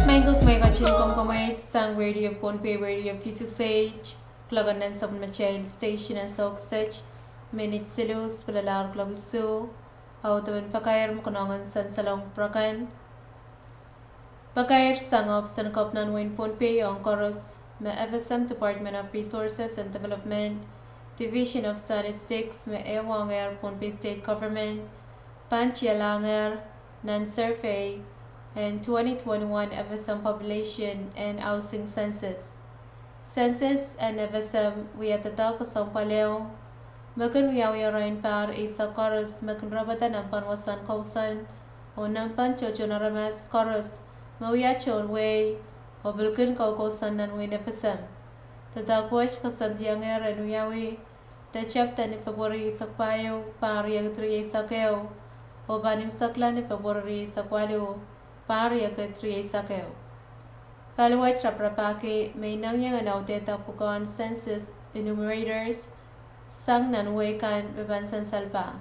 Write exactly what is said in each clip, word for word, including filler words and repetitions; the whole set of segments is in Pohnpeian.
Maing kuk, mehkot en komw komour sang Radio Pohnpei, Radio V six H, kuloak en nan sapwellimatail station en Sohk Sech, minit siluh pil lalahr kuloak isuh. Audepen pakair me konehng en sansalong pwurehng pakair sang ohpis en Kepina en wehin Pohnpei ong koaros, me F S M, Department of Resources and Development, Division of Statistics, me e wahnehr Pohnpei State Government, pahn tialahngehr nan survey en twenty twenty-one F S M Population and Housing Census. Census en F S M wia doadoahk kesempwal ehu me kin wiawi rahn pahr eisek koaros me kin rapada nan pwehn wasahn kousoan oh nan pwehn tohtohn aramas koaros me wia tohn wehi oh pil kin koukousoan nan wehin F S M. Doadoahk wet koasoandihngehr en wiawi de tepda ni February eisek pahieu, pahr riekid rieisek ehu, oh pahn imwisekla ni February rieisek waluh, pahr riekid rieisek ehu. Paliwet raparapahki me inengieng en audehda pwukoahn census enumerators sang nan wehi kan me pahn sansal pah: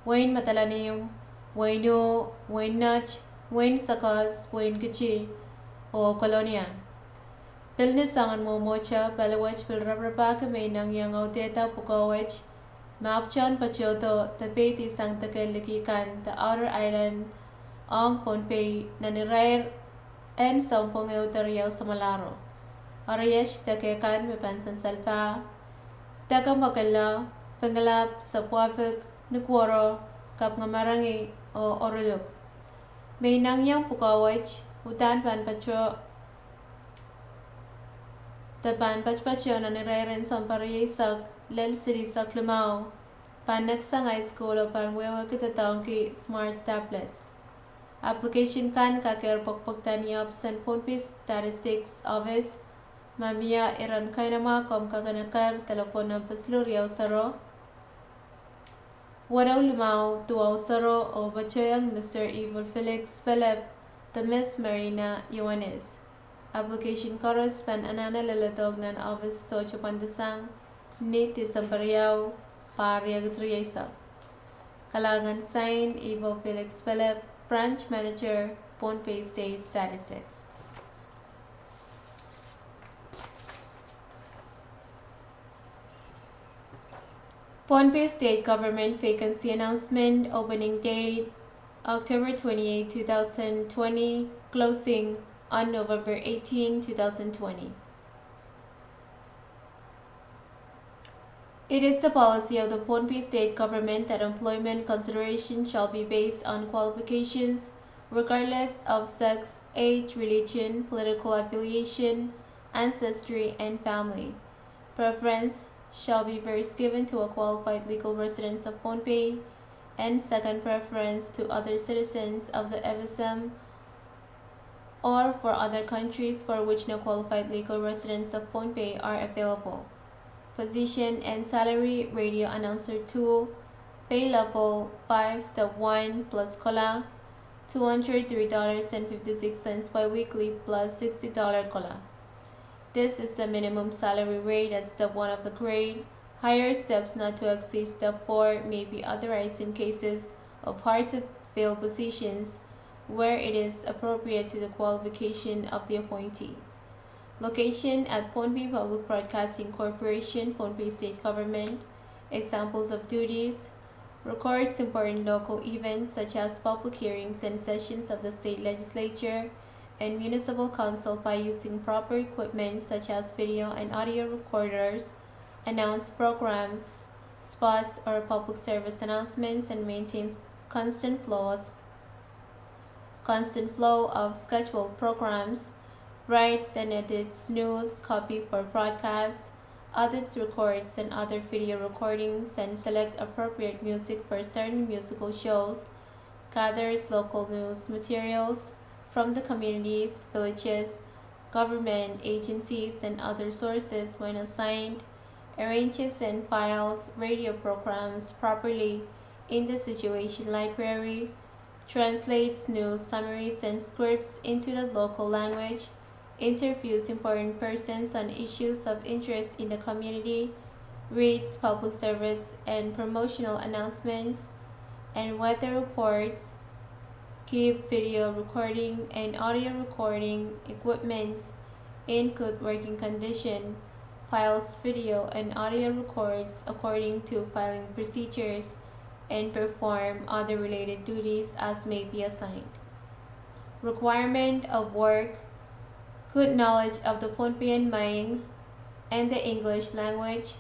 wehin Madolenihmw, wehin Oh, wehin Nett, wehin Sekos, wehin Kiti, oh Kolonia. Pil ni soangen mwomwohte, paliwet pil raparapahki me inengieng audehda pwukoa wet me ahpwtehn patohdo de peidi sang deke liki kan de Outer Island ong Pohnpei nan irair en sounpwong ehu de riau samwalahro. Eri iet deke kan me pahn sansal pah: Deke Mekilla, Pingelap, Sapwuahfik, Nukuoro, Kapingamarangi, oh Oriluk. Me inengieng pwukoa wet uhdahn pahn patohdo de pahn patopatoh nan irair en sounpar rieisek lel silihsek limau, pahn neksang high school oh pahn wehwehki doadoahngki smart tablets. Application kan kakehr pwekpwekda ni ohpis en Pohnpei Statistics Office, ma mie iren kainamwa komw kak en eker delepwohn nempe siluh riau sero, weneu limau duwau sero oh patohwong Mister Evil Felix Philip de Miss Marina Ioanis. Application koaros pahn anahne leledohng nan ohpis sohte pwandasang ni Disempe riau, pahr riekid rieisek. Kalahngan, sign, Evil Felix Philip, Branch Manager, Pohnpei State Statistics. Pohnpei State Government vacancy announcement, opening date October twenty-eight, two thousand twenty, closing on November eighteen, two thousand twenty. It is the policy of the Pohnpei State Government that employment consideration shall be based on qualifications, regardless of sex, age, religion, political affiliation, ancestry, and family. Preference shall be first given to a qualified legal residents of Pohnpei, and second preference to other citizens of the F S M or for other countries for which no qualified legal residents of Pohnpei are available. Position and salary: radio announcer two, pay level five, step one, plus COLA, two hundred three dollars and fifty-six cents biweekly plus sixty dollar COLA. This is the minimum salary rate at step one of the grade. Higher steps not to exceed step four may be authorized in cases of hard to fill positions where it is appropriate to the qualification of the appointee. Location: at Pohnpei Public Broadcasting Corporation, Pohnpei State Government. Examples of duties: records important local events such as public hearings and sessions of the state legislature and municipal council by using proper equipment such as video and audio recorders, announce programs, spots, or public service announcements, and maintains constant flows constant flow of scheduled programs, writes and edits news copy for broadcast, audits records and other video recordings, and select appropriate music for certain musical shows, gathers local news materials from the communities, villages, government agencies, and other sources when assigned, arranges and files radio programs properly in the Situation Library, translates news summaries and scripts into the local language, interviews important persons on issues of interest in the community, reads public service and promotional announcements and weather reports, keep video recording and audio recording equipments in good working condition, files video and audio records according to filing procedures, and perform other related duties as may be assigned. Requirement of work: good knowledge of the Pohnpeian Maing and the English language,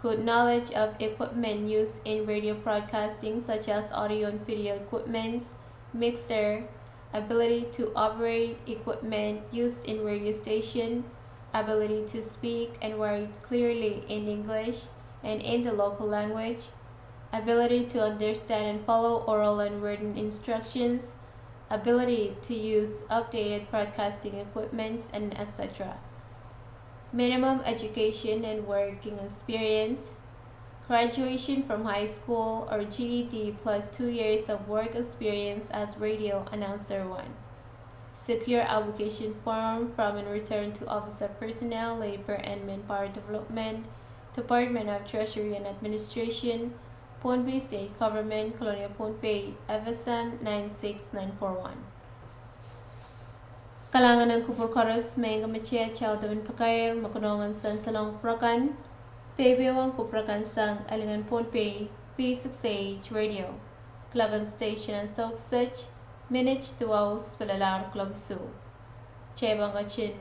good knowledge of equipment used in radio broadcasting such as audio and video equipments, mixer, ability to operate equipment used in radio station, ability to speak and write clearly in English and in the local language, ability to understand and follow oral and written instructions, ability to use updated broadcasting equipments, and et cetera. Minimum education and working experience: graduation from high school or G E D plus two years of work experience as radio announcer one. Secure application form from and return to Office of Personnel, Labor and Manpower Development, Department of Treasury and Administration, Pohnpei State Government, Kolonia Pohnpei, F S M nine six nine four one. Kalahngan en kupwur koaros me I men kemehte audepen pakair me konehng en sansalong kupwur akan, peipehiong kupwur akan sang Alingen Pohnpei V six A H Radio, kuloak en station en Souksej, minit duwau pil alehdi kuloak isuh. Kitail pahn ketin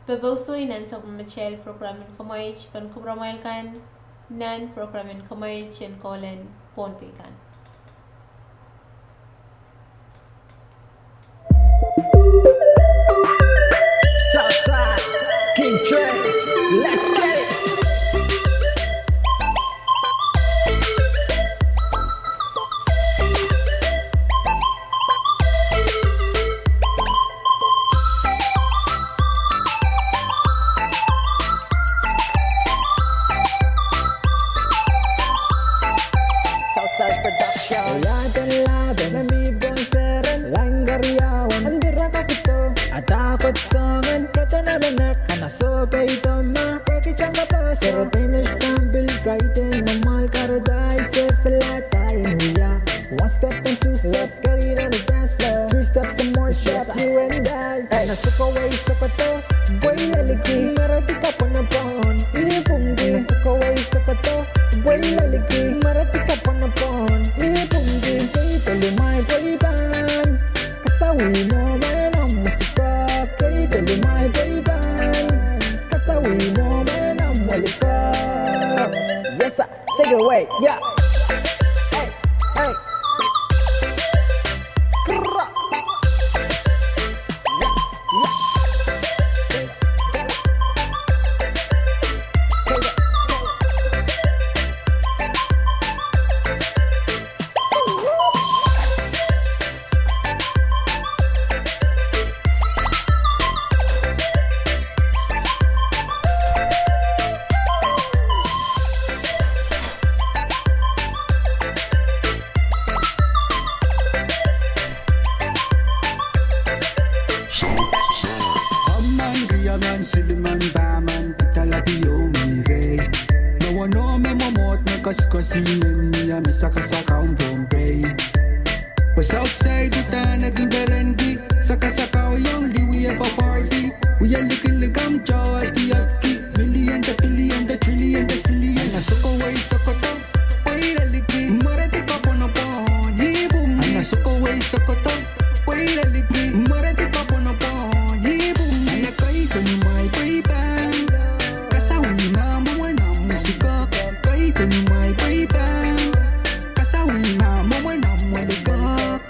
pepousoai nan sapwellimatail program en kemweit, pahn kupwuramwail kan nan program en kemweit en Kolen Pohnpei kan. Southside, King Trey, let's get it. Southside Production. Laden, laden, me mi pwong seren, langkariaun, andiraka kito, adakot songen, kete namenek, kana sohpei doma, peki changa pasa, pero Danish Campbell, kaiten, mamal karadai, se salata, in we are. One step and two steps, get it on the dance floor. Three steps and more steps, you and I. Hey. Kana sukawei sokoto, bwei laliki, maratika pwonopwon, ipwungki. Kana sukawei sokoto, bwei laliki, maratika pwonopwon, ipwungki. Kei pelu mai bwei pahn, kasawih mwo me nom musuko. Kei pelu mai bwei pahn, kasawih mwo me nom weliko. Yeah. Hey, hey. Skra. Yeah, yeah. Emen, rie men, sili men, pah men, pidala pil oh mi rehi. Me wano me mwomwohd me koasoakoasoaien mie me sakasakau Pohnpei. Pwe sohp saikinte ne kin perenki, sakasakau iong liwia pahpahdi. Wia likilik ahmw tohto diotki, million de billion de trillion de zillion. Ana sokowei sokoto, pweida liki, mwaredi kapwonopwon, ipwung. Ana sokowei sokoto, pweida liki, mwaredi kapwonopwon, ipwung. Ana kaidehn imwail pweipahn, kasawih ma mwomwen ahmw musikok. Kaidehn imwail pweipahn, kasawih ma mwomwen ahmw welikok.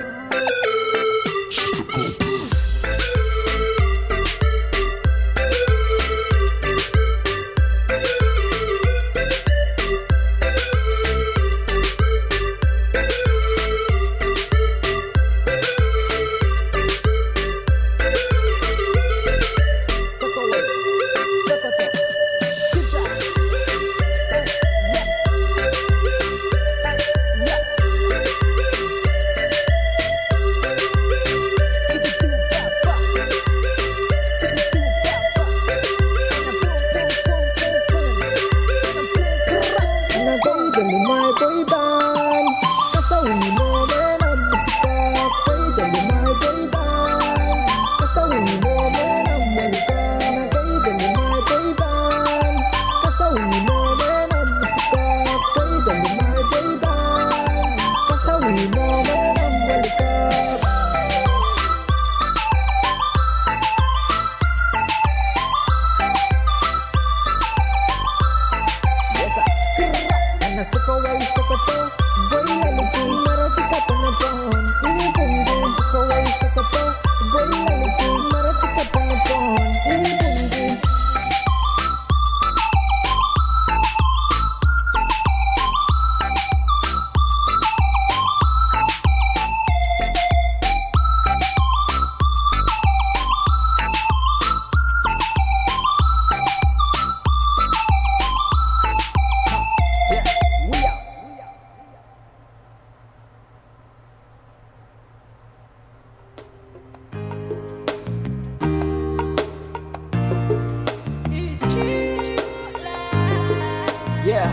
Yeah,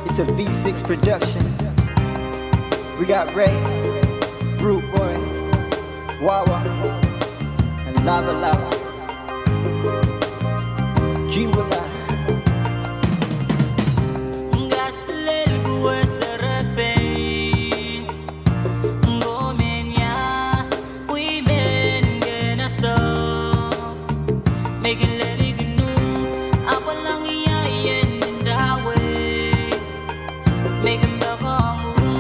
it's a V six production. We got Ray, Rude Boy, Wawa, and Lava Lava. G Willa. Kaselel kuwe serepein. Ngo men ia, pwe men kene soh. Me kin lelehki nu, apwalong ia ien ndawei. Me kin poakohng u.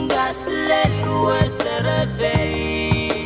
Kaselel kuwe serepein.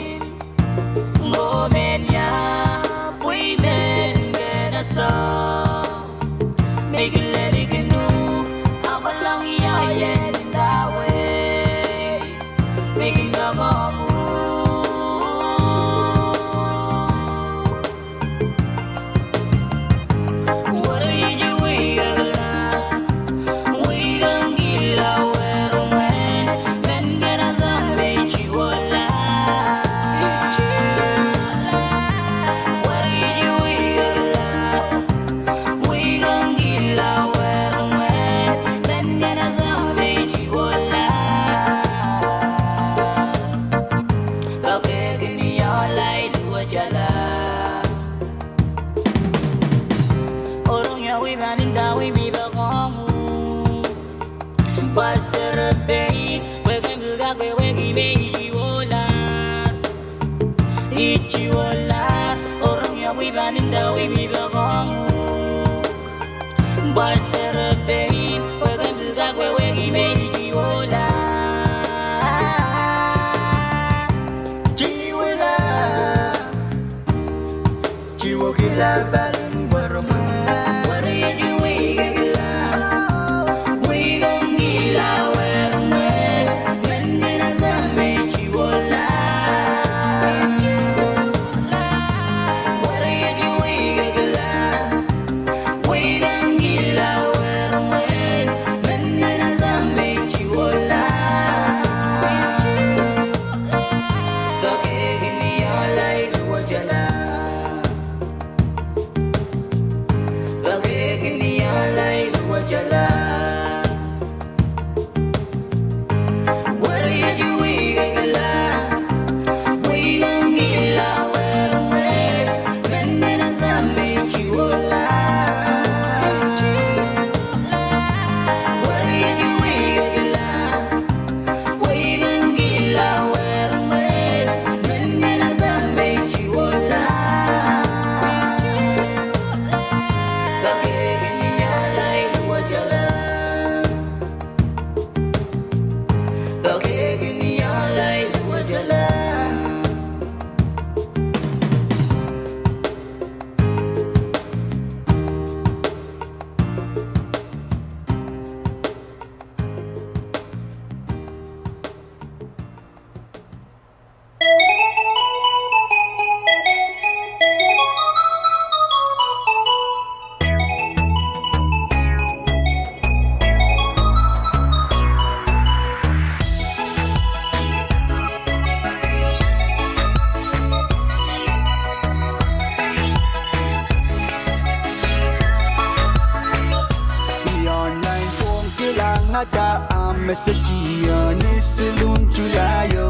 Ih online phone kilangada ahmw message-o ni siluh en July-o.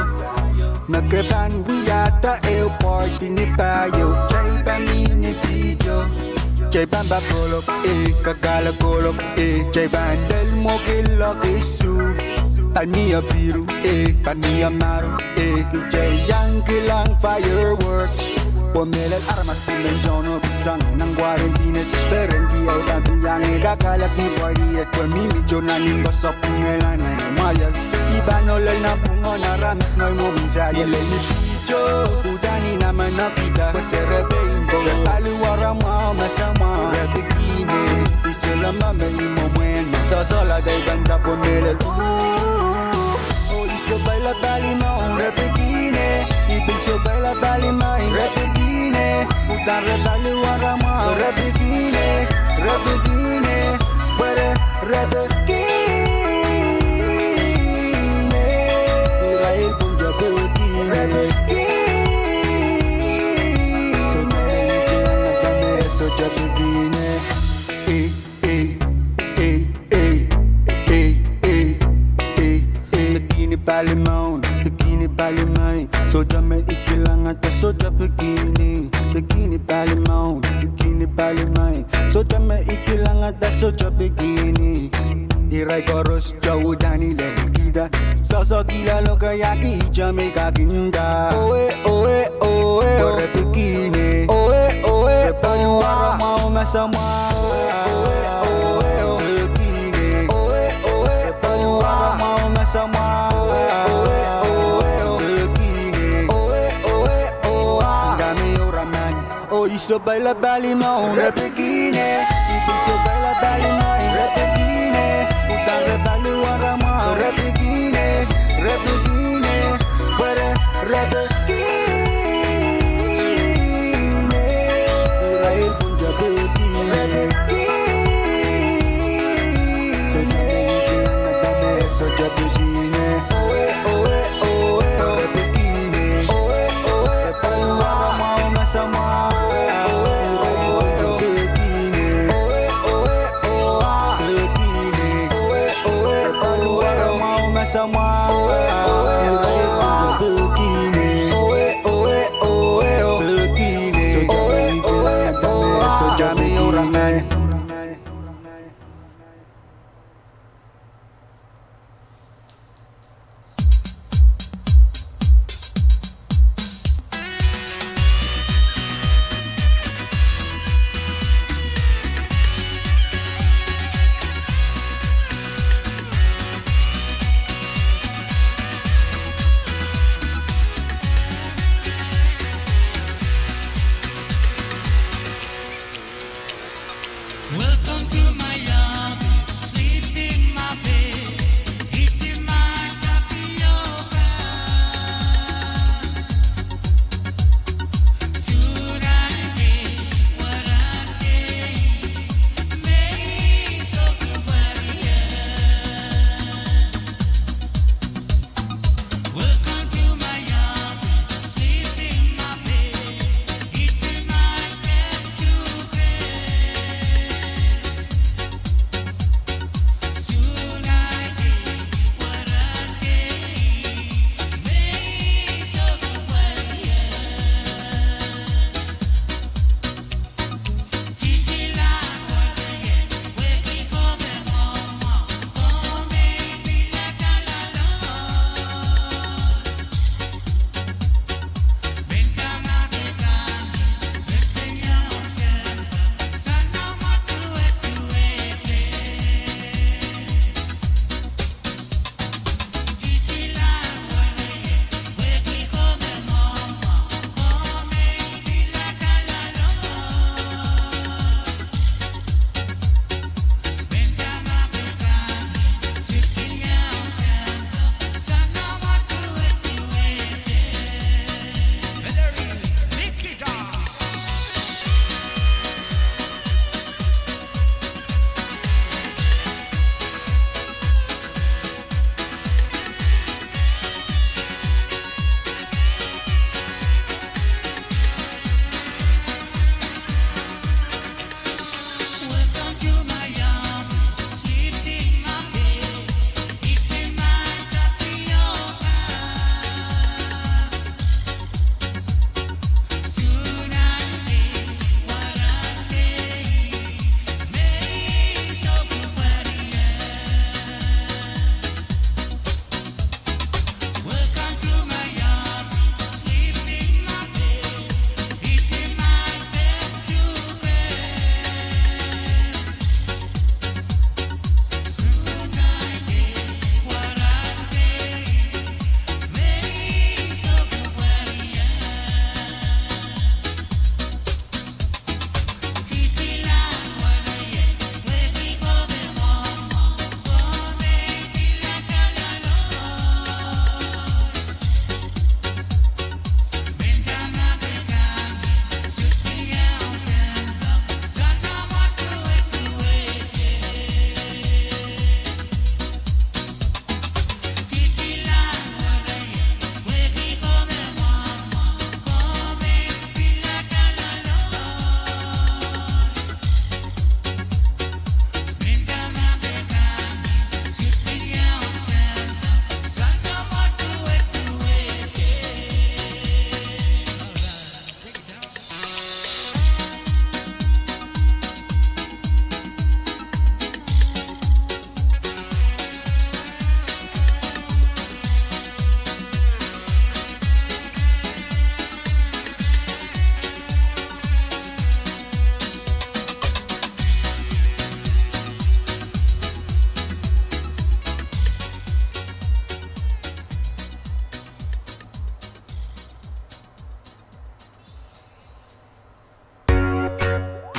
Me ke pahn wiahda ehu party ni pahieu, kitail pahn mihmi ni video. Kitail pahn pahn kolok, eh, kakala kolok, eh, kitail pahn lel mwo kiloak isuh. Pahn mie piru, eh, pahn mie maru, eh, kitail iang kilang fireworks. Pwe mehlel aramas pil men tohn oh pitsang nan quarantine, perengki ahi pahn pil iang ih kakalek ni party et. Pwe mihmi tohn nan nin koasoi pwungehla nan mwahiel. I pahn ohlel nan pwungen aramas ngehi mwomwen sahl. Lel ni video, udahn I namanokihda pwe se re pein kohla paliwar mwahu me samwa, re bikihn eh. I solahr me I mwomwen me sohsohla de I pahn dahpw mehlel. Oh, I sohpeila pali mwahu, re bikihn eh. I pil sohpeila pali mwahu, re bikihn eh. Udahn re paliwar mwahu, re bikihn eh, re bikihn eh. Pwe re, re bikihn eh. Irail pwung de bikihn eh. Re bikihn. Sohte bikihn eh, sohte bikihn eh. Eh, eh, eh, eh, eh, eh, eh, eh. Bikihn pali mwahu, bikihn pali mwahu. Sohte me I kilangada, sohte bikihn eh. Bikihn pali mwahu, bikihn pali mwahu. Sohte me I kilangada, sohte bikihn eh. Irail koaros te udahn I lelkihda. Sohsohkihla lokaia kihda me I kakinda. Owe, owe, owe, oh. Pwe re bikihn eh. Owe, owe, re paliwar mwahu me samwa. Owe, owe, oh. Bikihn eh. Owe, owe, re paliwar mwahu me samwa. Owe, owe, oh. Bikihn eh. Owe, owe, oh. Ndahme irail men. Oh, I sohpeila pali mwahu, re bikihn eh. I pil sohpeila pali mwahu, re bikihn eh. Udahn re paliwar mwahu, re bikihn eh, re bikihn eh. Pwe re, re bikihn eh. Irail pwung de bikihn eh. Re bikihn. Sohte bikihn eh. Owe, owe, owe, oh. Re bikihn eh. Owe, owe, oh. Paliwar mwahu me samwa. Owe, owe, oh. Bikihn eh. Owe, owe, oh. Bikihn eh. Owe, owe, paliwar mwahu me samwa. Owe, owe, oh. Bikihn eh. Owe, owe, oh. Bikihn eh. Sohte bikihn eh. Sohte bikihn eh.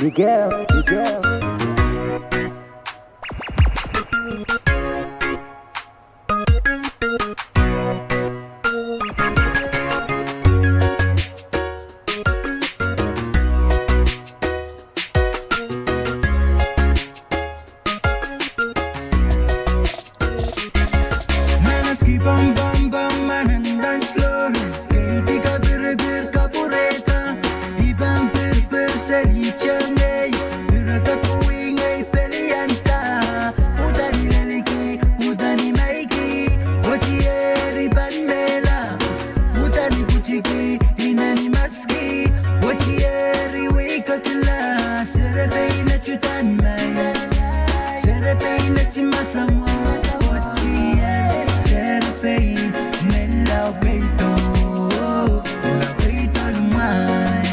Miguel, Miguel. Manaski bam bam bam, manan dance floor. Keidi kapirpir kapwurehda. I pahn pirpir seli tengei. Pirada kuwingei pelianda. Udani leliki, udani maiki. Otieri pahn mehla. Udani pwutiki, inani maski. Otieri wihkakila. Serepein eti uhdahn mehla. Serepein eti masamwa. Otieri serepein. Mehla peido. Mehla peido mwahi.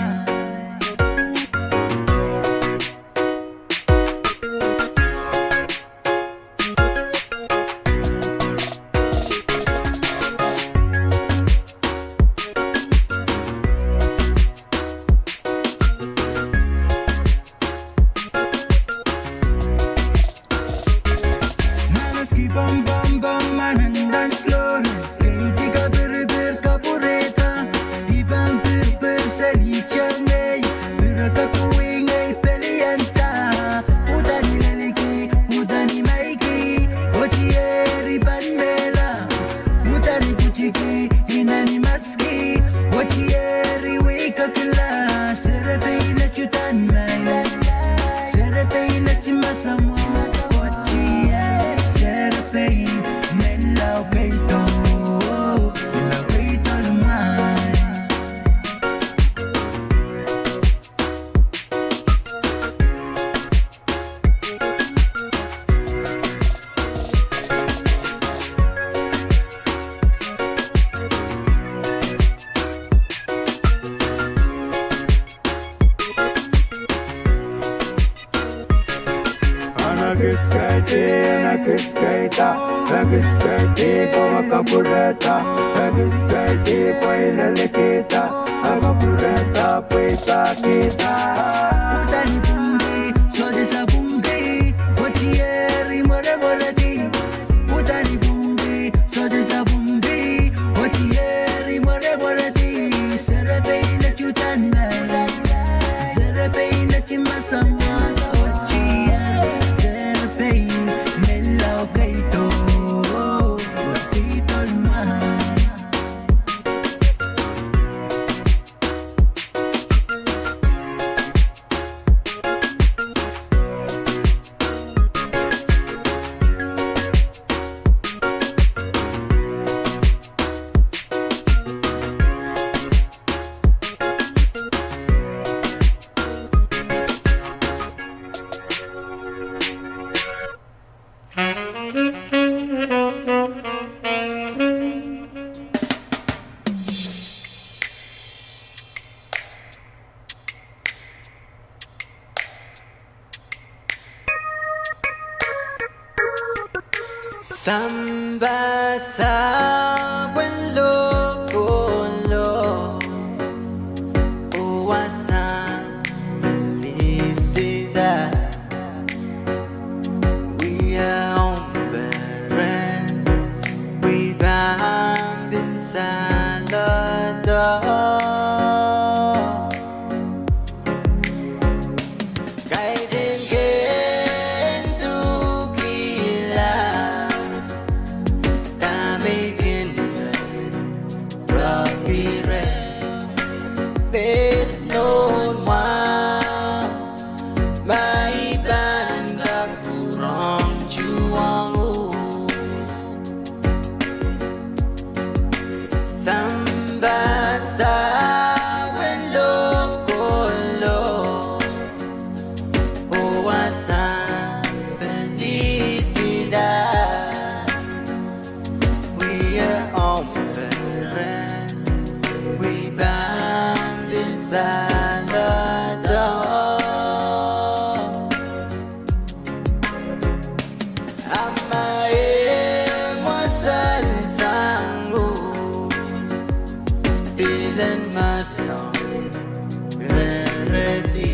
Manaski bam bam bam, manan dance floor. Keidi kapirpir kapwurehda. I pahn pirpir seli tengei. Pirada kuwingei pelianda. Udani leliki, udani maiki. Otieri pahn mehla. Udani pwutiki, inani maski. Otieri wihkakila. Serepein eti uhdahn mehla. Serepein eti masamwa. Otieri serepein. Mehla peido. Mehla peido mwahi. Anahn kis kaidehn, anahn kis kaidehn, anahn kis kaidehn, pwe ma kapwurehda, anahn kis kaidehn, pwe I lelikihda, anahn kapwurehda, pwe I pahkihda. Udani pwungki, sohte sapwungki, otieri mweremweredi. Udani pwungki, sohte sapwungki, otieri mweremweredi. Serepein eti uhdahn mehla. Serepein eti masamwa. Otieri serepein. Mehla peido. Peido mwahi. Sampah sapwen lokolok, oh wasahn pelisihda. Wie omperen, wie pahn pil saledek. Kaidehn ken dukila, dahme I kin rong ire. Pil nohn mwahu, ma I pahn kak pwurehng tuhwong uhk. Sampah sapwen lokolok, oh wasahn pelisihda. Wie omperen, wie pahn pil saledek. Amwail mwasal sang uhk, pilen masohng reredi.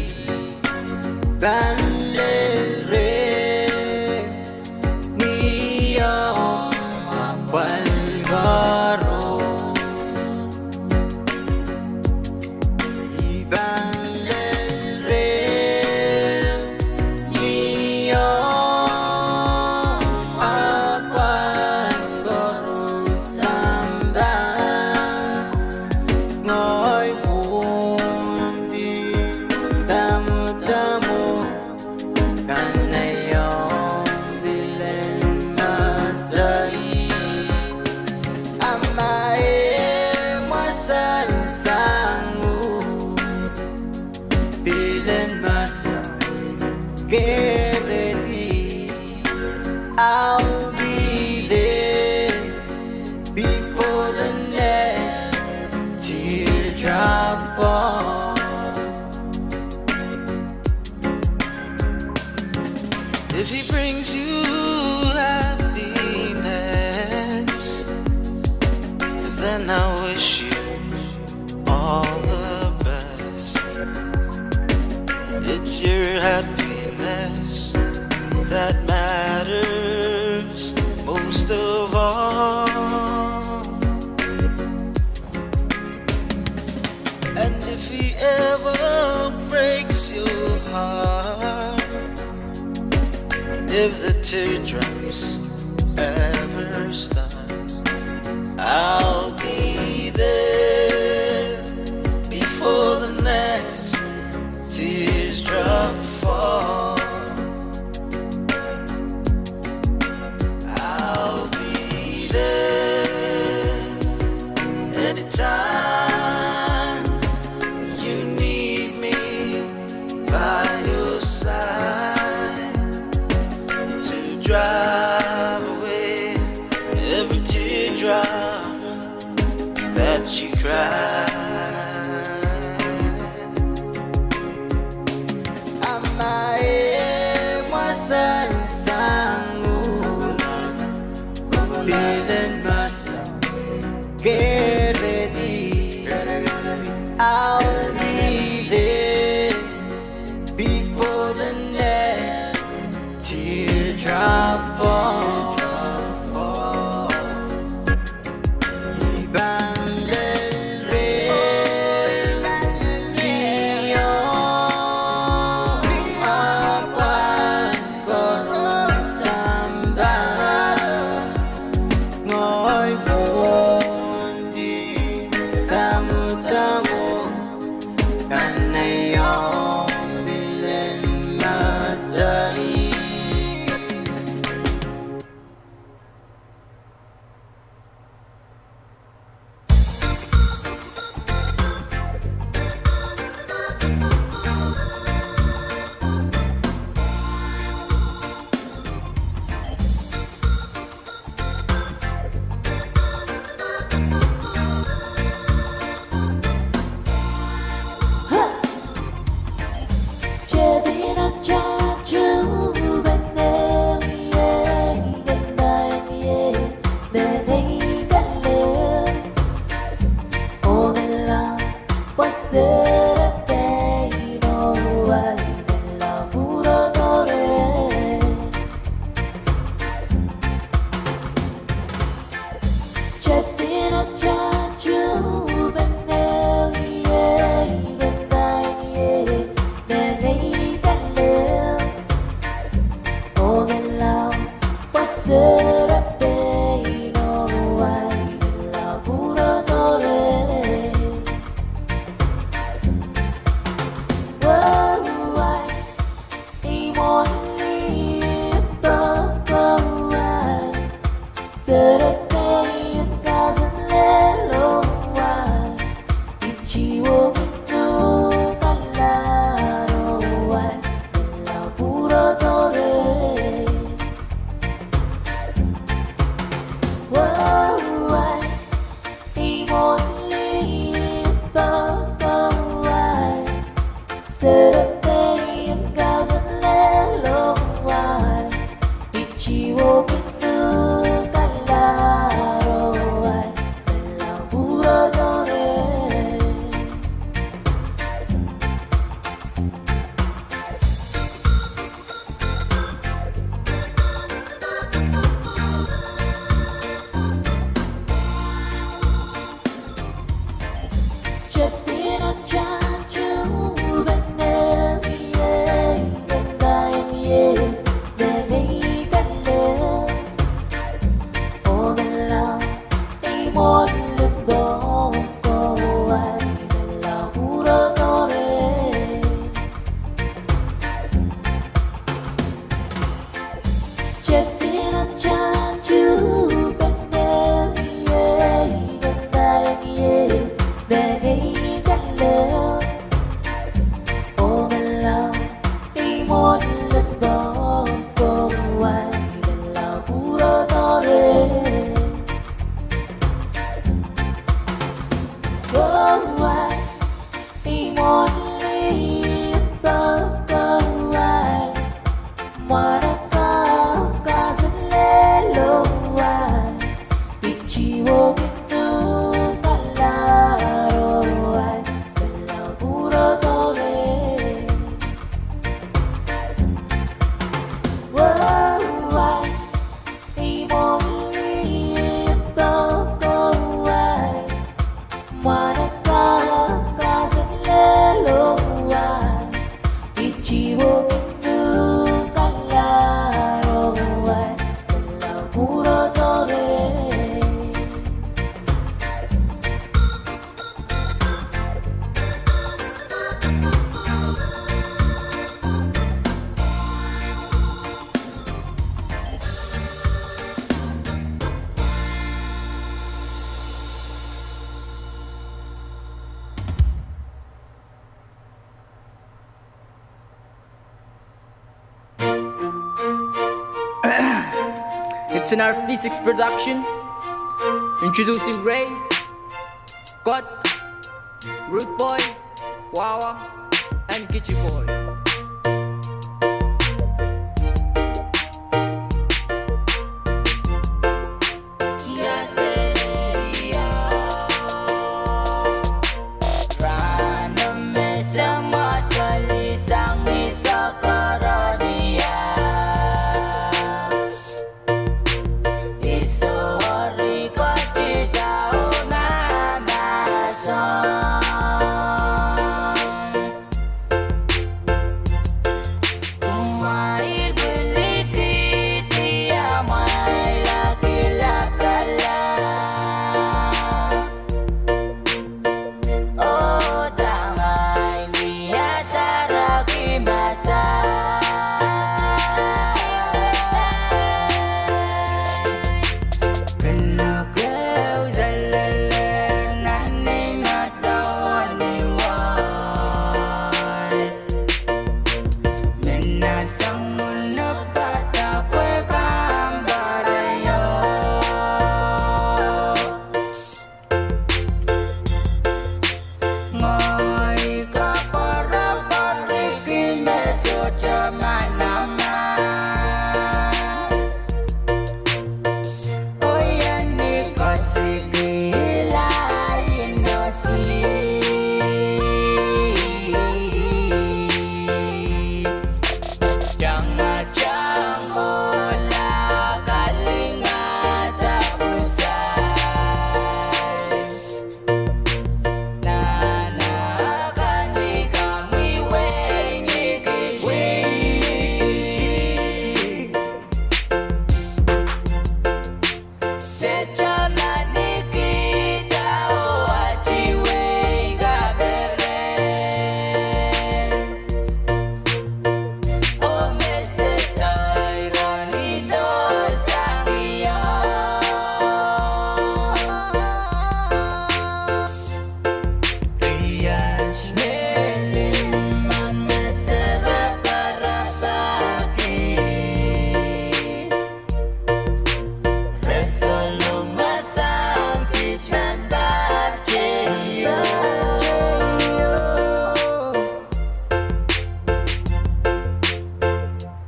fall. And if he ever breaks your heart, if the teardrops ever start, I'll be there before the next teardrop fall. I'll be there anytime you need me by your side to drive away every teardrop that you cry. Ama e mwasan sang u, lisen mwasan, get ready. I'll be there before the next teardrop fall. It's an R V six production. Introducing Ray, Kot, Rude Boy, Wawa, and Kichi Boy.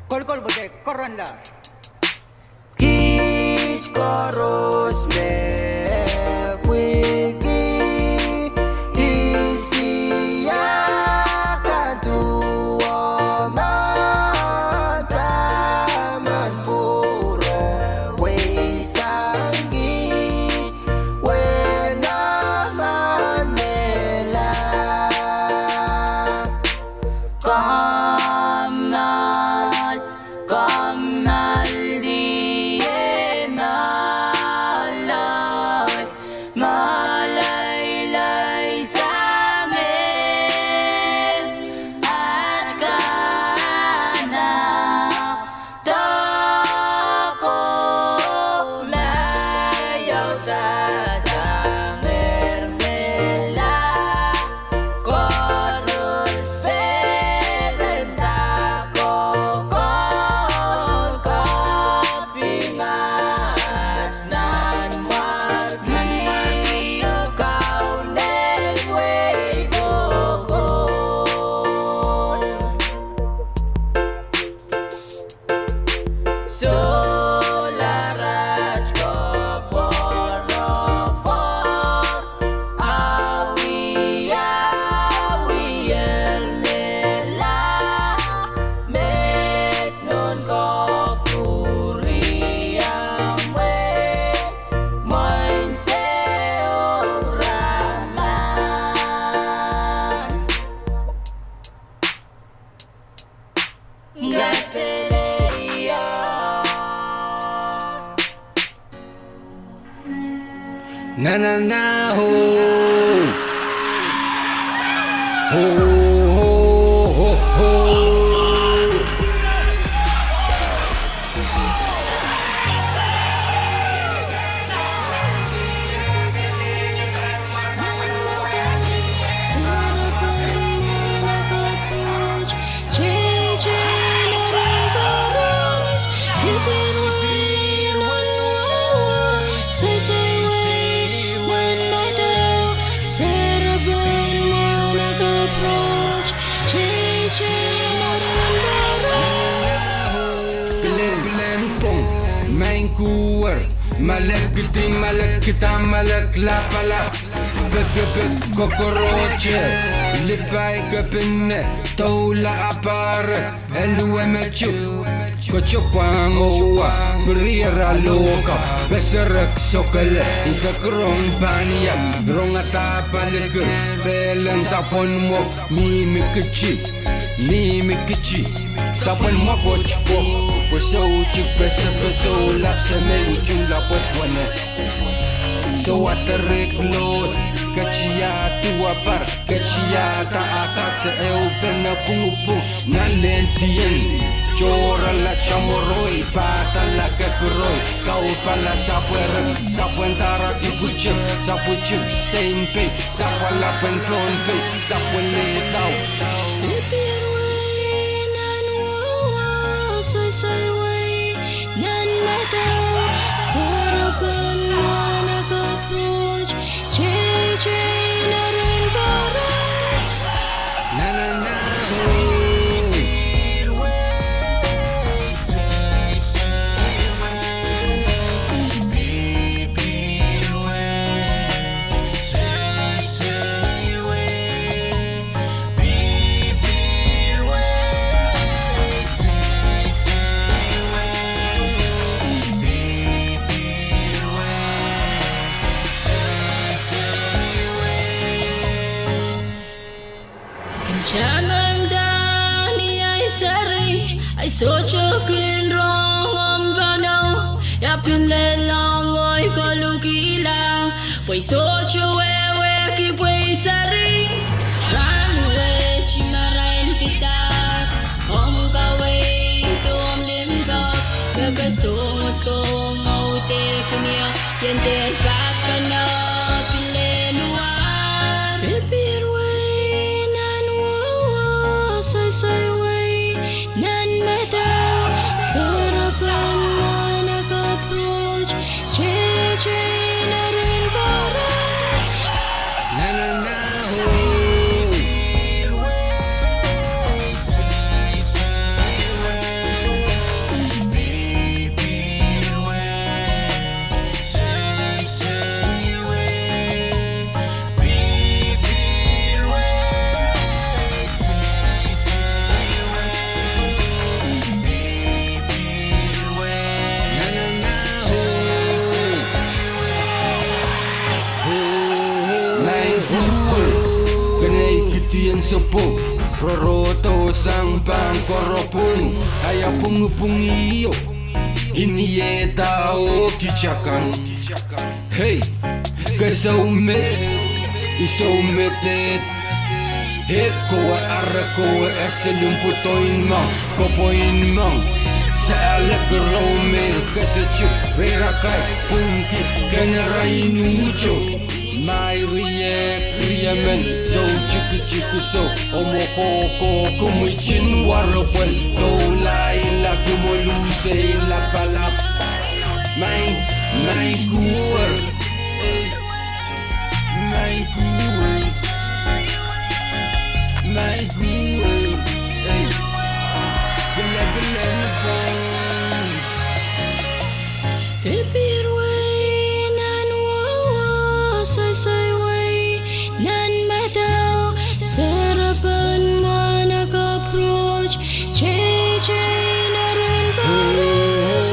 Kolokol pwe de koronla. Kiht koaros me pwiki isi a kaduwo, ma taman pwuro weisang kiht, wehi nan mehla. Kommoal, kommoal die mwoaloi, mwoaleilei sang ehr, at kana Na, na, na, ho. Ho, ho, ho, ho. Kuwer, malek kidi, malek kida, malek lapalap, pekipek, kokorohte, lipai, kepinne, doula, apare, elueme, chip, koasokohng owa, pirier, alohka, peserek, sokele, idek rong pahn ia, rongada palikir, peleng sapwen mwok, mihmi kiti, mihmi kiti, sapwen mwok, wot wok, pwesou, chik, pesepesou, lap, semei, utung, lapwet, wene. Sowaderik loh, ketia duwepar, ketia da akak, se ehu pene pwungupwung, nan lehn dien, tohrala tamoroi, padala kepiroi, kaupala sapwere, sapwendara ipwichik, sapwichik sein pei, sapwala pwen tohn pei, sapwellihdau. Pipir wei nan wehwe, soisoi wei nan madau, serepen mwahnakapwoat, teitei nan ren koaros. Nanana ho. Kin taman dahme I seri, I sohte kin rong omw pahnou, I ahpw kin lelohng oi kolukihla, pwe I sohte wehwehki pwe I seri. Rahnwet I marain kihda, omw kaweid, omw limpoak, me ke songosong, audehkin ie, ien dehr pahkpene, pil lehn uar. Pipir wei nan wehwe, soisoi wei nan madau, serepen mwahnakapwoat, teitei nan ren koaros. Nanana ho. Maing Kuhwei, kenei kidien sopo, rorodo sang pahn koaropwung, aia pwungipwungio, inieda oh kitakan. Hei, ke sou met, I sou met, eh, eh, kowe are kowe ese limpodoin mong, kopoin mong. Se ale kerou me kese chip, reirakai, pwungki, kenerain uto. Mai riek, riemen, sou chikchiki sou, omw kohkoh, kumwitin waropwel, doulaila, kumwoluhsei lapalap. Maing, Maing Kuhwei. Maing Kuhwei. Maing Kuhwei. Ei. Pipir wei nan wehwe, soisoi wei nan madau, serepen mwahnakapwoat, teitei nan ren koaros.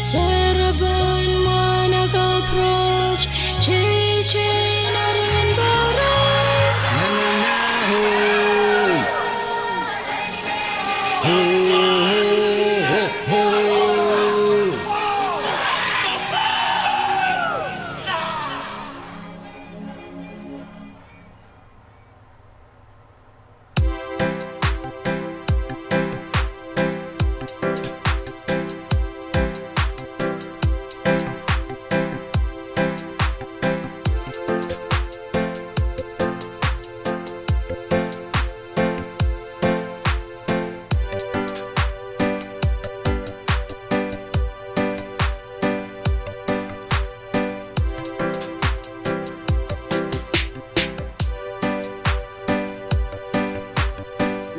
Sarawi pahn mwahnakapw rot, teitei nan rongen paradais.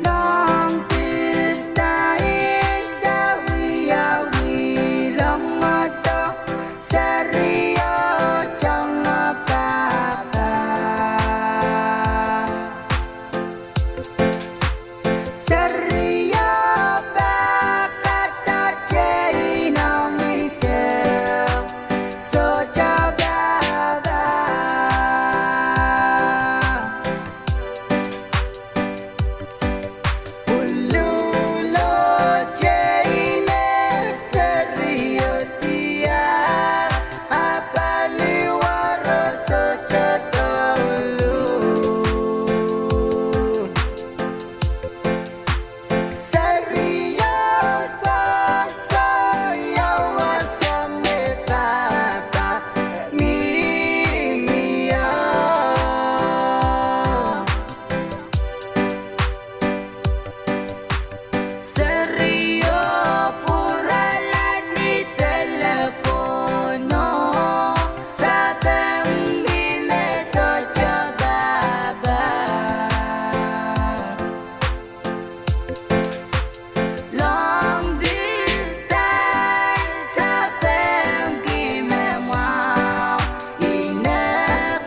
Long distance, sawiawi loangodo, serio tangapahpa. Serio pahkada teinou mih sehse, sohte pahpa. Pwuluhlo teinou serio diar, a paliwar sohte douluhl. Serio sohso ia wasa me pahpa mihmihio. Serio pwurala ni delepwohno, sapengki me sohte pahpa. Long distance, sapengki me mwahu, ine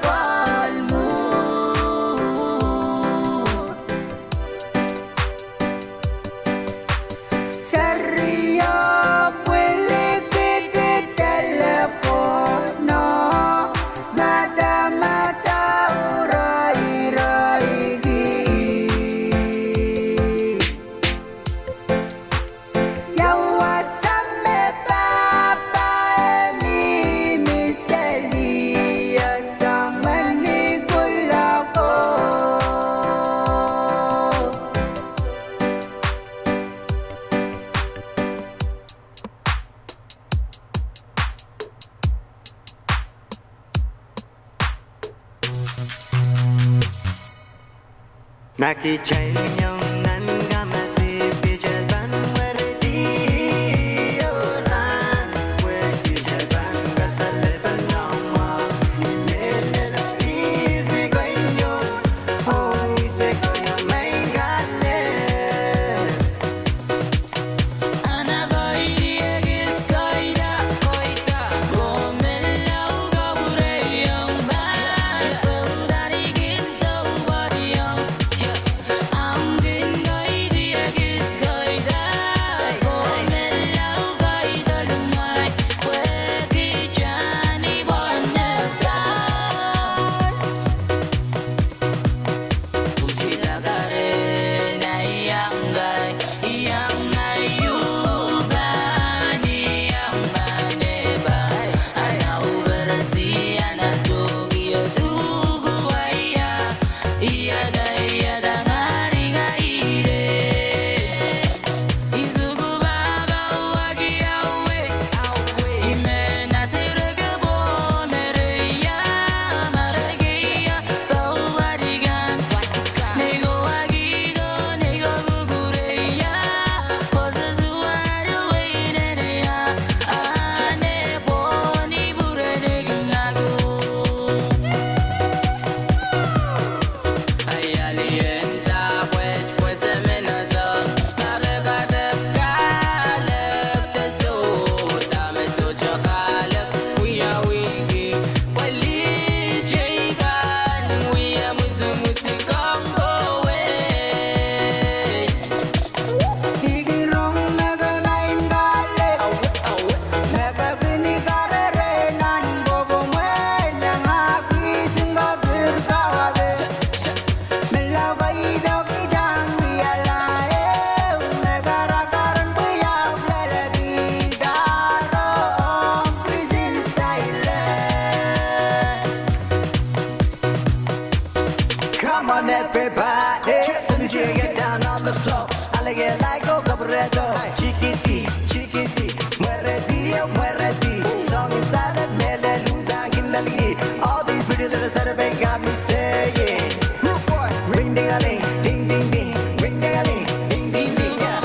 kohl mwuhr. Serio pwilikihdi delepwohno, madamadau roiroiki. Ia wasa me pahpa e mihmi seli, ia sang mehn ni kuloak ko. On everybody, let me see you get down on the floor. Alege laiko kaburedo, chikidi, chikidi, mweredi, oh, mweredi. Song is out, mele luda kin lali. All these pretty little Saturday got me saying, rude boy, ring ding a ling, ding ding ding, ring ding a ling, ding ding ding, yeah.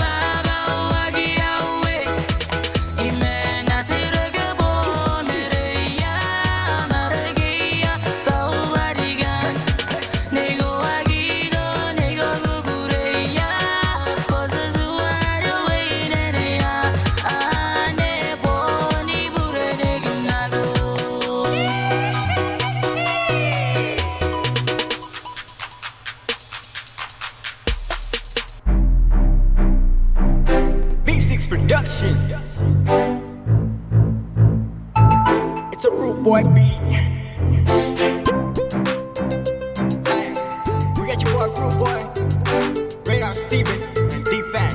V six Production. It's a rude boy beat. Hey, we got your boy Rude Boy, Radar Steven, and D-Fat.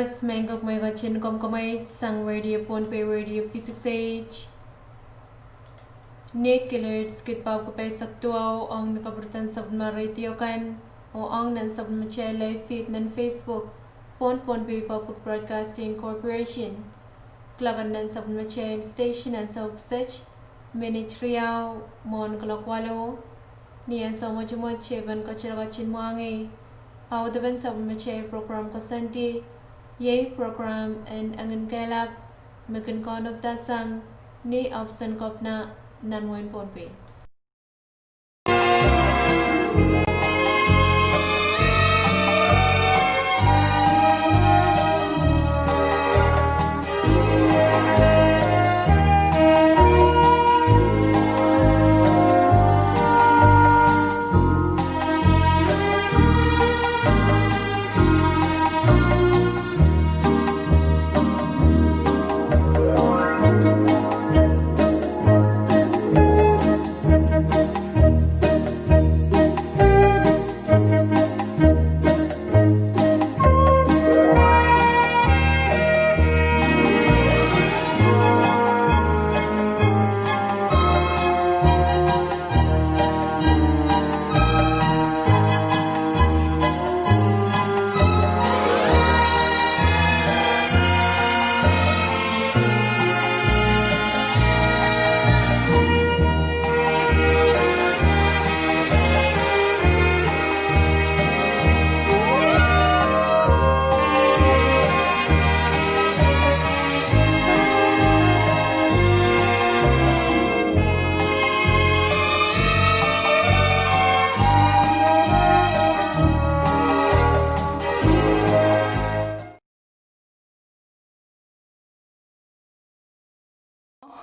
Mehn kak me ketin komw komwei sang Radio Pohnpei, Radio V six eight. Ni kilert kid pahpwiki pahisek duwau ong ni kapwurdan sapwellime radio kan, oh ong nan sapwellimatail live feed nan Facebook, Pohnpei Pohnpei Public Broadcasting Corporation. Kilang nan sapwellimatail station ansou kiset, minit riau mwohn kuloak waluh. Ni ansou mwotomwot I pahn ketiket ketin mwahngih audepen sapwellimatail program koasoandi, iei program en Enginkehlap, me kin kaunopada sang ni ohpis en Kepina nan wehin Pohnpei.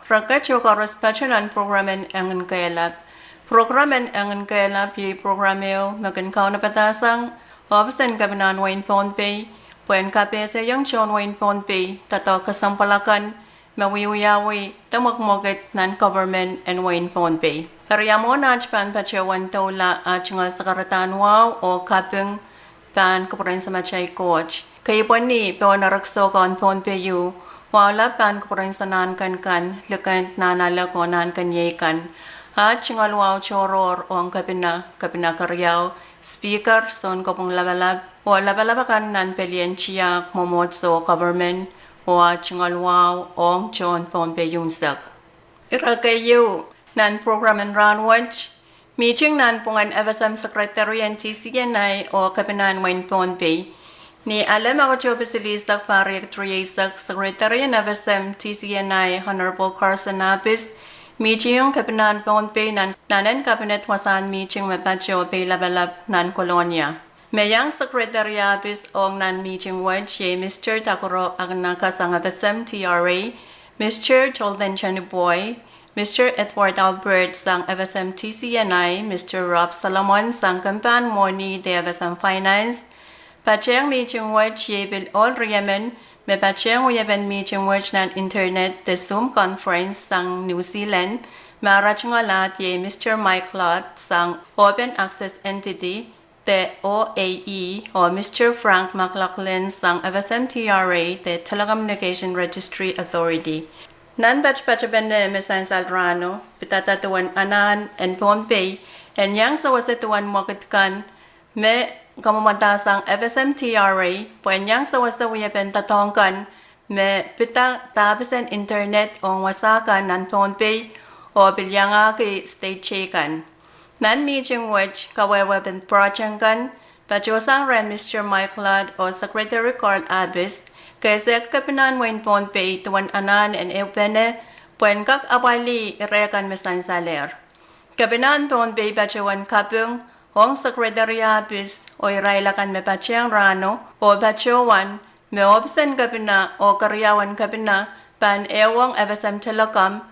Reket oh koaros patehng nan program en Enginkehlap. Program en Enginkehlap iei program ehu me kin kaunopada sang ohpis en Kepina en wehin Pohnpei, pwehn kapehsehiong tohn wehin Pohnpei doadoahk kesempwal akan me wiewiawi de mwekimwekid nan government en wehin Pohnpei. Eri mwohn aht pahn patohwan doula, aht tungoal sakaradahn wahu oh kaping pahn kupwuren Samatail Koht. Kei pwehn pohn erek soukohn Pohnpei ieu, wahu lap pahn kupwuren sanahnken kan, likend, nahnalek oh nahnkeniei kan. Aht tungoal wahu tohrohr ong Kepina, Kepina keriau, Speaker, Sounkopwung Lapalap, oh lapalap akan nan pelien tiahk, mwomwohdiso, government, oh aht tungoal wahu ong tohn Pohnpei unsek. Ire keieu nan program en rahnwet, mihting nanpwungen F S M Secretary en T C N I oh Kepina en wehin Pohnpei. Ni ale me koatoa pisilisek pahr riekid rieisek, Secretary en F S M T C N I Honorable Carson Abis mihting Kepina en Pohnpei nan, nan en Cabinet wasahn mihting me patoh Peilapalap nan Kolonia. Me iang Secretary Abis ong nan mihting wet iei Mister Takuro Akinaka sang F S M T R A, Mister Tolden Taniboi, Mister Edward Albert sang F S M T C N I, Mister Rob Solomon sang kempahn mwohni de F S M Finance. Patehng mihting wet iei pil ohl riemen me patehng wiepen mihting wet nan internet de Zoom conference sang New Zealand, me ara tungoal ahd iei Mister Mike Lott sang Open Access Entity de O A E, oh Mister Frank McLaughlin sang F S M T R A de Telecommunication Registry Authority. Nan patpatepene me sansal rahno, pidada duwen anahn en Pohnpei en iang sewese duwen mwekid kan me kamwomwada sang F S M T R A pwehn iang sewese wiepen doadoahk kan me pidada dahpisen internet ong wasa kan nan Pohnpei oh pil iangahki state teikan. Nan mihting wet kawehwepen project kan patohsang rehn Mister Mike Lott oh Secretary Carl Abis, keisek Kepina en wehin Pohnpei duwen anahn en ehupene pwehn kak apwalih ire kan me sansalehr. Kepina en Pohnpei patohwan kaping ong Secretary Abis oh irail akan me patehng rahno oh patohwan me ohpis en Kepina oh keriaun Kepina pahn ehuong F S M Telecom,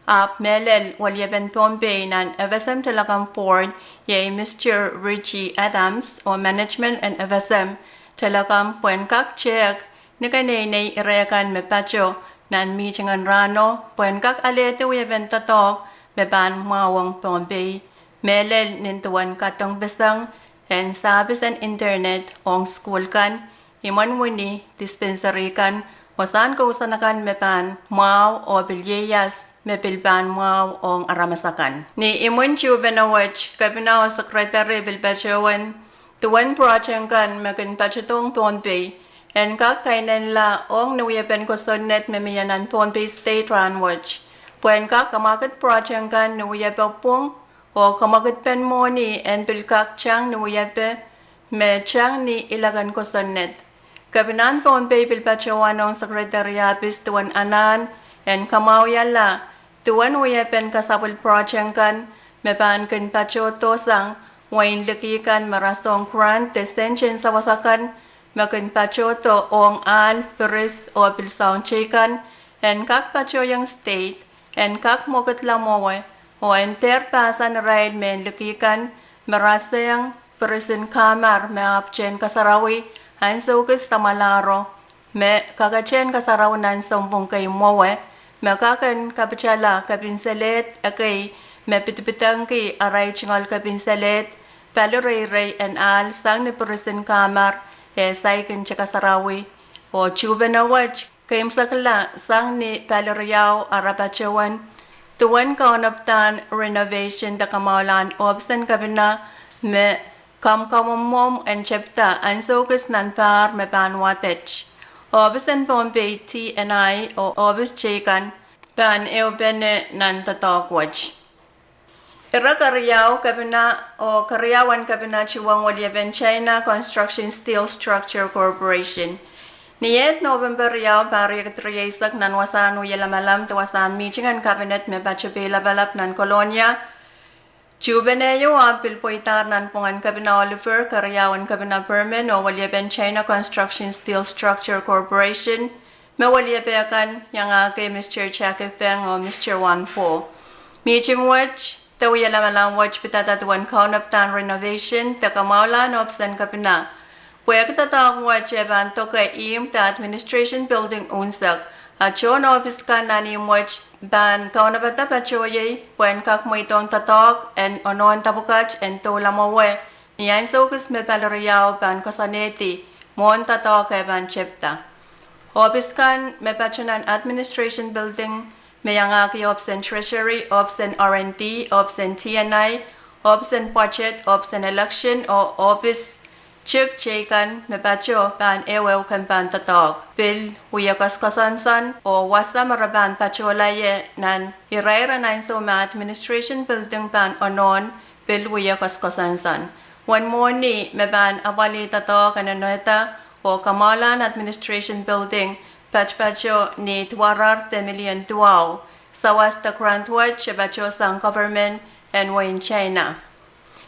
ahpw mehlel weliepen Pohnpei nan F S M Telecom Board iei Mister Richie Adams oh management en F S M Telecom pwehn kak tehk ni keneinei ire kan me patoh nan mihting en rahno pwehn kak alehdi wiepen doadoahk me pahn mwahuwong Pohnpei, mehlel nin duwen kadengpeseng en sahpis en internet ong sukuhl kan, imwen wini, dispensary kan, wasahn kousoan akan me pahn mwahu oh pil ieias me pil pahn mwahu ong aramas akan. Ni imwin tuhpeno wet, Kepina oh Secretary pil patohwan duwen project kan me kin patohdohng Pohnpei en kak kainenla ong ni wiepen kosonned me mie nan Pohnpei State rahnwet, pwehn kak kamwakid project kan ni wiepe pwung oh kamwakidpen mwohni en pil kak tang ni wiepe me tang ni ilek en kosonned. Kepinahn Pohnpei pil patohwanohng Secretary ahpis duwen anahn en kamwahuiala duwen wiepen kasapwil project kan me pahn kin patohdo sang wehin liki kan me rasehng grant de sent en sawas akan me kin patohdo ong ahl, piris oh pil soahng teikan en kak patohiong state en kak mwekidla mwowe oh en dehr pahsan irail mehn liki kan me rasehng pirisin kamar me ahpwtehn kasarawi ansoukis samwalahro me kaketehn kasarawi nan sounpwong kei mwowe, me kak en kapitala kepinseled ekei me pidipidengki arail tungoal kepinseled pali reirei en ahl sang ni pirisin kamar eh saikinte kasarawi. Oh tuhpeno wet keimwsekla sang ni pali riau ara patohwan duwen kaunopadahn renovation de kamwahulahn ohpisen Kepina me kamwakamwomwomw en tepda ansoukis nan pahr me pahn wadet. Ohpisen Pohnpei T and I oh ohpis teikan pahn ehupene nan doadoahk wet. Ire keriau, Kepina oh keriau en Kepina tuhwong weliepen China Construction Steel Structure Corporation. Ni eht November riau, pahr riekid rieisek, nan wasahn wie lamalam de wasahn mihting en Cabinet me patohwan lapalap nan Kolonia, tuhpene ieu ahpw pil pweidahr nanpwungen Kepina Oliver, keriau en Kepina Perman oh weliepen China Construction Steel Structure Corporation, me weliepe kan iangahki Mister Jackie Feng oh Mister Wan Po. Mihting wet de wie lamalam wet pidada duwen kaunopadahn renovation de kamwahulahn ohpisen Kepina. Pwehki doadoahk wet e pahn doke ihmw de administration building unsek, a tohn ohpis kan nan ihmw wet pahn kaunopada patohiei pwehn kak mweidohng doadoahk en onohn dapwukat en doula mwowe ni ansoukis me pali riau pahn koasoanehdi mwohn doadoahk e pahn tepda. Ohpis kan me patoh nan administration building me iangahki ohpisen Treasury, ohpisen R and D, ohpisen T and I, ohpisen budget, ohpisen election oh ohpis tik teikan me patoh pahn ehuehu kempahn doadoahk, pil wie koaskoasoansoan oh wasa me re pahn patohla ie nan irair en ansou me administration building pahn onohn pil wie koaskoasoansoan. Uwen mwohni me pahn apwalih doadoahk en onehda oh kamwahulahn administration building patpato ni duwarair de milion duwau. Sawas de grant wet e patoh sang government en wehin China.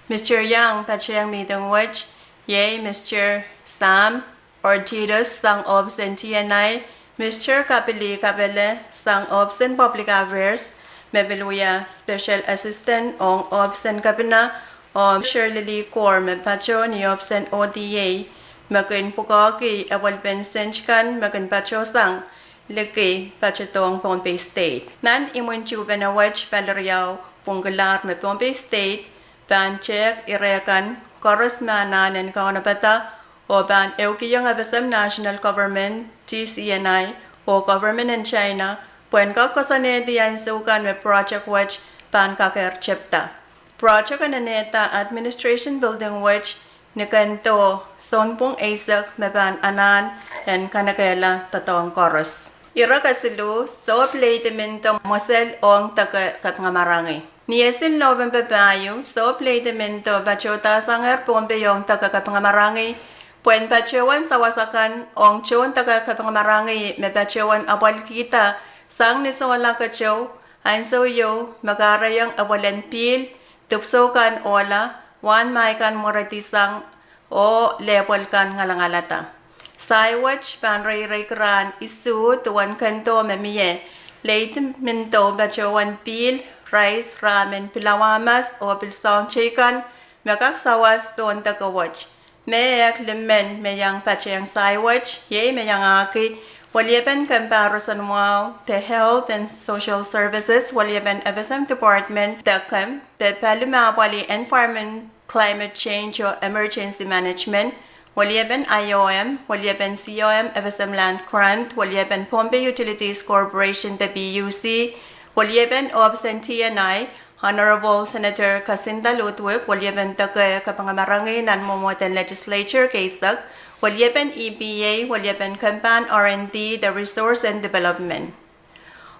Mister Yang patehng mihting wet, iei Mister Sam Ortidos sang ohpisen T and I, Mister Kapili Kapele sang ohpisen Public Affairs, me pil wia Special Assistant ong ohpisen Kepina, oh Mister Lily Gore me patoh ni ohpisen O D A, me kin pwukoahki ewelipen sent kan me kin patoh sang liki patohdohng Pohnpei State. Nan imwin tuhpeno wet, pali riau pwungkilahr me Pohnpei State pahn tehk ire kan koaros me anahn en kaunopada oh pahn ehukihong FSM National Government, T C N I, oh government en China pwehn kak koasoanehdi ansou kan me project wet pahn kakehr tepda. Project en onehda administration building wet ni kendo sounpwong eisek me pahn anahn en kanekehla doadoahk koaros. Ire kesiluh, sohp leidi mendo mwesel ong deke kapingamarangi. Ni esil November pahieu, sohp leidi mendo patohdahsangehr Pohnpei ong deke kapingamarangi pwehn patohwan sawas akan ong tohn deke kapingamarangi me patohwan apwalkihda sang ni sohla keteu, ansou ieu me kahrehiong ewelen pihl, dipwisou kan ohla, wahn mahi kan mweredisang, oh lehpwel kan ngalangalada. Sai wet pahn reireikihda isuh duwen kendo me mie. Leidi mendo patohwan pihl, rais, ramen, pilawa mas oh pil soahng teikan me kak sawas pohn deke wet. Me ehk limen me iang patehng sai wet iei me iangahki weliepen kempa roson mwahu de Health and Social Services, weliepen FSM Department de kem, de pali me apwalih Environment, Climate Change oh Emergency Management, Weliepen I O M, weliepen C O M F S M Land Grant, weliepen Pohnpei Utilities Corporation de P U C, weliepen ohpis en T and I, Honorable Senator Kasinda Ludwig, weliepen deke kapingamarangi nan mwomwohden Legislature keisek, weliepen E P A, weliepen kempahn R and D de Resource and Development.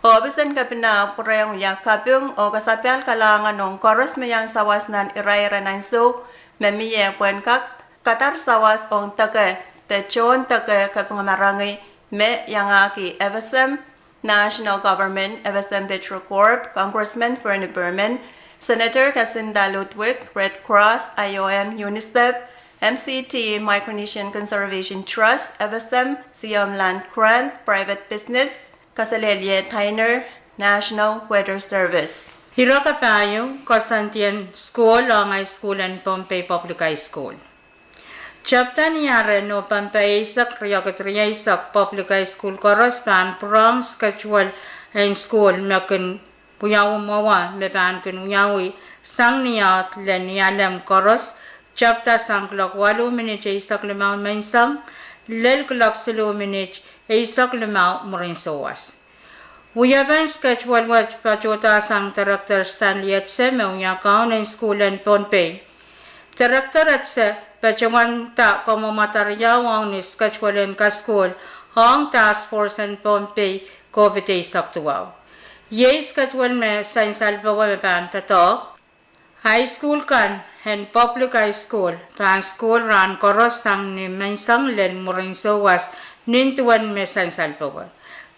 Ohpis en Kepina pwurehng wia kaping oh kasapahl kalahngan ong koaros me iang sawas nan irair en ansou me mie pwehn kak kadar sawas ong deke de tohn deke kapingamarangi me iangahki F S M National Government, F S M Petro Corp, Congressman Fernie Perman, Senator Kasinda Ludwig, Red Cross, I O M, UNICEF, M C T, Micronesian Conservation Trust, F S M, C O M Land Grant, private business, kaselehlie Diner, National Weather Service. Ire kapahieu koasoandi en sukuhl ong ei sukuhl en Pohnpei Public High School. Tepda ni ahr en Nopempe eisek, riekid rieisek, Public High School koaros pahn pwurehng schedule en sukuhl me kin wiawi mwowe me pahn kin wiawi sang ni aht lel Nialem koaros, tepda sang kuloak waluh minit eisek limau menseng lel kuloak siluh minit eisek limau mwurin souwas. Wiepen schedule wet patohda sang Director Stanley Etse me wia kaun en sukuhl en Pohnpei. Director Etse patohwanda kamwomwada riau ong ni schedule en kasukuhl ong task force en Pohnpei COVID eisek duwau. Iei schedule me sansal powe me pahn doadoahk. High school kan en Public High School pahn sukuhl rahn koaros sang ni menseng lel mwurin souwas nin duwen me sansal powe.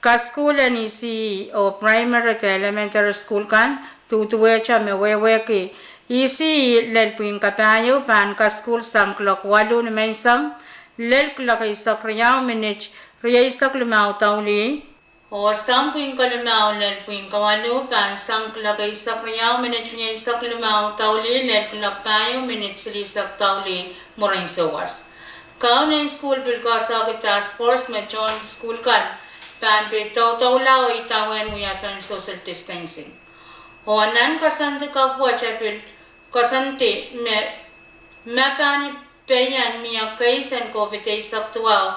Kasukuhl en E C E oh primary de elementary sukuhl kan duduwehte me wehwehki E C E lel pwihn kapahieu pahn kasukuhl sang kuloak waluh ni menseng lel kuloak eisek riau minit rieisek limau doulih, oh sang pwihn kalimau lel pwihn kawaluh pahn sang kuloak eisek riau minit rieisek limau doulih lel kuloak pahieu minit silihsek doulih mwurin souwas. Kaun en sukuhl pil koasoahki task force me tohn sukuhl kan pahn pil doudoula oh idawehn wiepen social distancing. Oh nan koasoandi kapw wet e pil koasoandi me ma pahn pein mie case en COVID eisek duwau,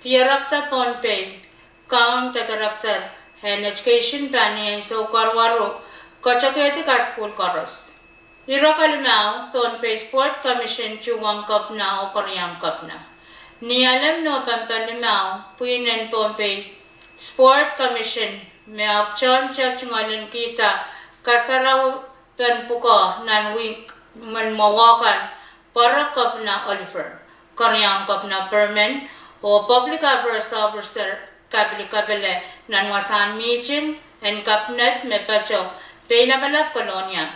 Director Pohnpei, kaun de Director en Education pahn ni ansou koaruwaru katokehdi kasukuhl koaros. Ire kalimau, Pohnpei Sport Commission tuhwong Kepina oh Keriaun Kepina. Nialem Nopempe limau, pwihn en Pohnpei Sport Commission me ahpwtehn tungoal en kihda kasarawi pen pwukoa nan wihk men mwowe kan, pwarek Kepina Oliver, Keriaun Kepina Perman, oh Public Affairs Officer Kapili Kapele nan wasahn mihting en Kabinet me patoh Peilapalap, Kolonia.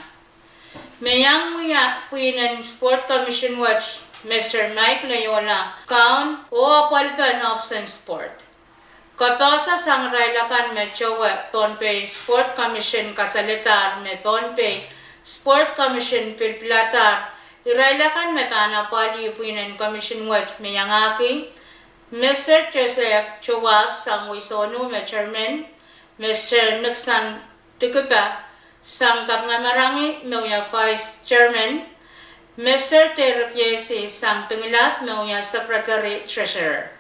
Me iang wia pwihn en Sport Commission wet, Mister Mike Leola, kaun oh apwalipen ohpis en sport. Kapehse sang irail akan me towe Pohnpei Sport Commission kasaledahr me Pohnpei Sport Commission pil piladahr irail akan me pahn apwalih pwihn en commission wet me iangahki Mister Joseph Towahp sang wehi sohno me chairman, Mister Nixon Dikipa sang kapingamarangi me wia vice chairman, Mister Derek Yesi sang Pingelap me wia secretary treasurer.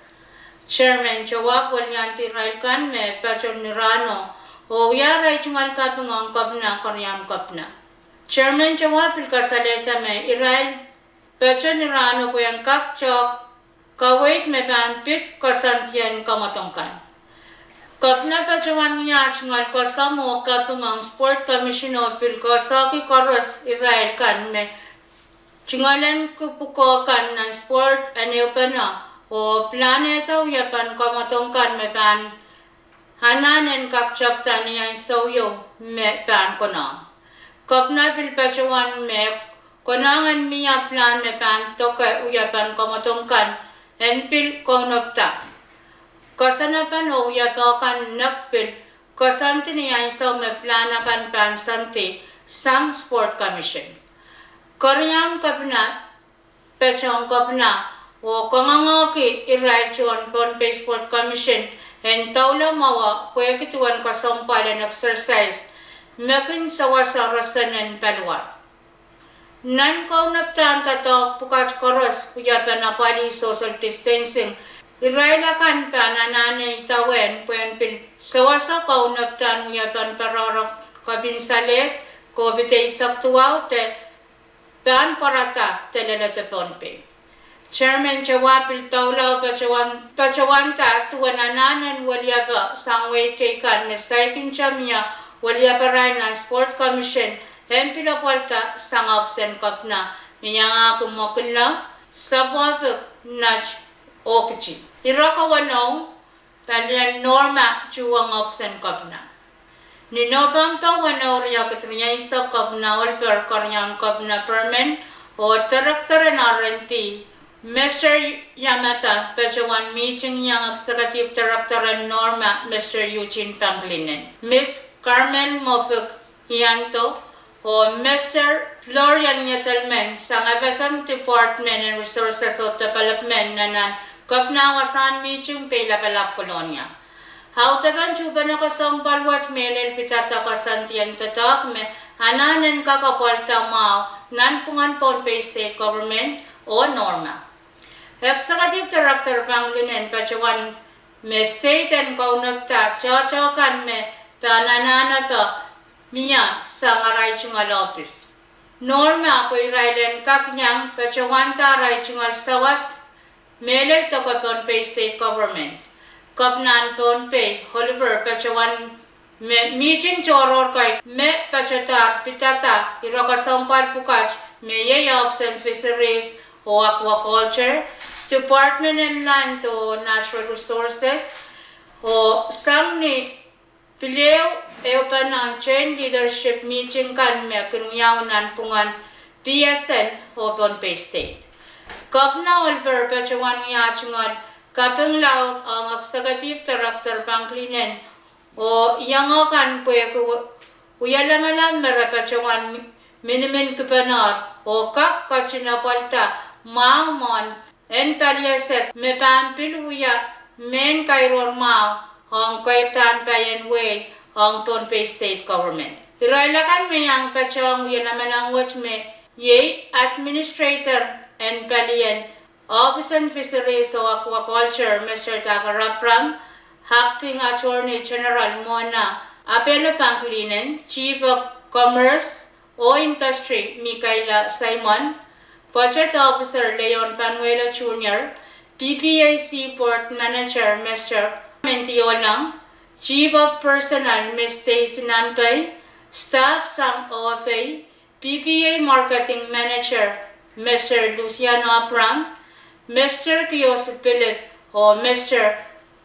Chairman Towahp weliandi irail kan me patoh ni rahno oh wia arail tungoal kaping ong Kepina, Keriaun Kepina. Chairman Towahp pil kasalehda me irail patoh ni rahno pwehn kak tehk kaweid me pahn pid koasoandien kamwadong kan. Kepina patohwan wia tungoal koasoamw oh kaping ong Sport Commission oh pil koasoahki koaros irail kan me tungoal en ki pwukoa kan nan sport en ehupene oh pilahnehda wiepen kamwadong kan me pahn anahn en kak tepda ni ansou ieu me pahn konehng. Kepina pil patohwan me konehng en mie pilahn me pahn doke wiepen kamwadong kan en pil kaunopada koasoanepen oh wiepe kan nek pil koasoandi ni ansou me pilahn akan pahn soandi sang Sport Commission. Keriaun Kepina patohwan Kepina oh kangoangehki irail tohn Pohnpei Sport Commission en doula mwahu pwehki duwen kesempwal en exercise me kin sewese roson en paliwar. Nan kaunopadahn doadoahk pwukat koaros wiepen apwalih social distancing, irail akan pahn anahne idawehn pwehn pil sewese kaunopadahn wiepen pwarohro kepinsalehd COVID eisek duwau de pahn pwarada de leledo Pohnpei. Chairman Tewa pil doula patohwanda duwen anahnen weliepe sang wehi teikan me saikinte mie welieparail nan Sport Commission en pil apwalda sang ohpis en kepina me iangahki mwekidla, sapwapik, nat, oh kiti. Ire kawenou palien Norma tuhwong ohpis en kepina. Ni Nohpempe weneu, riekid rieisek, Kepina Oliper, Keriaun Kepina Perman, oh Director en R and D, Mister Yamada patohwan mihting iang Executive Director en Norma, Mister Eugene Pangilinan, Miss Carmel Mofik Ianto, oh Mister Florian Ngetelmen sang FSM Department en Resources oh Development nan nan kepina wasahn mihting Peilapalap, Kolonia. Audepen tuhpene kesempwal wet mehlel pidada koasoandien doadoahk me anahnen kak apwalda mwahu nanpwungen Pohnpei State Government oh Norma. Executive Director Pangilinan patohwan me state en kaunopada tohto kan me pahn anahnepe mie sang arail tungoal ohpis. Norma pwe irail en kak iang patohwanda arail tungoal sawas mehlel doke Pohnpei State Government. Kepinahn Pohnpei Oliper patohwan me mihting tohrohr kei me patohdahr pidada ire kesempwal pwukat me iei ohpis en Fisheries oh Aquaculture, Department en Land oh Natural Resources, oh sang ni pil ehu ehupene joint leadership mihting kan me kin wiawi nanpwungen PSL oh Pohnpei State. Kepina Oliper patohwan wia tungoal kaping laud ong Executive Director Pangilinan oh iangahki kan pwehki wie lamalam me re patohwan minimin kipenohr oh kak ketin apwalda mwahu mwohn en paliesek me pahn pil wia mehn kairohr mwahu ong keirdahn paien wehi ong Pohnpei State Government. Irail akan me iang patohng wie lamalam wet me iei Administrator en palien Office en Fisheries oh Aquaculture, Mister Daker Abraham, Acting Attorney General Mona Apelo Pangilinan, Chief of Commerce oh Industry Mikaila Simon, Budget Officer Leon Panuelo Junior, PPAC Board Manager Mister Mendiolang, Chief of Personnel Miss Daisy Nampei, staff sang OFA, PPA Marketing Manager Mister Luciano Abraham, Mister Kiosi Philip, oh Mister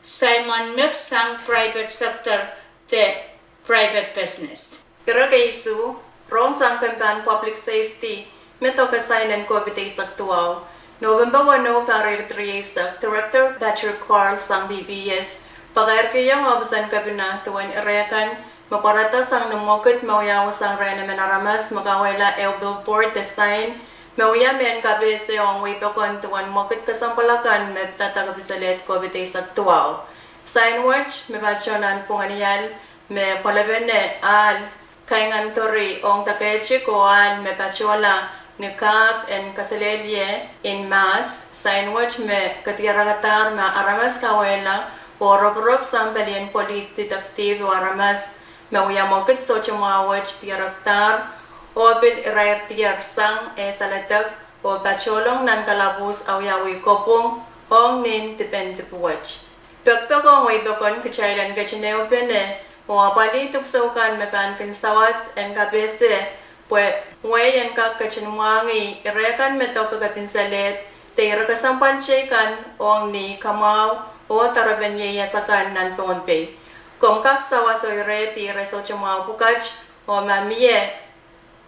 Simon Mix sang private sector de private business. Ire keisuh, rong sang kempahn public safety me doke sain en COVID eisek duwau. November weneu, pahr riekid rieisek, Director Patrick Carl sang DPS pakairkihong ohpis en kepina duwen ire kan me pwarada sang ni mwekid me wiawi sang rehn emen aramas me kawehla ehu billboard de sain me wia mehn kapehse ong wehi pokon duwen mwekid kesempwal akan me pidada kepinsalehd COVID eisek duwau. Sain wet me patoh nanpwungen ial me pwelepene ahl kaingan dori ong dakatik oh ahl me patohla ni kahp en kaselehlie en mahs. Sain wet me kediarekadahr ma aramas kawehla oh roporop sang palien police detective oh aramas me wia mwekid sohte mwahu wet dierekdahr oh pil irair dier sang eh saledek oh patohlong nan kalapwuhs awiawi kopwung ong nin dipen dipwet. Pekpek ong wehi pokon kitail en ketin ehupene oh apwalih dipwisou kan me pahn kin sawas en kapehse pwe wehi en kak ketin mwahngih ire kan me doke kepinsalehd de ire kesempwal teikan ong ni kamwahu oh doarepen ieias akan nan Pohnpei. Komw kak sawas oh irehdi ire sohte mwahu pwukat oh ma mie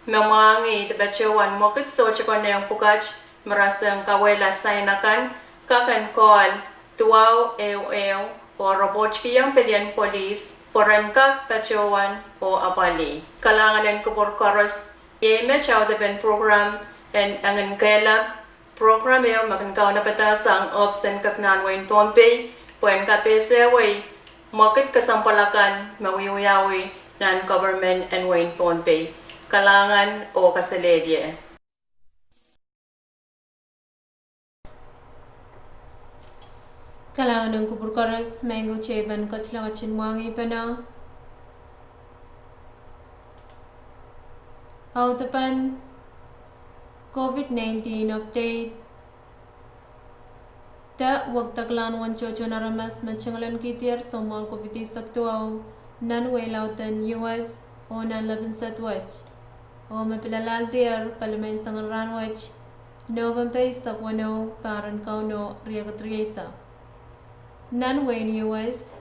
me mwahngih de patohwan mwekid sohte konehng pwukat me rasehng kawehla sain akan, kak en call duwau ehu ehu oh ropotkihong palien police pwe ren kak patohwan oh apwalih. Kalahngan en kupwur koaros. Iei met audepen prokram en Engin Kehlap, prokram ehu me kin kaunopada sang ohpis en kepinahn wehin Pohnpei pwehn kapehsewei mwekid kesempwal akan me wiewiawi nan government en wehin Pohnpei. Kalahngan oh kaselehlie. Kalahngan en kupwur koaros, maing ko, kitail pahn ketin mwahngih pene audepen COVID nineteen update. De wekidekla uwen tohtohn aramas me tungoalenkidier soumwahu COVID eisek duwau nan wehi laud en U S oh nan lepin sed wet, oh me pil alahldier palimain soangen rahn wet, Nopempe eisek weneu, pahr en Kauno riekid rieisek. Nan wehin U S,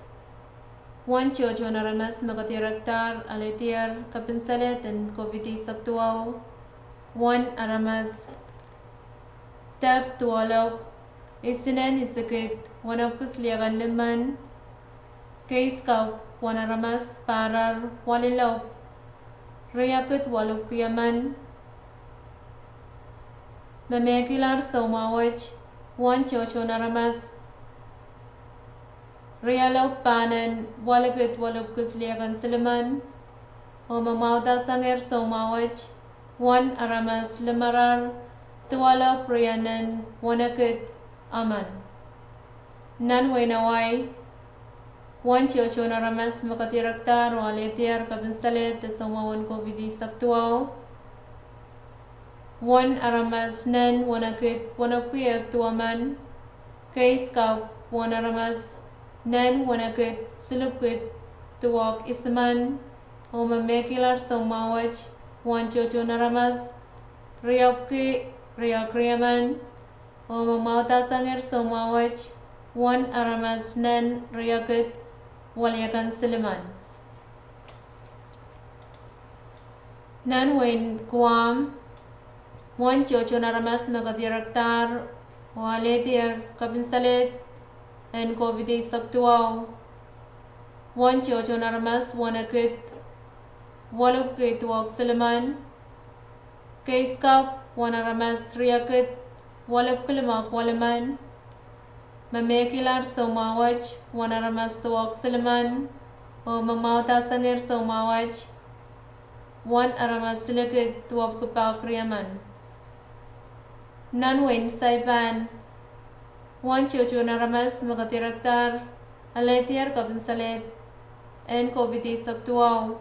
uwen tohtohn aramas me kadirekdahr alehdier kepinsalehd en COVID eisek duwau, uwen aramas dahp duwalopw isinen isikid wenepwiki silihsek en limmen, keis kapw uwen aramas pahrer walilopw riekid walopwiki emen, me mehkihlahr soumwahu wet uwen tohtohn aramas rialopw pahnen walikid walopwiki silihsek en silimen, oh me mwahudahsangehr soumwahu wet uwen aramas limmerer duwalopw rienen wenekid emen. Nan wehin Hawaii, uwen tohtohn aramas me kadirekdahr oh alehdier kepinsalehd de soumwahu en COVID eisek duwau, uwen aramas nen wenekid wenepwiki ehk duwemen, keis kapw uwen aramas nen wenekid silipwiki duwehk isimen, oh me mehkihlahr soumwahu wet uwen tohtohn aramas riepwiki riehk riemen, oh me mwahudahsangehr soumwahu wet uwen aramas nen riekid weliakan silimen. Nan wehin Guam, uwen tohtohn aramas me kadirekdahr oh alehdier kepinsalehd en COVID eisek duwau, uwen tohtohn aramas wenekid walopwiki duwehk silimen, keis kapw uwen aramas riekid walopwiki limehk welimen, me mehkihlahr soumwahu wet uwen aramas duwehk silimen, oh me mwahudahsangehr soumwahu wet uwen aramas silikid duwehk pahk riemen. Nan wehin Saipan, uwen tohtohn aramas me kadirekdahr alehdier kepinsalehd en COVID eisek duwau,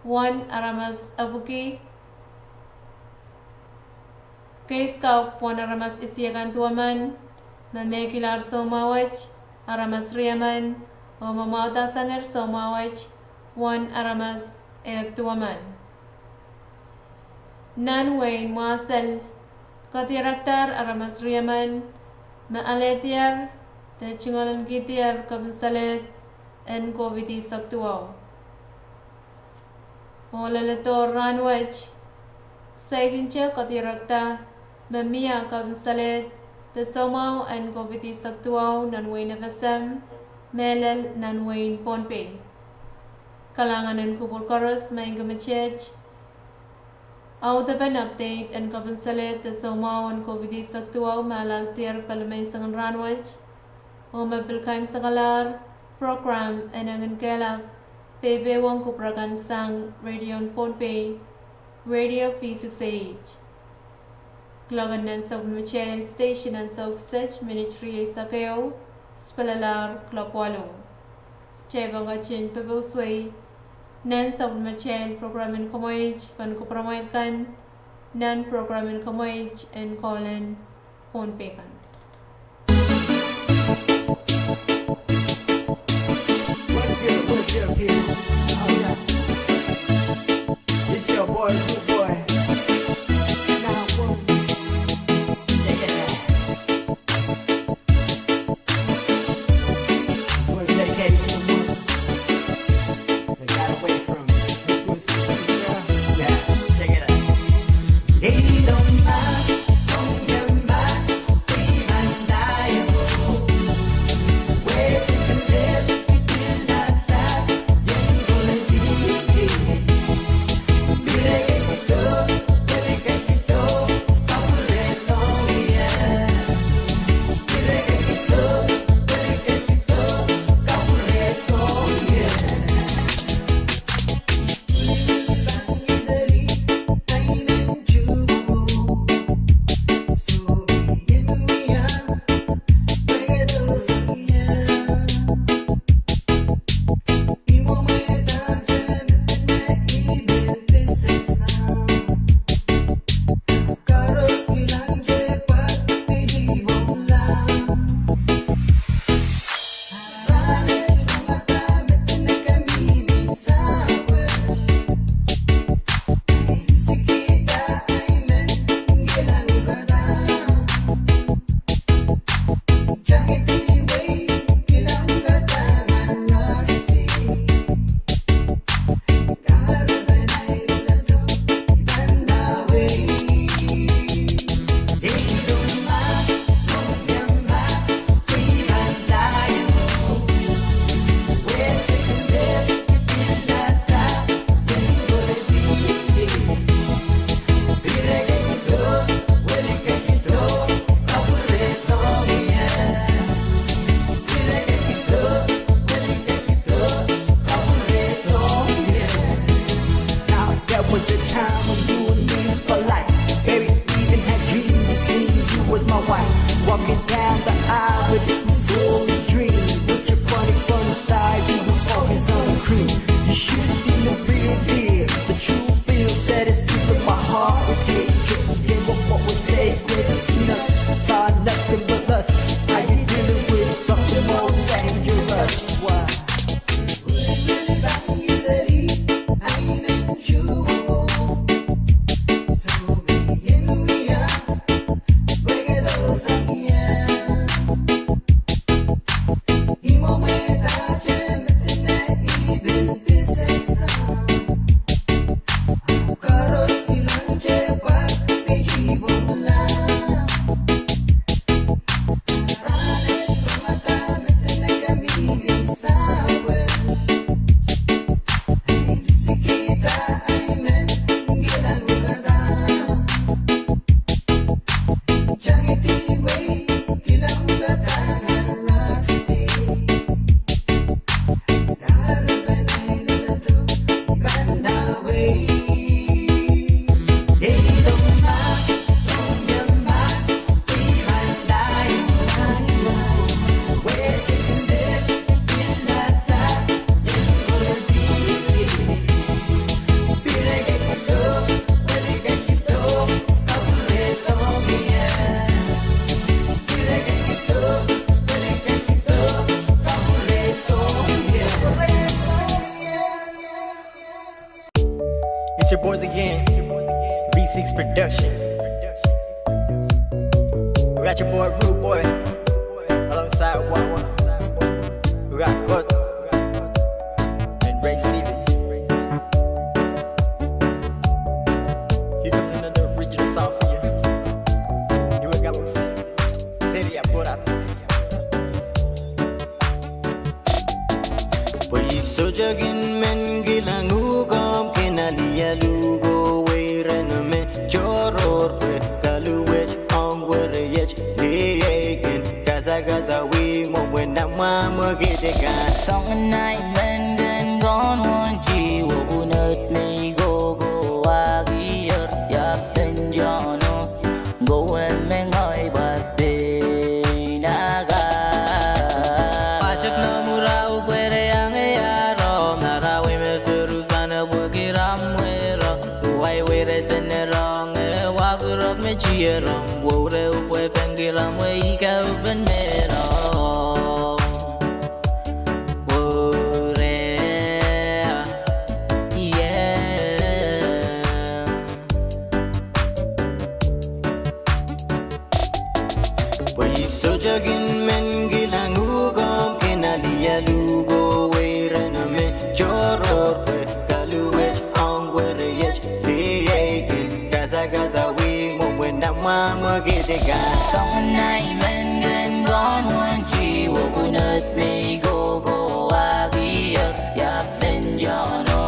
uwen aramas epwiki, keis kapw uwen aramas isihsek en duwemen, me mehkihlahr soumwahu wet aramas riemen, oh me mwahudahsangehr soumwahu wet uwen aramas ehk duwemen. Nan wehin Mwahsel, kadirekdahr aramas riemen me alehdier de tungoalenkidier kepinsalehd en COVID eisek duwau. Oh leledo rahn wet, saikinte kadirekda me mie kepinsalehd de soumwahu en COVID eisek duwau nan wehin F S M, mehlel nan wehin Pohnpei. Kalahngan en kupwur koaros, maing ko, meteht audepen update en kepinsalehd de soumwahu en COVID eisek duwau me alahldier palimain soangen rahn wet, oh me pil keimwseklahr program en Enginkehlap, peipeiohng kupwur akan sang radio en Pohnpei, Radio V six eight. Kuloak en nansapw en matail station ansou kiset minit rieisek ehu, spelalahr kuloak waluh. Kitail pahn ketin popousewei nansapw en matail program en kumwail pahn kupwuramwail kan nan program en kumwail en Kolen Pohnpei kan. What's good, what's good, people? Oh, yeah. It's your boy, Rude Boy. Now, boom. Check it out. This one's dedicated to the mother that got away from her sister. Yeah, check it out. Production. We got your boy Rude Boy alongside Wawa. We got Kut and Ray Steven. Here comes another original song for you. Here we go. Seri a put up. Pwe I sohte kin men kilang uhk omw kin alialu ko weireno me tohrohr pwe kaluwet ong wereiet liei kin kasakasawih mwohmw en amwahmw kid kan. Soangen ahi men ken kohn wonti wopwunod me I kohkohwahkier ia pwehn tano. Kowe me ngehi pwapei naka. Watek noumw ura upwere iang e iaro, marawi me furu fane pwekir amwero. Uwai wire sene rong e wakurok me tiero. Woure upwe fen kiramwe ika ufen mero. Woure, yeah. Pwe I sohte kin men kilang uhk omw kin alialu ko weireno me tohrohr pwe kaluwet ong wereiet liei kin kasakasawih mwohmw en amwahmw kid kan. Soangen ahi men ken kohn wonti wopwunod me I kohkohwahkier ia pwehn tano.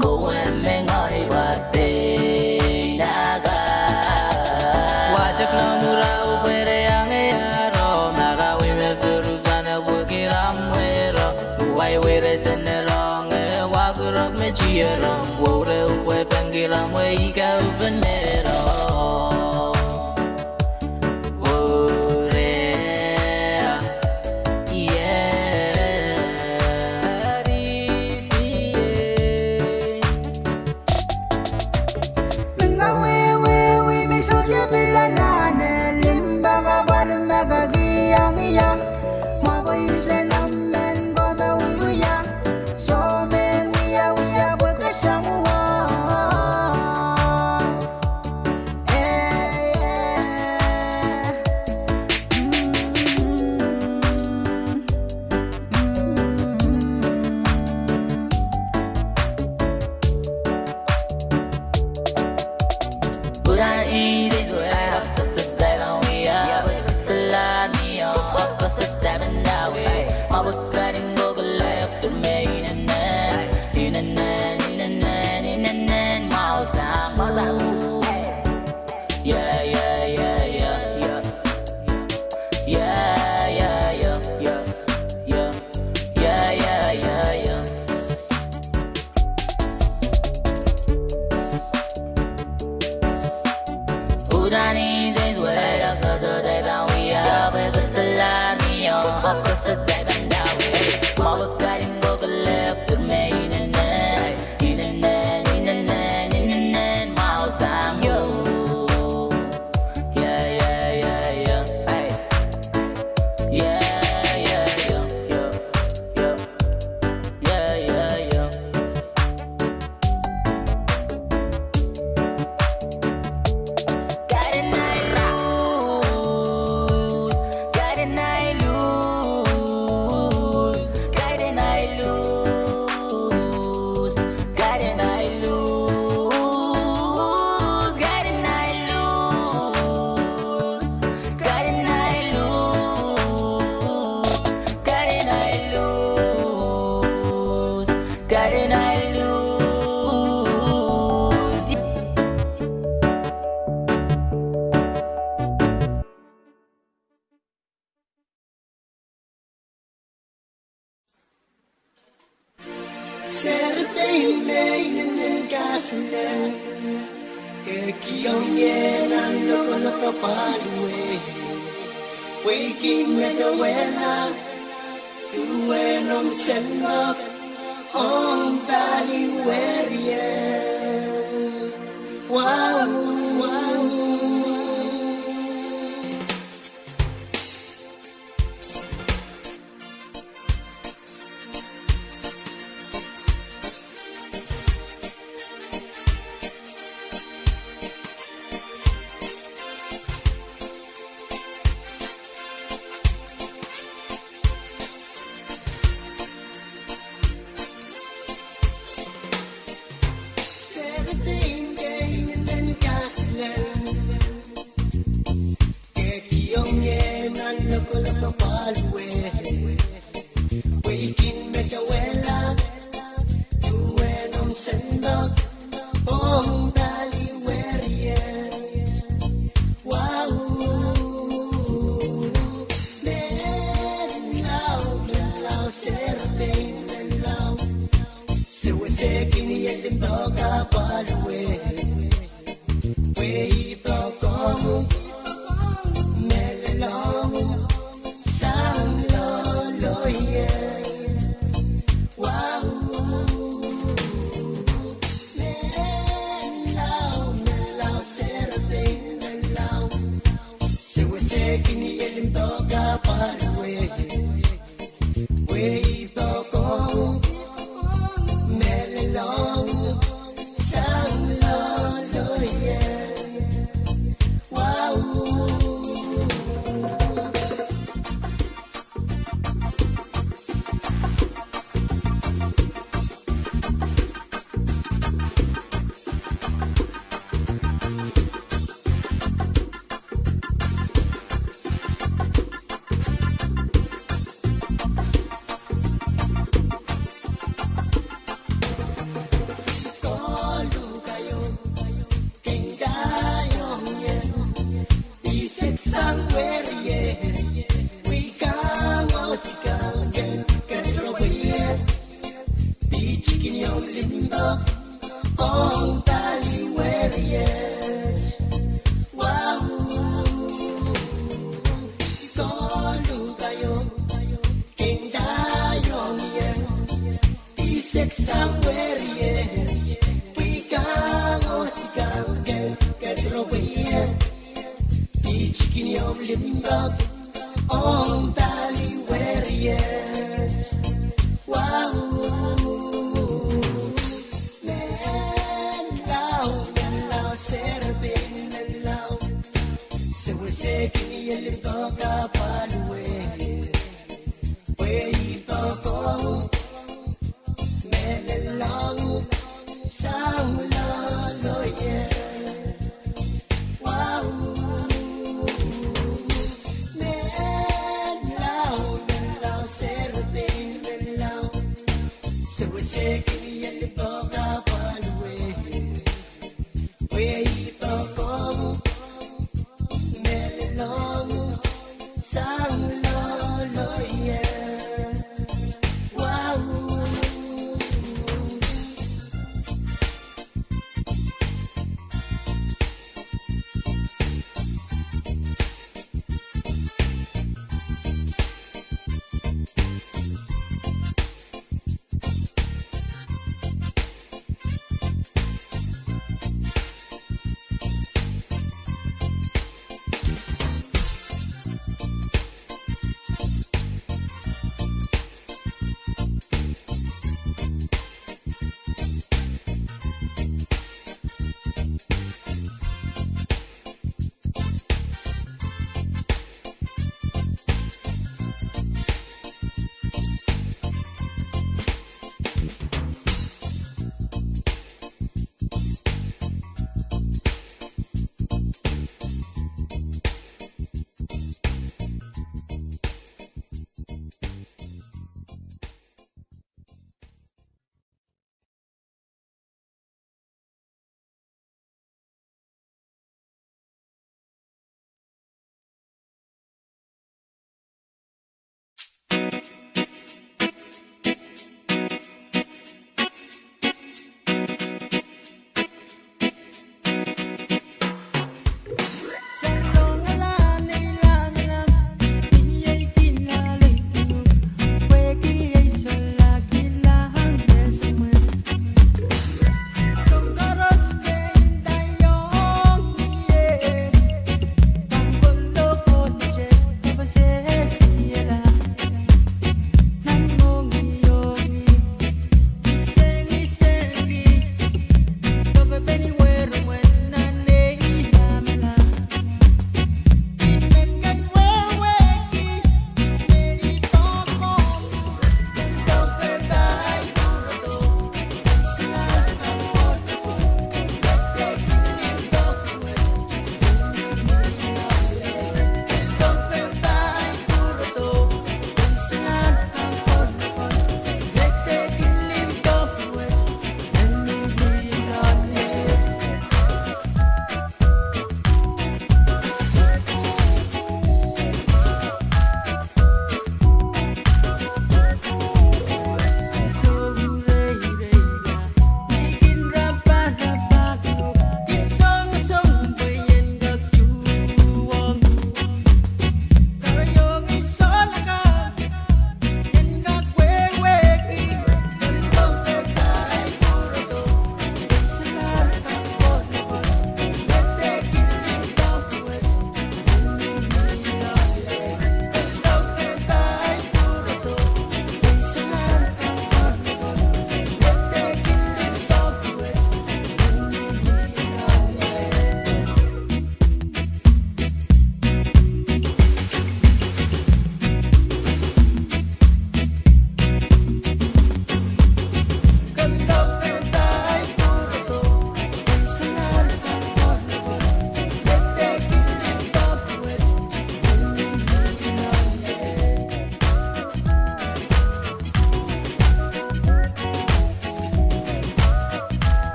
Kowe me ngehi pwapei naka. Watek noumw ura upwere iang e iaro, marawi me furu fane pwekir amwero. Uwai wire sene rong e wakurok me tiero. Woure upwe fen kiramwe ika ufen mero. Woure, yeah. Minga wewe wi me sohte pil anahne limpoak a pwal me kaki iang ia. Mwo pwe I sehse nan men ko me wiewia. Soh men wiewia pwe ke sang wa. Yeah, yeah, yeah, yeah, yeah. Yeah, yeah, yeah, yeah, yeah. Yeah, yeah, yeah, yeah. Udani de dwelak sa sa de ba wi a be ke salami o. Of course, de ba da wi. Ma we kaling go ke lep to me in a night. Serpei me inenen kasnel, ke kiong ie nan lokoloko paliwe, pweikin me de wehla, duwen omw senmok, omw paliwe rie. Wow, wow. Ie nan lokolok apwal wet, pwe I kin medewehla duwen omw sounpar ong pali weriet. Wau, menlau, menlau, serepein menlau. Sewesehkin ie limpoak apwal wet, pwe I poakohng mehlelong sang loaloiet. Wau, menlau, menlau, serepein menlau. Sewesehkin ie limpoak apwal wet, pwe I poakohng mehlelong sang loaloiet. Wau, koluhkaio, kin ndahiong ie, I sehse sang weriet, pwe I kang oh sikang ken, ken rong ie, pidkin omw limpoak ong pali weriet. Wau, koluhkaio, kin ndahiong ie, I sehse sang weriet, pwe I kang oh sikang ken, ken rong ie, pidkin omw limpoak ong pali weriet. Wau, menlau, menlau, serepein menlau. Sewesehkin ie limpoak apwal wet, pwe I poakohng mehlelong sang loaloiet. Wau, menlau, menlau, serepein menlau. Sewesehkin ie limpoak apwal wet, pwe I poakohng mehlelong sang loaloiet.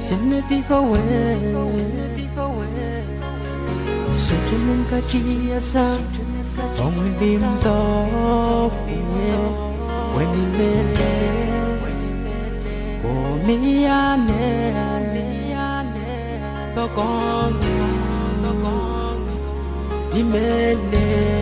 Senedi kowe, sohte men katiasang ong limpoak, pwe ni mehlel, komwi anahne, poakohng, ni mehlel.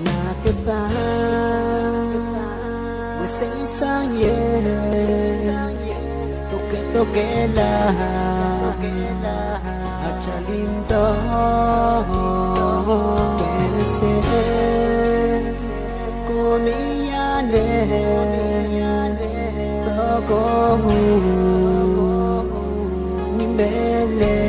Nahke pahn wesei sang ie, pokepokehla atail limpoak, pwe se komwi anahne, poakohng ni mehlel.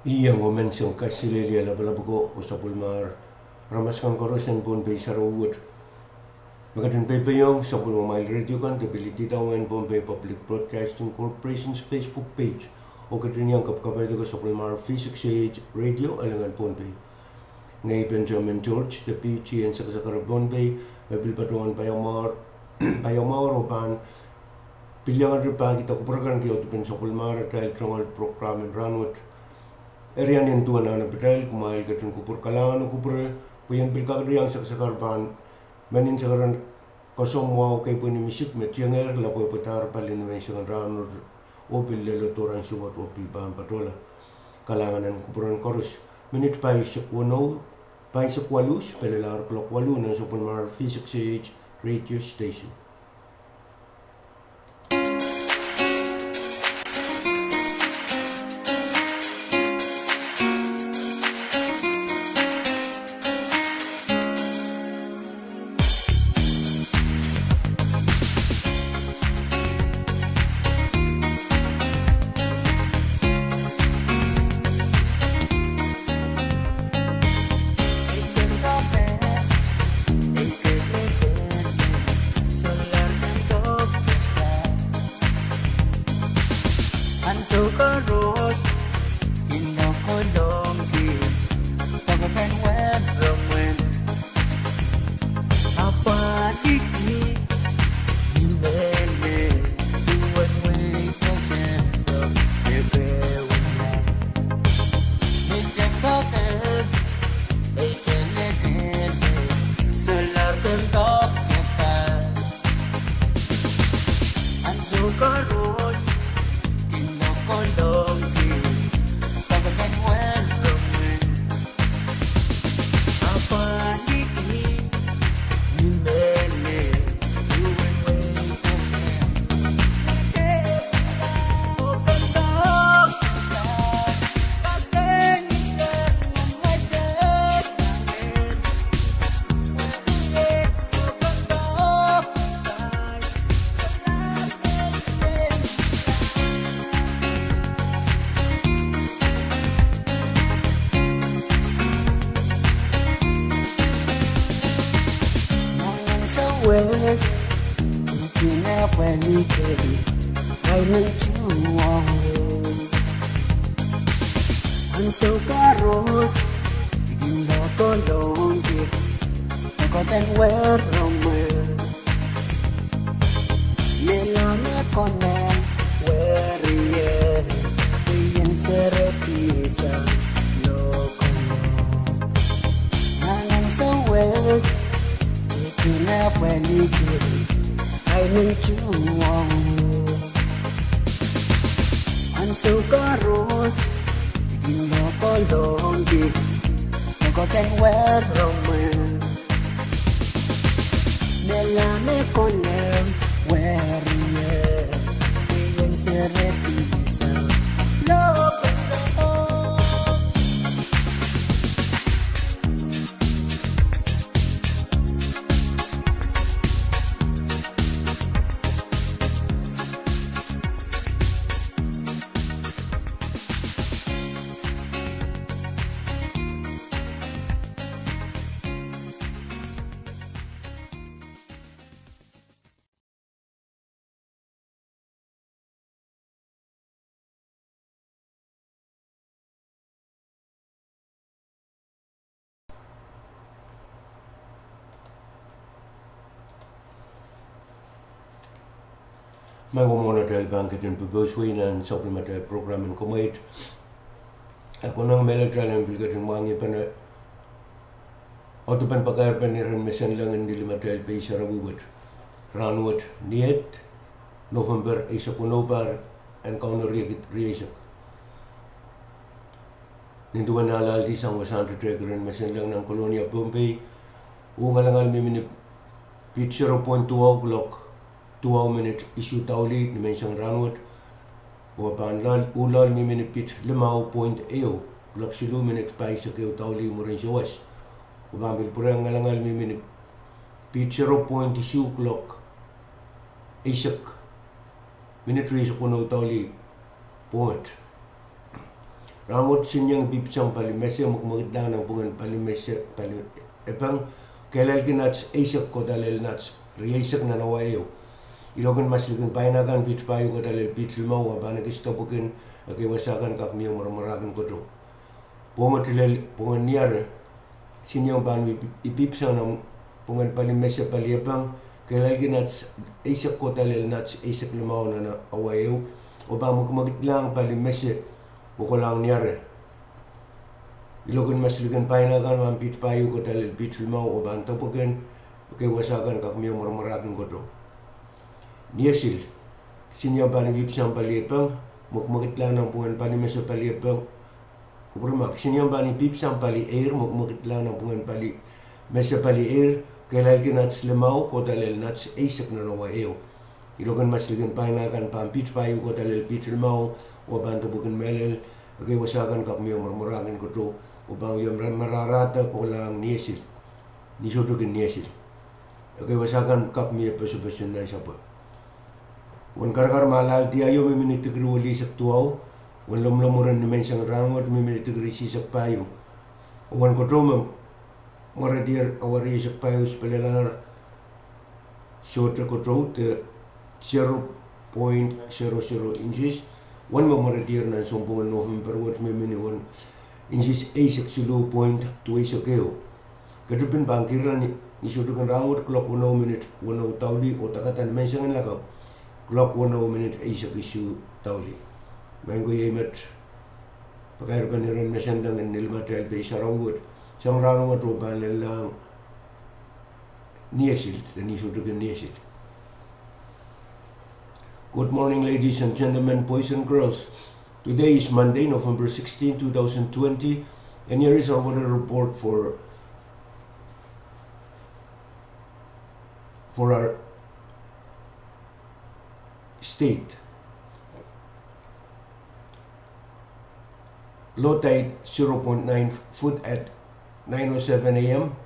Iang omen sang kaselehlie lapalap ko oh sapwellimar aramas kan koaros en Pohnpei sarawi wet. Me ketin peipeiohng sapwellimamwail radio kan de pil idawehn Pohnpei Public Broadcasting Corporation's Facebook page, oh ketin iang kapkapaideko sapwellimar V six A H radio alingan Pohnpei. Ngehi Benjamin George de pwuhk en sakasakarehn Pohnpei, me pil patohwan paiamwahu, paiamwahu oh pahn pil iangete pahkihda kupwur kan ki audepen sapwellimar atail tungoal program en rahnwet. Eri ni duwen anahn apatail, kumwail ketin kupwur kalahngan oh kupwure, pwe I en pil kakete iang sakasakar pahn menin sakaradahn koasoamwahu kei pwe ni misik me tiengehr lapwehpwadahr pali ni menseng en rahnwet, oh pil lel doadoahk en Suwed oh pil pahn patohla. Kalahngan en kupwuren koaros. Minit pahisek waluh, pahisek waluh, pelelahr kuloak waluh nan sapwellimar V six A H radio station. Ansou koaros kin kohlongki, pokpen wehi rongen. Apwaliki ni mehlel, duwen wehi koasoandi, epe wia. Ni tempe, ei kelehkehla, solahr kin koasoandi. Ansou koaros kin kohlongki, pokpen wehi rongen. Nangansou wet, I kin apwaliki, ahi men tuhwong. Ansou koaros I kin kohlongki, pokpen wehi rongen. Melahr me konehng werie, I en serepisang lokolo. Nangansou wet, I kin apwaliki, ahi men tuhwong. Ansou koaros I kin kohlongki, pokpen wehi rongen. Melahr me konehng werie, I en serepisang lokolo. Ma I wia mwohn atail pahn ketin pwopwoud wei nan sapwellimatail program en komweit, e konehng mehlel kitail en pil ketin mwahngih pene audepen pakairpen iren mesenleng en lilimatail pei sarawi wet, rahnwet, ni et, November eisek weneu pahr, en Kauno riekid rieisek. Nin duwen ahlahldi sang wasahn tetehk iren mesenleng nan Kolonia, Pohnpei, uh ngalangal mihmi ni piht zero point duwau kuloak, duwau minit isuh daulih ni menseng rahnwet, oh pahn loal, uh loal mihmi ni piht limau point ehu kuloak siluh minit pahisek ehu daulih mwurin sawas, oh pahn pil pwurehng ngalangal mihmi ni piht zero point isuh kuloak eisek minit rieisek weneu daulih pwohnget. Rahnwet Sinieng ipwipwisang pali mese, mwekimwekidlahng nanpwungen pali mese, pali epeng, kehlailkin nats eisek kohda lel nats rieisek nan awa ehu. Iloak en maslikin paina kan, piht pahieu kohda lel piht limau, oh pahn ekis topwek en ekei wasa kan kak mie mwaramwarakin koto. Pwongo lel, pwongen Niare, Sinieng pahn ip-, ipwipwisang nanpwungen pali mese, pali epeng, kehlailkin nats eisek kohda lel nats eisek limau nan awa ehu, oh pahn mwekimwekidlahng pali mese, kokolahng Niare. Iloak en maslikin paina kan pahn piht pahieu kohda lel piht limau, oh pahn topwek en ekei wasa kan kak mie mwaramwarakin koto. Niesil, Sinieng pahn ipwipwisang pali epeng, mwekimwekidlahng nanpwungen pali mese, pali epeng. Kupwurmahk, Sinieng pahn ipwipwisang pali eir, mwekimwekidlahng nanpwungen pali mese, pali eir, kehlailkin nats limau kohda lel nats eisek nan awa ehu. Iloak en maslikin paina kan pahn piht pahieu kohda lel piht limau, oh pahn topwek en mehlel ekei wasa kan kak mie mwaramwarakin koto, oh pahn wia maramarahda kokolahng Niesil, ni sohte kin Niesil. Ekei wasa kan kak mie posoposon nan sapwe. Uwen karakar me alahldi aio mihmi ni degri welihsek duwau, uwen lomwlomw mwurin nimenseng rahnwet mihmi ni degri isihsek pahieu. Uwen kotou me mweredier awa rieisek pahieu, spelelahr sohte kotou de zero point zero zero inches. Uwen me mweredier nan sounpwongen November wet mihmi ni uwen inches eisek siluh point duweisek ehu. Ketipin pahn kihrla ni, ni sohte kin rahnwet kuloak weneu minit weneu dauli oh dakada ni menseng en lakapw kuloak weneu minit eisek isuh dauli. Maing ko, iei met pakairpen iren mesendeng en ngilimatail pei sarawi wet sang rahnwet oh pahn lelohng Niesil, de ni sohte kin Niesil. Good morning, ladies and gentlemen, boys and girls. Today is Monday, November sixteen, two thousand twenty, and here is our weather report for, for our state. Low tide zero point nine foot at nine oh seven a m.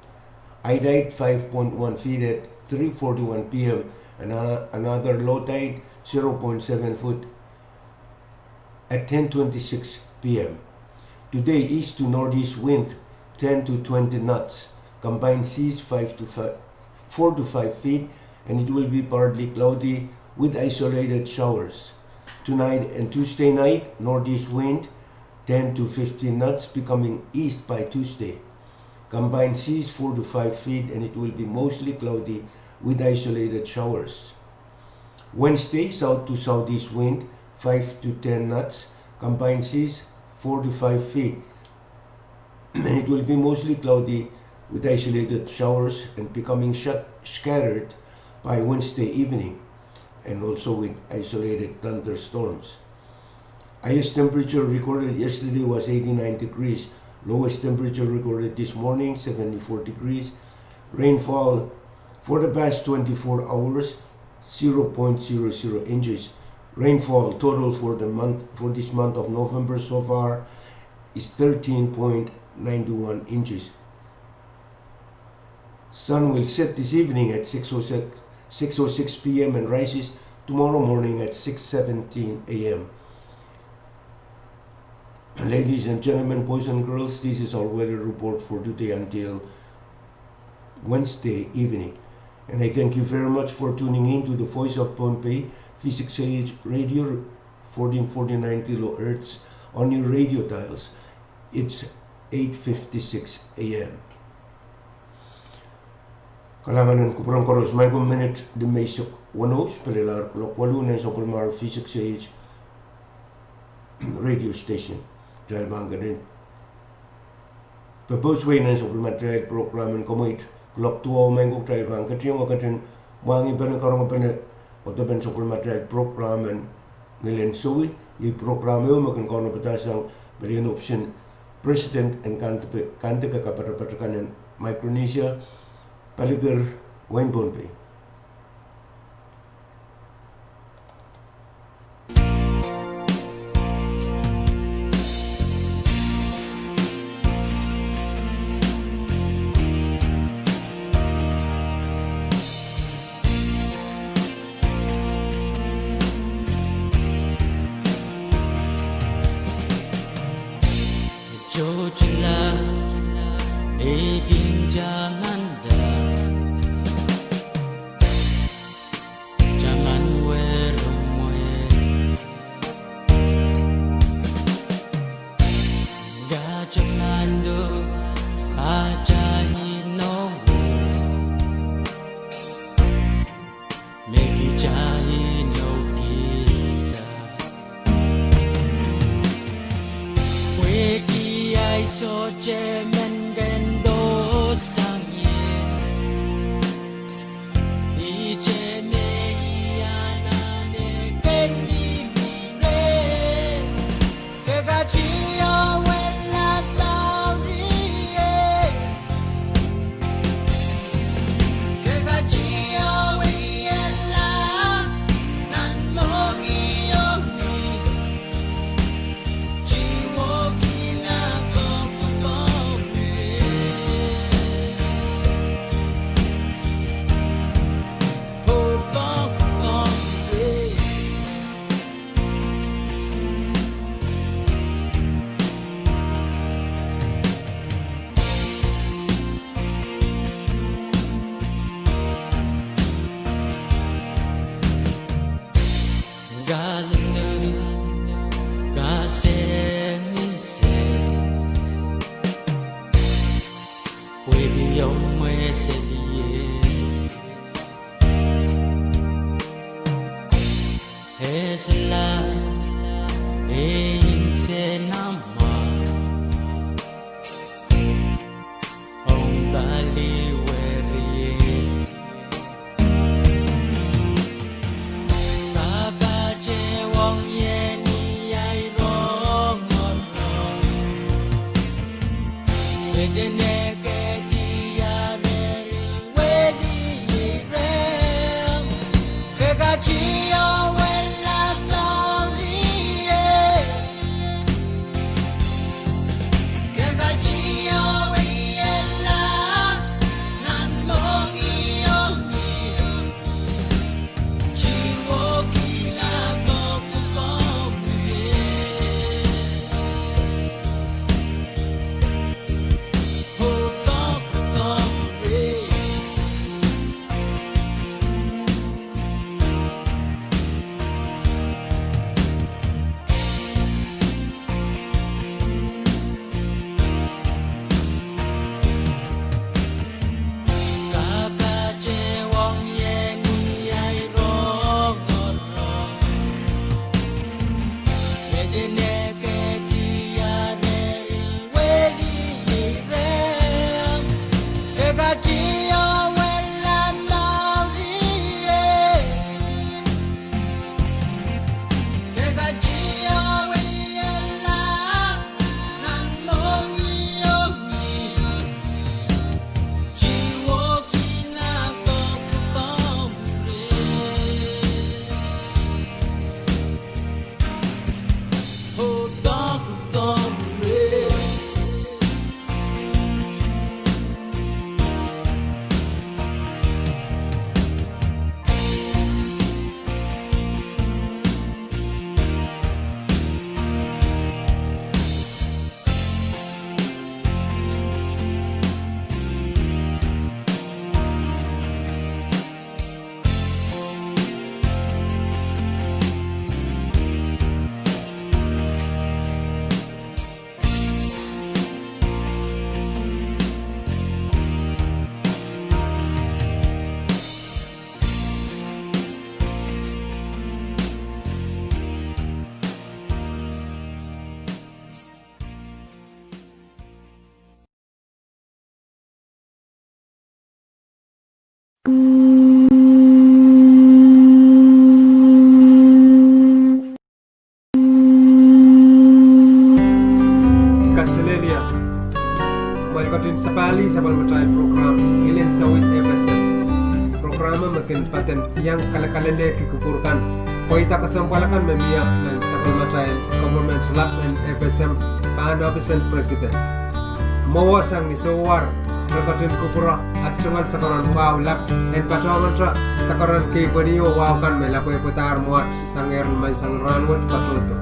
High tide five point one feet at three forty-one p m. And ano-, another low tide zero point seven foot at ten twenty-six p m. Today, east to northeast wind ten to twenty knots, combined seas five to five, four to five feet, and it will be partly cloudy with isolated showers. Tonight and Tuesday night, northeast wind ten to fifteen knots, becoming east by Tuesday. Combined seas four to five feet, and it will be mostly cloudy with isolated showers. Wednesday, south to southeast wind five to ten knots, combined seas four to five feet. And it will be mostly cloudy with isolated showers and becoming shat-, scattered by Wednesday evening, and also with isolated thunderstorms. Highest temperature recorded yesterday was eighty-nine degrees. Lowest temperature recorded this morning, seventy-four degrees. Rainfall for the past twenty-four hours, zero point zero zero inches. Rainfall total for the month, for this month of November so far is thirteen point nine one inches. Sun will set this evening at six oh six, six oh six p m and rises tomorrow morning at six seventeen a m. Ladies and gentlemen, boys and girls, this is our weather report for today until Wednesday evening. And I thank you very much for tuning in to the Voice of Pohnpei, V six A H Radio, fourteen forty-nine kilohertz on your radio dials. It's eight fifty-six a m. Kalahngan en kupwuren koaros. Maing ko, minit limeisek weneu spelelahr kuloak waluh nan sapwellimatail V six A H radio station. Kitail pahn ketin pepehs wei nan sapwellimatail program en komweit kuloak duwau. Maing ko, kitail pahn ketin, ketin mwahngih pene, karongpene, odepen sapwellimatail program en Ngilen Sowi. Iei program ehu me kin kaunopada sang pelien ohpis en president en kandike, kandike kapatapat kan en Micronesia, Palikir, wehin Pohnpei. Tamanda, taman weremwe, katamando atail inou, me kitail inou kita. Pwehki ahi sohte men kin dohsang ie, ihte me I anahne ken mihmi reh. Ke ketido wehla mour ie. Ke ketido wehla nan mohngiong ie. Kalelehn kasehn ise, pwehki omw mwesel ie. Esla, e insenamwahu ong paliwere. Kapahtou ong ien I rongorong. Edene ketiareri wehdi rehmw. Ke ketido wehla mour ie. Ke ketido wehla nan mohngiong ie. Kapahtou ong ien I rongorong. Edene ketiareri wehdi rehmw. Ke ketido wehla mour ie. Ke ketido wehla nan mohngiong ie. Kaselehlie. Kumwail ketin sapahlih sapwellimatail prokram Ngilin Sawih F S M. Prokram me kin patehng iang kalekalelehki kupwur kan, pweida kesempwal akan me mie nan sapwellimatail government lap en F S M, pahn ohpis en president. Mwowe sang ni sohte re ketin kupwure, at tungoal sakaradahn wahu lap en patohwante sakaradahn keipweni oh wahu kan me lapwehpwadahr mwahu sang ehr ni maing sang rahnwet patohdo.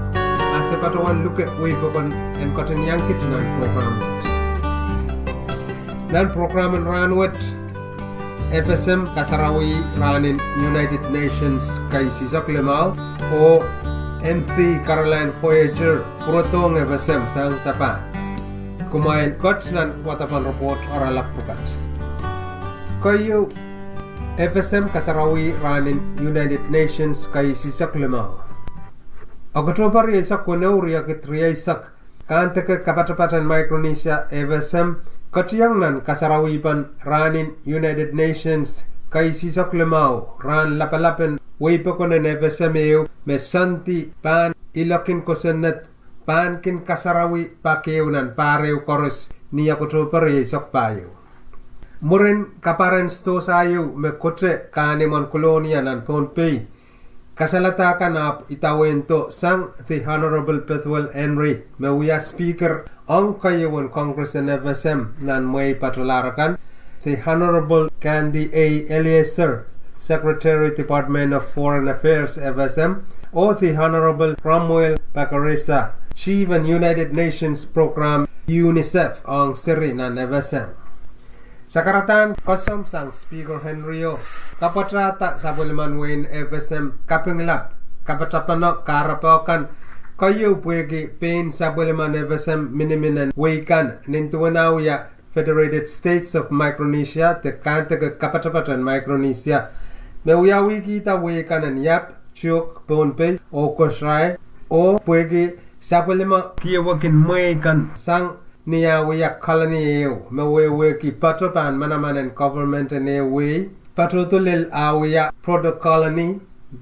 A se patohwan luke wei pokon en ketin iang kit nan prokram wet. Nan program en rahnwet, FSM kasarawi rahn en United Nations kaisihsek limau, oh Mt Caroline Voyager pwurodohng FSM sang sapan. Kumwail ket nan wadawad en ripoht oaralap pwukat. Keieu, FSM kasarawi rahn en United Nations kaisihsek limau. Oktohpa rieisek weneu, riekid rieisek, Kahndeke Kapatapat en Micronesia, FSM, ketiong nan kasarawihpen rahn en United Nations kaisihsek limau, rahn lapalap en wehi pokon en FSM ehu me soandi pahn ilokin kosonned pahn kin kasarawi pak ehu nan pahr ehu koaros ni Oktohpa rieisek pahieu. Mwurin kaparen sidohsa ehu me kote kahnimwen Kolonia nan Pohnpei, kasalada kan ahpw idawehndo sang The Honorable Bethwel Henry me wia Speaker ong keieun Congress en FSM nan mwehi patolahro kan, The Honorable Candy A. Eliezer, Secretary, Department of Foreign Affairs, FSM, oh The Honorable Ramwel Bagaresa, Chief en United Nations Program, UNICEF, ong seri nan FSM. Sakaradahn koasoamw sang Speaker Henry o kapwatahda sapwellimen wehin FSM kapinglap, kapatapene kahrepe kan, keieu pwehki pein sapwellimen FSM miniminen wehi kan nin duwen ah wia Federated States of Micronesia de Kahndeke Kapatapat en Micronesia, me wiawihkihda wehi kan en Yap, Chuuk, Pohnpei oh Kosrae, oh pwehki sapwellime kiewekin mwehi kan sang ni ah wia colony ehu me wehwehki patohwan manaman en government en ehu wehi, patohdo lel ah wia proto-colony,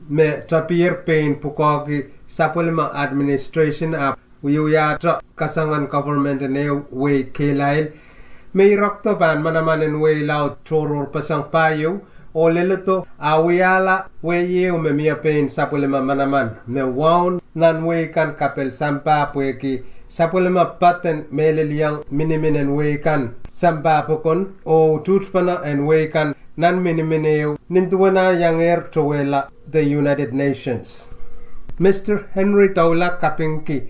me tepier pein pwukoahki sapwellime administration ahpw wiewiahte kasangen government en ehu wehi kehlail, me irekdo pahn manaman en wehi laud tohrohrpeseng pahieu, oh leledo ah wiahla wehi ehu me mie pein sapwellime manaman me waun nan wehi kan kapel sampah pwehki sapwellime pad en mehleliong miniminen wehi kan sampah pokon oh utuhtpene en wehi kan nan minimin ehu nin duwen ah iangehr towehla the United Nations. Mr Henry doula kapingki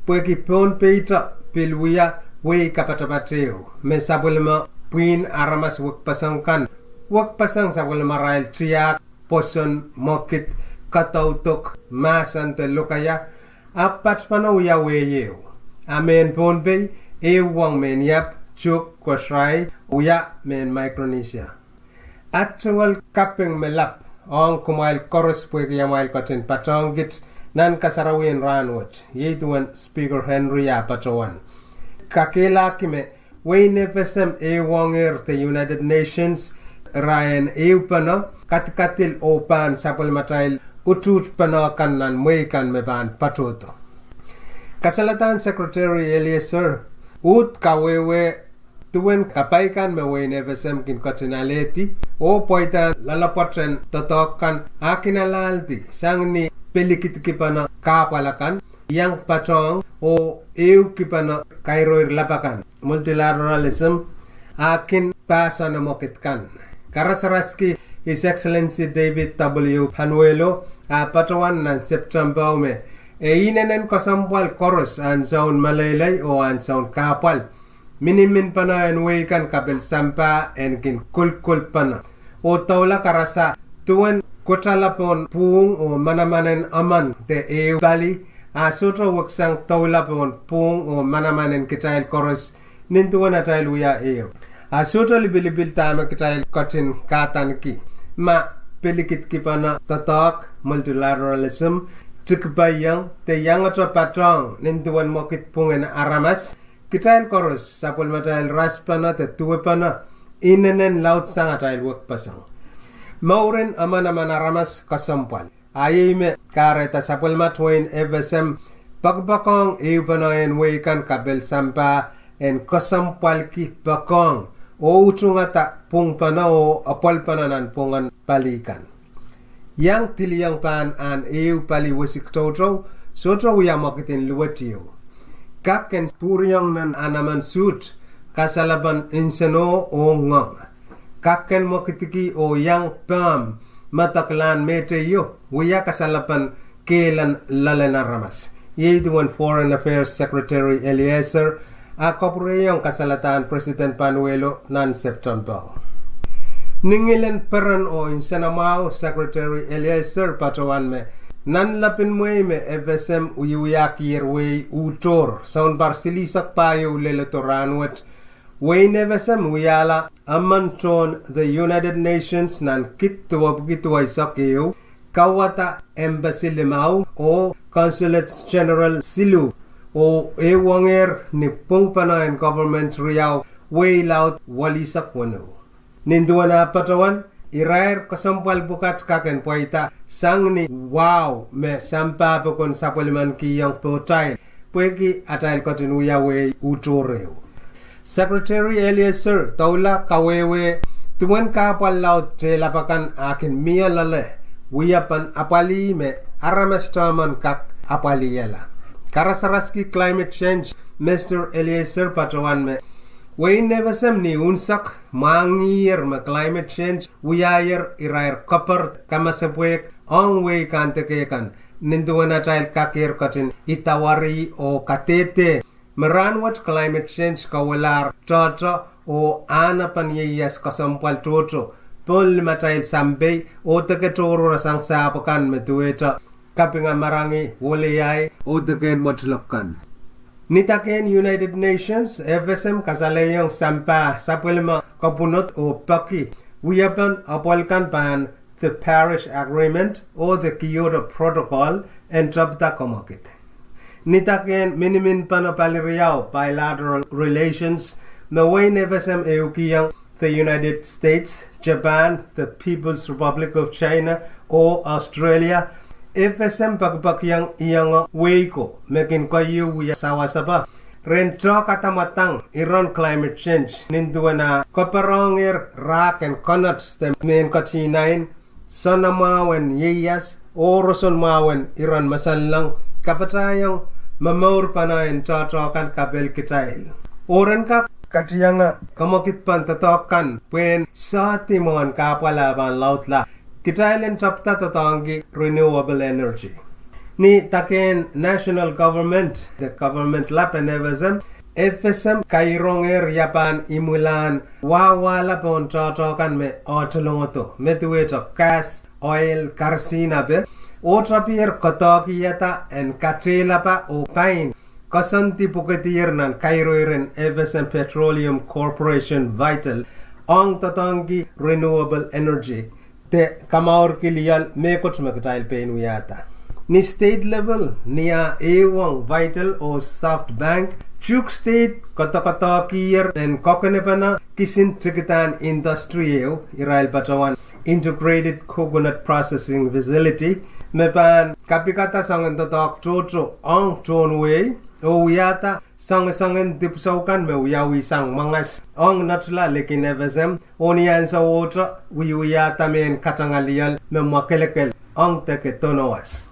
pwehki Pohnpeite pil wia wehi kapatapat ehu me sapwellime pwihn aramas wekpeseng kan, wekpeseng sapwellimarail tiahk, pwoson, mwekid, kadaudok, mahsen de lokaia, ahpw patpene wia wehi ehu. A mehn Pohnpei, ehu ong mehn Yap, Chuuk, Kosrae, wia mehn Micronesia. At tungoal kaping me lap ong kumwail koaros pwehki amwail ketin patohwan kit nan kasarawien rahnwet, iei duwen Speaker Henry ah patohwan. Kakehlaki me wehin FSM ehu ongehr the United Nations, irail en ehupene, kadkadil oh pahn sapwellimatail utuhtpene kan nan mwehi kan me pahn patohdo. Kasaledahn Secretary Eliezer, uhd kawehwe duwen kapai kan me wehin FSM kin ketin alehdi, oh pweidahn loalopwoat en doadoahk kan a kin alahldi sang ni pelikidkipene kahpwal akan, iang patohng oh ehukipene kairoir lap akan, multilateralism, a kin pahsane mwekid kan. Karasaraski His Excellency David W Panuelo ah patohwan nan September me e inenen kesempwal koaros, ansoun meleilei oh ansoun kahpwal, miniminpene en wehi kan kapil sampah en kin kolkolpene. Oh doula karasa duwen kotala pohn pwuhng oh manaman en emen de ehu pali, a sohte weksang doula pohn pwuhng oh manaman en kitail koaros nin duwen atail wia ehu. A sohte lipilipil dahme kitail ketin kahdaneki, ma pelikidkipene doadoahk, multilateralism, tikipeiong de iangete patohng nin duwen mwekid pwungen aramas, kitail koaros sapwellimatail raspene de duwepene inenen laudsang atail wekpeseng. Mouren emen emen aramas kesempwal. A iei me kahrehda sapwellimet wehin FSM poakpoakohng ehupene en wehi kan kapil sampah en kesempwalki poakohng oh utungada pwungpene oh apwalpene nan pwungen pali kan. Iang diliong pahn ahn ehu pali wisik toutou, sohte wia mwekid en luwet ieu. Kak en pwuriong nan ahn emen suht kasalepen nsenoh oh ngoang. Kak en mwekidki oh iang pahn medeklahn mehteio wia kasalepen kehlen loalen aramas. Iei duwen Foreign Affairs Secretary Eliezer a kapwurehiong kasaledahn President Panuelo nan September. Ni ngilen peren oh nsenamwahu, Secretary Eleazar patohwan me nan lepin mwehi me FSM wiewiahkier wehi uhtohr sounpar silihsek pahieu leledo rahnwet, wehin FSM wiahla emen tohn the United Nations nan kid duwepwiki duweisek ehu, kauwada embassy limau oh consulate general siluh, oh ehuongehr ni pwungpene en government riau, wehi laud welihsek weneu. Nin duwen ah patohwan, irair kesempwal pwukat kak en pweida sang ni wahu me sampah pokon sapwellimankihong pohtail, pwehki atail ketin wia wehi uhtohr ehu. Secretary Eleazar doula kawehwe duwen kahpwal laud tehlap akan a kin mie loale, wiepen apwalih me aramas tehmen kak apwalihala. Karasaraski climate change, Mister Eleazar patohwan me wehin FSM ni unsek mwahngihier me climate change wiahier irair keper kamasepwehk ong wehi kandeke kan, nin duwen atail kakehr ketin idawari oh kadehde me rahnwet climate change kawelahr tohto oh ahnepen ieias kesempwal tohto pohn limatail sampei oh deke tohrohrasang sahpw akan me duwehte kapingamarangi, weliai oh deke en mwetilok kan. Ni dake en United Nations, FSM kasalehiong sampah sapwellime kapwunod oh peki wiepen apwal kan pahn the Paris Agreement oh the Kyoto Protocol en tepda kamwekid. Ni dake en miniminpene pali riau, bilateral relations, me wehin FSM ehukihong the United States, Japan, the People's Republic of China, oh Australia, FSM pekipekihong ienge wehi ko me kin keieu wia sawasepe rehn tohkada mwadang iren climate change, nin duwen ah koperengehr rahk en konot de mehn ketihnain, soanamwahu en ieias oh roson mwahu en iren masanleng, kapatahiong momourpene en tohto kan kapel kitail. Oh ren kak katienge kamwekidpen doadoahk kan pwehn sohdi mwohn kahpwal ah pahn laudla, kitail en tepda doadoahngki renewable energy. Ni dake en national government, the government lap en FSM, FSM kairongehr ia pahn imwilahn wahwahla pohn tohto kan me oatlongodo, me duwehte gas, oil, karisihn ape, oh tapier koadoahkihada en katehlapa oh pain koasoandi pwukedier nan kairoiren FSM Petroleum Corporation, Vitol, ong doadoahngki renewable energy de kamourki lioal mehkot me kitail pein wiahda. Ni state level, ni ah ehuong Vitol oh SoftBank, Chuuk State koadoakoadoahkier en kokenepene kisin tikidahn industry ehu, irail patohwan Integrated Coconut Processing Facility, me pahn kapikada soangen doadoahk tohto ong tohn wehi oh wiahda soangesoangen dipwisou kan me wiawi sang mwangas ong netla likin FSM, oh ni ansowohte wiewiahda mehn katengaliel me mwakelekel ong deke donowas.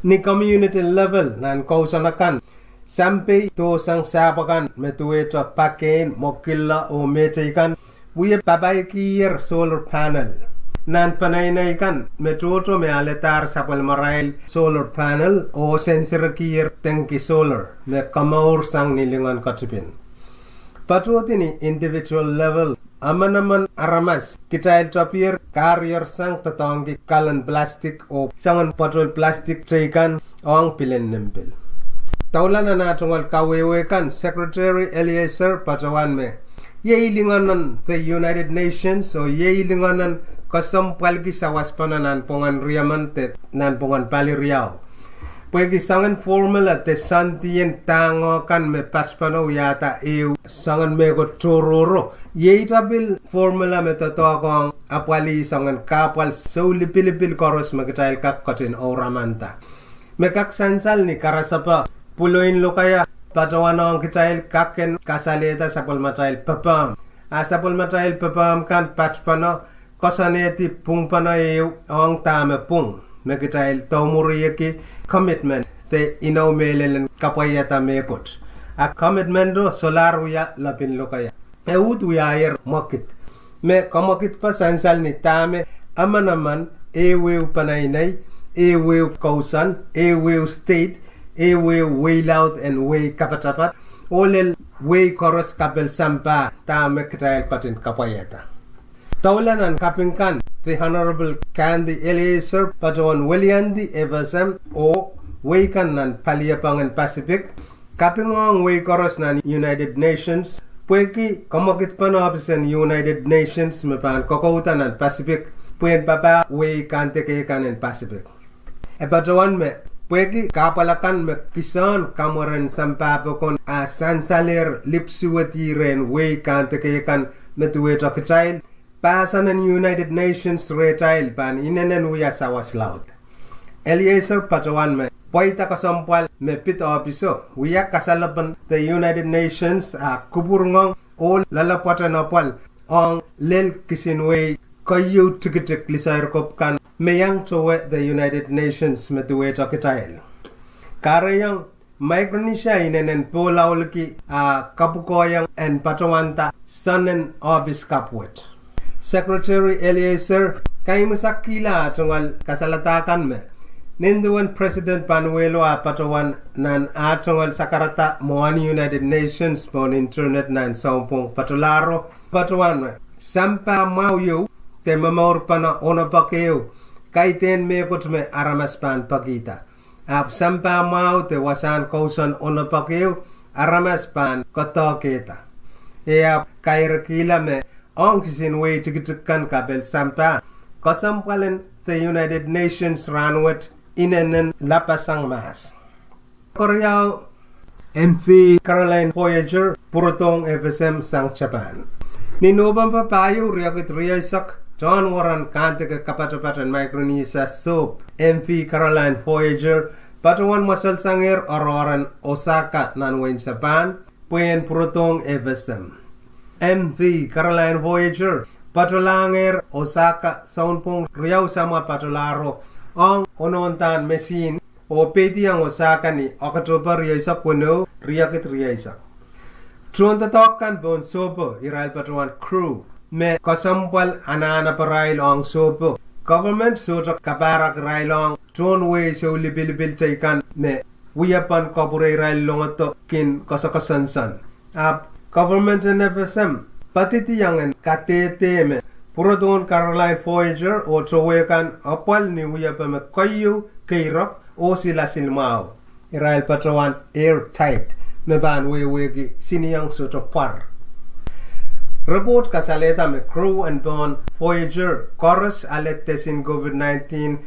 Ni community level, nan kousoan akan, sampei dohsang sahpw akan me duwehte pakein, mwokilla oh mehteikan, wie papaikier solar panel nan peneinei kan me tohto me aledahr sapwellimarail solar panel oh senserikier dengki solar me komour sang ni lingan ketipin. Patohdi ni individual level, emenemen aramas, kitail tapier karier sang doadoahngki kalon plastic oh soangen bottle plastic teikan ong pilen nim pil. Doula, nan ah tungoal kawehwe kan, Secretary Eleazar patohwan me iei lingan en the United Nations oh iei lingan en kesempwalki sawaspene nanpwungen riemen de nanpwungen pali riau. Pwehki soangen formula de sandien dahngo kan me patpene wiahda ehu soangen mehkot tohrohro, iei tapil formula me doadoahk ong apwalih soangen kahpwal soulipilipil koaros me kitail kak ketin ouramanda. Me kak sansal ni karasepe, pwuloin lokaia patohwan ong kitail kak en kasalehda sapwellimatail pepehm. A sapwellimatail pepehm kan patpene koasoanehdi pwungpene ehu ong dahme pwung, me kitail doumwurieki commitment de inou mehlel en kapwaiada mehkot. A commitment o solahr wia lepin lokaia. E uhd wiahier mwekid. Me kamwekidpe sansal ni dahme emenemen, ehuehu peneinei, ehuehu kousoan, ehuehu state, ehuehu wehi laud en wehi kapatapat, oh lel wehi koaros kapil sampah dahme kitail ketin kapwaiada. Doula nan kaping kan, The Honorable Candy Eleazar, patohwan weliandi FSM oh wehi kan nan paliepengen Pacific, kapingohng wehi koaros nan United Nations, pwehki kamwekidpen ohpis en United Nations me pahn kokouda nan Pacific, pwehn papah wehi kahntekekan en Pacific. E patohwan me, pwehki kahpwal akan me kisehn kamweren sampah pokon a sansalehr lipsuwed rehn wehi kahntekekan me duwehte kitail, pahsan en United Nations rehtail pahn inenen wia sawas laud. Eleazar patohwan me, pweida kesempwal me pid ohpiso, wia kasalepen the United Nations a kupwurngong oh loalopwoat en apwal ong lel kisin wehi keieu tikitik lisairkop kan me iang towe the United Nations me duwehte kitail. Kahrehiong Micronesia inenen pohlaulki a kapwukoahng en patohwanda soangen ohpis kapw wet. Secretary Eleazar kaimwisekihla ah tungoal kasalehda kan me, nin duwen President Panuelo ah patohwan nan ah tungoal sakarada mwohni United Nations pohn internet nan sounpwong patolahro, patohwan me, sampah mwahu ieu de momourpene onopek ehu, kaidehn mehkot me aramas pahn pekihda. Ahpw sampah mwahu de wasahn kousoan onopek ehu, aramas pahn kadoahkehda. E ahpw kairekihla me, ong kisin wehi tikitik kan kapil sampah, kesempwalen the United Nations rahnwet inenen lapasang mahs. Keriau, M V Caroline Voyager pwurodohng FSM sang Japan. Ni Nopempe pahieu riakid rieisek, tohn weren kahntekekan kapatapat en Micronesia sohp, M V Caroline Voyager, patohwan mweselsang ehr oaroahr en Osaka nan wehin Japan, pwehn pwurodohng FSM. M V Caroline Voyager, patohlahngehr Osaka sounpwong riau samwa patolahro, ong onohndahn mesin, oh peidiong Osaka ni Oktohpe rieisek weneu, riakid rieisek. Tohndoadoahk kan pohn sohpo, irail patohwan crew, me kesempwal anahne pahrail ong sohpo. Government sohte kapahrek irail ong tohn wehi soulipilipil teikan me wiepen kapwure irail longodo kin koasoakoasoansoan. Ahpw government en FSM, padihdiong en kadehde me, pwurodohng Caroline Voyager oh towe kan apwal ni wiepe me keieu keirek oh silasil mwahu. Irail patohwan airtight, me pahn wehwehki sinieng sohte pwar. Report kasalehda me crew en pohn Voyager koaros ale test en COVID nineteen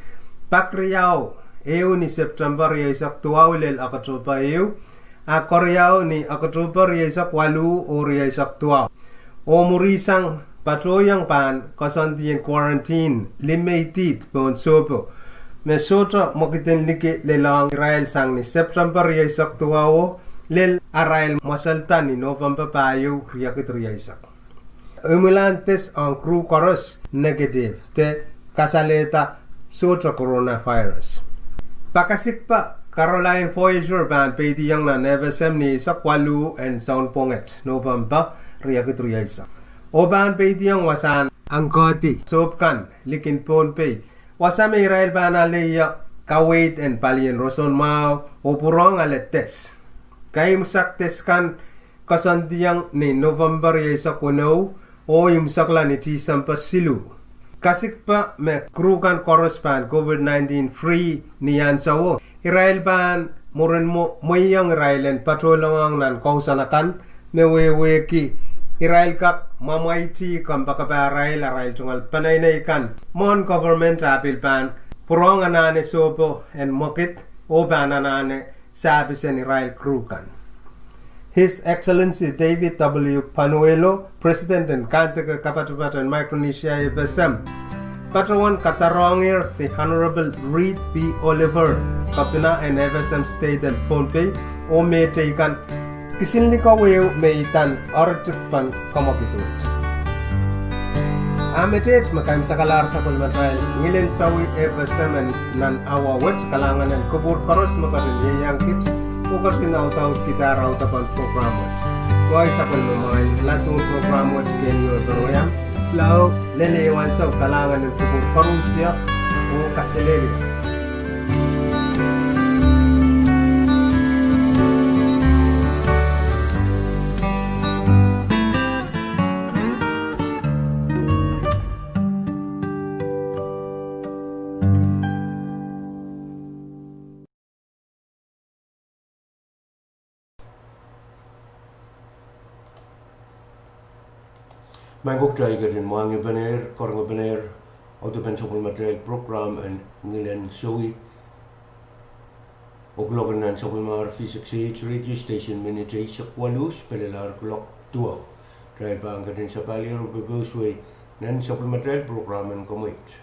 pak riau, ehu ni September rieisek duwau lel Oktohpe ehu, a keriau ni Oktohpe rieisek waluh oh rieisek duwau. Oh mwurin sang patohieng pahn koasoandi en quarantine limeidid pohn sohpo, me sohte mwekid en liki lelohng irail sang ni September rieisek duwau, lel arail mweselda ni Nopempe pahieu riakid rieisek. Imwilahn test ong crew koaros negative, de kasalehda sohte coronavirus. Pakasikpe Caroline Voyager pahn peidiong nan FSM ni eisek waluh en sounpwong et Nopempe riakid rieisek, oh pahn peidiong wasahn angkohdi sohp kan likin Pohnpei, wasa me irail pahn ale ie kaweid en palien roson mwahu oh pwurehng ale test. Kaimwisekte test kan koasoandiong ni Nopempe rieisek weneu oh imwisekla ni Tisempe siluh. Kasikpe me crew kan koaros pahn COVID nineteen free ni ansouo, irail pahn mwurin mwo-, mwehiong irail en patohlong nan kousoan akan, me wehwehki irail kak mwamwaiti kompoakepahrail arail tungoal peneinei kan mwohn government ah pil pahn pwurehng anahne sohpo en mwekid oh pahn anahne sahpis en irail crew kan. His Excellency David W. Panuelo, President en Kahntekehe Kapatapat en Micronesia FSM, patohwan kadarohngehr The Honorable Reed B. Oliver, Kepina en FSM State en Pohnpei, oh mehteikan, kisin likaweo me idan Oaritik Pahn Kamwakid Wet. A mehteikan me kaimwisekalahr sapwellimatail mehn ngilen sawi FSM en nan awa wet, kalahngan en kupwur koaros me ketin ieiang kit oh ketin audaudkidahr audepen program wet. Ngehi sapwellimamwail laduhn program wet, Kenny Operoyam, lao lel ehu ansou kalahngan en kupwur koarusie oh kaselehlie. Maing ko, kitail ketin mwahngih penehr, karonge penehr audepen sapwellimatail program en Ngilen Sowi. Oh kuloak en nan sapwellimatail V six eight radio station minit eisek waluh pelelahr kuloak duwau. Kitail pahn ketin sapahl oh pepeuswei nan sapwellimatail program en Kamweit.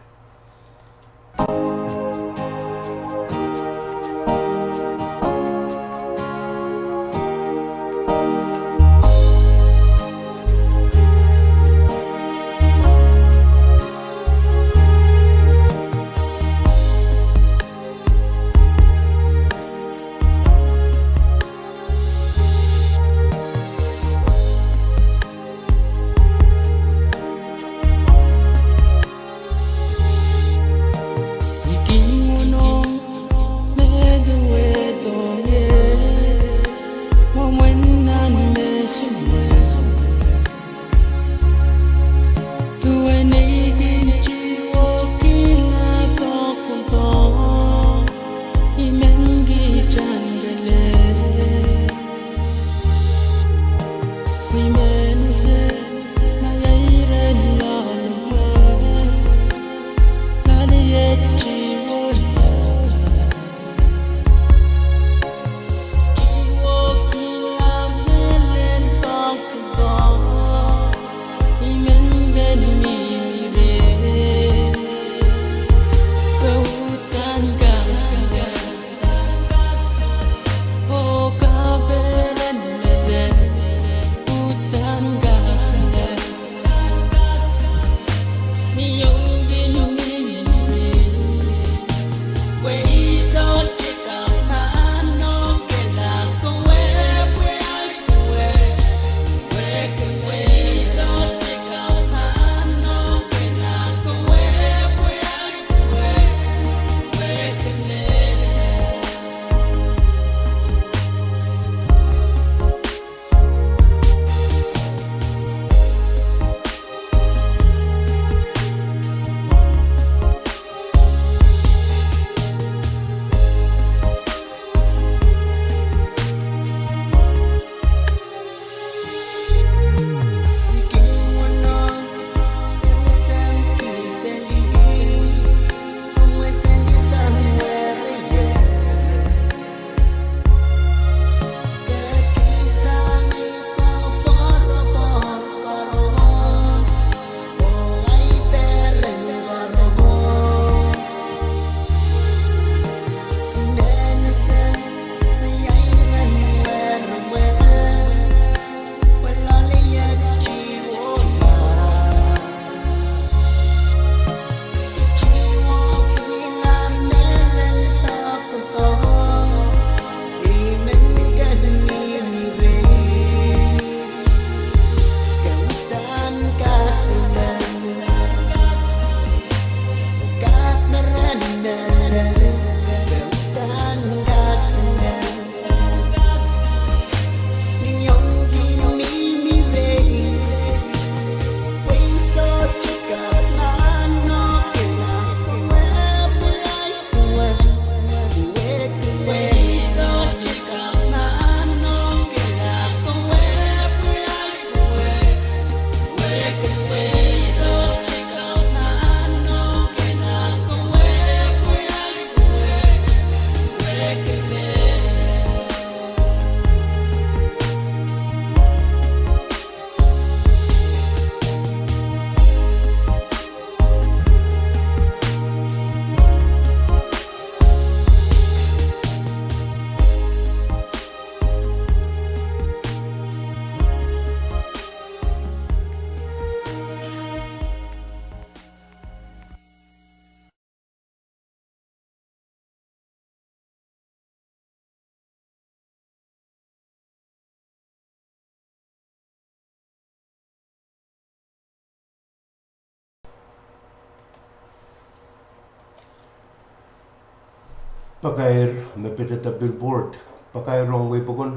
Pakair me pidada billboard. Pakair ong weipokon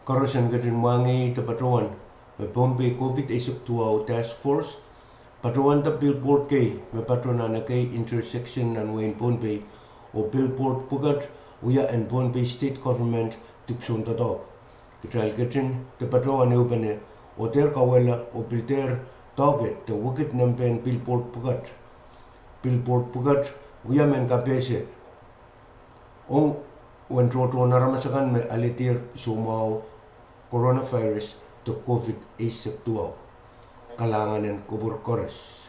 koaros en ketin mwahngih de patohwan me Pohnpei COVID eisek duwau Task Force patohwanda billboard kei me patohwan ekei intersection nan wehin Pohnpei, oh billboard pwukat wia en Pohnpei State Government dipwisoun doadoahk. Kitail ketin de patohwan ehupene, oh dehr kauwehla oh pil dehr doadoahk de wekid nempehn billboard pwukat, billboard pwukat wia mehn kapehse ong uwen tohtohn aramas akan me alehdier soumwahu coronavirus de COVID eisek duwau. Kalahngan en kupwur koaros.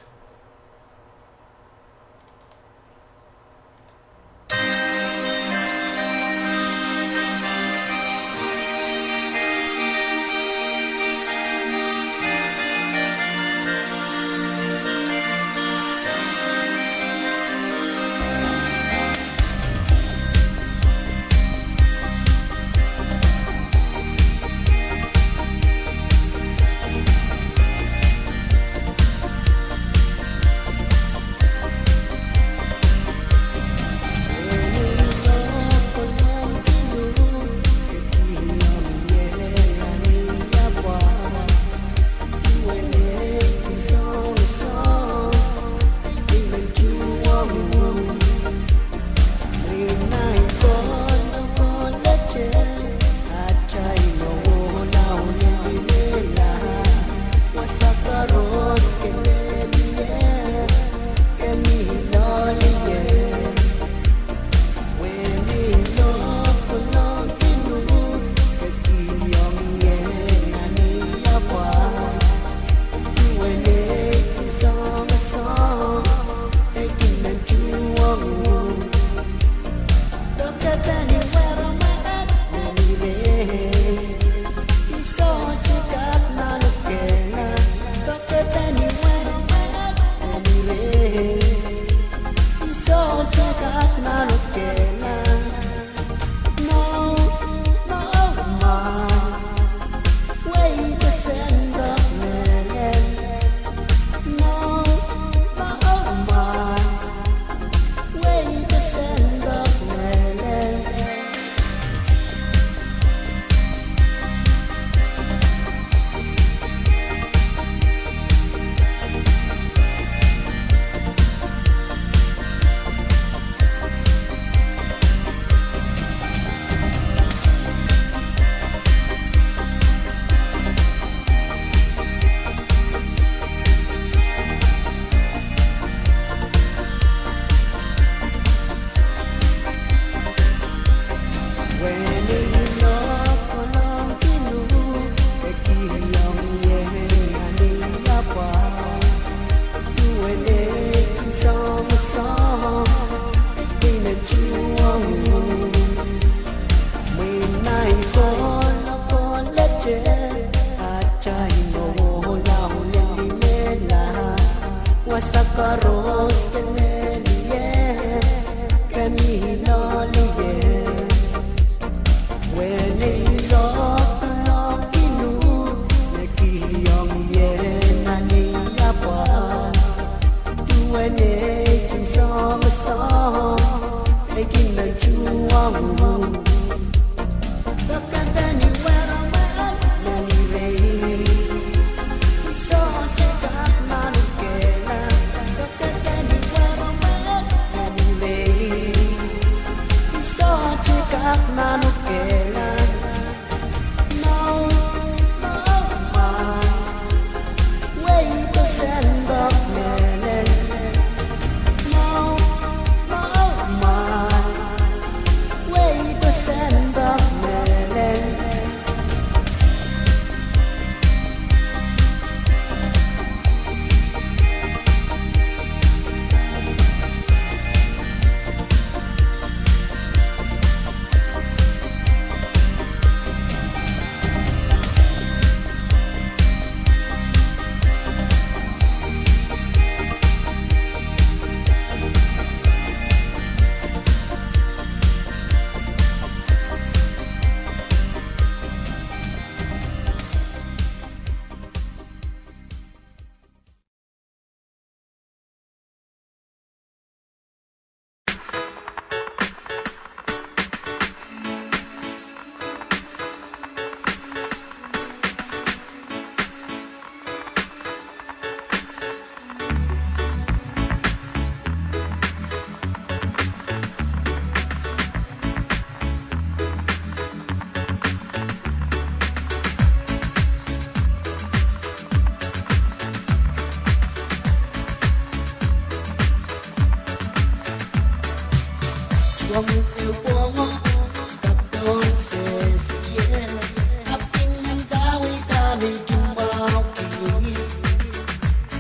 Mei kin mwahuki,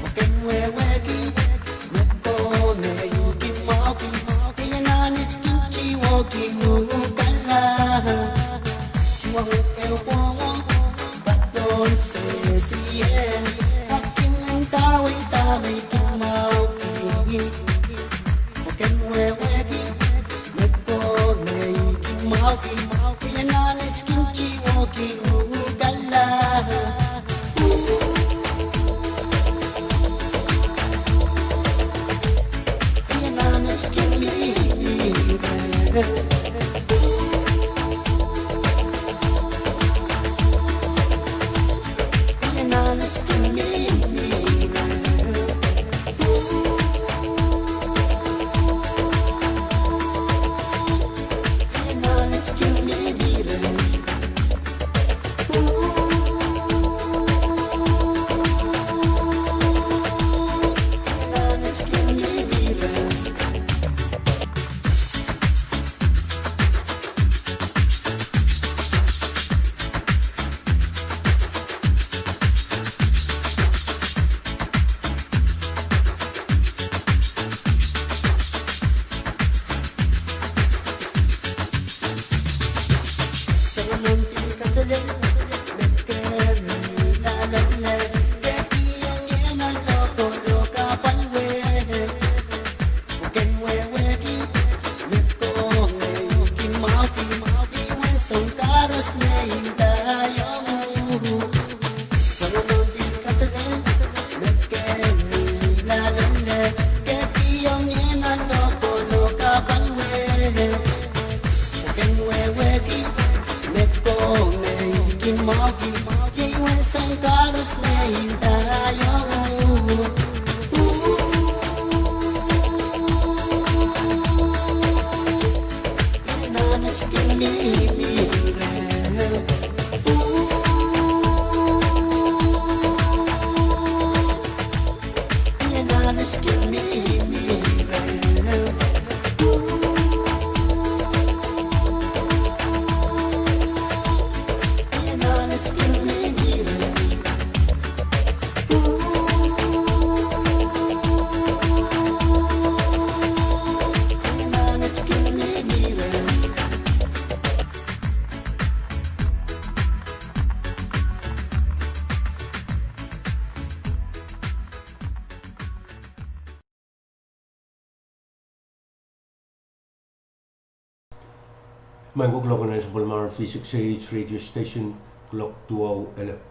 pwe ken wehwehki me ko mei kin mwahuki. Kei anahnet kin tiwohkin uhkala. Tiwong ehu pwongo, patohn sehsie. Ahpw kin ndawei dahme I kin mwahuki. Pwe ken wehwehki me ko mei kin mwahuki. Kei anahnet kin tiwohkin uhkala. Kei anahnet kin mihmi reh. Kei anahnet kin mihmi reh. Kei anahnet kin mihmi reh. Maing ko, kuloak en Ansapwel Mara V six A H radio station, kuloak duwau elep.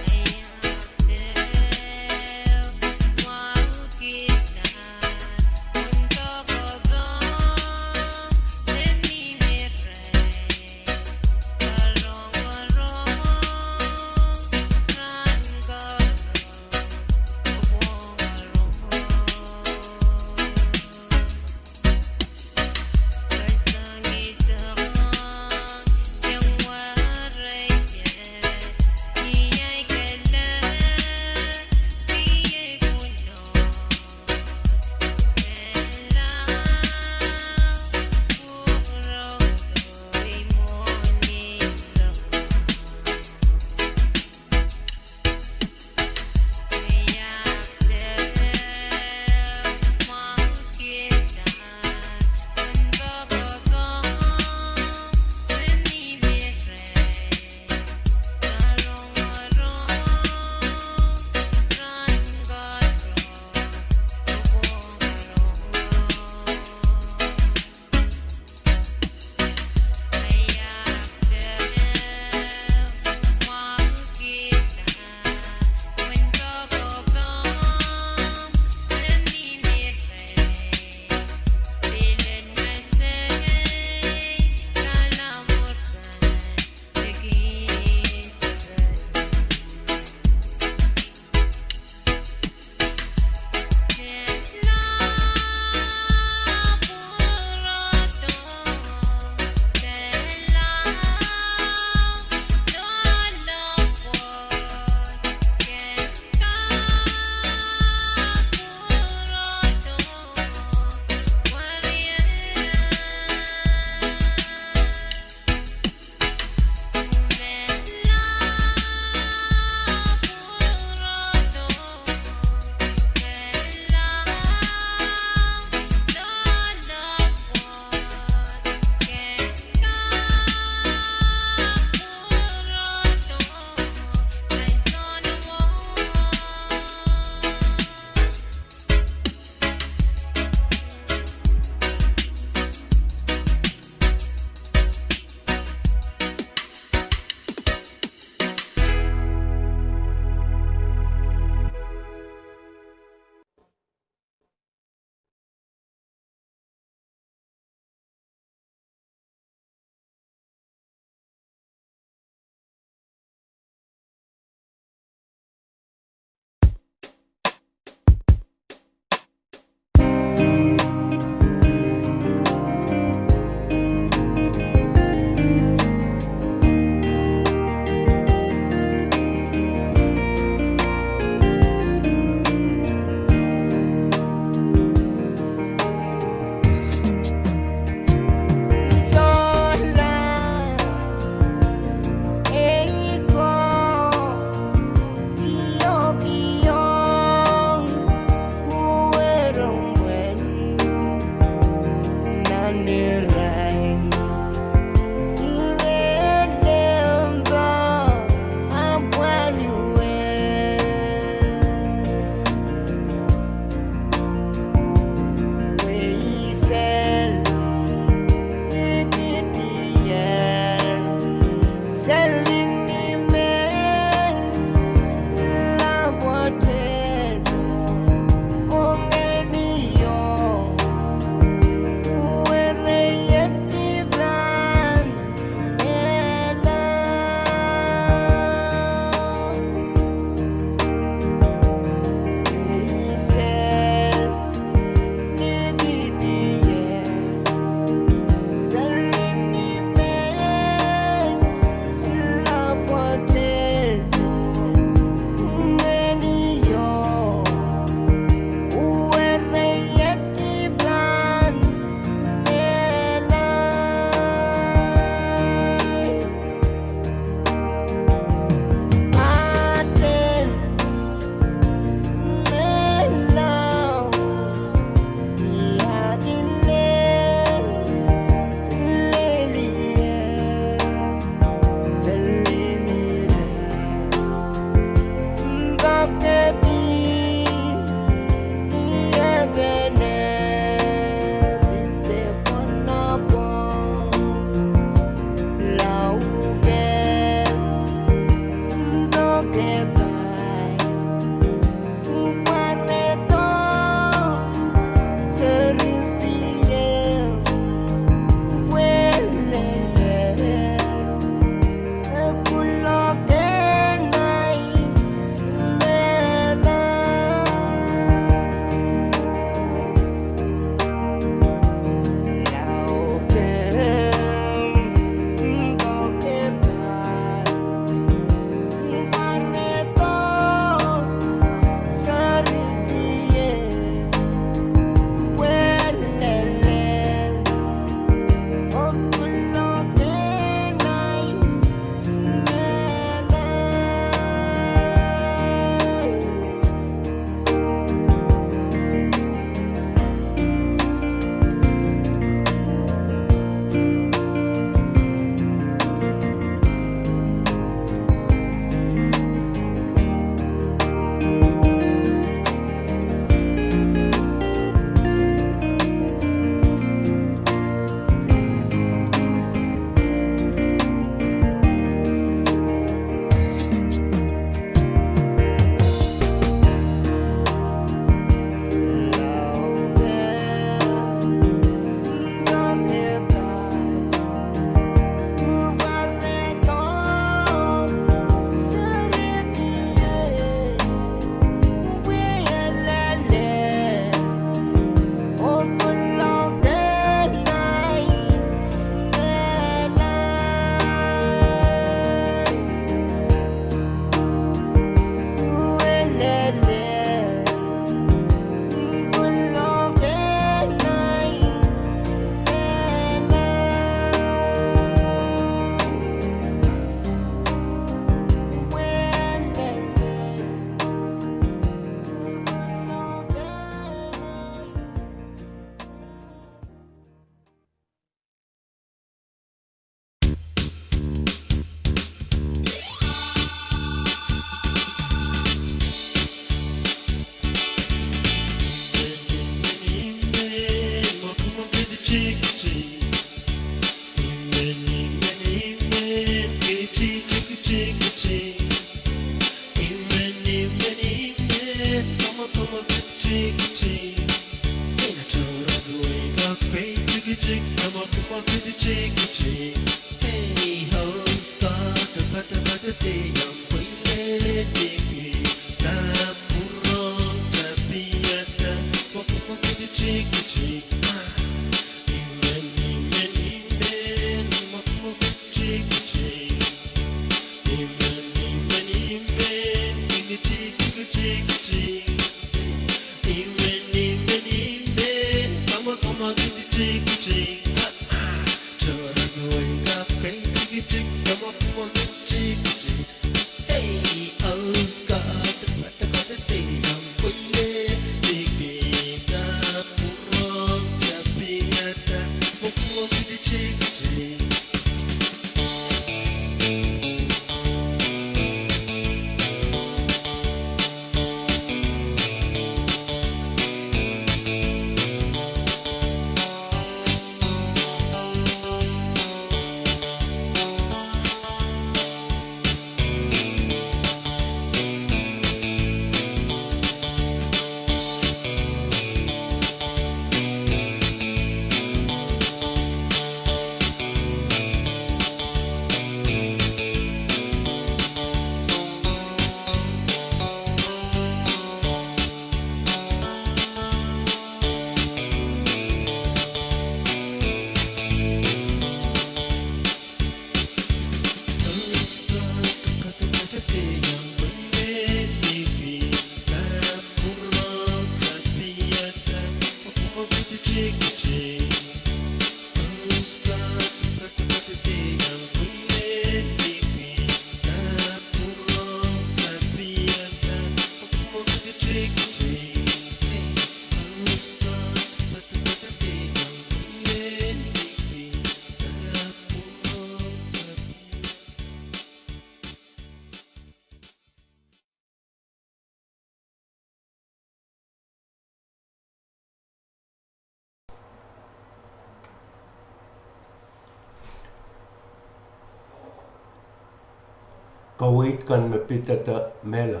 Kaweid kan me pidada mehla.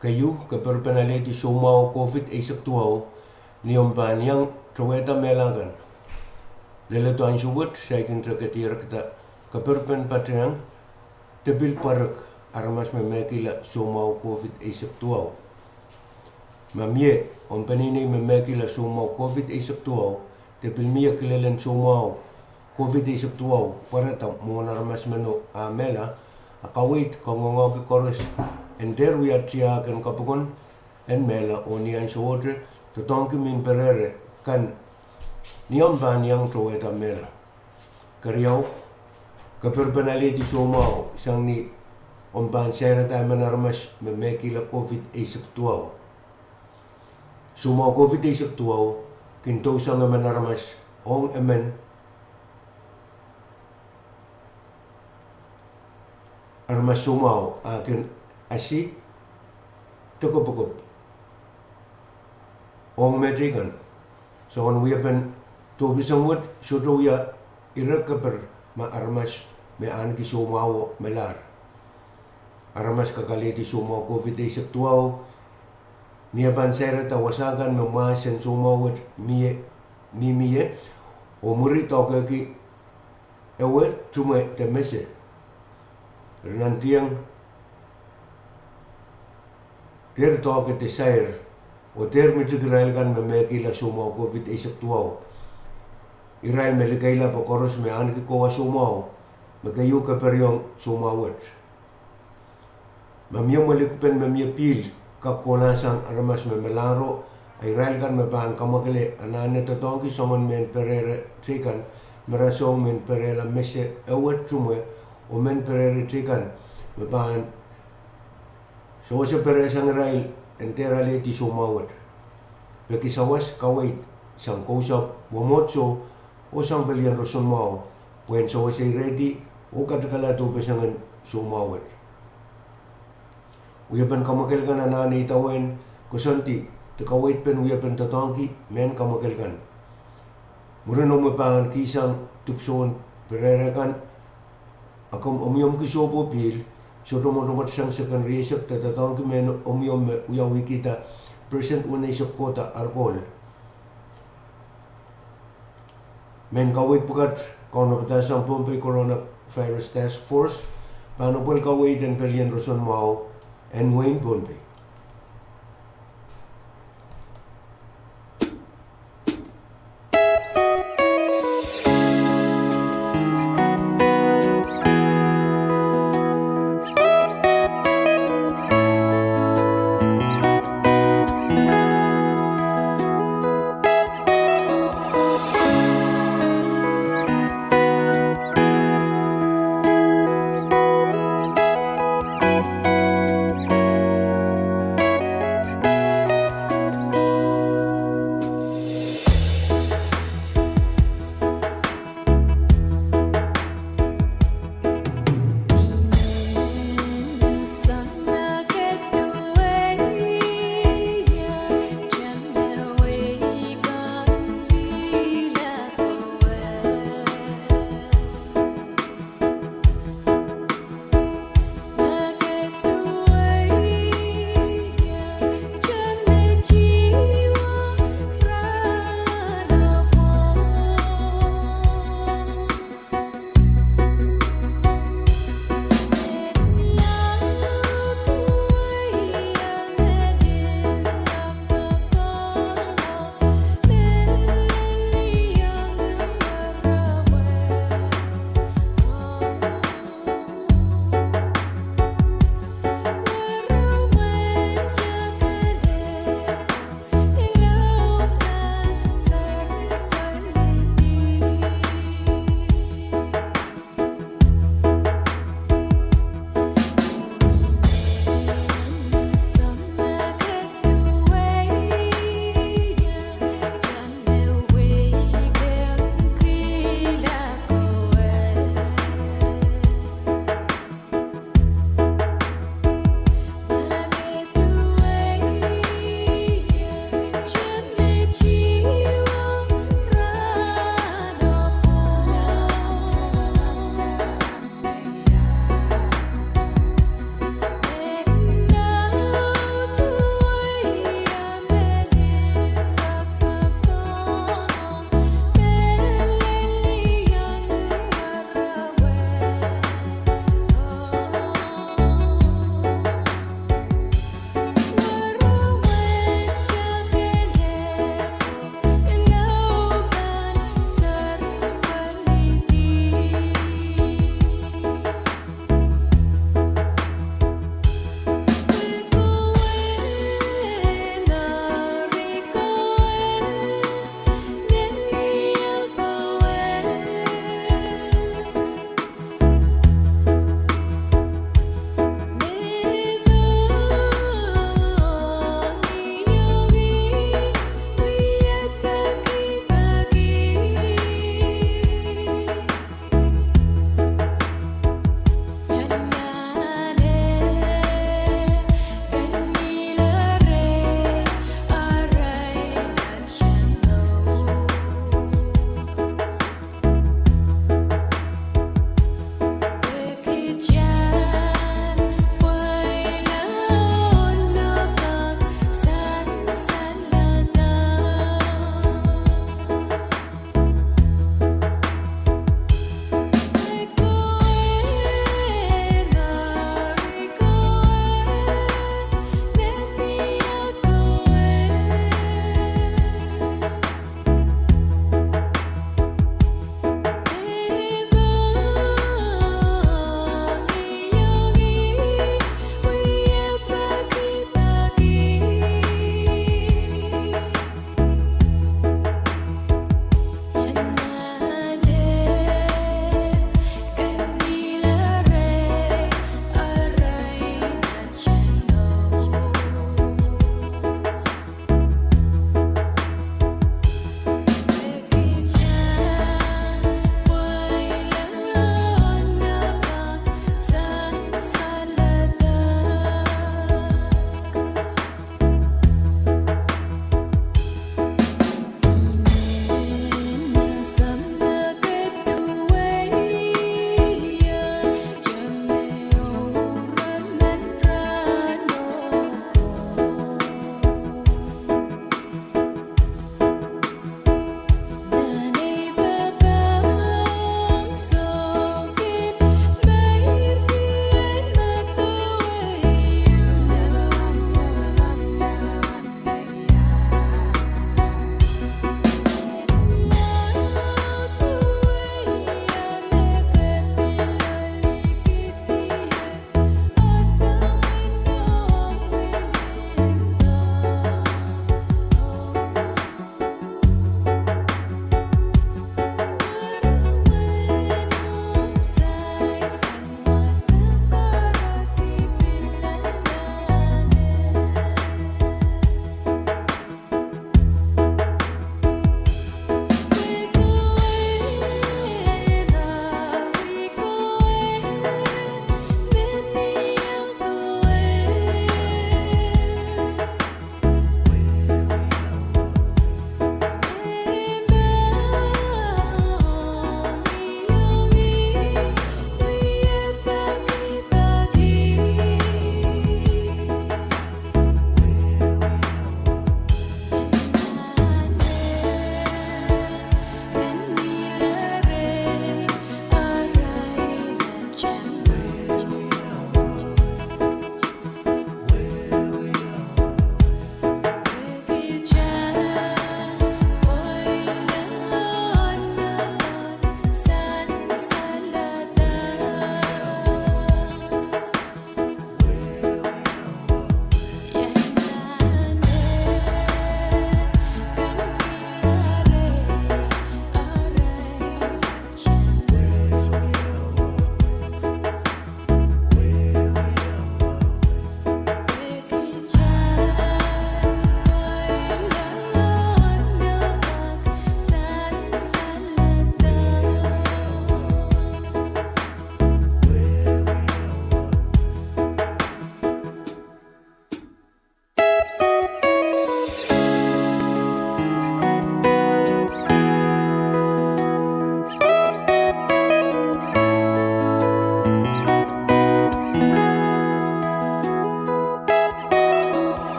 Keieu, keper pen alehdi soumwahu COVID eisek duwau, ni omw pahn iang towehda mehla kan. Leledo ansou wet, saikinte ketikihda keper pen patohwan de pil pwarek aramas me mehkihla soumwahu COVID eisek duwau. Ma mie omw peneinei me mehkihla soumwahu COVID eisek duwau, de pil mie kilelen soumwahu COVID eisek duwau pwarada mwohn aramas meno ah mehla, a kaweid kangoange koaros en dehr wia tiahk en kapokon en mehla oh ni ansowohte doadoahngki mehn perehre kan ni omw pahn iang towehda mehla. Keriau, keper pen alehdi soumwahu sang ni omw pahn sairada emen aramas me mehkihla COVID eisek duwau. Soumwahu COVID eisek duwau kin dousang emen aramas ong emen aramas soumwahu ah kin asi de kopokop ong mehteikan. Soangen wiepen dohpeseng wet sohte wia ire keper ma aramas me ahneki soumwahuo melahr. Aramas kak alehdi soumwahu COVID eisek duwau, ni eh pahn sairada wasa kan me mwahs en soumwahu wet mie, mihmi ie, oh mwuri doahkehki ewe tumwe de mese, ire nantiong dehr doahke de sair, oh dehr mitik irail kan me mehkihla soumwahu COVID eisek duwau. Irail me likeila pwe koaros me ahneki kowa soumwahu, me keieu keperiong soumwahu wet. Ma mie mwelikipen me mie pihl kak kohla sang aramas me melahro, a irail kan me pahn kamwakele anahne doadoahngki soangen mehn perehre teikan me rasehng mehn perehla mese ewe tumwe, oh mehn perehre teikan me pahn sewese perehsang irail en dehr alehdi soumwahu wet. Peki sawas kaweid sang kousapw mwomwohdiso oh sang pelien roson mwahu pwehn sewese irehdi oh katikala dohpesengen soumwahu wet. Wiepen kamwakel kan anahne idawehn koasoandi de kaweid pen wiepen doadoahngki mehn kamwakel kan. Mwurin omw pahn kihsang dipwisoun perehre kan, a komw omwiomwki sohpo pihl, sohte mwotomwot sang seken rieisek de doadoahngki mehn omwiomw me wiawihkihda percent weneisek kohda ar kohl. Mehn kaweid pwukat kaunopada sang Pohnpei Coronavirus Task Force pahn apwal kaweid en pelien roson mwahu en wehin Pohnpei.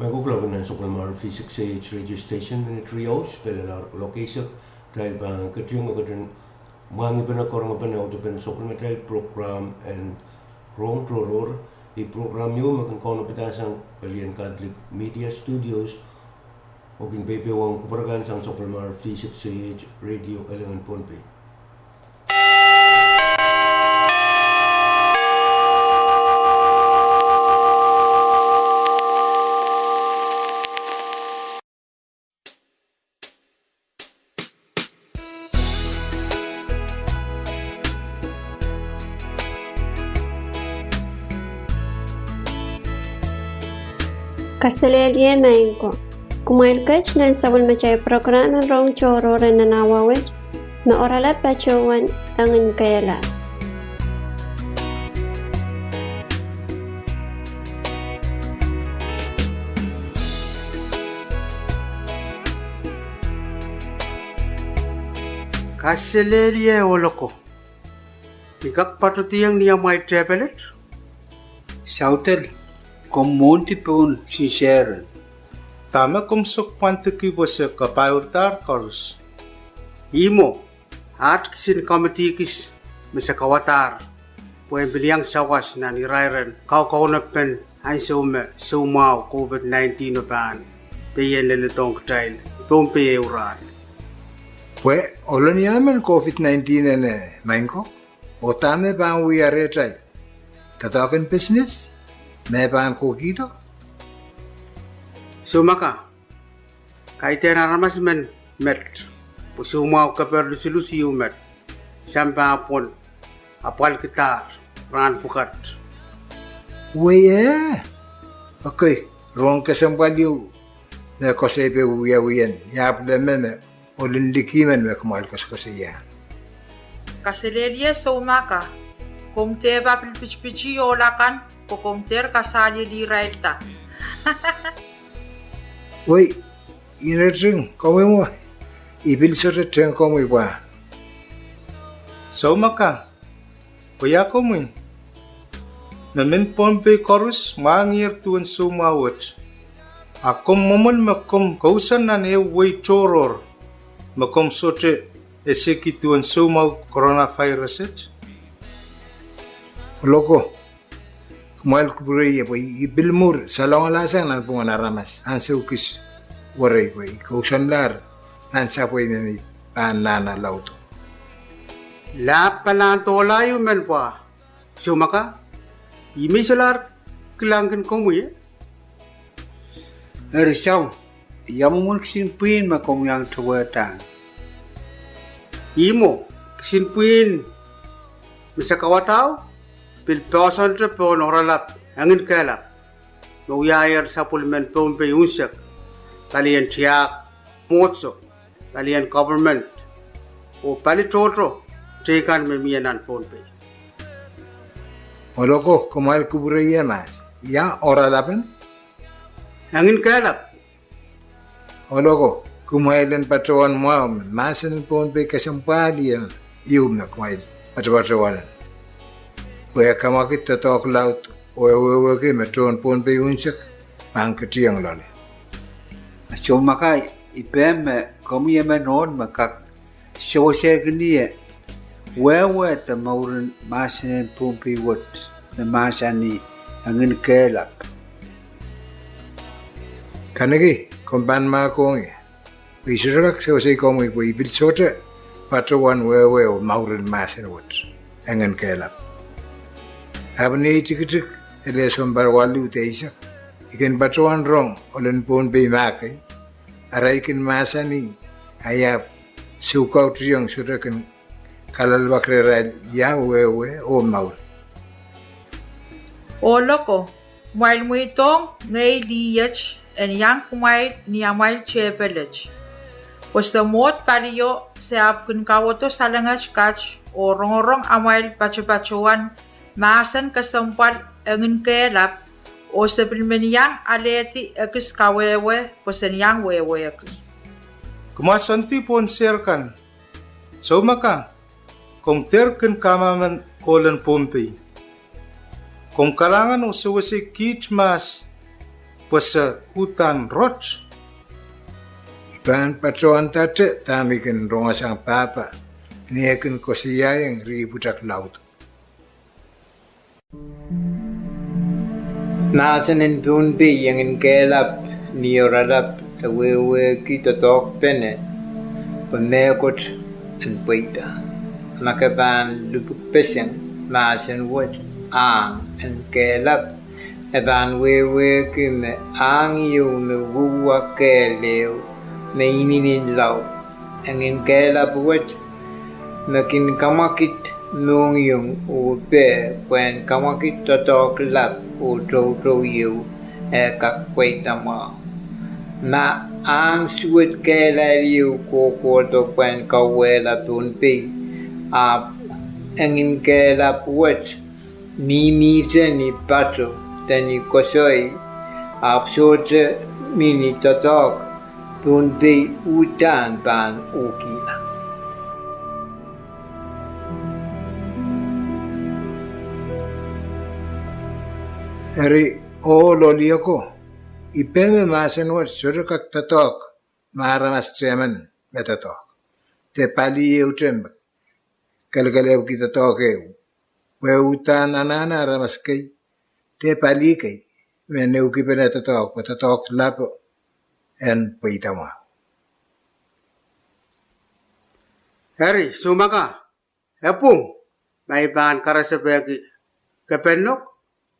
Mehkot kuloak nan sapwellimatail V six A H radio station en Treehouse, Pelalahr Location, kitail pahn ketin, ketin mwahngih pene, karonge pene audepen sapwellimatail program en Rong Tohrohr. Ih program ieu me kin kaunopada sang pelien Catholic Media Studios, oh kin peipehiong kupwur kan sang sapwellimatail V six A H radio Elengen Pohnpei. Kaselehlie maing ko. Kumwail ket nan sapwellimatail program en Rong Tohrohr en nan awa wet, me oaralap patohwan Engin Kehlap. Kaselehlie ohloko. I kak patohdiong ni amwail tehpel et? Saudel, komw mwohndi pohn sinseren. Dahme komw sohte pwandiki pwe se kapaiurdahr koaros? Ihmwo, aht kisin komiti kis me se kauwadahr pwehn pil iang sawas nan irairen kaukaunopen ansou me soumwahu COVID nineteen o pahn peien leledohng kitail Pohnpei ehu rahn. Pwe ohl en ia men COVID nineteen ene, maing ko? Oh dahme pahn wia rehtail? Doadoahk en business me pahn kohkihdo? Soumaka, kaidehn aramas men met pwe soumwahu keper lusilus ieu met sampah pwon apwalkidahr rahn pwukat. Wei eh? Okay, rong kesempwal ieu me koasoipe wiawien, ia pil me me ohl en liki men me kumwail koasokoasoia. Kaselehlie Soumaka, komw dehpa pil pitipiti ohl akan, pwe komw dehr kasalielirailda. Wei, I nek teng komwi mwo? I pil sohte teng komwi pwa. Soumaka, pwe ia komwi? Me mehn Pohnpei koaros mwahngiher duwen soumwahu wet, a komw mwomwen me komw kousoan nan ehu wehi tohrohr me komw sohte eseki duwen soumwahu coronavirus et? Ohloko, kumwail kupwure ie pwe I pil mwur salongalahsang nanpwungen aramas ansou kis werei pwe I kousoanlahr nan sapwei me mi pahn nahna laudo. Lahp palahn dohla ieu men pwa, Soumaka? I me I solahr kilangkin komwi. Eri Sau, ia mwomwen kisin pwihn me komw iang towehdahng? Ihmwo, kisin pwihn me se kauwadao pil poahsoante pohn oaralap Engin Kehlap me wiahier sapwellimen Pohnpei unsek, palien tiahk, mwomwohdiso, palien government, oh pali tohto teikan me mie nan Pohnpei. Ohloko, kumwail kupwure ie mahs? Ia oaralapen Engin Kehlap? Ohloko, kumwail en patohwan mwahu me mahsen en Pohnpei kesempwal ieu me kumwail patopatohwan en, pwe e kamwakid doadoahk laud oh e wehwehki me tohn Pohnpei unsek pahn ketiong loale. Soumaka, I pehm me komwi emen ohl me kak sewesehkin ie wehwehda mouren mahsen en Pohnpei wet me mahsanih Engin Kehlap. Kanekiong, komw pahn mahkohng ie, pwe I sohte kak sewesei komwi pwe I pil sohte patohwan wehwe oh mouren mahsen wet Engin Kehlap. Ahpw ni ei tikitik ele sounpar waluh de eisek, I kin patohwan rong ohlen Pohnpei mahkei, arail kin mahsanih, a I ahpw soukautiong sohte kin kalelapak rehrail ia wehwe oh mour. Ohloko, kumwail mweidohng ngehi lihet en iang kumwail ni amwail tehpelet, pwe se mwohd palio se ahpw kin kawedo salenget kat oh rongorong amwail patopatohwan mahsen kesempwal Engin Kehlap, oh se pil men iang alehdi ekis kawehwe pwe sen iang wehwehki. Kumwail soandi pohn sehr kan. Soumaka, komw dehr kin kamamen ohlen Pohnpei. Komw kalahngan oh sewesei kiht mahs Pwe se uhdahn rot. I pahn patohwandahte dahme I kin rongasang pahpa ni eh kin koasoiaiong riei pwutak laud. Mahsen en Pohnpei, Engin Kehlap, ni oaralap e wehwehki doadoahk pene pwe mehkot en pweida. Ma ke pahn lipwukpeseng mahsen wet, ahng en kehlap e pahn wehwehki me ahng ieu me wouwa kehl ehu me inenen laud. Engin kehlap wet me kin kamwakid mohngiong oh peh pwehn kamwakid doadoahk lap oh toutou ieu e kak pweida mwahu. Ma ahng suwed kehlail ieu kohkohdo pwehn kauwehla Pohnpei, ahpw engin kehlap wet mihmihte ni pato de ni koasoi, ahpw sohte mi ni doadoahk, Pohnpei uhdahn pahn uhkihla. Eri, ohl oh lih ako, I pehm me mahsen wet sohte kak doadoahk ma aramas tehmen me doadoahk, de pali ehute me kelekelehpwki doadoahk ehu, pwe uhdahn anahne aramas kei de pali kei me neukipene doadoahk, pwe doadoahk lapo en pweida mwahu. Eri, soumaka, e pwung ma I pahn karasepehki Kepennok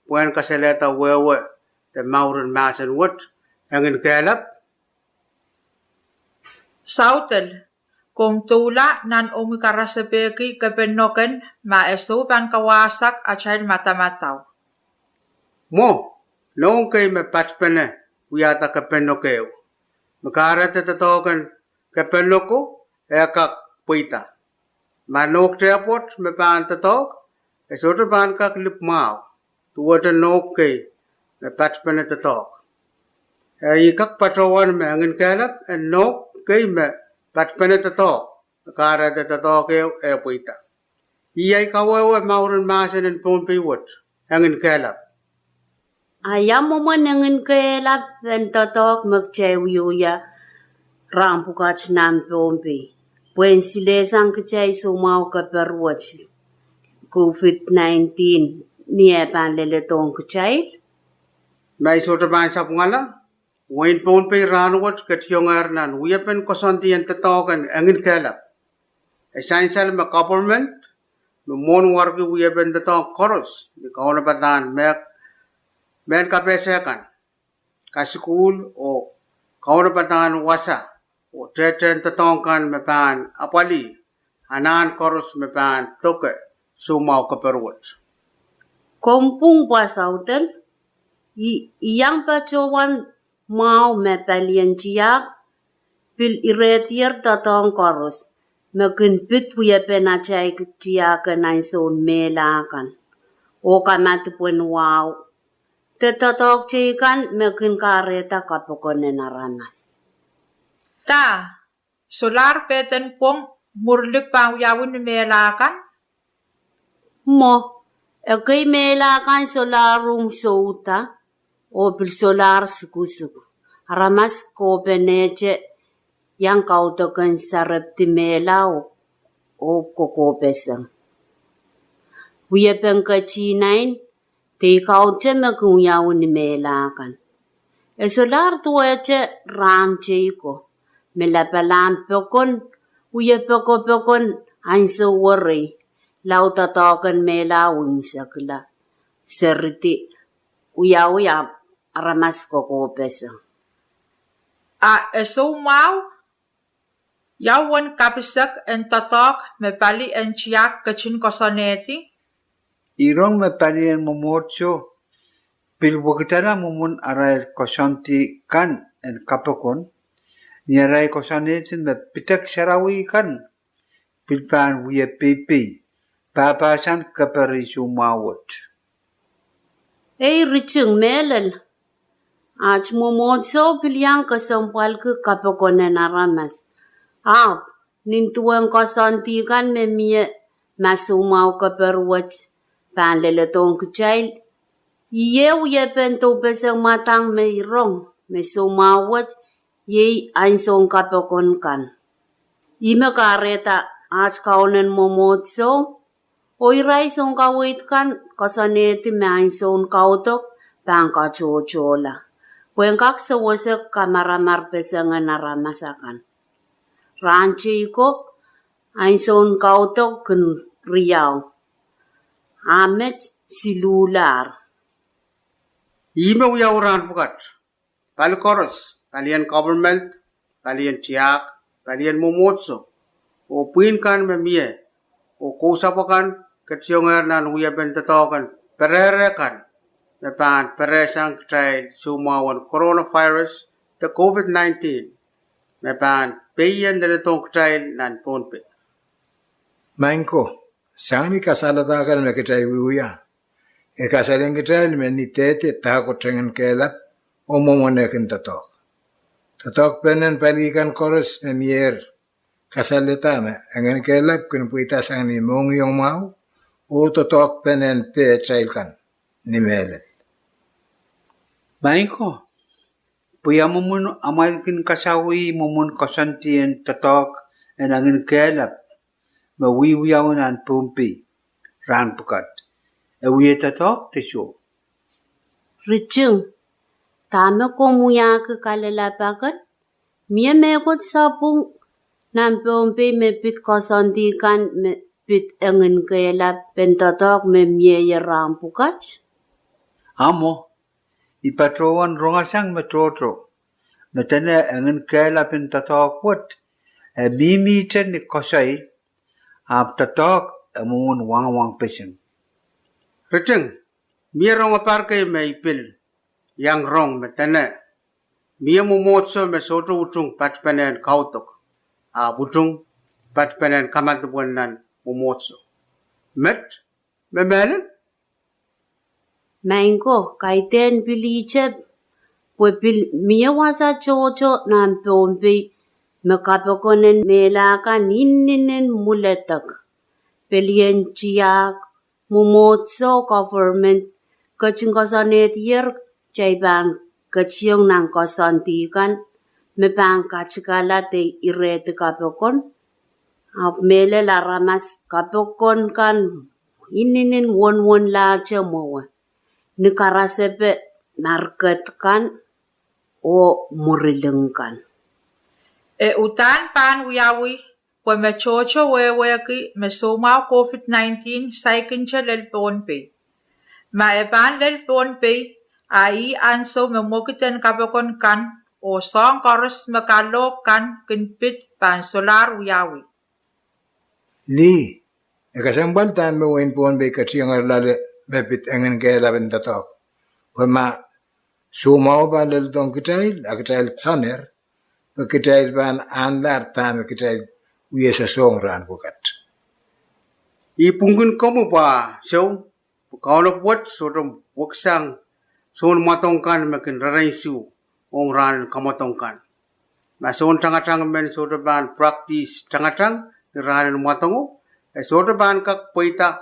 pwehn kasalehda wehwe de mouren mahsen wet, Engin Kehlap? Saudel, komw doula nan omwi karasepehki Kepennok en ma e sou pahn kawasak atail madamadau. Mwo, nohk kei me patpene wiahda Kepennok ehu. Me kahrehda doadoahk en Kepennoko e kak pweida. Ma nohk dehpwoat me pahn doadoahk, e sohte pahn kak lipw mwahu, duwehte nohk kei me patpene doadoahk. Eri I kak patohwan me Engin Kehlap en nohk kei me patpene doadoahk, me kahrehda doadoahk ehu e pweida. Ih ei kawehwe mouren mahsen en Pohnpei wet, Engin Kehlap? A ia mwomwen Engin Kehlap en doadoahk me kitail wiewia rahn pwukat nan Pohnpei pwehn silehsang kitail soumwahu keper wet, COVID nineteen, ni eh pahn leledohng kitail? Ma I sohte pahn sapwungala, wehin Pohnpei rahnwet ketidiongehr nan wiepen koasoandi en doadoahk en Engin Kehlap. E sansal me government me mwohn warki wiepen doadoahk koaros ni kaunopadahn mehn kapehse kan, kasukuhl oh kaunopadahn wasa oh tehtehn doadoahk kan me pahn apwalih anahn koaros me pahn doke soumwahu keper wet. Komw pwung pwa Saudel, I, I iang patohwan mwahu me palien tiahk pil irehdier doadoahk koaros me kin pid wiepen atail tiahk en ansoun mehla kan oh kamadipw en wahu, de doadoahk teikan me kin kahrehda kapokon en aramas. Da, solahr peden pwong mwurlik pahn wiawi ni mehla kan? Mwo, ekei mehla kan solahr rong souda oh pil solahr sukusuk. Aramas kohpenehte iang kaudok en sarepdi mehla oh, oh kokohpeseng. Wiepen ketihnain de kaudok me kin wiawi ni mehla kan. E solahr duwehte rahn tei ko me lapalahn pokon, wie pokopokon ansou werei, lao doadoahk en mehla imwisekla, seridi, wiawi ahpw aramas kokohpeseng. A e soumwahu? Ia uwen kapisek en doadoahk me pali en tiahk ketin koasoanehdi? I rong me palien mwomwohdiso pil wekidala mwomwen arail koasoandi kan en kapokon, ni arail koasoanehdi me pidek sarawi kan pil pahn wie peipei pahpahsan keper en soumwahu wet. Ei riting mehlel, aht mwomwohdiso pil iang kesempwalki kapokon en aramas. Ahpw nin duwen koasoandi kan me mie ma soumwahu keper wet pahn leledohng kitail, Iei wiepen doupeseng mwadang me I rong me soumwahu wet iei ansoun kapokon kan. Ihme kahrehda aht Kaunen Mwomwohdiso oh irail sounkaweid kan koasoanehdi me ansoun kaudok pahn katohtohla, pwehn kak sewese kamaramarpeseng en aramas akan. Rahn teiko, ansoun kaudok kin riau, a met siluhlahr. Ihme wiawi rahn pwukat. Pali koaros, palien government, palien tiahk, palien mwomwohdiso, oh pwihn kan me mie, oh kousapw akan, ketiongehr nan wiepen doadoahk en perehre kan me pahn perehsang kitail soumwahu en coronavirus de COVID nineteen, me pahn peien leledohng kitail nan Pohnpei. Maing ko, sang ni kasalehda kan me kitail wiewia, e kasalehiong kitail me ni dehde dahkot enginkehlap oh mwomwen eh kin doadoahk. Doadoahkpenen pali kan koaros me mieier kasalehda me enginkehlap kin pweida sang ni mohngiong mwahu, oh doadoahkpenen pehtail kan ni mehlel. Maing ko, pwe ia mwomwen amwail kin kasawih mwomwen koasoandi en doadoahk en enginkehlap me wiewiawi nan Pohnpei rahn pwukat? E wie doadoahk de soh. Riting, dahme komw wiahki kalelapak en? Mie mehkot sapwung nan Pohnpei me pid koasoandi kan me pid enginkehlapen doadoahk me mieier rahn pwukat? Ahmwo, I patohwan rongasang me tohto me dene enginkehlapen doadoahk wet e mihmihte ni koasoi, ahpw doadoahk e mwomwen wangwangpeseng. Riting, mie rongepahr kei me I pil iang rong me dene mie mwomwohdiso me sohte utung patpenen kaudok, ahpw utung patpenen kamadipw en nan mwomwohdiso. Met, me mehlel? Maing ko, kaidehn pil ihte, pwe pil mie wasa tohto nan Pohnpei me kapokon en mehla kan inenen mwiledek. Pelien tiahk, mwomwohdiso, government, ketin koasoanehdier kitail pahn ketiong nan koasoandi kan me pahn katikala de irehdi kapokon. Ahpw mehlel aramas, kapokon kan inenen wonwonlahte mwowe ni karasepe market kan oh mwuri ling kan. E uhdahn pahn wiawi, pwe me tohto wehwehki me soumwahu COVID nineteen saikinte lel Pohnpei. Ma e pahn lel Pohnpei, a ih ansou me mwekid en kapokon kan oh soahng koaros me kalohk kan kin pid pahn solahr wiawi. Lih, e kesempwal dahme wehin Pohnpei ketiengehr loale me pid enginkehlapen doadoahk. Pwe ma soumwahu pahn leledohng kitail, a kitail soanehr, pwe kitail pahn ahnlahr dahme kitail wie sosohng rahn pwukat. I pwungkin komwi pwe sou, pwe Kauno wet sohte weksang soun mwadong kan me kin rerensu ong rahnen kamwadong kan. Ma soun tangatang men sohte pahn practice tangatang ni rahnen mwadongo, e sohte pahn kak pweida,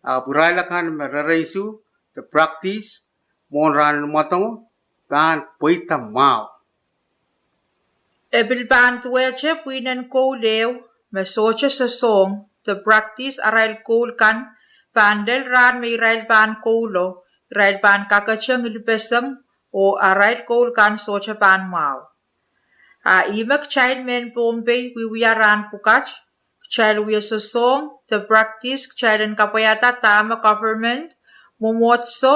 ahpw irail akan me rerensu de practice mwohn rahnen mwadongo pahn pweida mwahu. E pil pahn duwehte pwihnen koul ehu me sohte sosohng de practice arail koul kan pahn lel rahn me irail pahn koulo, irail pahn kakete ngilpeseng, oh arail koul kan sohte pahn mwahu. A ihme kitail mehn Pohnpei wiewia rahn pwukat, kitail wie sosohng de practice kitail en kapwaiada dahme government, mwomwohdiso,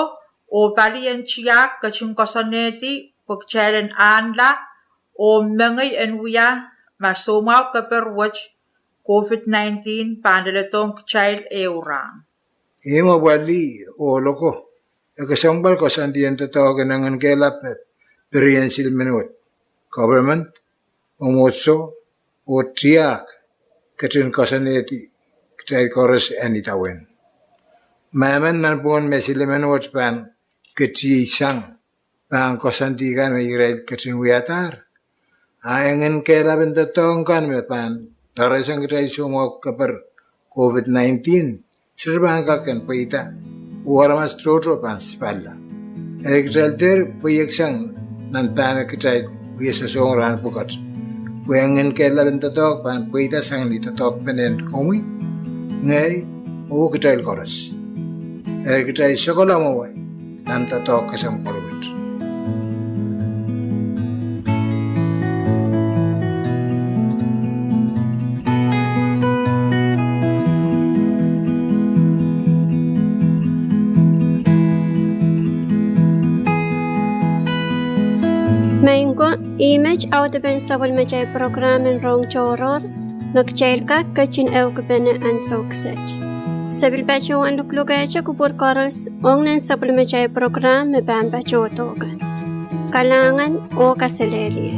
oh palien tiahk ketin koasoanehdi pwe kitail en ahnla oh mengei en wia ma soumwahu keper wet COVID nineteen pahn leledohng kitail ehu rahn. Ihmw pwe lih oh ohloko, e kesempwal koasoandi en doadoahk en enginkehlap me perien silimen wet, government, mwomwohdiso, oh tiahk ketin koasoanehdi kitail koaros en idawehn. Ma emen nanpwungen me silimen wet pahn ketiesang pahn koasoandi kan me irail ketin wiadahr, a enginkehlapen doadoahk kan me pahn doareisang kitail soumwahu keper COVID nineteen sohte pahn kak en pweida, oh aramas tohto pahn sipalla. Eri kitail dehr pweieksang nan pahn kitail wia sosohng rahn pwukat. Pwe e ngehn kehlail en doadoahk pahn pweida sang ni doadoahk pene en komwi, ngehi, oh kitail koaros. Eri kitail sokala mwowe nan doadoahk kesempwal wet. Maing ko, ih met audepen sapwellimatail program en Rohng Tohrohr, me kitail kak ketin ehukipene ansou kiset. Se pil patohwan luklukehte kupwur koaros ong nan sapwellimatail program me pahn patohdo kan. Kalahngan oh kaselehlie.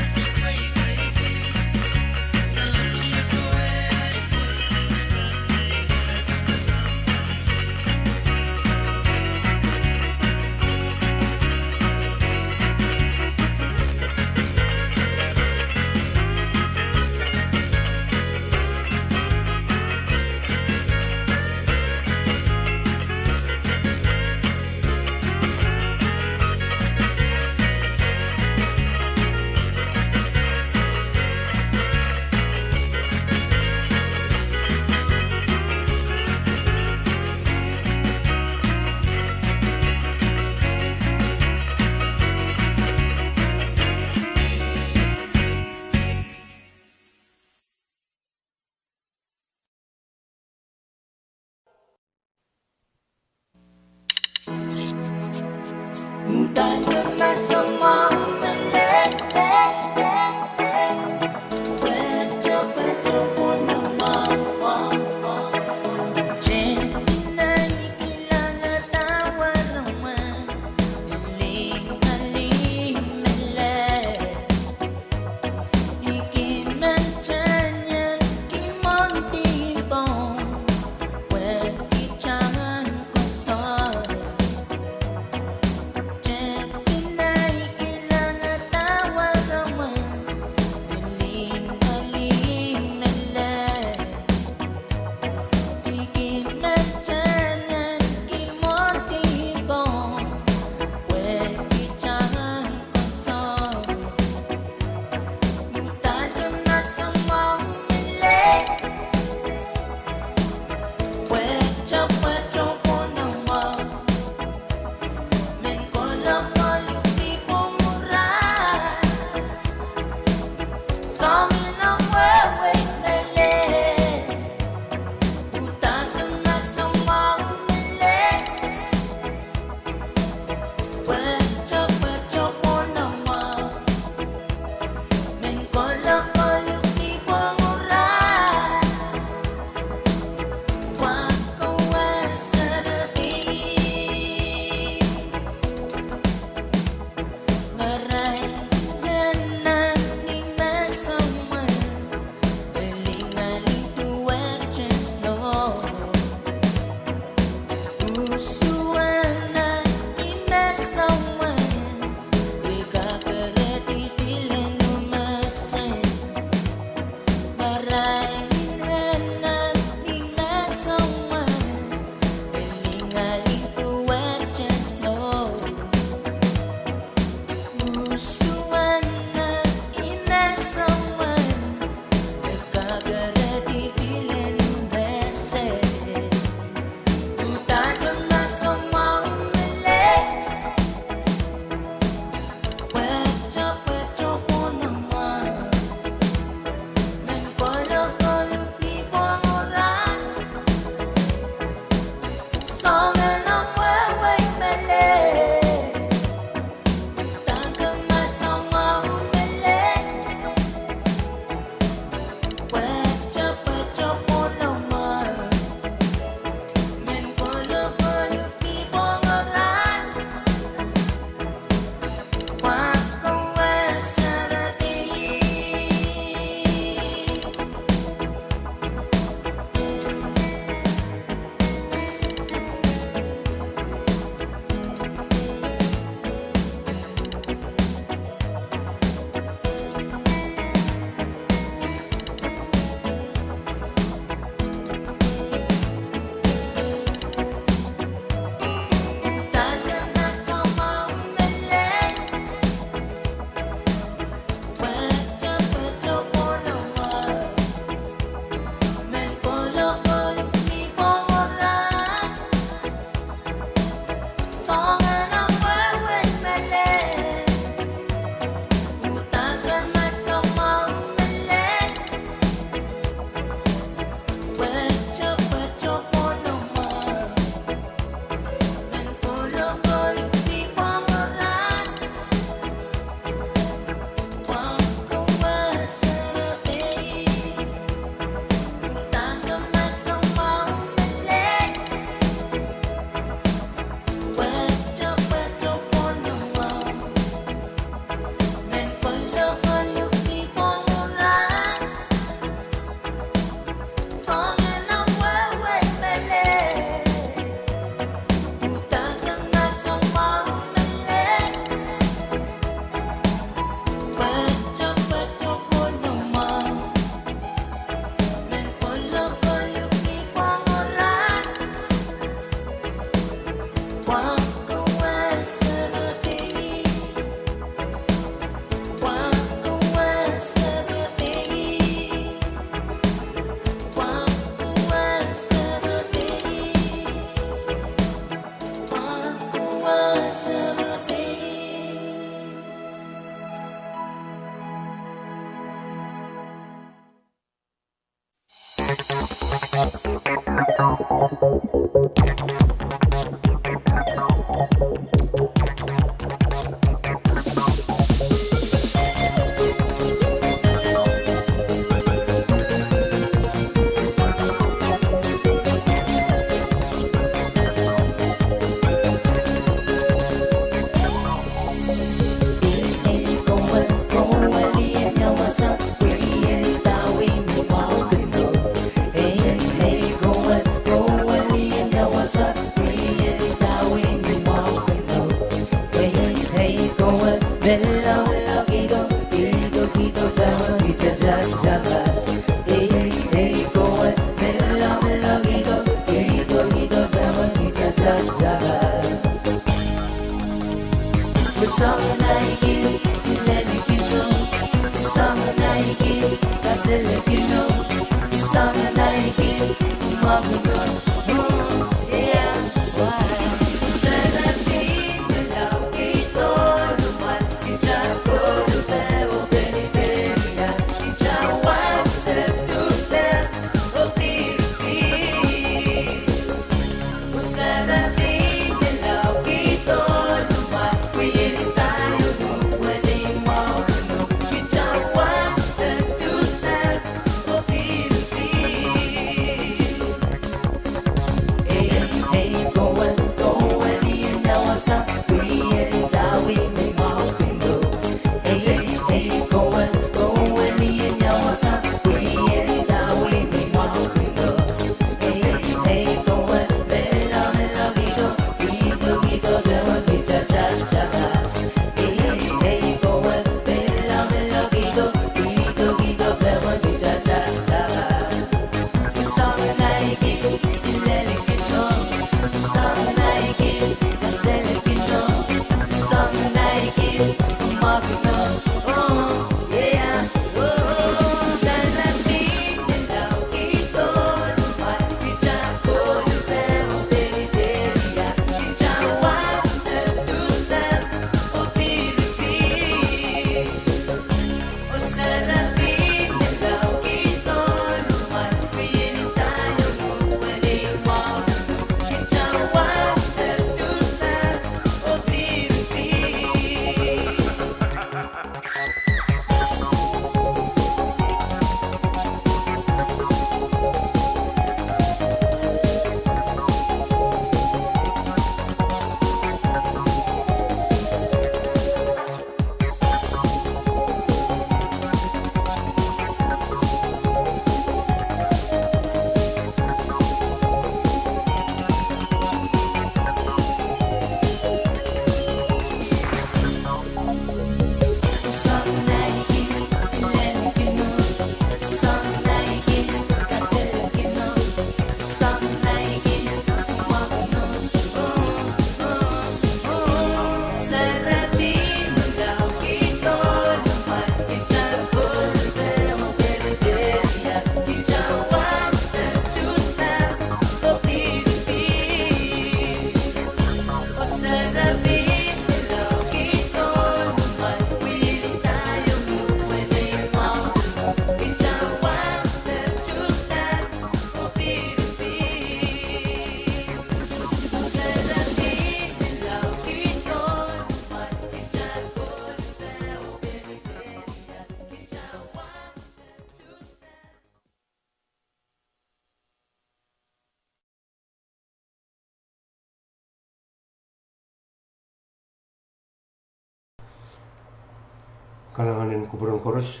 Kalahngan en kupwuren koaros,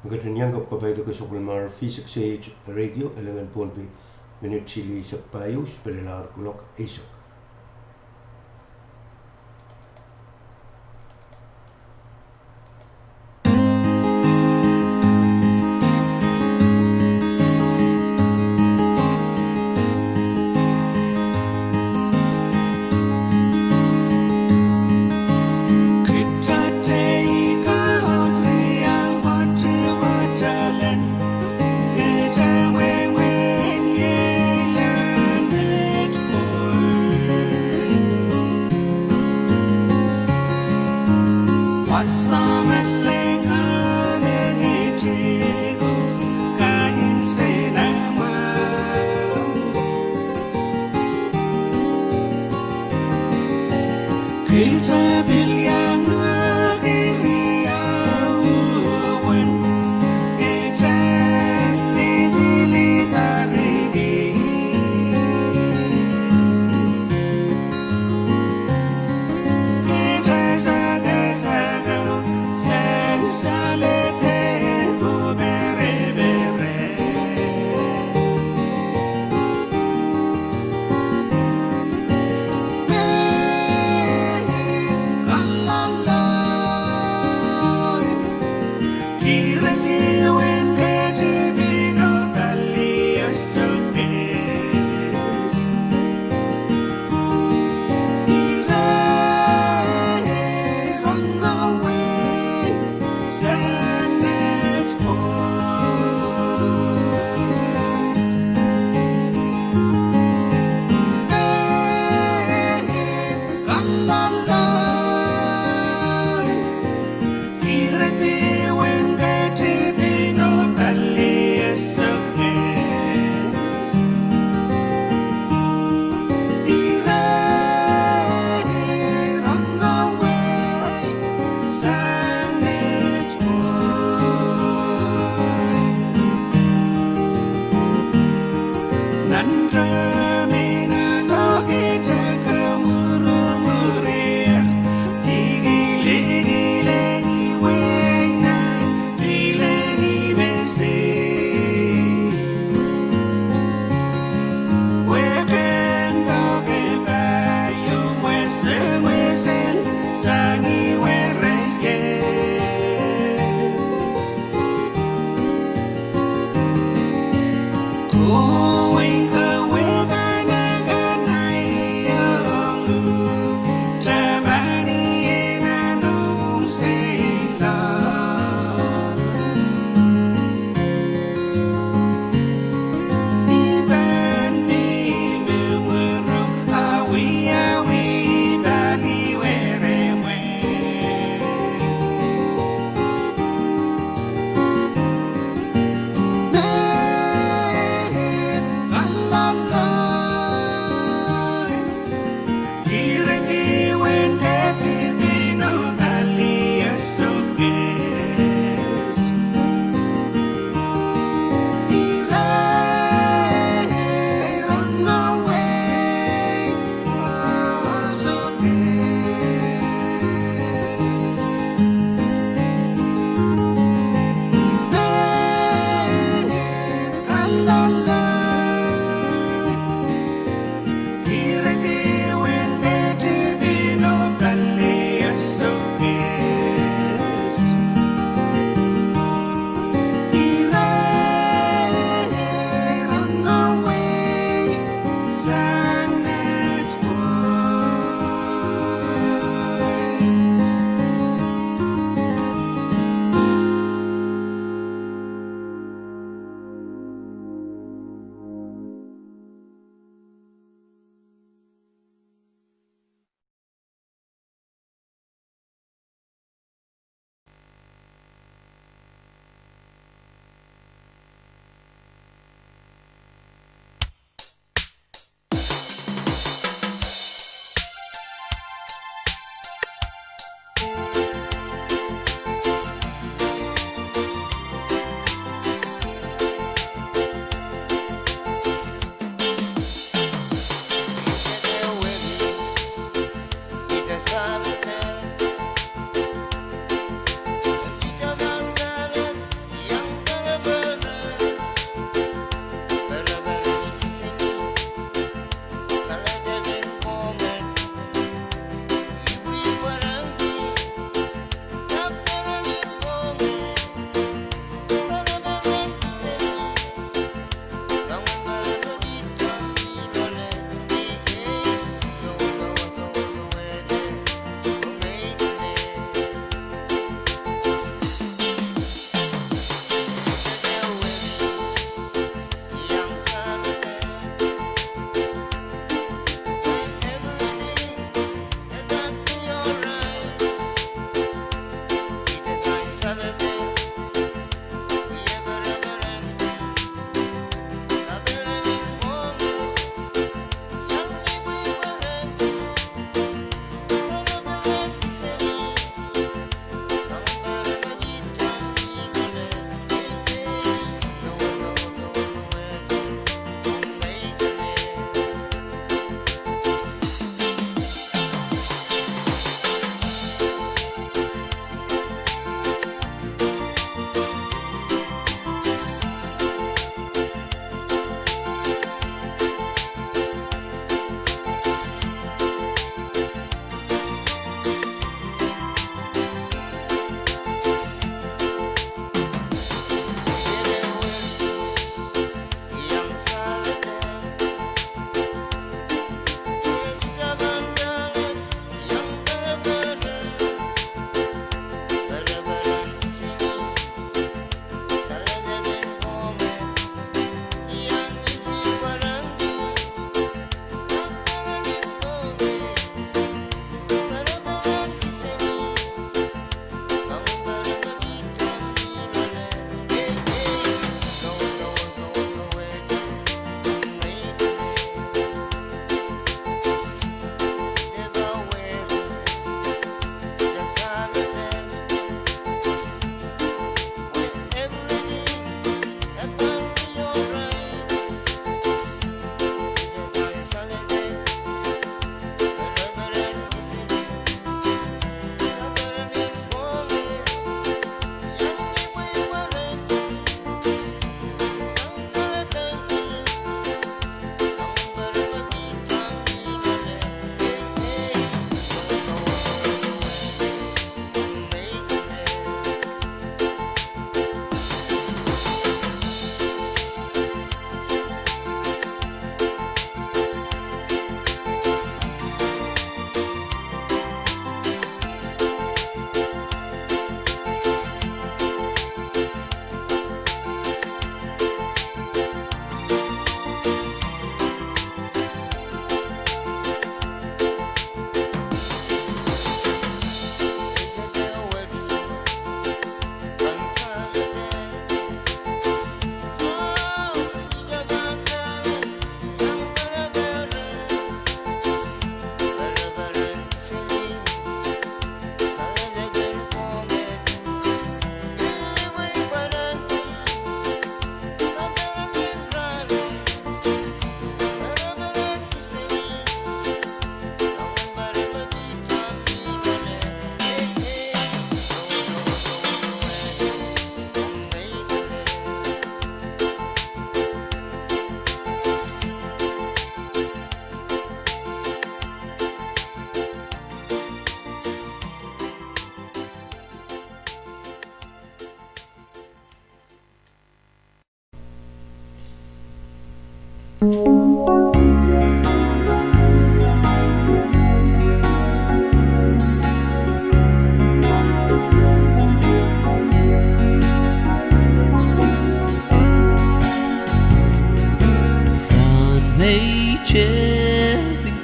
me ketin iang kapwaiada sapwellimomwi V six A H Radio, Elengen Pohnpei, minit silihsek pahieu, pil lahr kuloak eisek.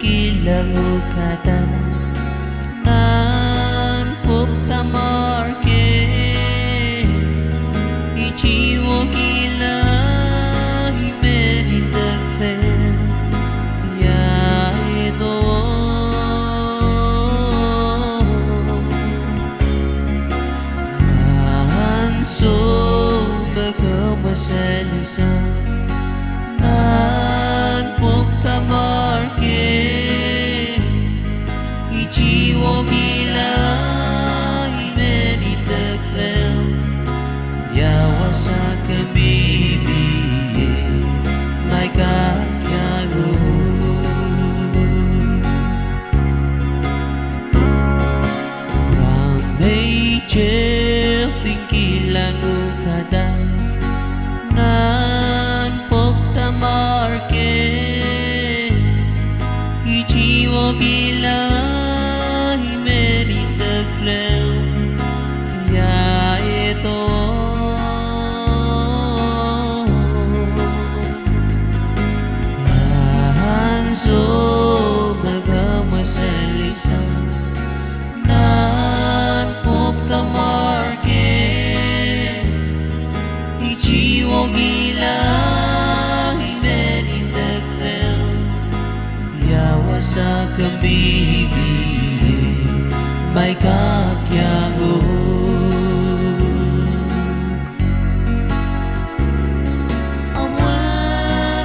Kilang uhk da nan pwuhk dahme ke iti wokila, I men idek reh ia edo. Ansou me ke mweseli sang nan pwuhk dahme ke iti wokila, I men idek reh ia wasa ke mihmi ie, ma I kak iang uhk. Rahn me I tepin kilang uhk da nan pwuhk dahme ke iti wokila, I men idek reh ia edo. Ansou me ke mweseli sang nan pwuhk dahme ke iti wokila, I men idek reh ia wasa ke mihmi ie, ma I kak iang uhk. Ahmw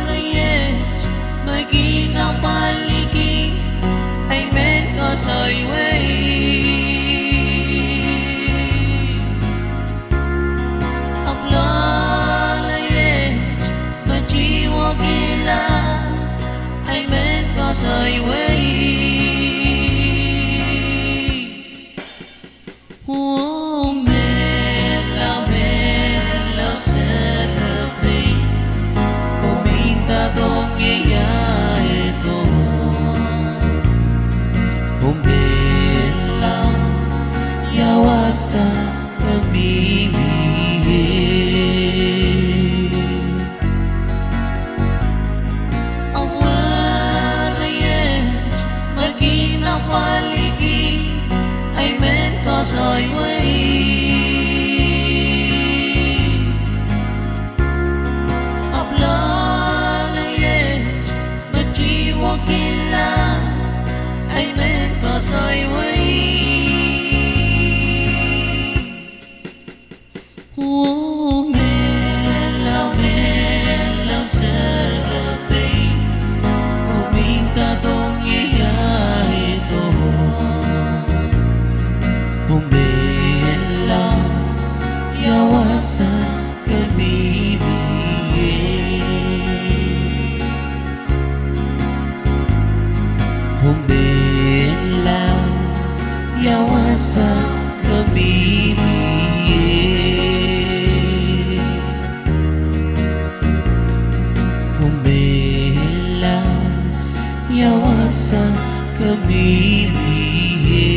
weriet me kin apwaliki, I men koasoi wehi. Ahmw loalaiet me tiwokila, I men koasoi wehi. Oh, menlau, menlau, sarawi, oh, mihmi doadoahk ie ia edo. Oh, menlau, ia wasa ke mihmi ie. Ahmw weriet me kin apwaliki, I men koasoi wehi. Ahmw loalaiet me tiwokila, I men koasoi wehi. Oh, menlau, menlau, sarawi, oh, mihmi doadoahk ie ia edo. Oh, menlau, ia wasa ke mihmi ie. Oh, menlau, ia wasa ke mihmi ie. Oh, menlau, ia wasa ke mihmi ie.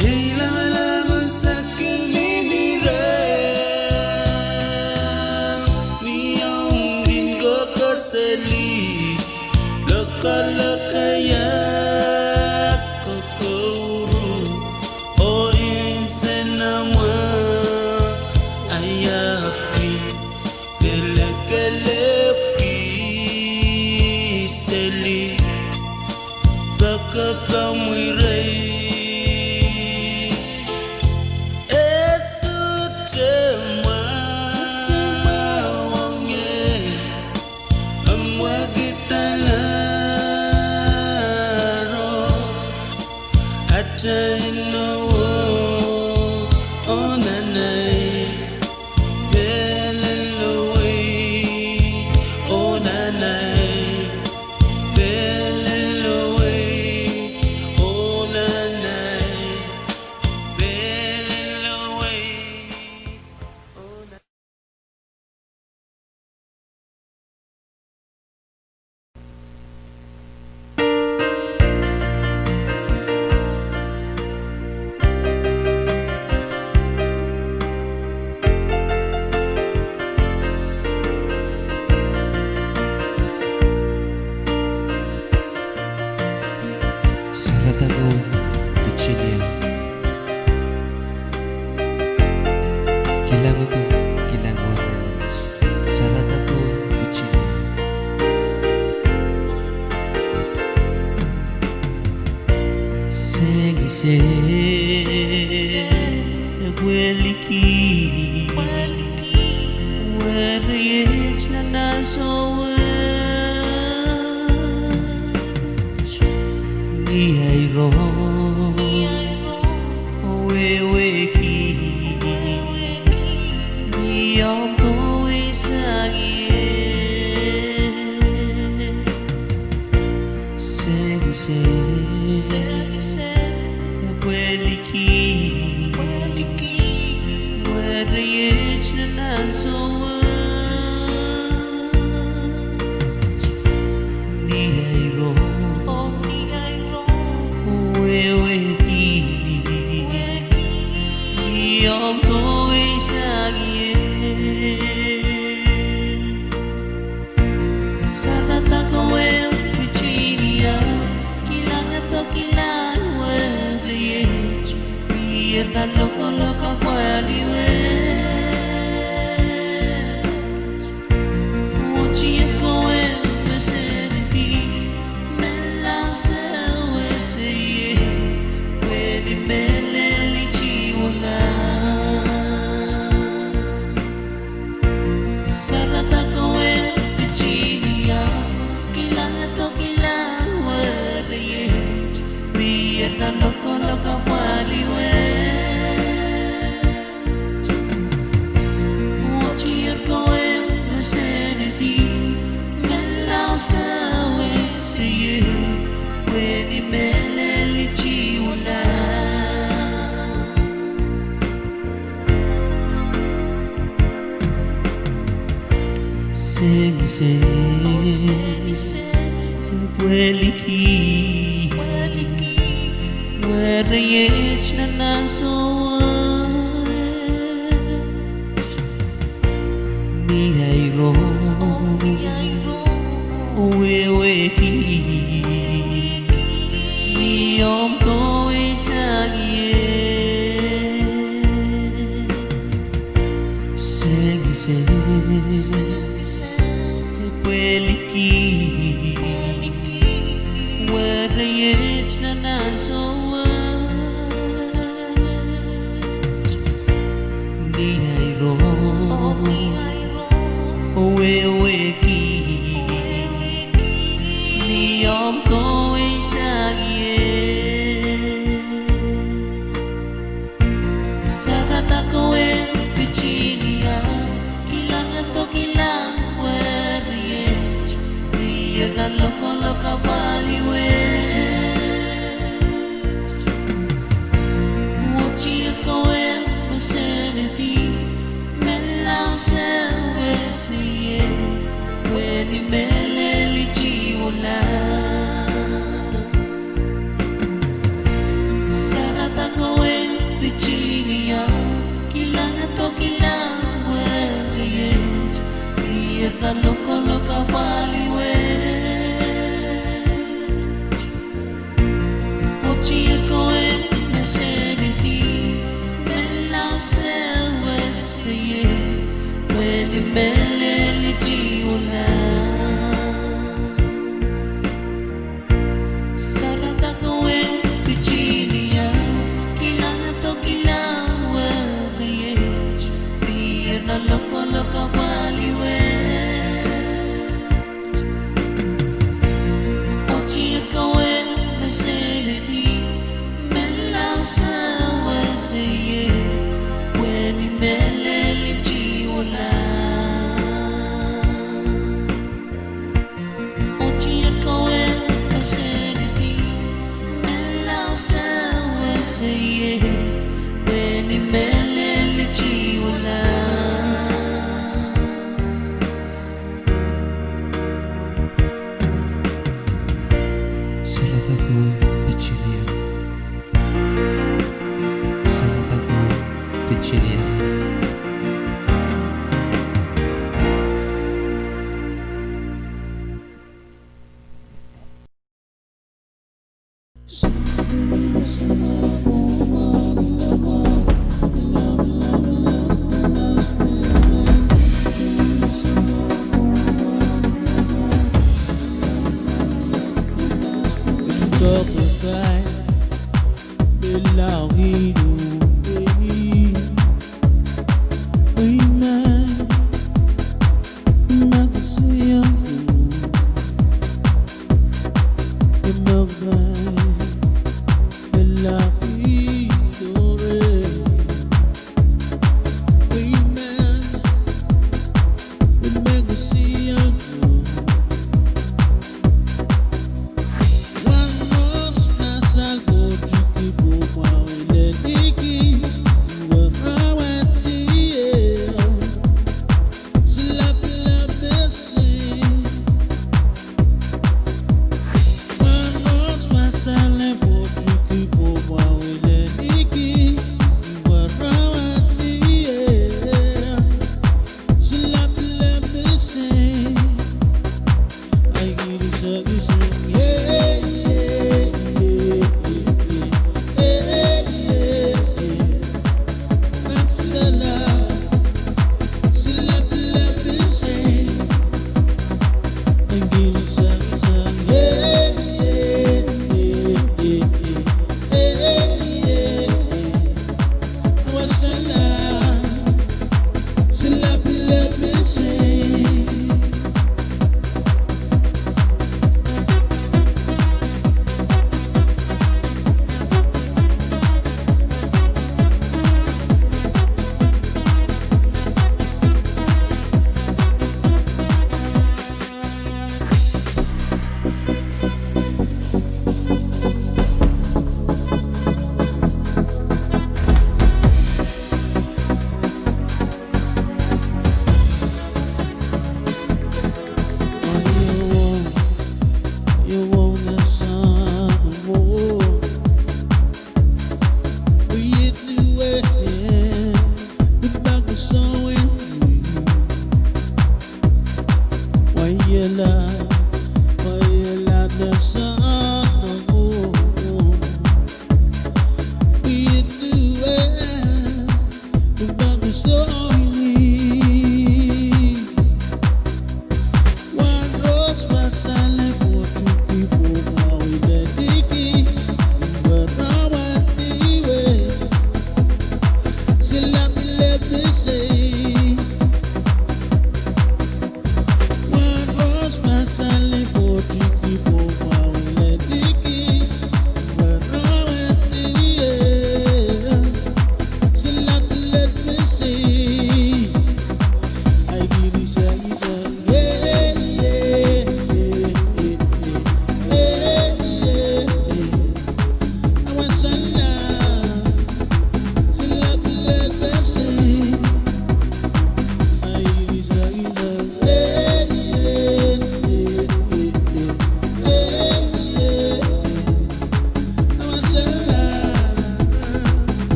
Ei lamalam en saki mihmi reh, ni omw kin kokoaseli, lokolok aia kokouruh, oh insenamwahu aia pil, kelekele pil seli, pekepeng mwurei. E sohte mwahu ong ie, omw wekidala ro, atail inowo, oh nanei, pelelowei, oh nanei, pelelowei, oh nanei, pelelowei, oh nanei. Saradako Virginia. Kilang ko, kilang wahn. Saradako Virginia. Sengise pweliki, wereiet nan ansou wet. Ni ahi rong wehwehki, ni omw kohwei sang ie. Sengise pweliki, wereiet nan ansou wet. Ni ahi rong wehwehki, ni omw kohwei sang ie. Saradako en Virginia, kilang, kilang wereiet, mie nan lokolok apwalih wet. Watiet ko en me senedi, me lao sewese ie, pwe ni mehlel ni tiwala. Saradako en Virginia, kilang, kilang wereiet, mie nan lokolok apwalih wet. Watiet ko en me senedi, me lao sewese ie, pwe ni mehlel ni tiwala. Sengise pweliki, wereiet nan ansou wet. Ni ahi rong wehwehki, ni omw kohwei sang ie. Sengise pweliki, wereiet nan ansou wet. Ni ahi rong wehwehki, ni omw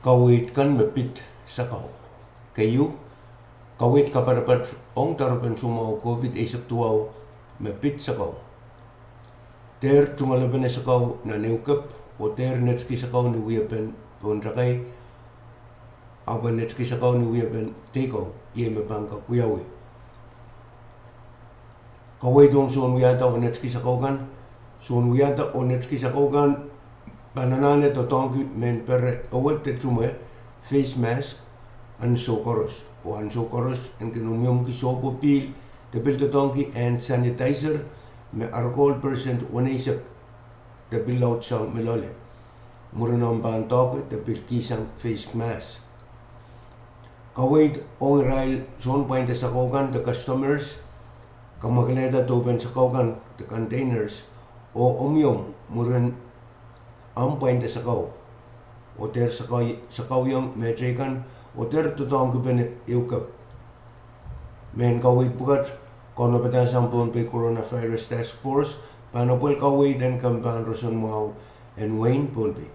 kaweid kan me pid sakau. Keieu, kaweid kapatapat ong doarepen soumwahu COVID eisek duwau me pid sakau. Dehr tungoalepene sakau nan ehukep, oh dehr netiki sakau ni wiepen pohn takai, ahpw netiki sakau ni wiepen teiko, iei me pahn kak wiawi. Kaweid ong soun wiahda oh netiki sakau kan. Soun wiahda oh netiki sakau kan pahn anahne doadoahngki mehn pere ewe de tumwe face mask ansou koaros. Oh ansou koaros en kin omwiomwki sohpo pihl de pil doadoahngki hand sanitizer me arakohl percent weneisek de pil laudsang me loale. Mwurin omw pahn doahke de pil kihsang face mask. Kaweid ong irail soun pwainda sakau kan de customers, kamwakelehda dohpen sakau kan de containers, oh omwiomw mwurin omw pwainda sakau, oh dehr sakau, sakauiong mehteikan, oh dehr doadoahngkipene ehukep. Mehn kaweid pwukat, kaunopada sang Pohnpei Coronavirus Task Force, pahn apwal kaweid en kempe en roson mwahu en wehin Pohnpei.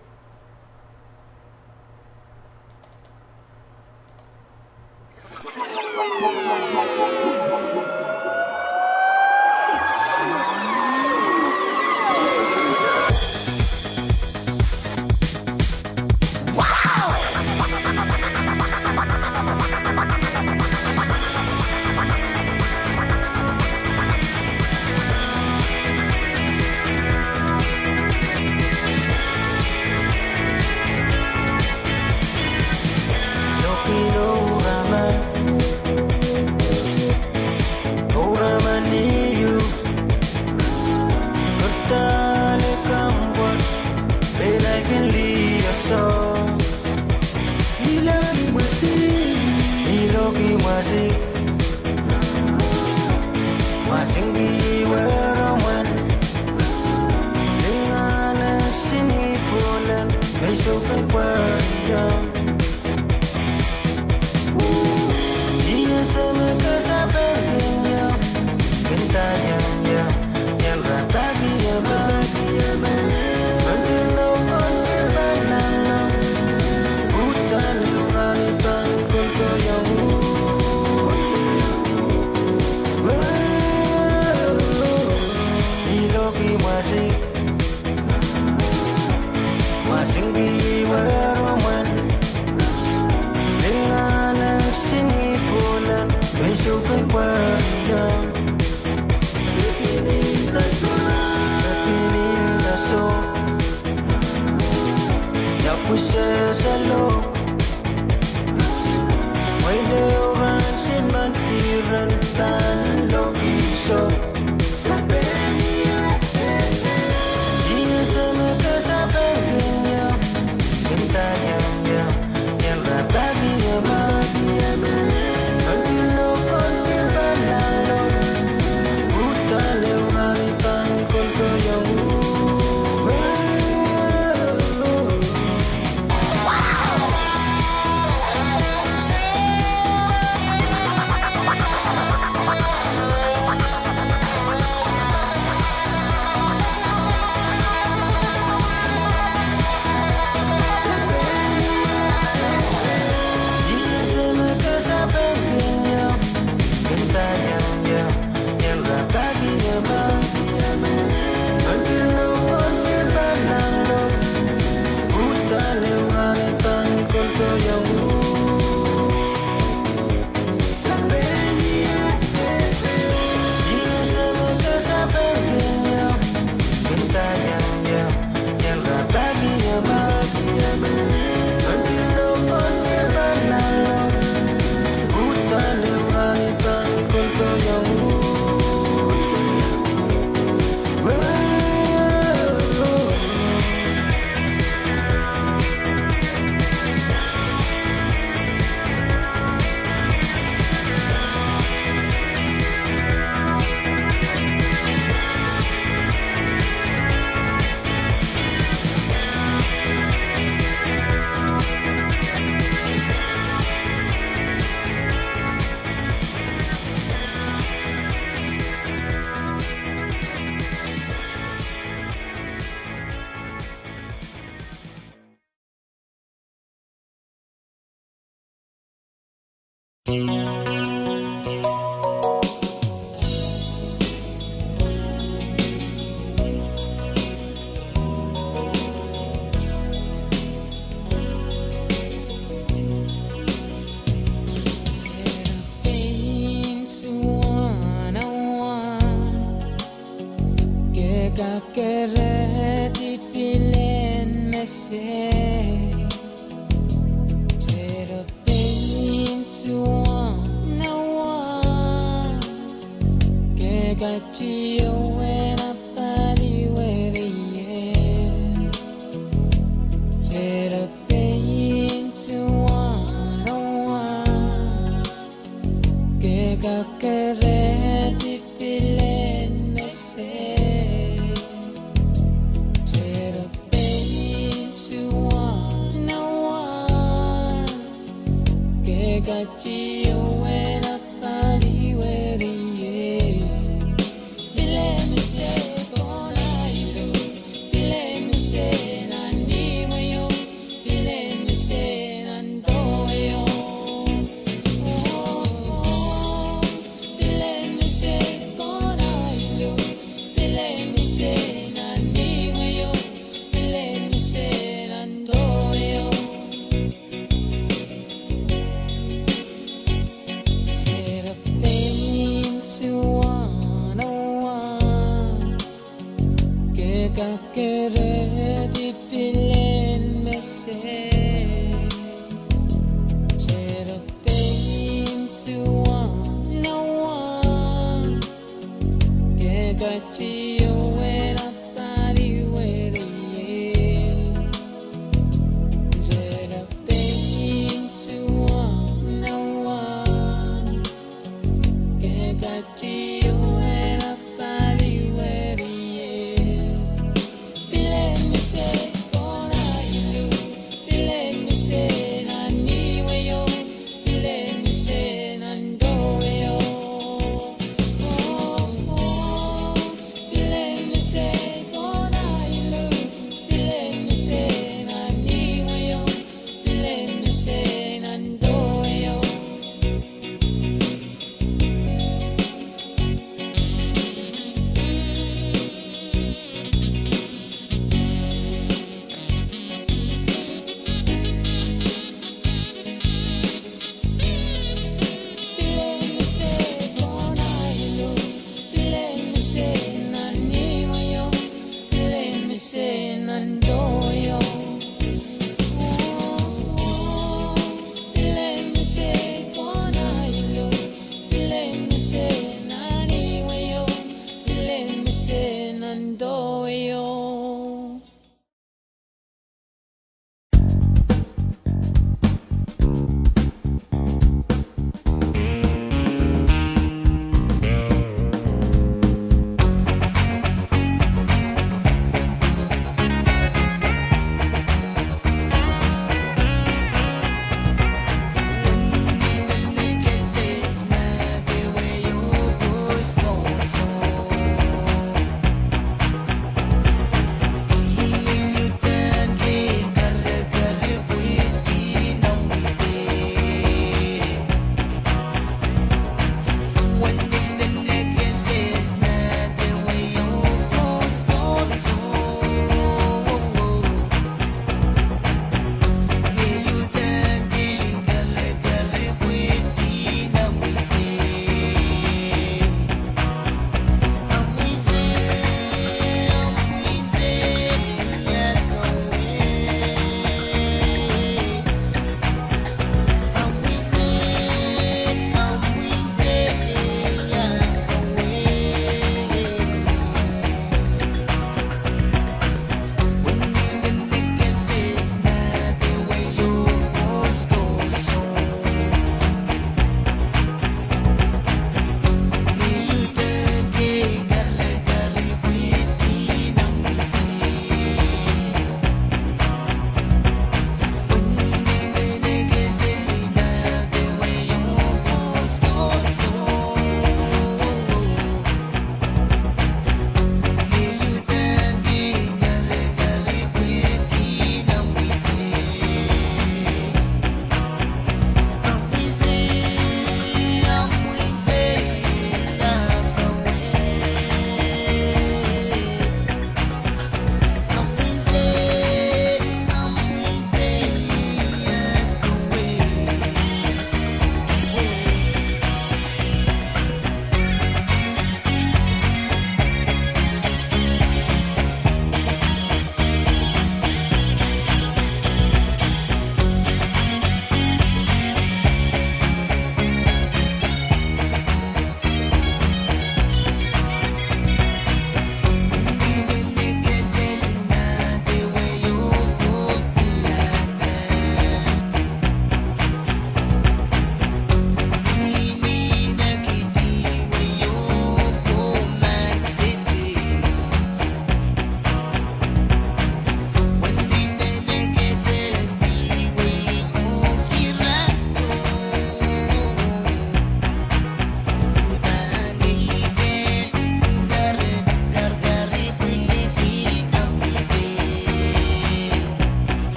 Sehte pein suwanawa ke kakerehdi pilen mesei. Sehte pein suwanawa ke katie uwen apali weriei. Sehte pein suwanawa ke kakerehdi pilen mesei. Sehte pein suwanawa ke katie uwen apali weriei. Pilen mesei kona ilu, pilen mesei nan imweo, pilen mesei nan dohweo. Oh, pilen mesei kona ilu, pilen mesei nan imweo, pilen mesei nan dohweo.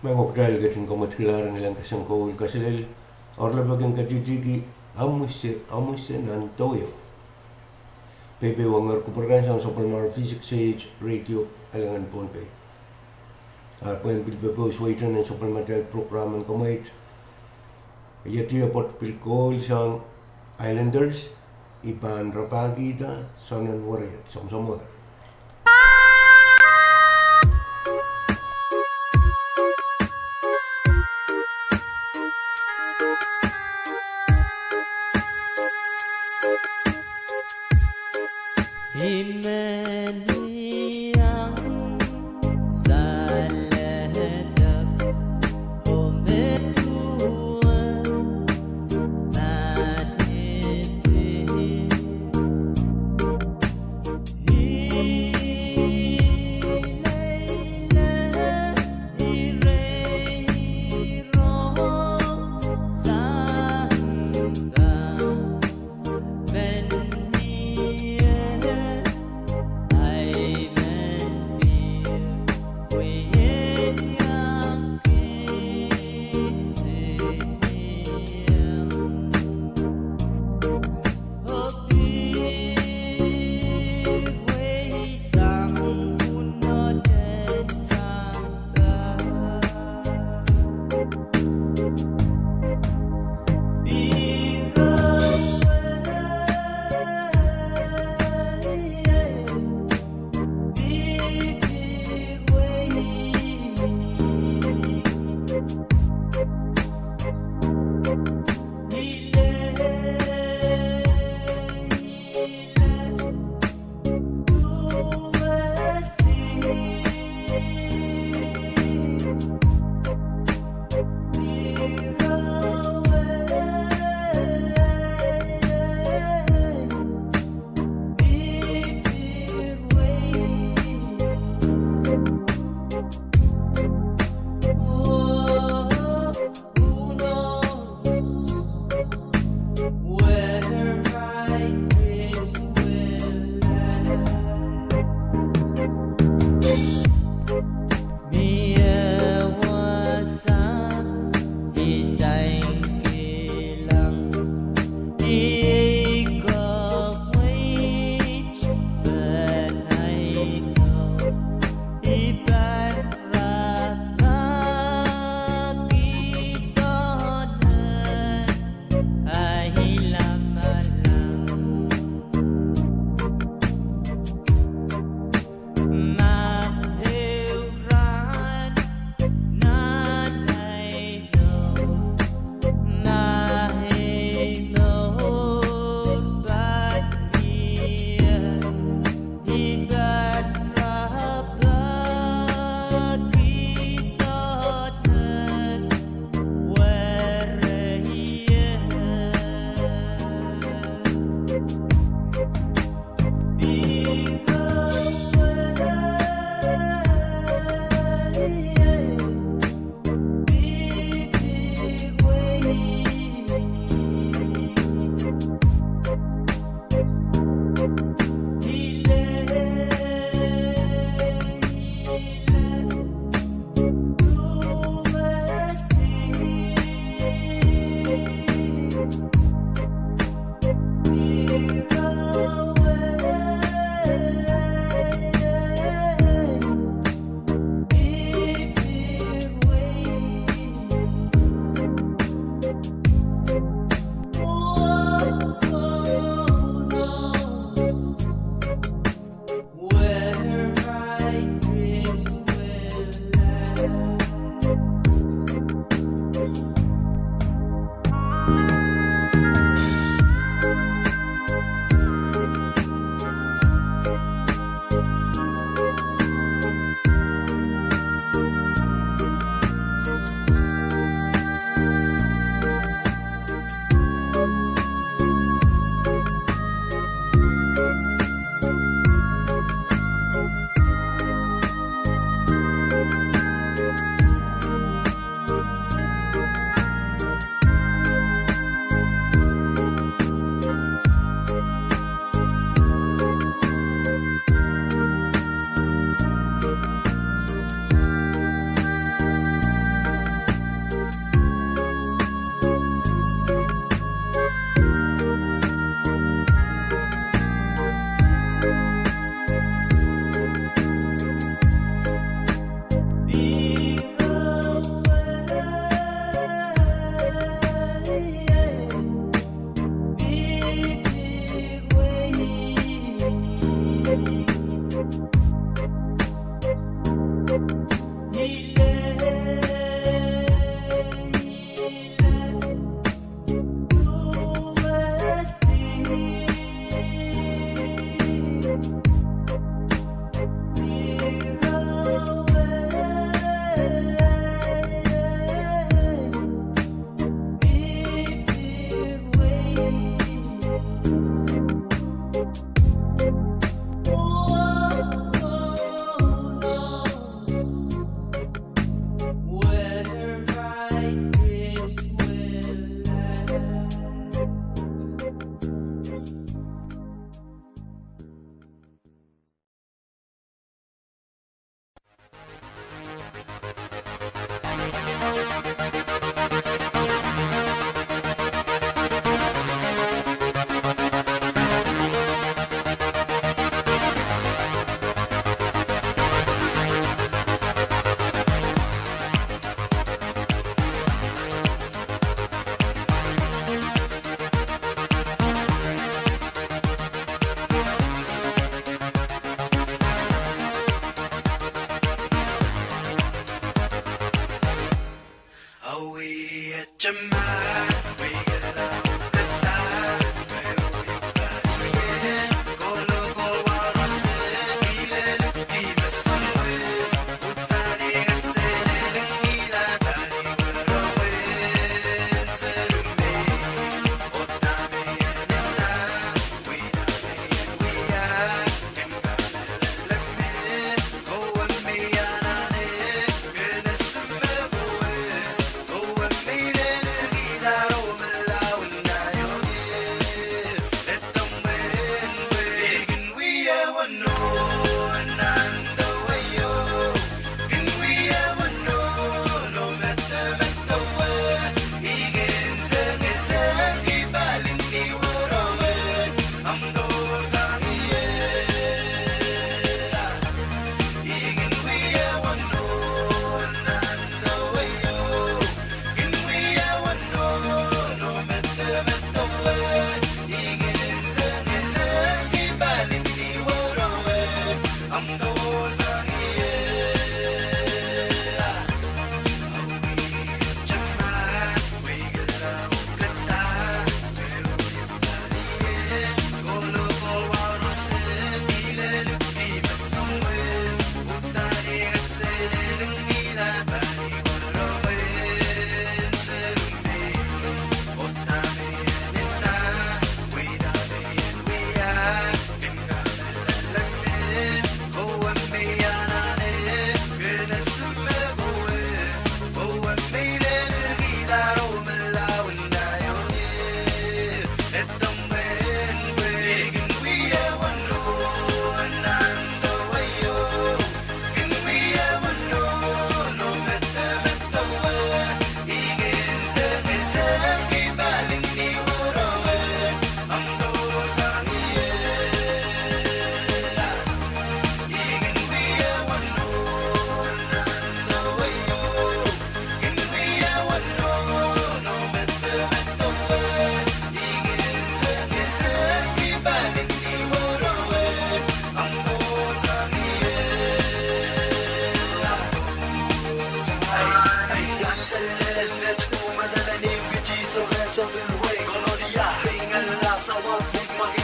Pwe kitail ketin kamwetkilahr en kilang kesempwal kaselel, oaralap en ketihtihki Amwise, Amwise nan Dohio. Peipei wehwehki kupwur kan sang sapwellimatail V six A H radio alangen Pohnpei. A pwehn pil pepous weite nan sapwellimatail program en komweit, ia tiepot pil koul sang Islanders, I pahn rapahkihda Sonen Weriet, Samsamwer.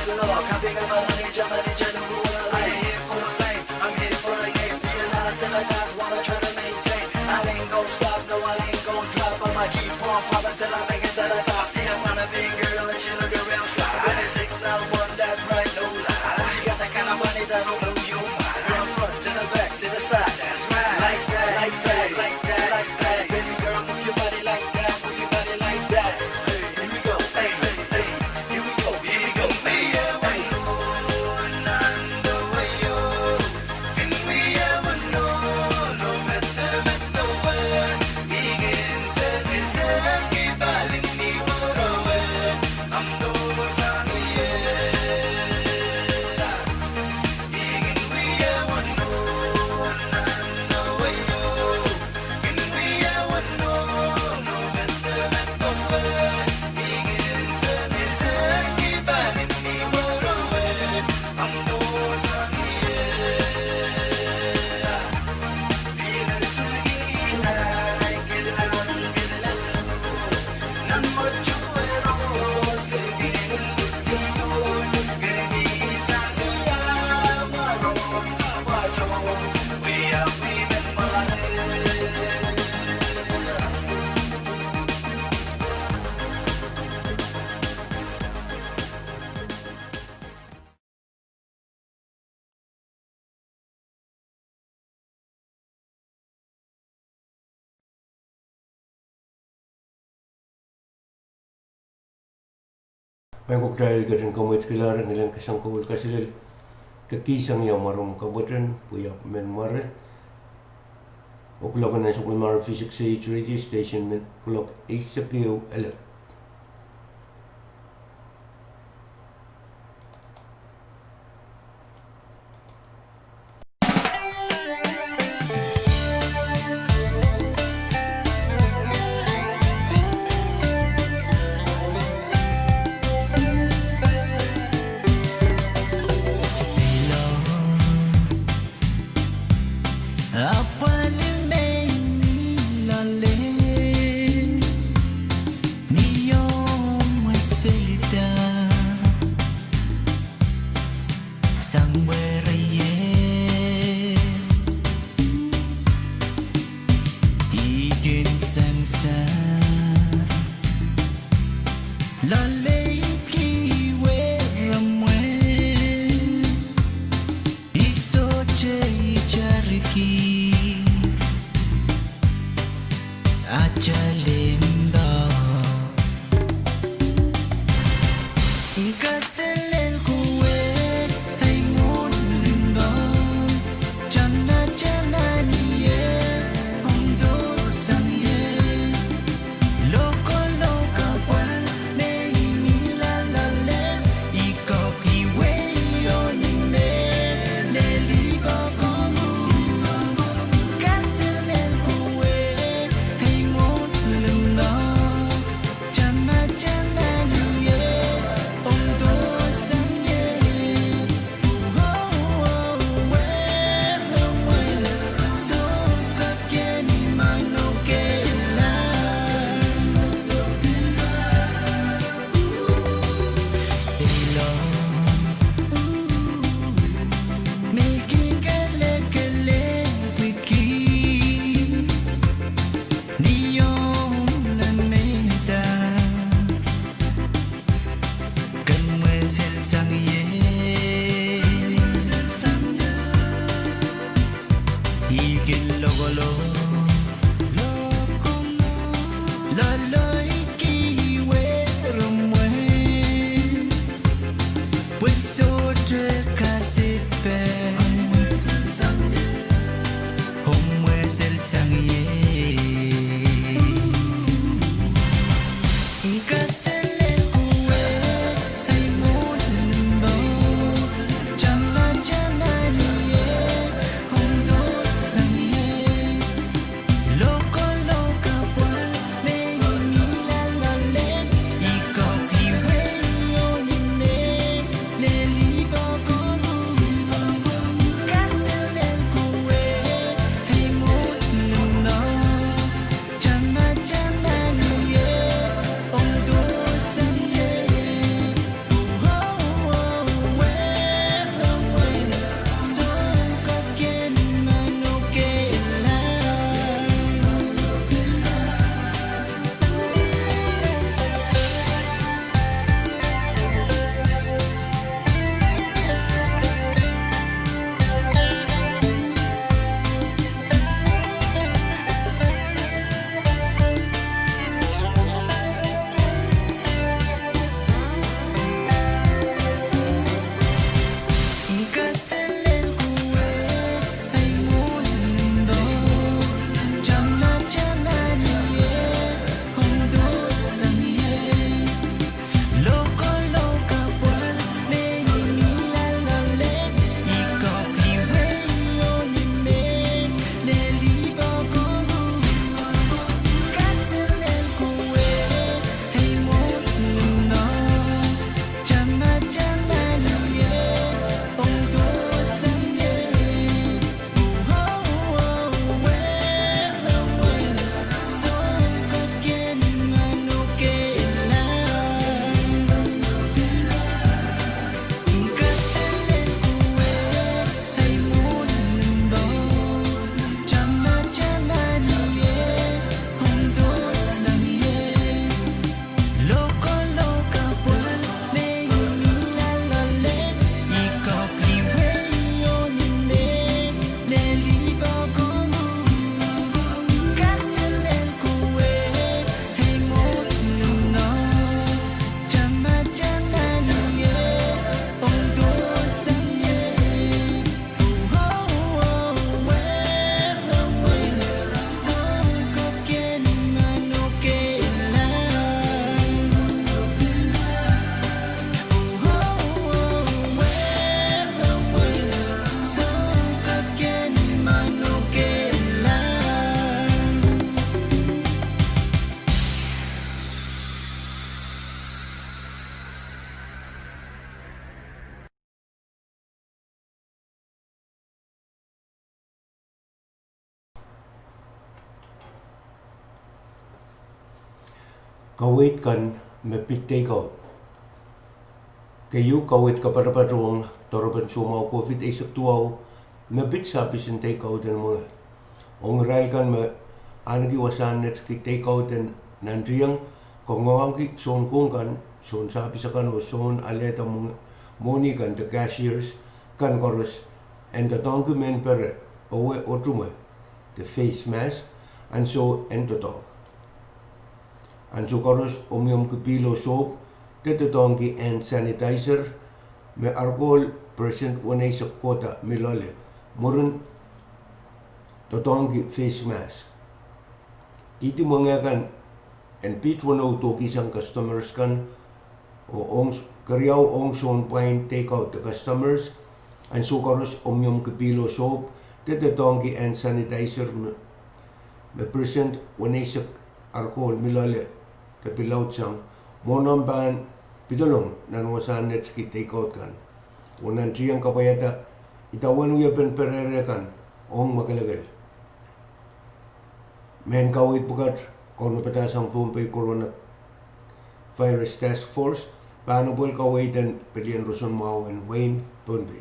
Copying up my money, jump on each other, who will I? I ain't here for the fame, I'm here for the game. Being on a ten, I got what I try to maintain. I ain't gon' stop, no, I ain't gon' drop. I'ma keep on popping till I make it to the top. See, I find a big girl and she looking real fly. Twenty-six, not one, that's right, no lie. She got that kind of money that'll blow your mind. From front to the back to the side, that's right. Like that, like that, like that, like that. Baby girl, move your body like that, move your body like that. Hey, here we go, hey, hey, hey. Here we go, here we go. Maing ko, kitail ketin kamwetkilahr ngilen kesempwal kaselel. Kekihsang ia mwaren kapwuredo, pwe I ahpw men mware. Oh kuloak en Sapwellime Mare V six eight radio station men kuloak eisek ehu elep. Apwalih me I mih loale, ni omw mwesel da, sang werei, I kin sansal. Loalei ki weremwe, I sohte itarki. Atail limpoak. Kaselel kowe, ei mwohn limpoak. Tana tana ni e, ong dohsang ie. Lokolok apwal me I mih loale, I kak iwe iohni me lelipw koaros. Kaselel kowe, ei mwohn limpoak. Tana tana ni e, ong dohsang ie. Ni omw len mehda, ken mweselsang ie. I kin lokolok, loalei ki weremwe. Pwe sohte kaselel, omw mweselsang ie. Kaselel kowe, ei mwohn limpoak. Tana tana ni e, ong dohsang ie. Lokolok apwal me I mih loale, I kak iwe iohni me lelipw Kaweid kan me pid take out. Keieu, kaweid kapatapat ong doarepen soumwahu COVID eisek duwau me pid service en take out en mwenge. Ong irail kan me ahneki wasahn netiki take out en nantiong, koangoangki sounkong kan, soun service akan oh soun alehda mwohni kan de cashiers kan koaros en doadoahngki mehn pere, ewe otuhmwe de face mask, ansou en doadoahk. Ansou koaros omwiomwki pihl oh sohp de doadoahngki hand sanitizer me ar kohl percent weneisek kohda mi loale mwurin doadoahngki face mask. Ihte mwenge kan en pid weneu duhkisang customers kan oh keriau ong soun pwain take out de customers. Ansou koaros omwiomwki pihl oh sohp de doadoahngki hand sanitizer me percent weneisek ar kohl mi loale de pil laudsang mwohn omw pahn pidolong nan wasahn netiki take out kan oh nantiong kapwaiada idawehn wiepen perehre kan ong mwakelekel. Mehn kaweid pwukat kaunopada sang Pohnpei Coronavirus Task Force pahn apwal kaweid en pelien roson mwahu en wehin Pohnpei.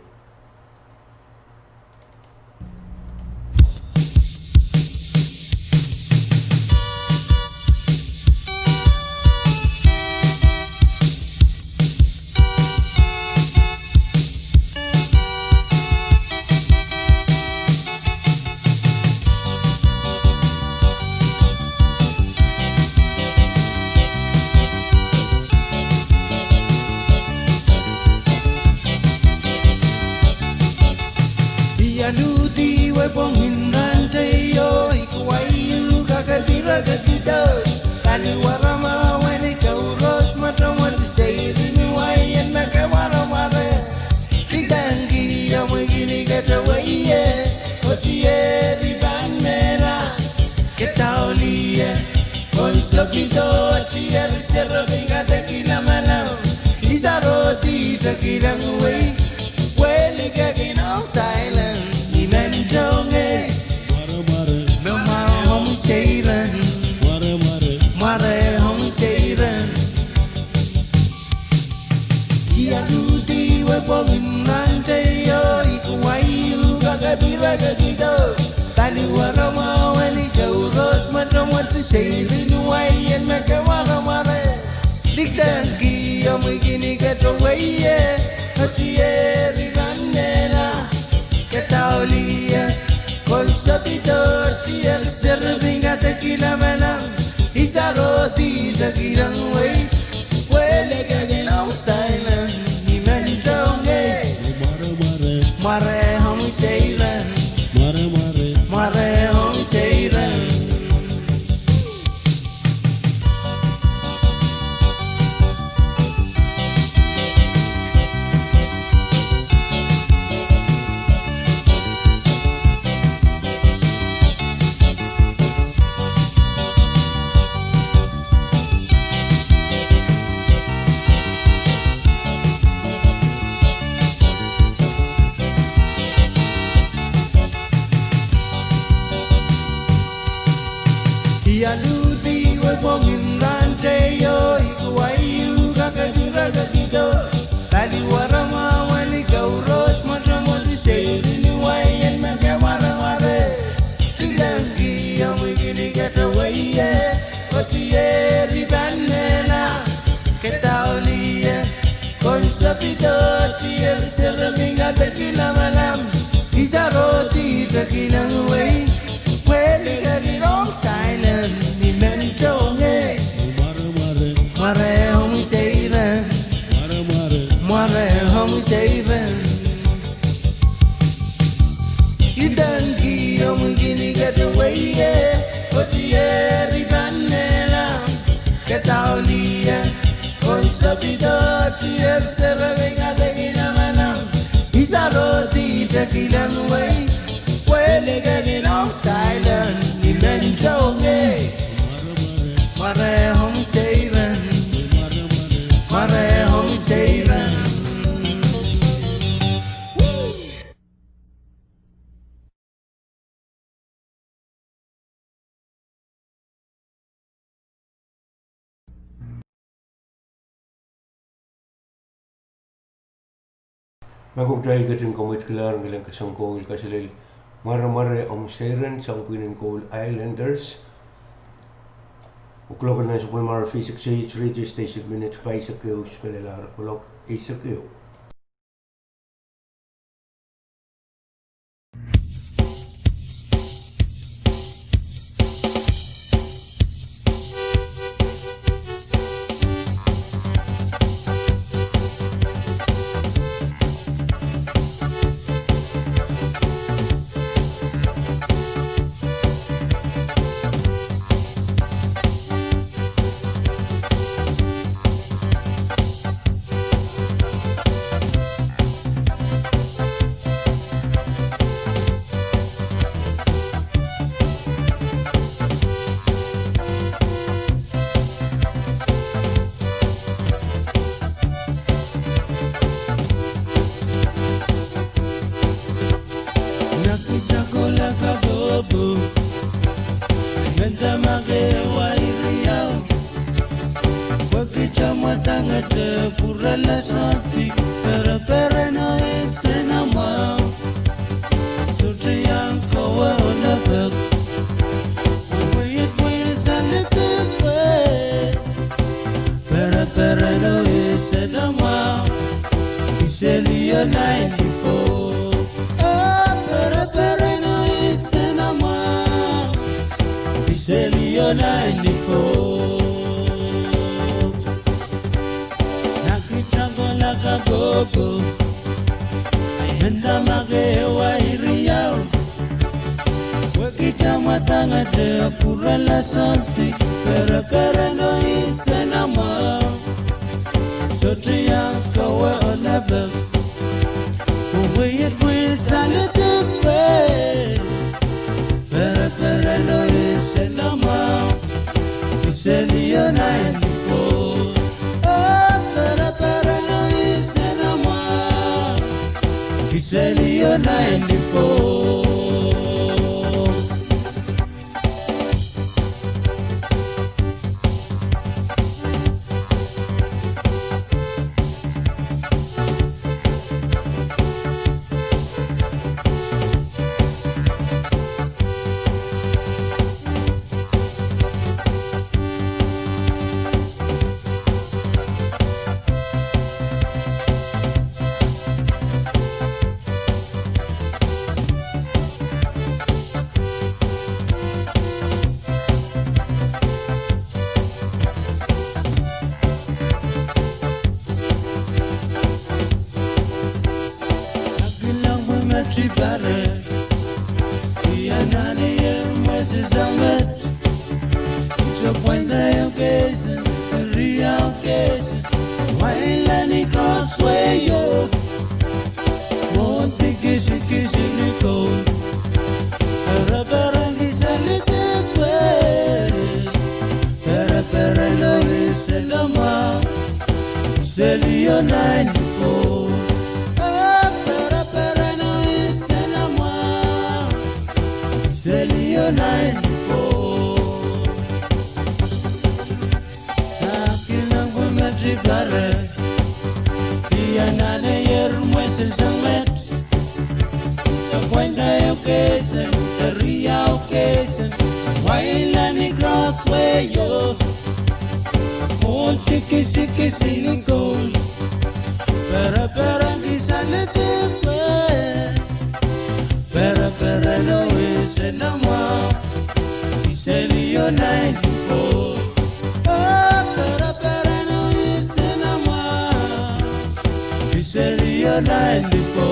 Ia luhdi wepwongin nan teio, ikuwaiu kakadirekekdo. Kaliwarama wani kauros mwotomwot seirin wai en me ke wareware. Didangki omw kihdi kete weie, kotieri pahn mehla. Kitail lie, konsepito tier serepi kadeki lamalam. Isarohdi tekilang wei, pwelikekin ong silent, ni men tonge. Me mware omw seiren. Mware omw seiren. Ia luhdi wepwongin nan teio, ikuwaiu kakadirekekdo. Kaliwarama wani kauros mwotomwot seirin wai en me ke wareware. Didangki omw kihdi kete weie, kotieri pahn mehla. Kitail lie, konsepito tier serepi kadeki lamalam. Isarohdi tekilang wei, pwelikekin ong silent, ni men tonge. Mware omw seiren. Mware omw seiren. Ia luhdi wepwongin nan teio, ikuwaiu kakadirekekdo. Kaliwarama wani kauros mwotomwot seirin wai en me ke wareware. Didangki omw kihdi kete weie, kotieri pahn mehla. Kitail lie, konsepito tier serepi kadeki lamalam. Isarohdi tekilang wei, pwelikekin ong silent, ni men tonge. Mware omw seiren. Mware omw seiren. Didangki omw kihdi kete weie, kotieri pahn mehla. Kitail lie, konsepito tier serepi kadeki lamalam. Isarohdi tekilang wei, pwelikekin ong silent, ni men tonge. Mware omw seiren. Mware omw seiren. Ma komw kitail ketin komweitkihla, kilang kesempwal kaselel mwaremware omw seiren sang pwihn en koul Islanders. Kuloak nan sapwellimomwi V six H radio station minit paisek ehu, spelelahr kuloak eisek ehu. Nakita kohla kabobo, mendahte mahk ehu wa iriau. Pwehki tamwadangete pwurala soahng dihp, perepereno ese nan mwahu. Sohte iang kowe oh lepek, pwe iet pwe salete pwe. Perepereno ese nan mwahu, iselio nainifo. Ah, perepereno ese nan mwahu, iselio nainifo. Nakita kohla kabobo, mendahte mahk ehu wa iriau. Pwehki tamwadangete pwurala soahng dihp, perepereno ese nan mwahu. Sohte iang kowe oh lepek, pwe iet pwe salete pwe. Perepereno ese nan mwahu, iselio nainifo. Ah, perepereno ese nan mwahu, iselio nainifo. Akilang pwe met I pare, I anahne ier mwesel sang met. Ito pwainda ehu keisin, riau keisin, wailahn I koasoi o. Mwohn dih kisikisi ni koul, perepereng kisalete pwe. Perepereno ese nan mwahu, iselio nainifo. Ah, perepereno ese nan mwahu, iselio nainifo. Akilang pwe met I pare, I anahne ier mwesel sang met. Ito pwainda ehu keisin, riau keisin, wailahn I koasoi o. Mwohn dih kisikisi ni koul, perepereng kisalete pwe. Perepereno ese nan mwahu, iselio nainifo. Ah, perepereno ese nan mwahu, iselio nainifo.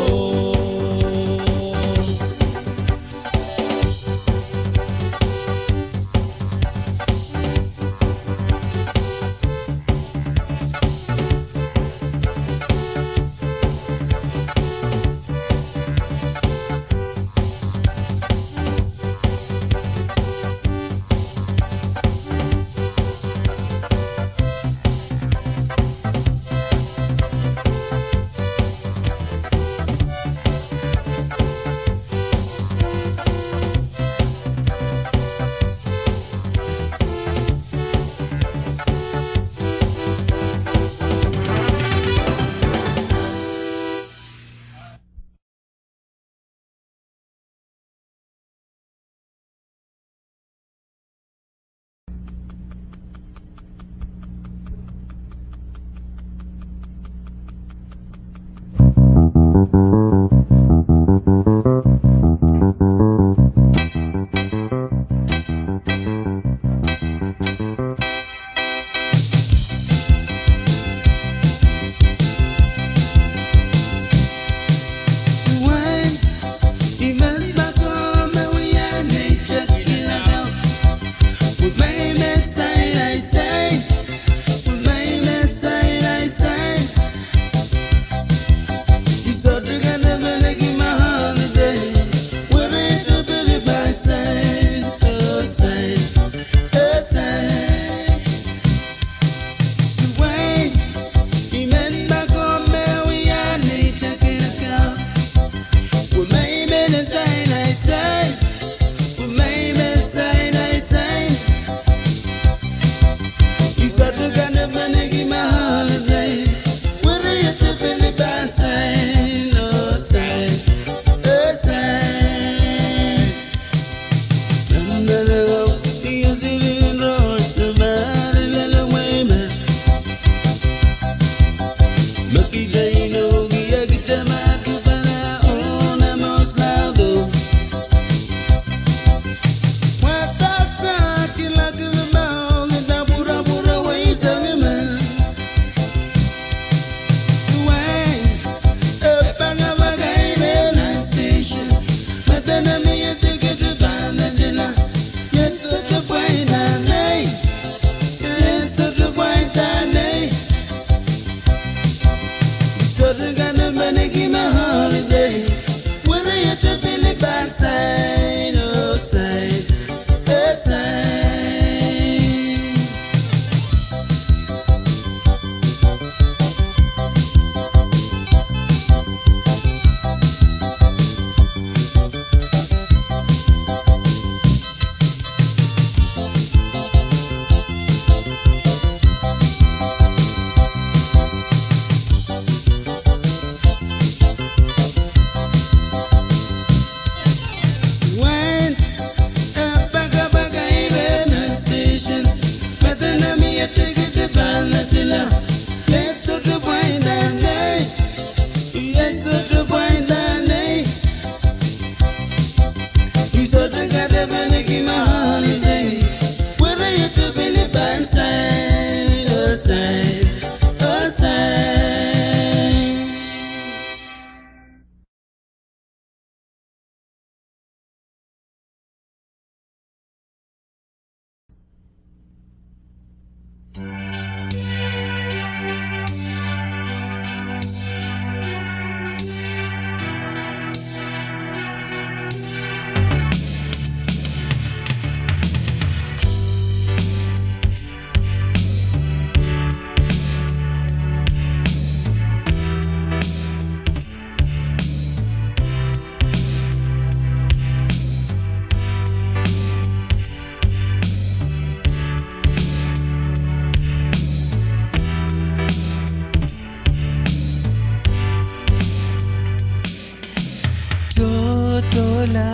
Tohtohla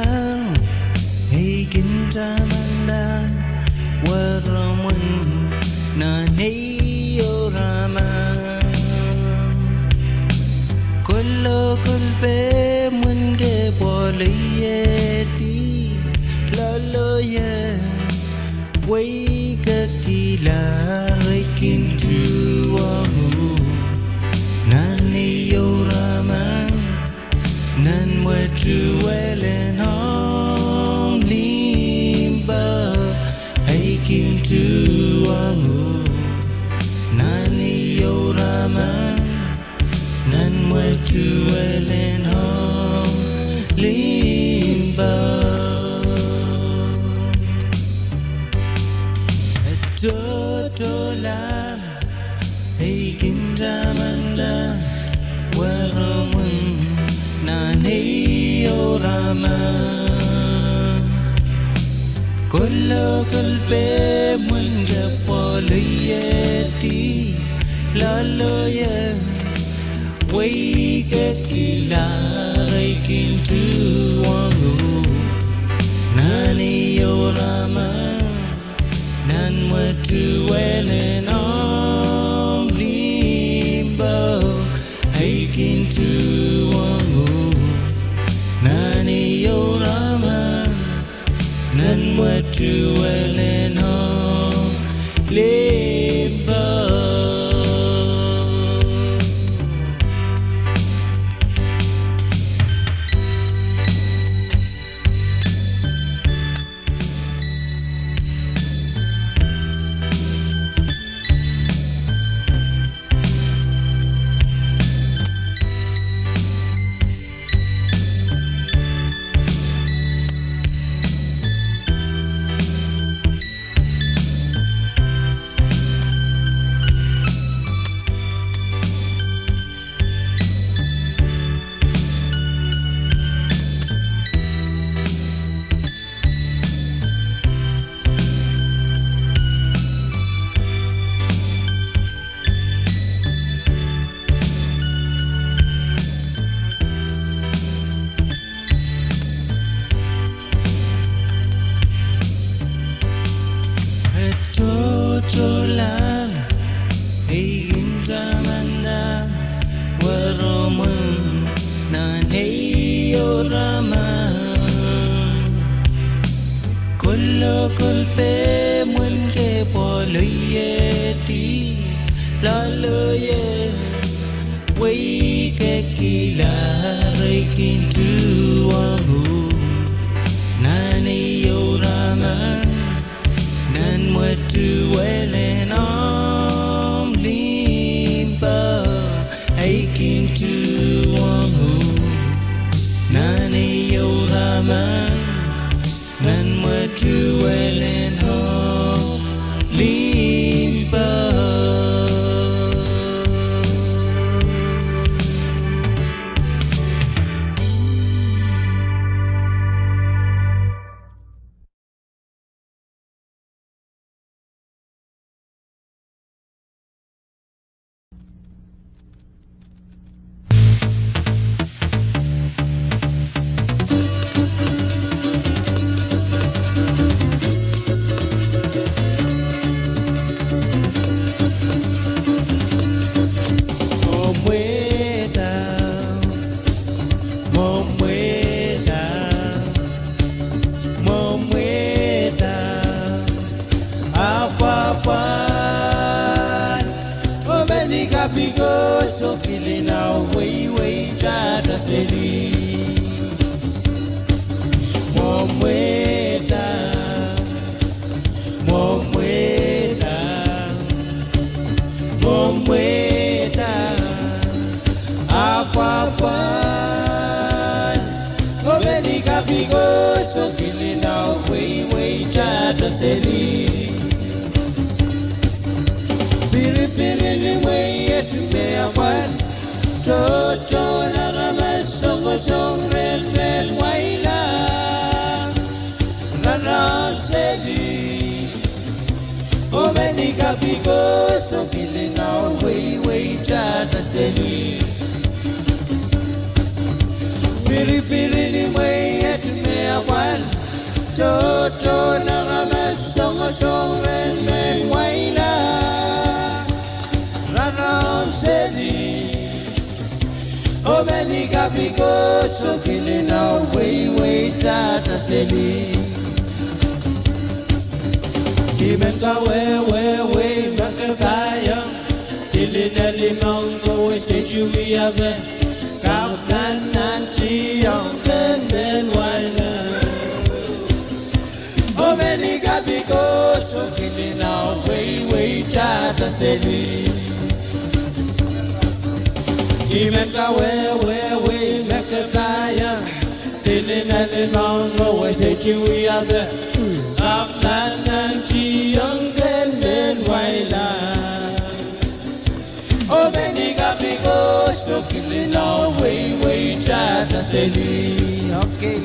ei kin tamanda weremwen nan ei oramang. Kolokol peh mwen ke pwoaloiehdi loaloia. Weikekila ei kin tuhwong nan ei oramang. Nan mwetuwelen ong limpoak ei kin tuhwong nan ei oramang. Nan mwetuwelen ong limpoak. Tohtohla ei kin tamanda weremwen nan ei oramang. Kolokol peh mwen ke pwoaloiehdi loaloia. Weikekila ei kin tuhwong nan ei oramang. Nan mwetuwelen ong limpoak ei kin tuhwong nan ei oramang. Nan mwetuwelen ong limpoak. Lokolpe mwein ke pwoaloiehdi loaloie, wehi ke kihlahr ei kin tuhwong uhk nan ei ehu raman, nan mwetuwelen omw limpoak, ei kin tuhwong uhk nan ei ehu raman, nan mwetuwelen omw limpoak. Mwo mwehda, mwo mwehda, mwo mwehda, apwapwal oh meni kapikos oh kilin au wehi, wehi tata seli. Mwo mwehda, mwo mwehda, mwo mwehda, apwapwal oh meni kapikos oh kilin au wehi, wehi tata seli. Piripiri ni mwehi et me apwal, tohtohn aramas, songosong rehn mehn waila, rarahn seli. Oh meni kapikos oh kilin au wehi, wehi tata seli. Piripiri ni mwehi et me apwal, tohtohn aramas, songosong rehn mehn waila, rarahn seli. Oh meni kapikos oh kilin au wehi, wehi tata seli. I men kawehwe wehi me ke pahn iang, kilin elimong oh wehwehki wiape, kapw nan nantihong ken mehn waila. Oh meni kapikos oh kilin au wehi, wehi tata seli. I men kawehwe wehi me ke pahn iang, kilin elimong oh wehwehki wiape, kapw nan nantihong ken mehn waila. Oh meni kapikos oh kilin au wehi, wehi tata seli. Okay.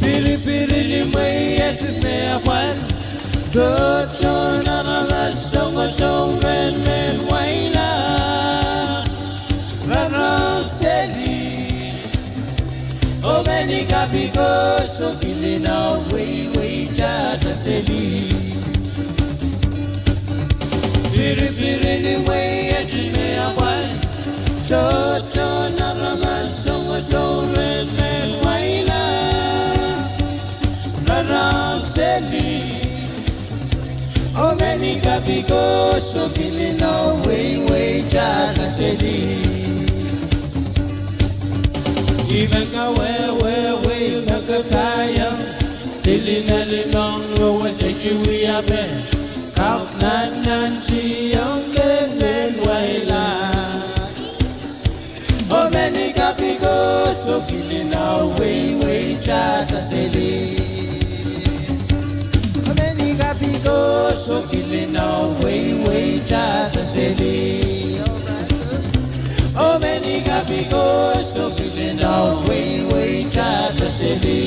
Piripiri ni mwehi et me apwal, tohtohn aramas, songosong rehn mehn waila, rarahn seli. Oh meni kapikos oh kilin au wehi, wehi tata seli. Piripiri ni mwehi et me apwal, tohtohn aramas, songosong rehn mehn waila, rarahn seli. Oh meni kapikos oh kilin au wehi, wehi tata seli. I men kawehwe wehi me ke pahn iang, kilin elimong oh wehwehki wiape, kapw nan nantihong ken mehn waila. Oh meni kapikos oh kilin au wehi, wehi tata seli. Oh meni kapikos oh kilin au wehi, wehi tata seli. Oh meni kapikos oh kilin au wehi, wehi tata seli.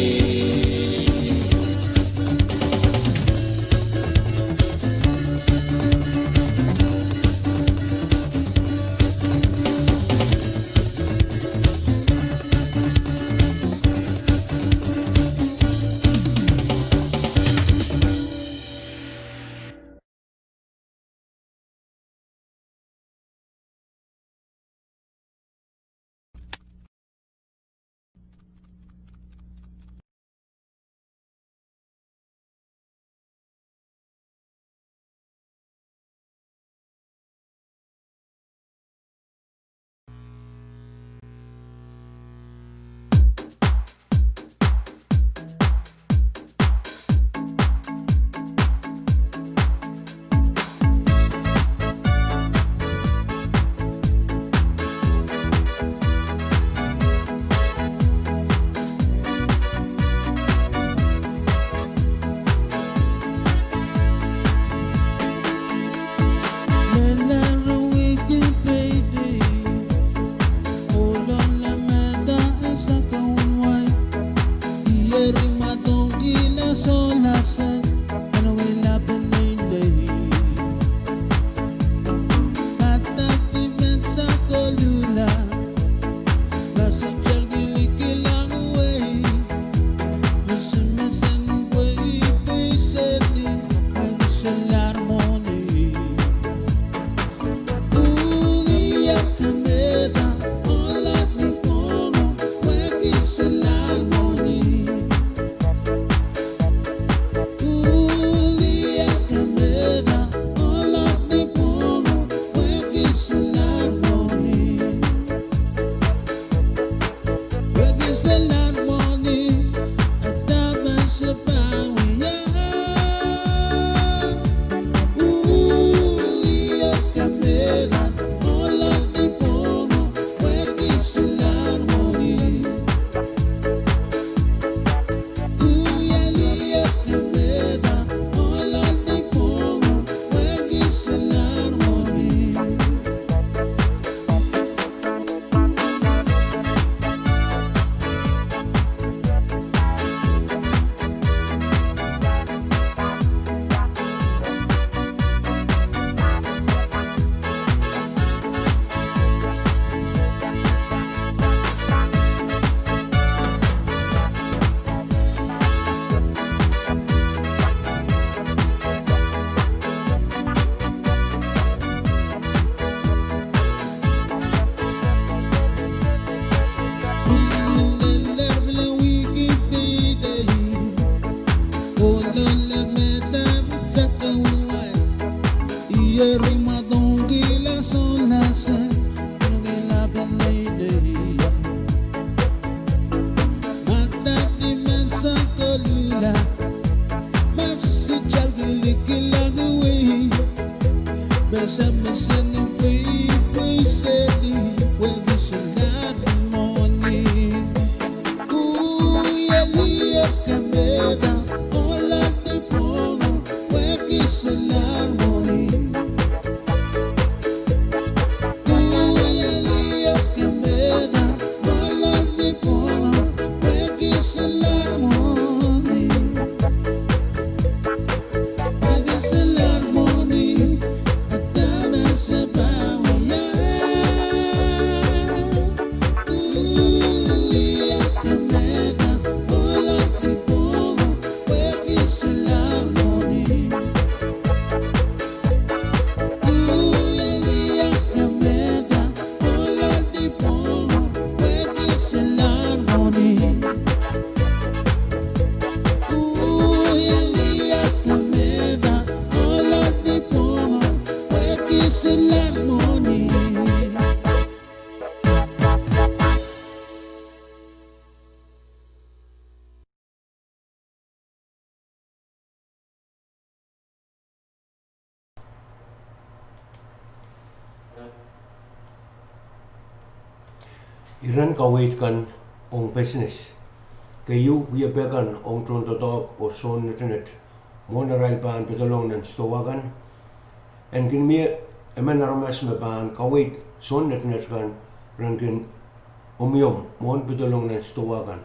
Iren kaweid kan ong pesnes. Keieu, wiepe kan ong tohndoadoahk oh soun netenet mwohn arail pahn pedolong nan stowa kan. En kin mie emen aramas me pahn kaweid soun netenet kan ren kin omwiomw mwohn pedolong nan stowa kan.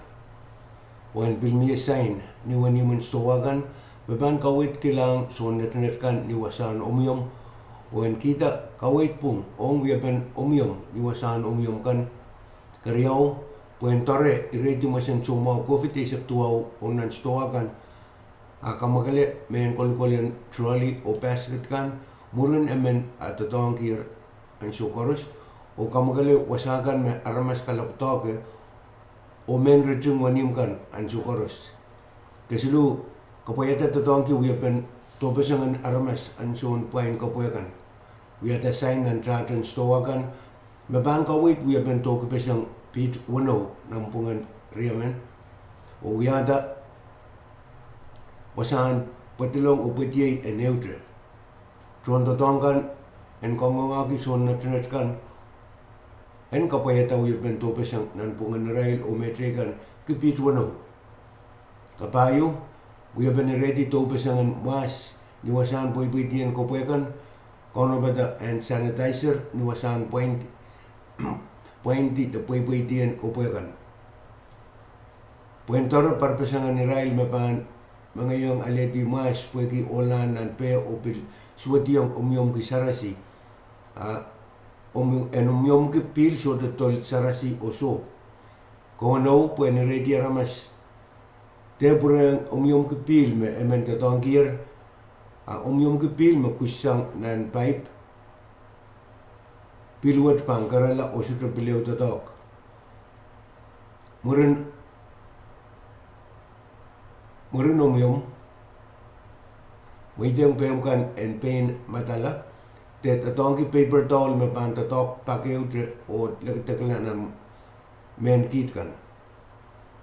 Oh en pil mie sain ni wenihmw en stowa kan me pahn kaweid kilang soun netenet kan ni wasahn omwiomw. Oh en kihda kaweid pwung ong wiepen omwiomw ni wasahn omwiomw kan. Keriau, pwehn doare ireidi mwesen soumwahu COVID eisek duwau ong nan stowa kan, a kamwakele mehn kolokol en trolley oh basket kan mwurin emen a doadoahngkier ansou koaros, oh kamwakele wasa kan me aramas kalap doahke, oh mehn riting wenihmw kan ansou koaros. Kesiluh, kapwaiada doadoahngki wiepen dohpeseng en aramas ansoun pwain kepwe kan. Wiahda sain nan tahten stowa kan me pahn kaweid wiepen dohkipeseng piht weneu nanpwungen riemen, oh wiahda wasahn pwedilong oh pwediei en ehute. Tohndoadoahk kan en kangoangehki soun netenet kan en kapwaiada wiepen dohpeseng nanpwungen irail oh mehteikan ki piht weneu. Kapahieu, wiepen ireidi dohpeseng en mwahs ni wasahn pweipweidi en kepwe kan, kaunopada hand sanitizer ni wasahn pwaindi de pweipweidi en kepwe kan. Pwehn doare parpeseng en irail me pahn mengeiong alehdi mwahs pwehki ohlahn nan peh oh pil suwediong omwiomwki sarasi, a en omwiomwki pihl sohte dol sarasi oh sohp. Kewenou, pwehn ireidi aramas dehr pwurehng omwiomwki pihl me emen doadoahngkier, a omwiomwki pihl me kussang nan paip, pihl wet pahn kerala oh sohte pil ehu doadoahk. Mwurin omwiomw, mweidehng pehmw kan en pein madala, de doadoahngki paper towel me pahn doadoahk pak ehute oh lekidekla nan mehn kiht kan.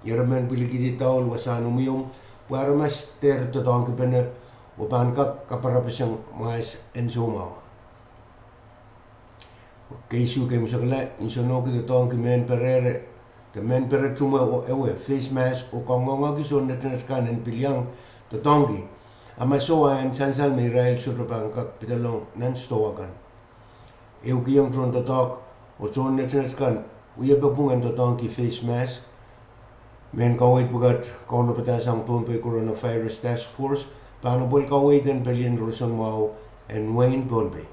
Ieremen pwilikihdi towel wasahn omwiomw, pwe aramas dehr doadoahngkipene oh pahn kak kaparapeseng mwahs en soumwahu. Keisuh kemwsekla, nsenohki doadoahngki mehn perehre de mehn pere tumwe oh ewe face mask oh kangoangehki soun netenet kan en pil iang doadoahngki. A ma soh, a en sansal me irail sohte pahn kak pedolong nan stowa kan. Ehukihong tohndoadoahk oh soun netenet kan wiepe pwung en doadoahngki face mask. Mehn kaweid pwukat, kaunopada sang Pohnpei Coronavirus Task Force, pahn apwal kaweid en pelien roson mwahu en wehin Pohnpei.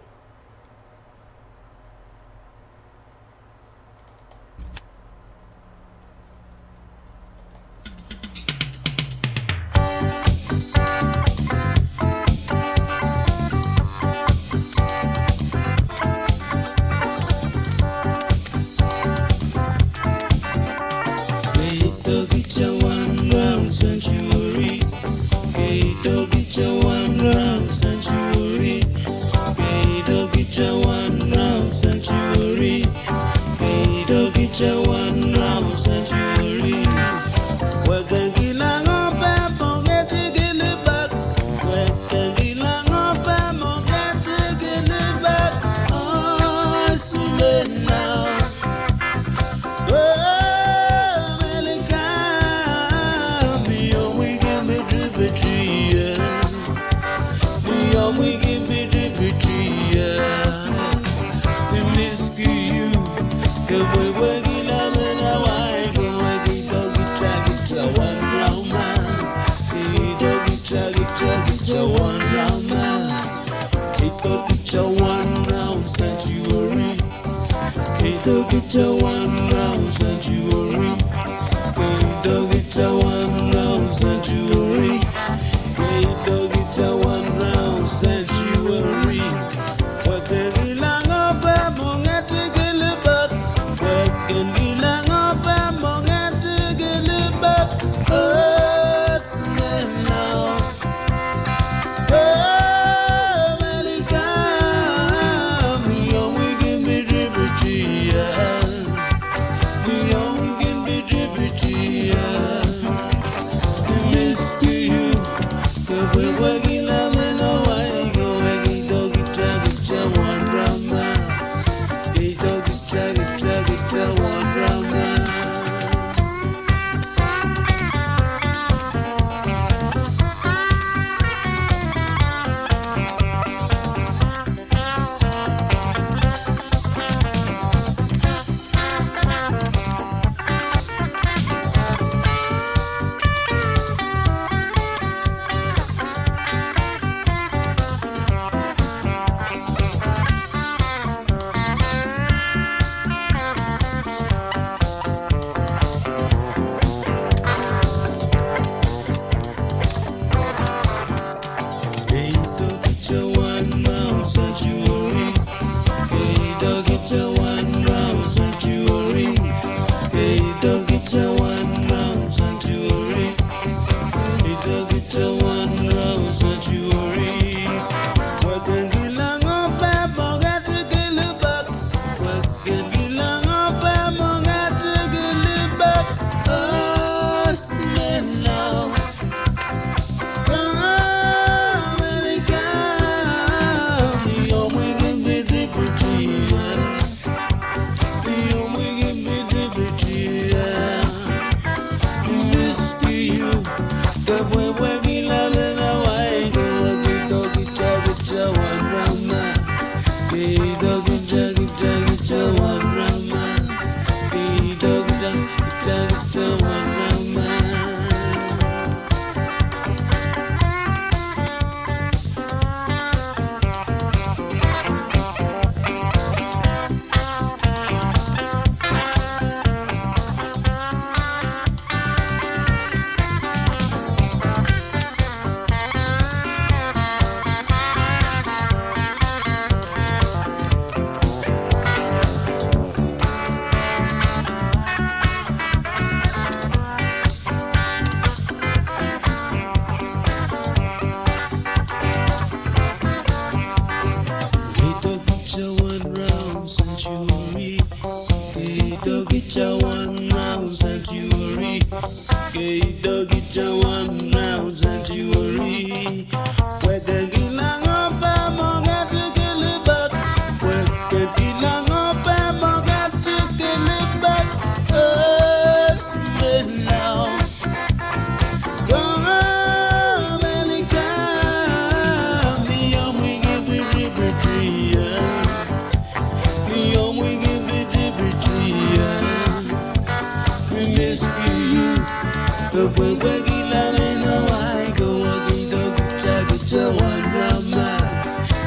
Kita one round sanctuary. Ke idokita one round sanctuary. Pwehki kilang oh pehmok ati kilipak. Pwehki kilang oh pehmok ati kilipak. Oh, spin now. Come and come. Ni omwi ki pretty pretty, yeah. Ni omwi ki pretty pretty, yeah. We miss you. Pwe pwe pwe kila meno ai ko wa ki dokita kita one round ma.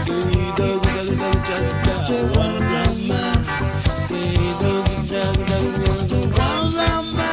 Ki dokita kita kita kita one round ma. Ki dokita kita kita kita one round ma.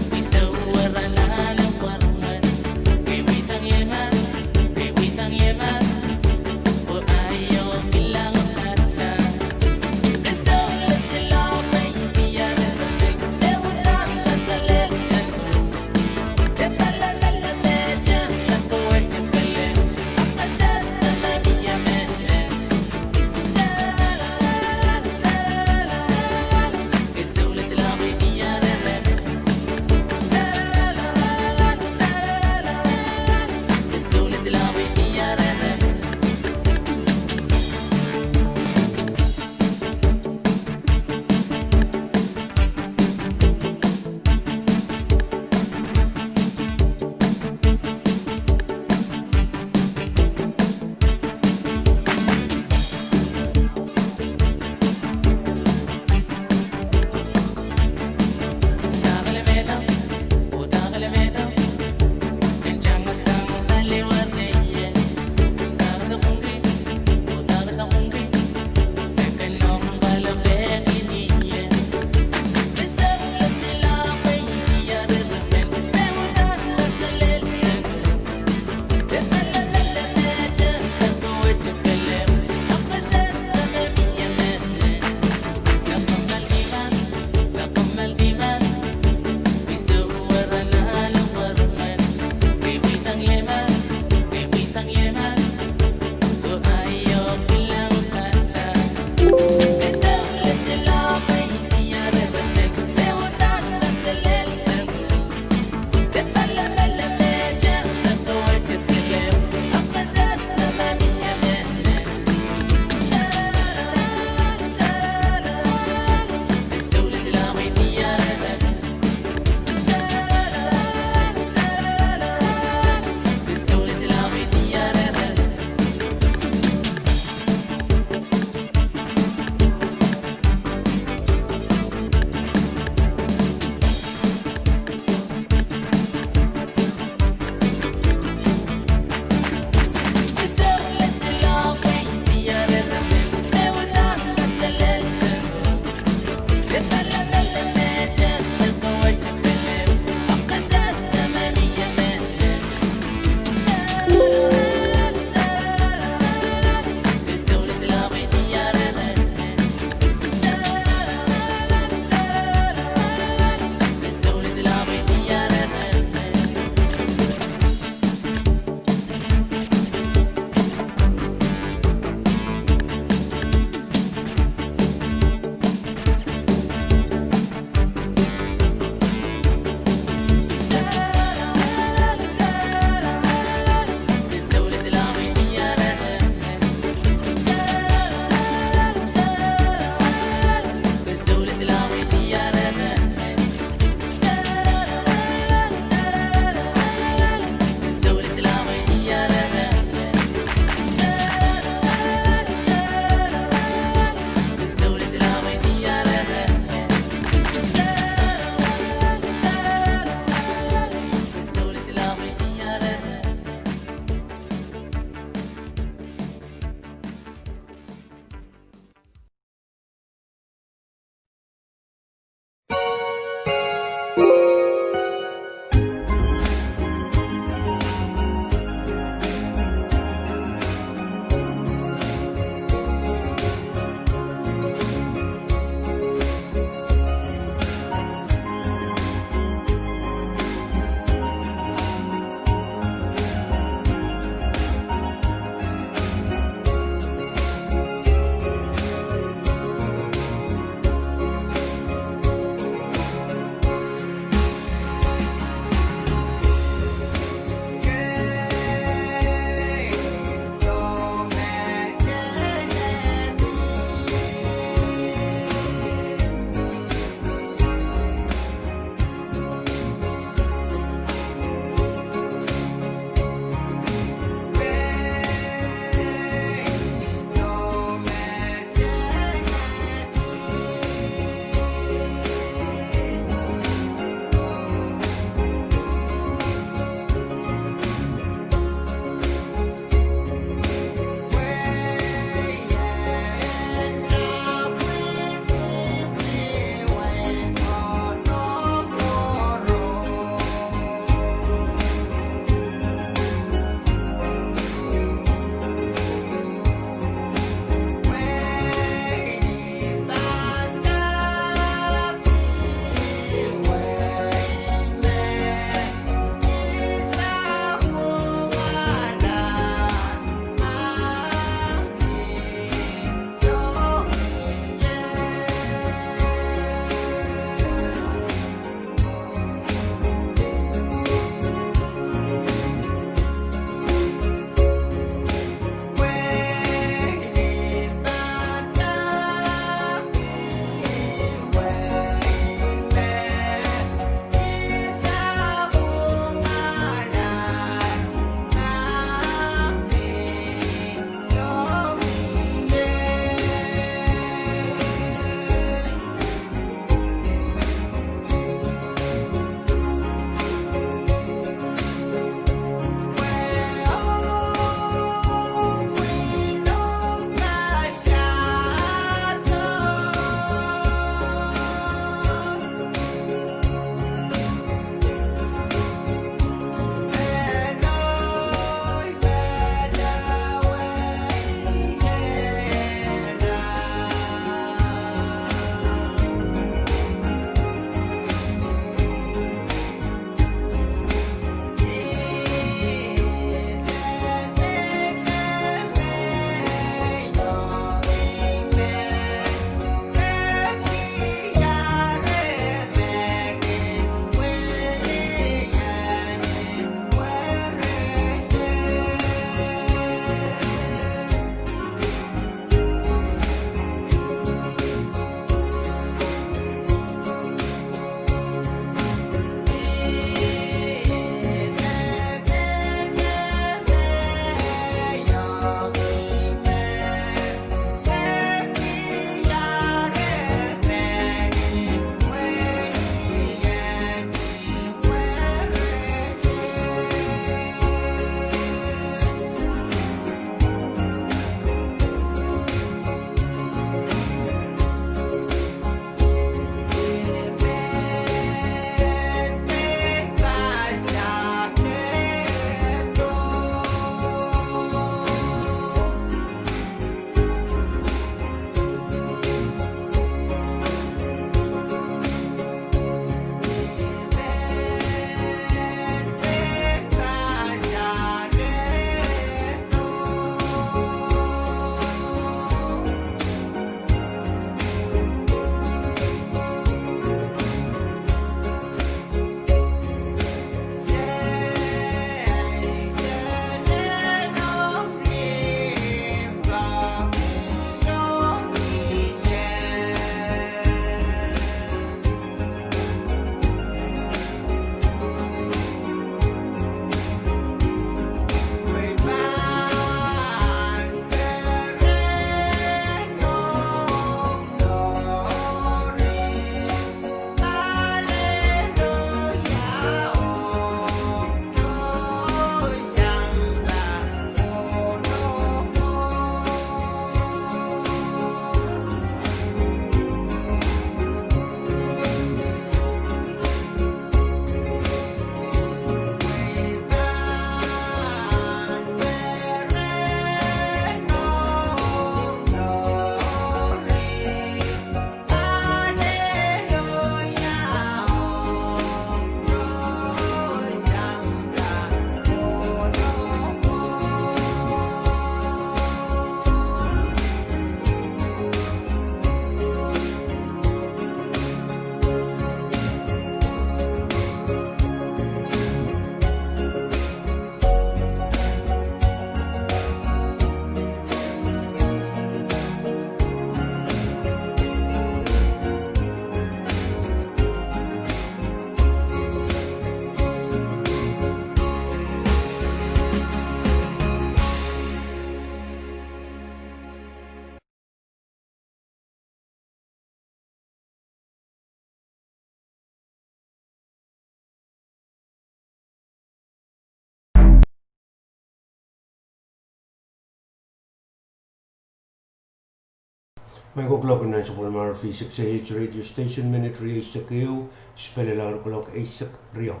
Mehkot kuloak nan sapwellimomwi, V six A H radio station, minit rieisek ehu, spelel ong kuloak eisek riau.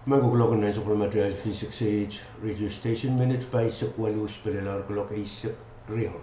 Mehkot kuloak nan sapwellimatail V six H radio station minit pahisek waluh, pil ehu kuloak eisek riau.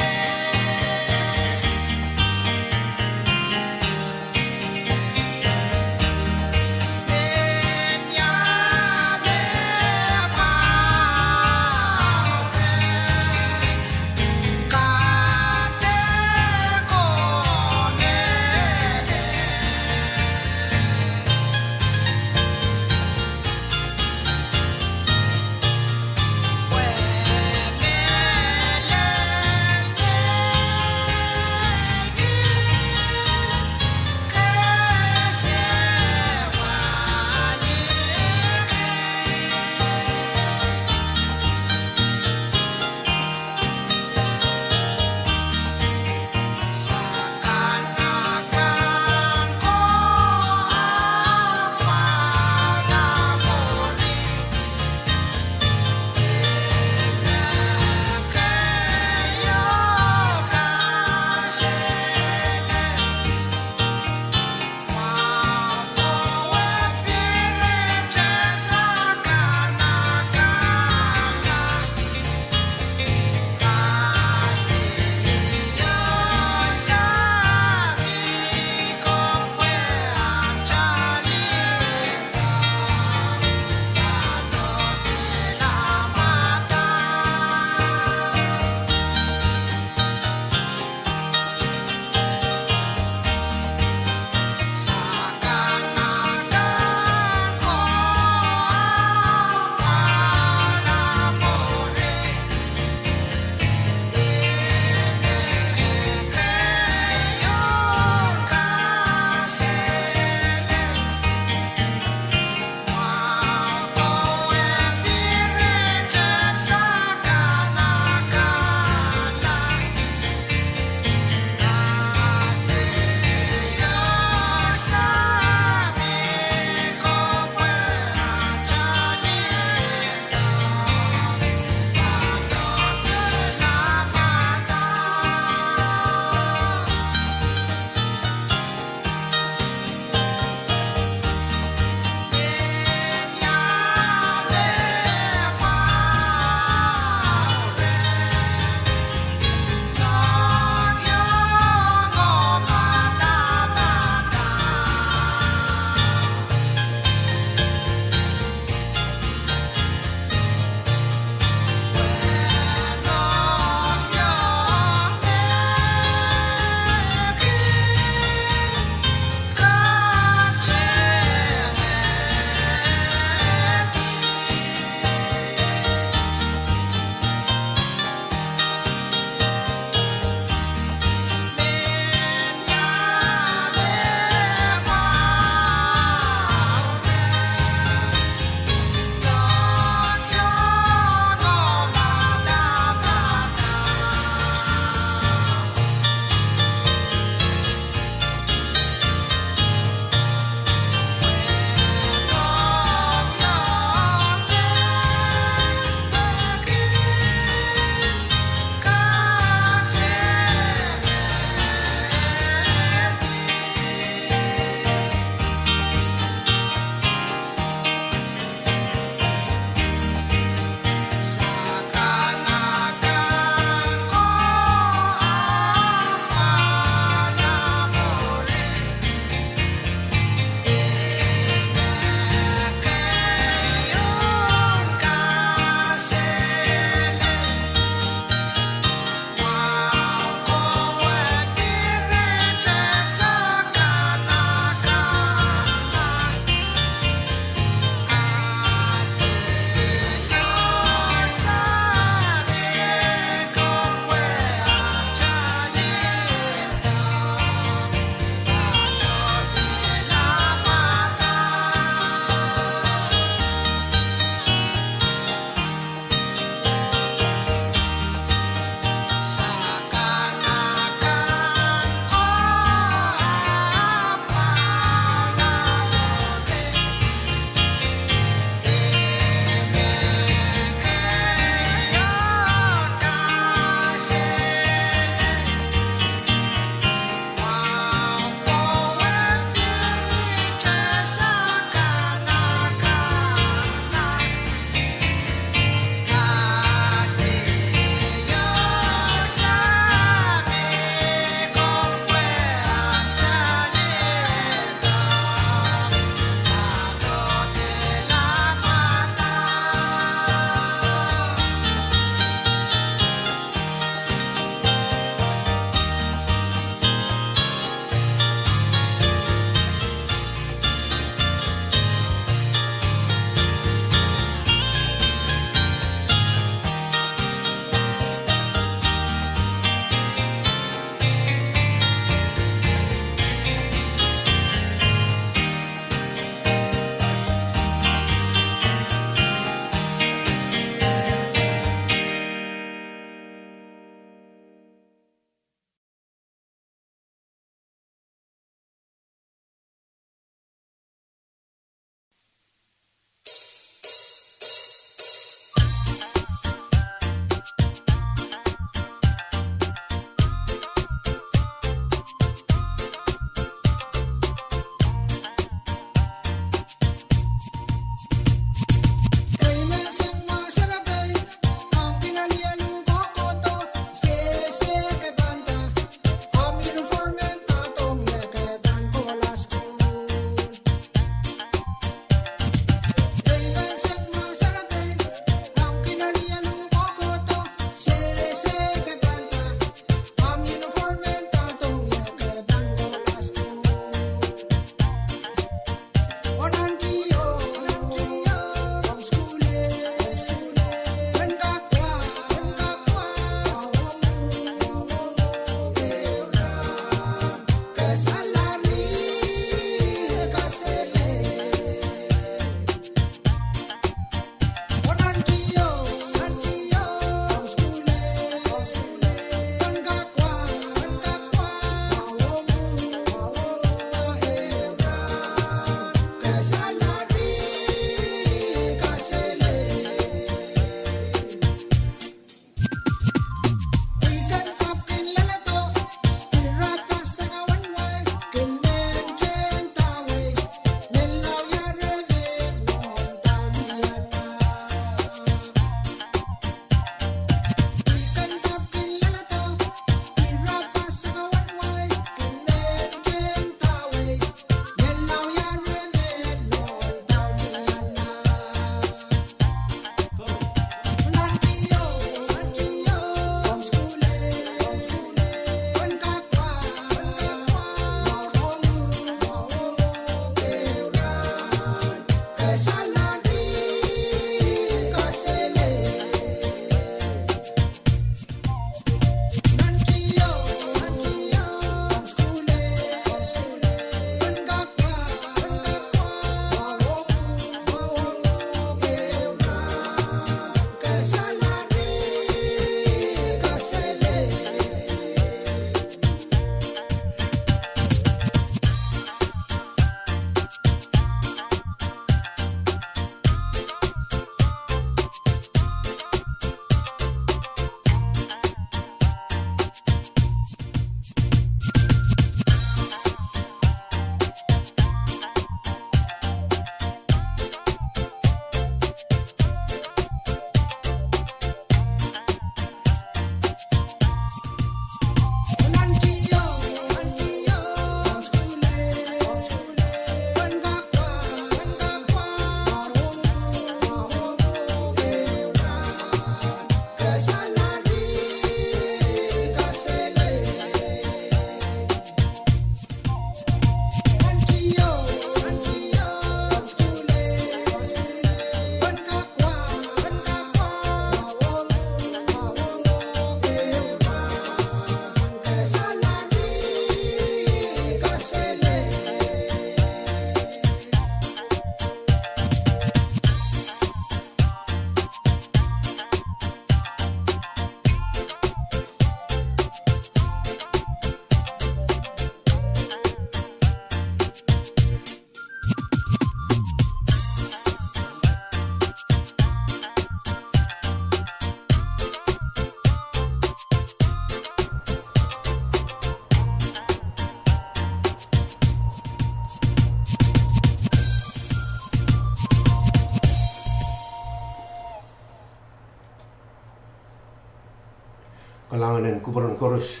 Kalahngan en kupwuren koaros.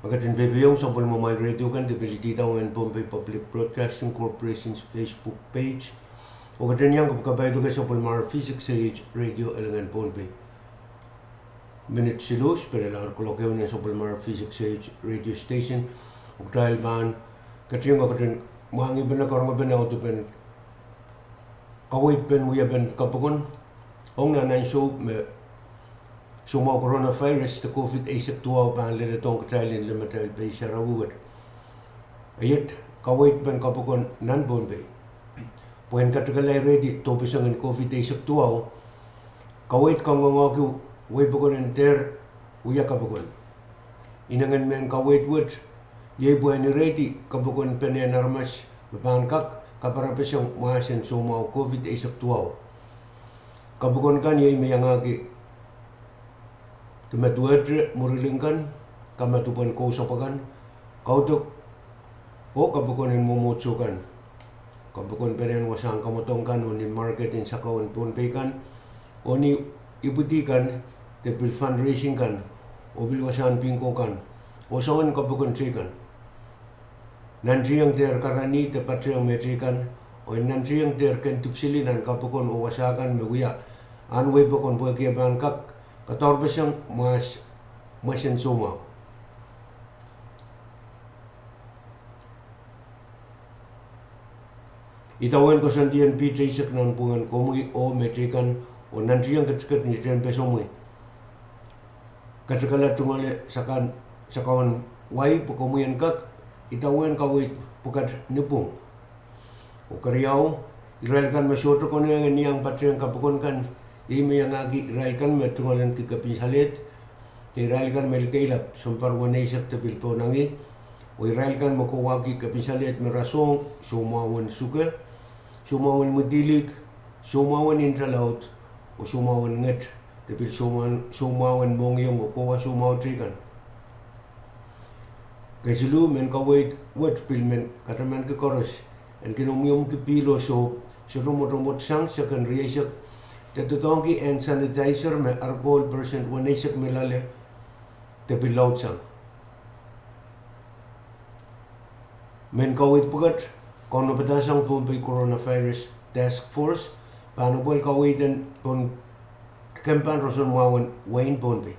E ketin peipeiohng sapwellimamwail radio kan de pil idawehn Pohnpei Public Broadcasting Corporation's Facebook page. Oh ketin iang kapakapaiada sapwellimomwi V six A H radio elingen Pohnpei. Minit siluh pil laud kuloak ehu nan sapwellimomwi V six A H radio station. Oh kitail pahn ketin, oh ketin mwahngih pene, karongepene audepen kaweid pen wiepen kapokon ong nan ansou me soumwahu coronavirus de COVID eisek duwau pahn leledohng kitail en limatail pei sarawi wet. Iet kaweid pen kapokon nan Pohnpei. Pwehn katikala irehdi dohpeseng en COVID eisek duwau, kaweid kangoange wei pokon en dehr wia kapokon. Inengen mehn kaweid wet iei pwehn irehdi kapokon pene en aramas me pahn kak kaparapeseng mwahs en soumwahu COVID eisek duwau. Kapokon kan iei me iangahki de medewe mwurin kan, kamadipw en kousapw akan, kaudok oh kapokon en mwomwohdiso kan. Kapokon pene en wasahn kamwadong kan oh ni market en sakauen Pohnpei kan, oh ni ipwidi kan, de pil fundraising kan, oh pil wasahn bingo kan, oh soangen kapokon teikan. Nantihong dehr karanih de patehng me teikan, oh nantihong dehr ken dipwiseli nan kapokon oh wasa kan me wia ahn wei pokon pwehki e pahn kak kadaurpeseng mwahs, mwahs en soumwahu. Idawehn koasoandi en piht eisek nan pwungen komwi oh me teikan, oh nantihong ketiket ni tehnpesomwi. Katikala tungoale sakauen wai pwe komwi en kak idawehn kaweid pwukat ni pwung. Oh keriau, irail kan me sohte konehng en iang patehng kapokon kan, iei me iangahki irail kan me tungoalenki kepin salehd, de irail kan me likeilap sounpar weneisek de pil pohnangih, oh irail kan me kohwahki kepin salehd me rasehng soumwahu en suke, soumwahu en mwidilihk, soumwahu en intalaud, oh soumwahu en nget, de pil soumwahu en mohngiong oh kohwa soumwahu teikan. Kesiluh, mehn kaweid wet pil men katamanki koaros en kin omwiomwki pihl oh sohp, sohte mwotomwot sang seken rieisek, de doadoahngki hand sanitizer me alcohol percent weneisek me loale, de pil laudsang. Mehn kaweid pwukat, kaunopada sang Pohnpei Coronavirus Task Force, pahn apwal kaweid en pohn kempan roson mwahu en wehin Pohnpei.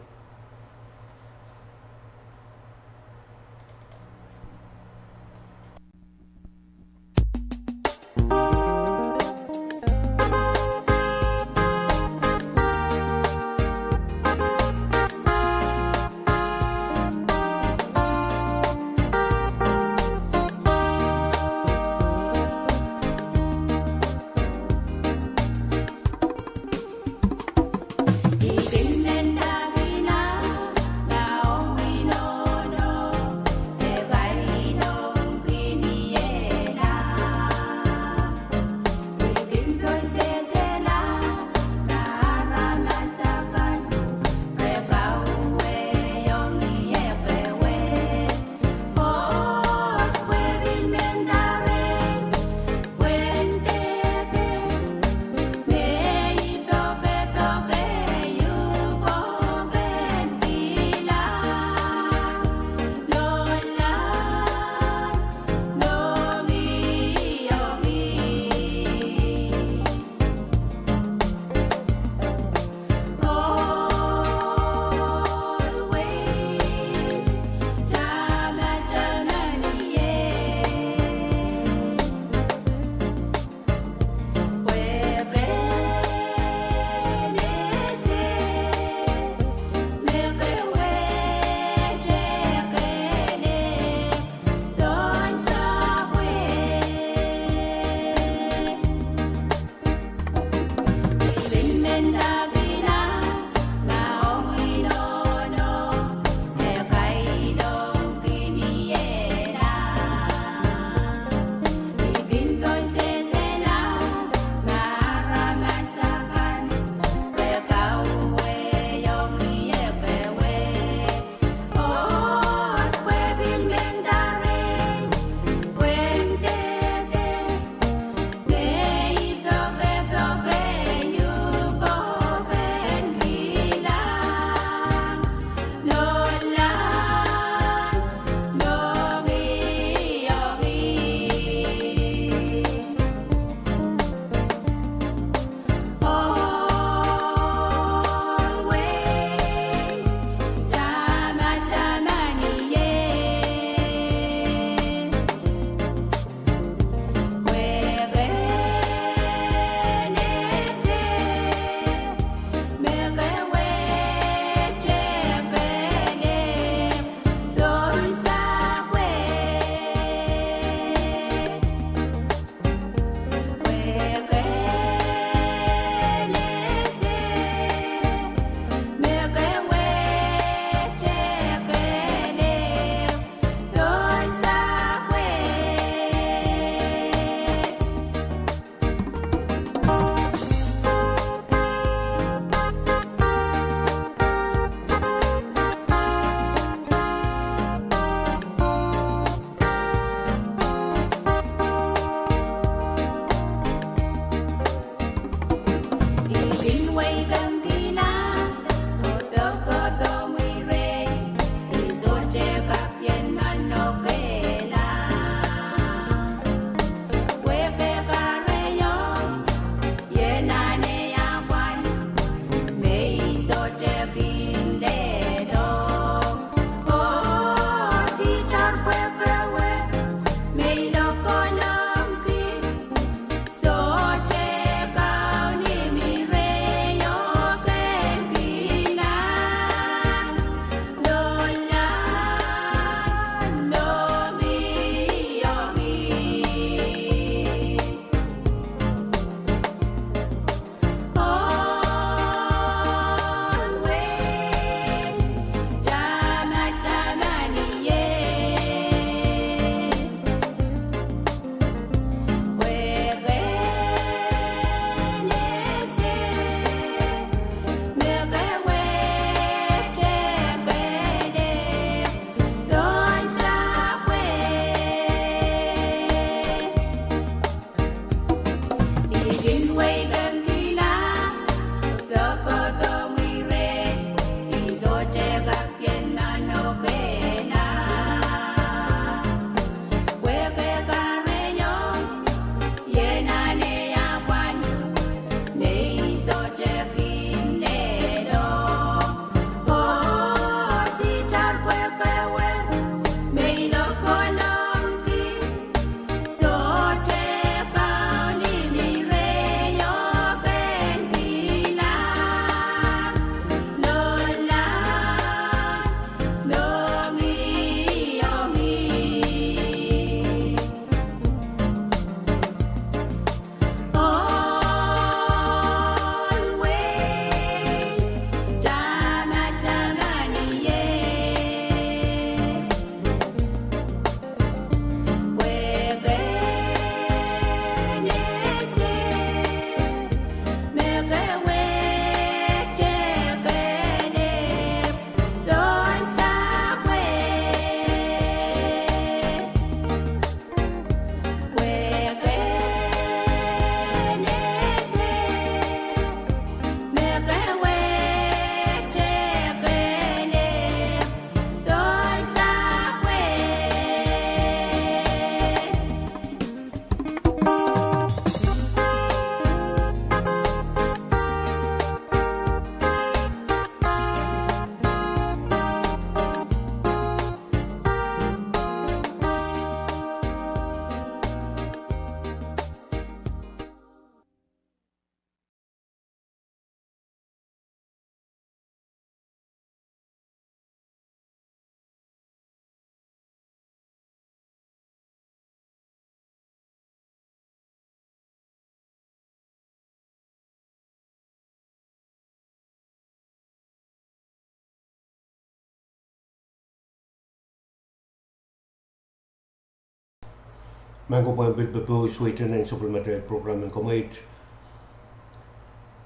Maing ko pwehn pil pepehs weite nan sapwellimatail program en Komweit.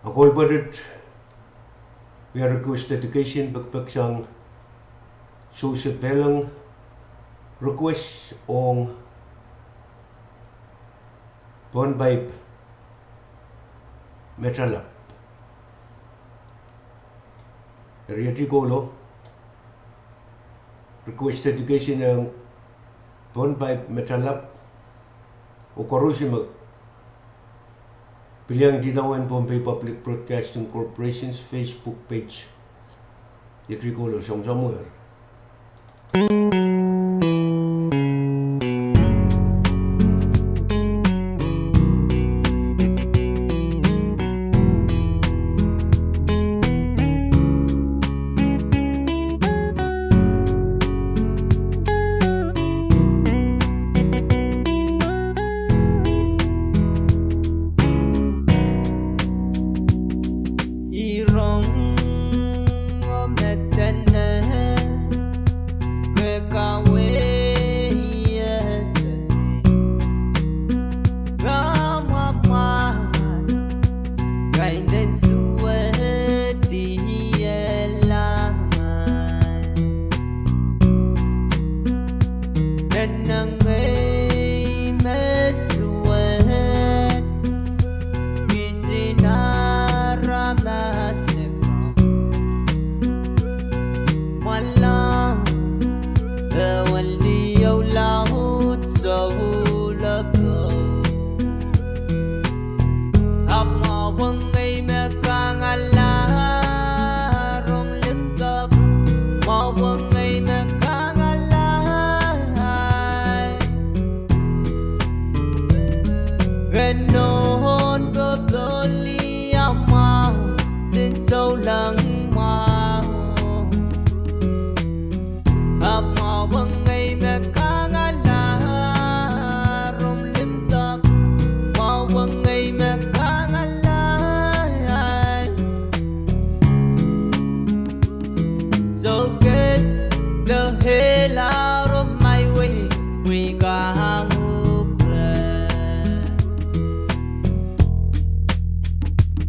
A koul pwoatet, wia request dedication pekipek sang Joseph Peleng, request ong Pohnpei Metalap. Eri iet ih kohlo, request dedication ong Pohnpei Metalap, oh koaros me pil iang idawehn Pohnpei Public Broadcasting Corporation's Facebook page. Iet ih kohlo, soangen soumwehr. Irong oh me dene me kawehwe seli. Kamwamwahn kaidehn suwed iela. Dene ngehi me suwed, kisin aramas me pahn mwalahng ewen liho laud souloko. Ahpw mwahu ngehi me kangala rong limpoak, mwahu ngehi me kangala. Kenohn popohl ih mwahu, sin souleng mwahu. Ahpw mwahu ngehi me kangala rong limpoak, mwahu ngehi me kangala. Souket de hela rong mwahu, wei kang uhk re.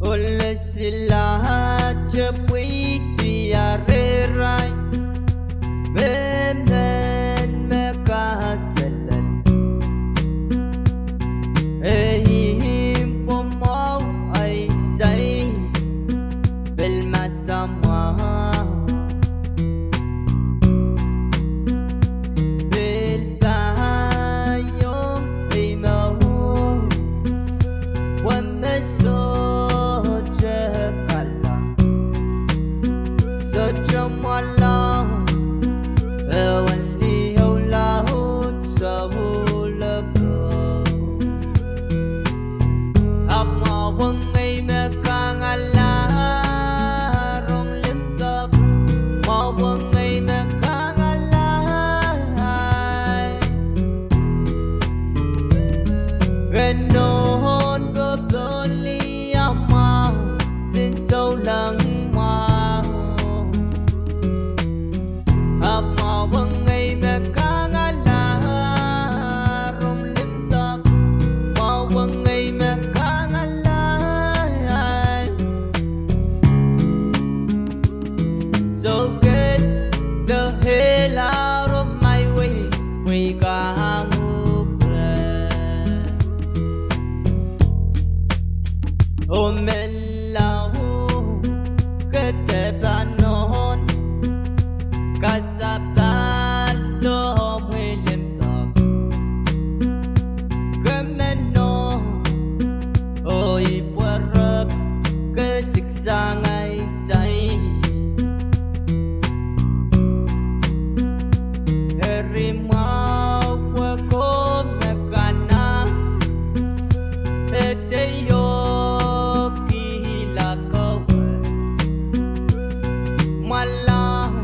Ole sila te pweidi arehrai, mehmen me kaselel. E ih pwomwahu ahi sais, pil masamwa. Pil pahiong eimou, wehme sohte kala, sohte mwalahng ewen liho laud souloko. Ahpw mwahu ngehi me kangala rong limpoak, mwahu ngehi me kangala. Kenohn popohl ih mwahu, sin souleng mwahu. Ahpw mwahu ngehi me kangala rong limpoak, mwahu ngehi me kangala. Souket de hela rong mwahu, wei kang uhk re. Oh me lao, ke dehr pahn nohn kasapahl oh mwehi limpoak. Ke men nohn oh ipwerek, ke siksang ahi sais. Eri mwahu pwe komw me kana, e dehr iokihla kowe. Mwalahng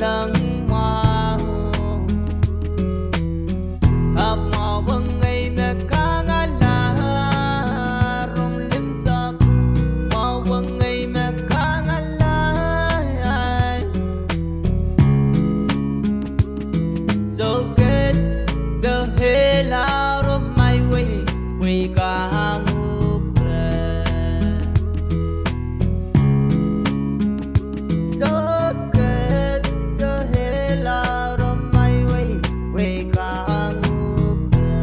sang mwahu. Ahpw mwahu ngehi me kangala, rong limpoak, mwahu ngehi me kangala. Sohte dehla ro mai wei, wei kang uhk reh. Sohte dehla ro mai wei, wei kang uhk reh.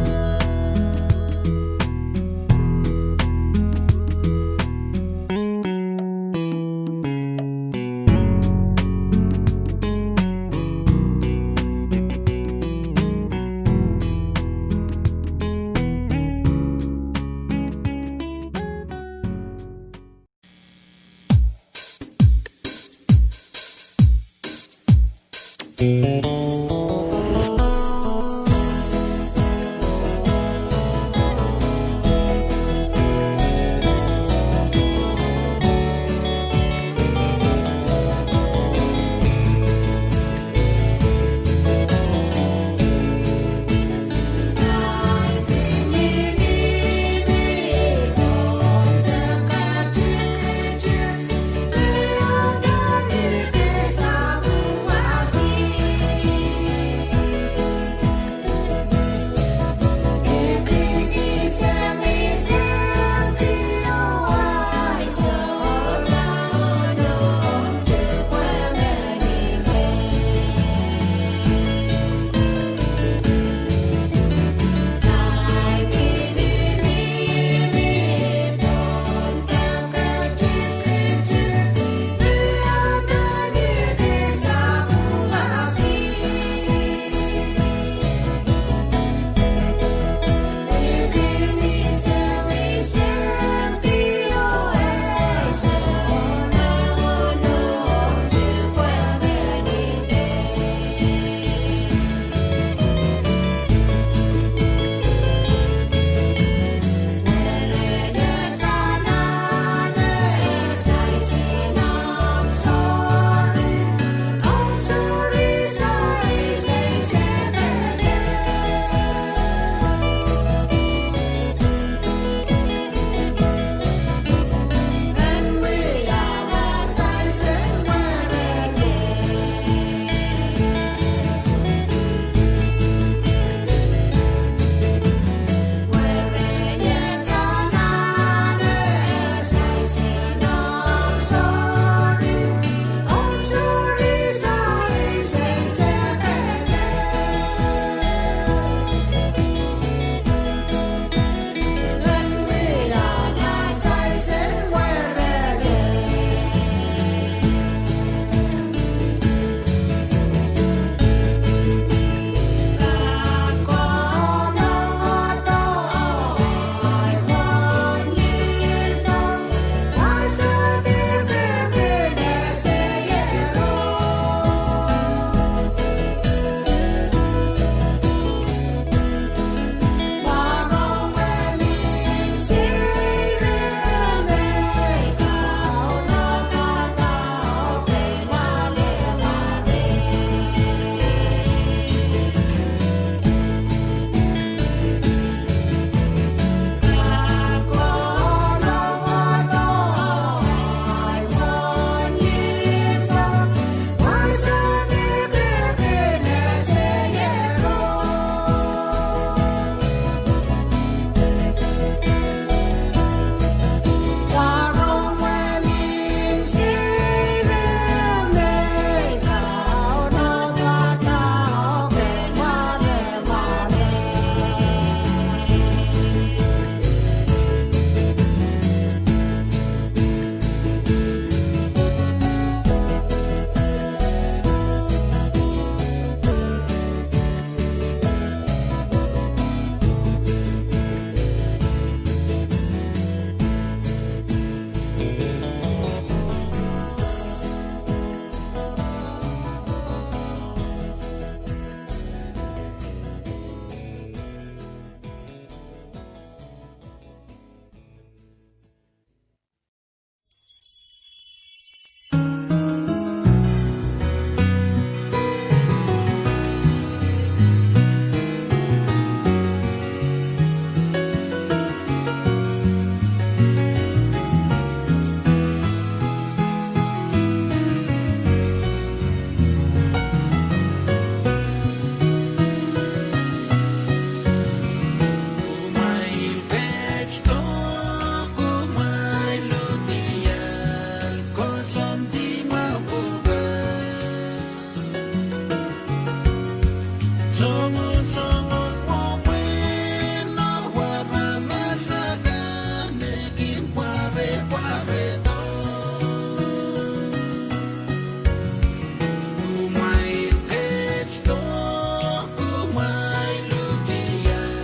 Kumwail ludial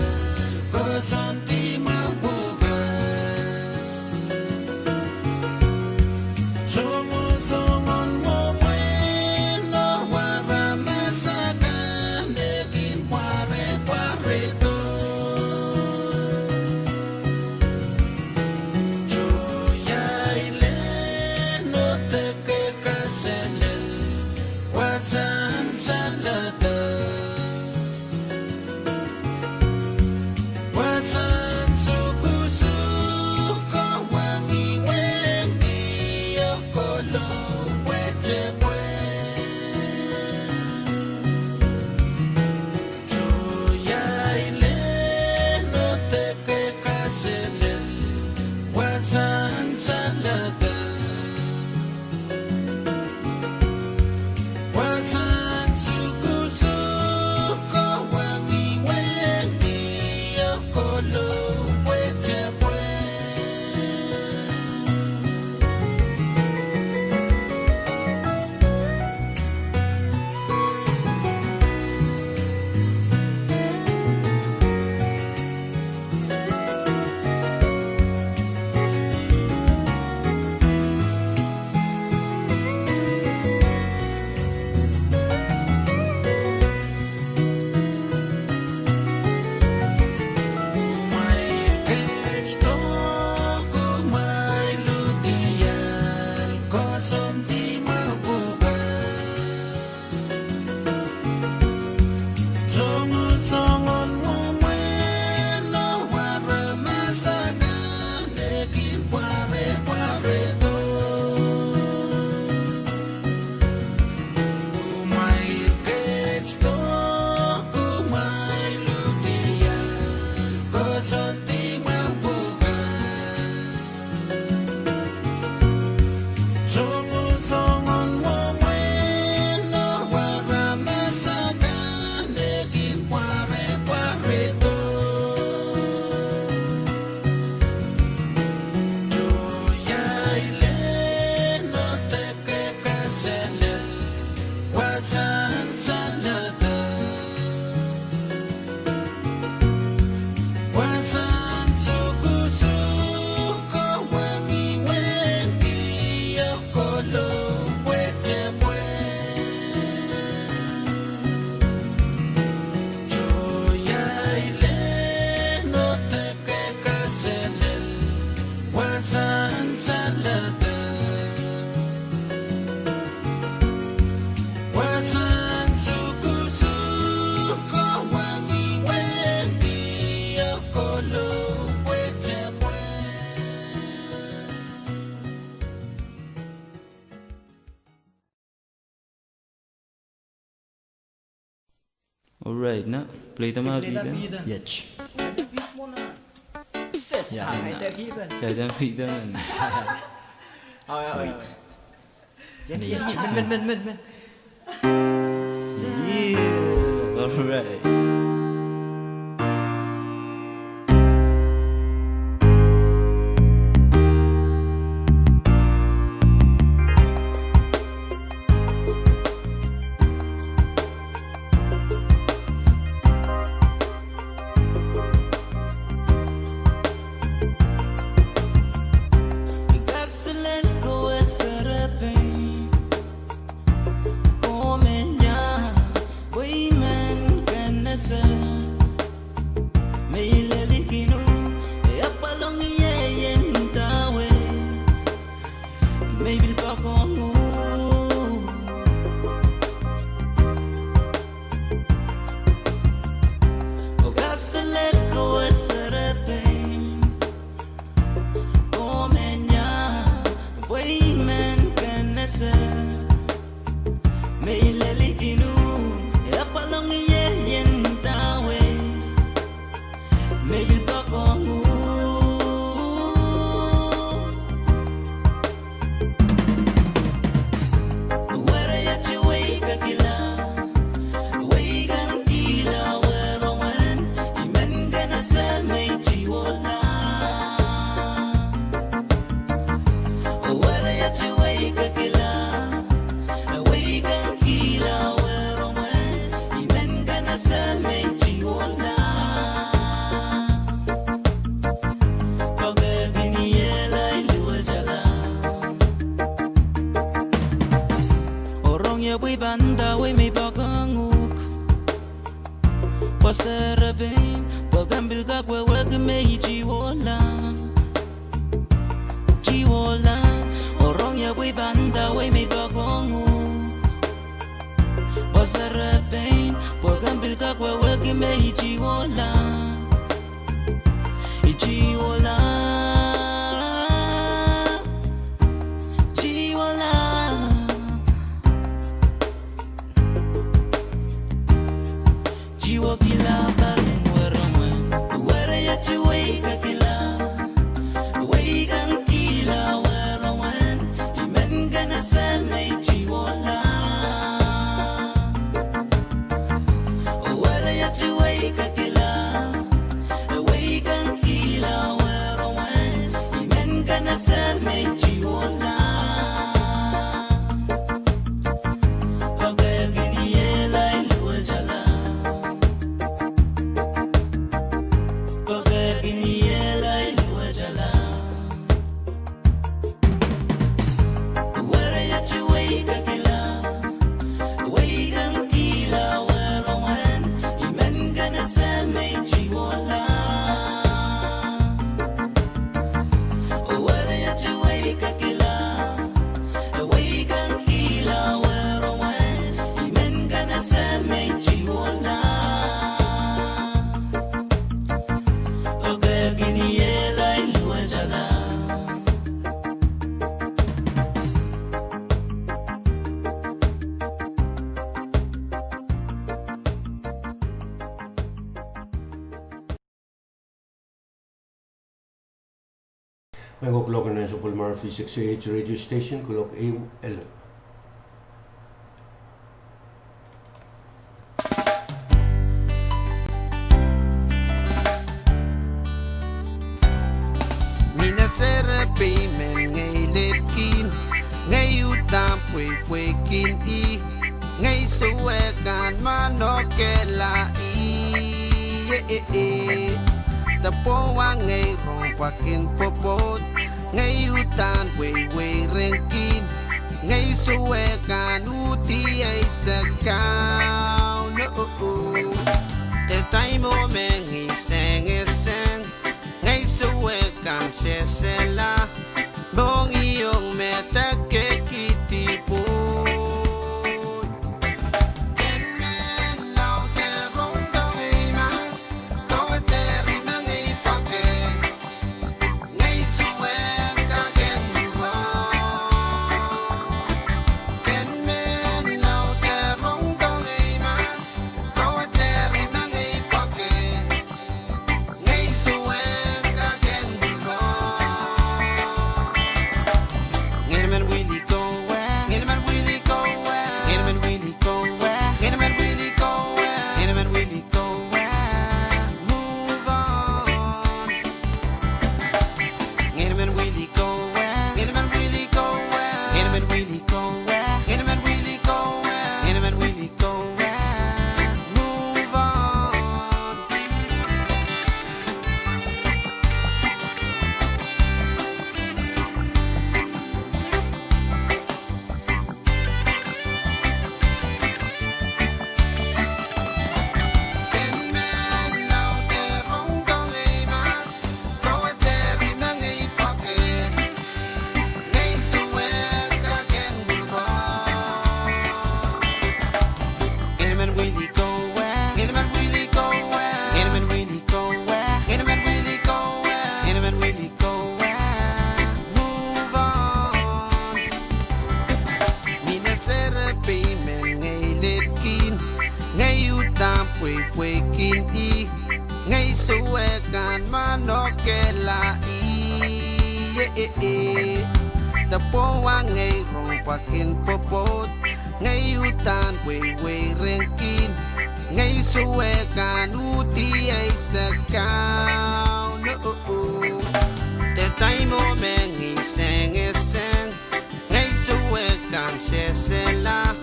koasoandi mwahu pwukat. Songosongen mwomwen oh aramas akan e kin pwarepwarehdo. Tohn iang lehn odeke kaselel, wasahn saledek. Wasahn sukusuko wang iwehn kihong kohlou pwetepwe. Tohn iang lehn odeke kaselel, wasahn saledek. Wasahn sukusuko wang iwehn kihong kohlou pwetepwe. Kumwail ketido, kumwail ludial koasoandi mwahu pwukat. Songosongen mwomwen oh aramas akan e kin pwarepwarehdo. Kumwail ketido, kumwail ludial koasoandi mwahu pwukat. Songosongen mwomwen oh aramas akan e kin pwarepwarehdo. Tohn iang lehn odeke kaselel, wasahn saledek. Wasahn sukusuko wang iwehn kihong kohlou pwetepwe. Tohn iang lehn odeke kaselel, wasahn saledek. Wasahn sukusuko wang iwehn kihong kohlou pwetepwe. Alright, na, play them out, play them, Ethan. Ethan. Yes. Set. Yeah, I na. Kaidehn Ethan. Kaidehn Ethan. Oh, yeah, oh, yeah. Wait. Yeah, yeah, yeah. Men, men, men, men, men. Yeah. Alright. Dawei me I poakohng uhk. Pwe serepein, pwe komw pil kak wehwehki me I tiwohla. Tiwohla, oh rong ie pwe I pahn dawei me I poakohng uhk. Pwe serepein, pwe komw pil kak wehwehki me I tiwohla. I tiwohla. Tiwohla. Tiwohkihla parin werengen, were iet weikakihla, weikakihla werengen, I men kanese me I tiwohla. Were iet weikakihla, weikakihla werengen, I men kanese me I tiwohla. Pwe ke kin iehla I luwetala. Pwe ke kin iehla I luwetala. Were iet weikakihla, weikakihla werengen, I men kanese me I tiwohla. Were iet weikakihla, weikakihla werengen, I men kanese me I tiwohla. Pwe ke kin iehla I luwetala. Mehkot kuloak nan sapwellime V six A H radio station, kuloak ehu elep. Mie serepein men ngehi lel kin, ngehi uhdahn pweipweikin ih, ngehi sewese kan manokehla ih. Depwowa ngehi rong pwakin pwopwoud, ngehi uhdahn weiwei rengkin, ngehi sewese kan uhdi eisek kaun. Dehde mwo me ngehi sengiseng, ngehi sewese kan sehsehla, mohngiong me de kehkihdi pwoud. Mie serepein men ngehi lel kin, ngehi uhdahn pweipweikin ih, ngehi sewese kan manokehla ih. Depwowa ngehi rong pwakin pwopwoud, ngehi uhdahn weiwei rengkin, ngehi sewese kan uhdi eisek kaun. Dehde mwo me ngehi sengiseng, ngehi sewese kan sehsehla,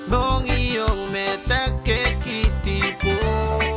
mohngiong me de kehkihdi pwoud.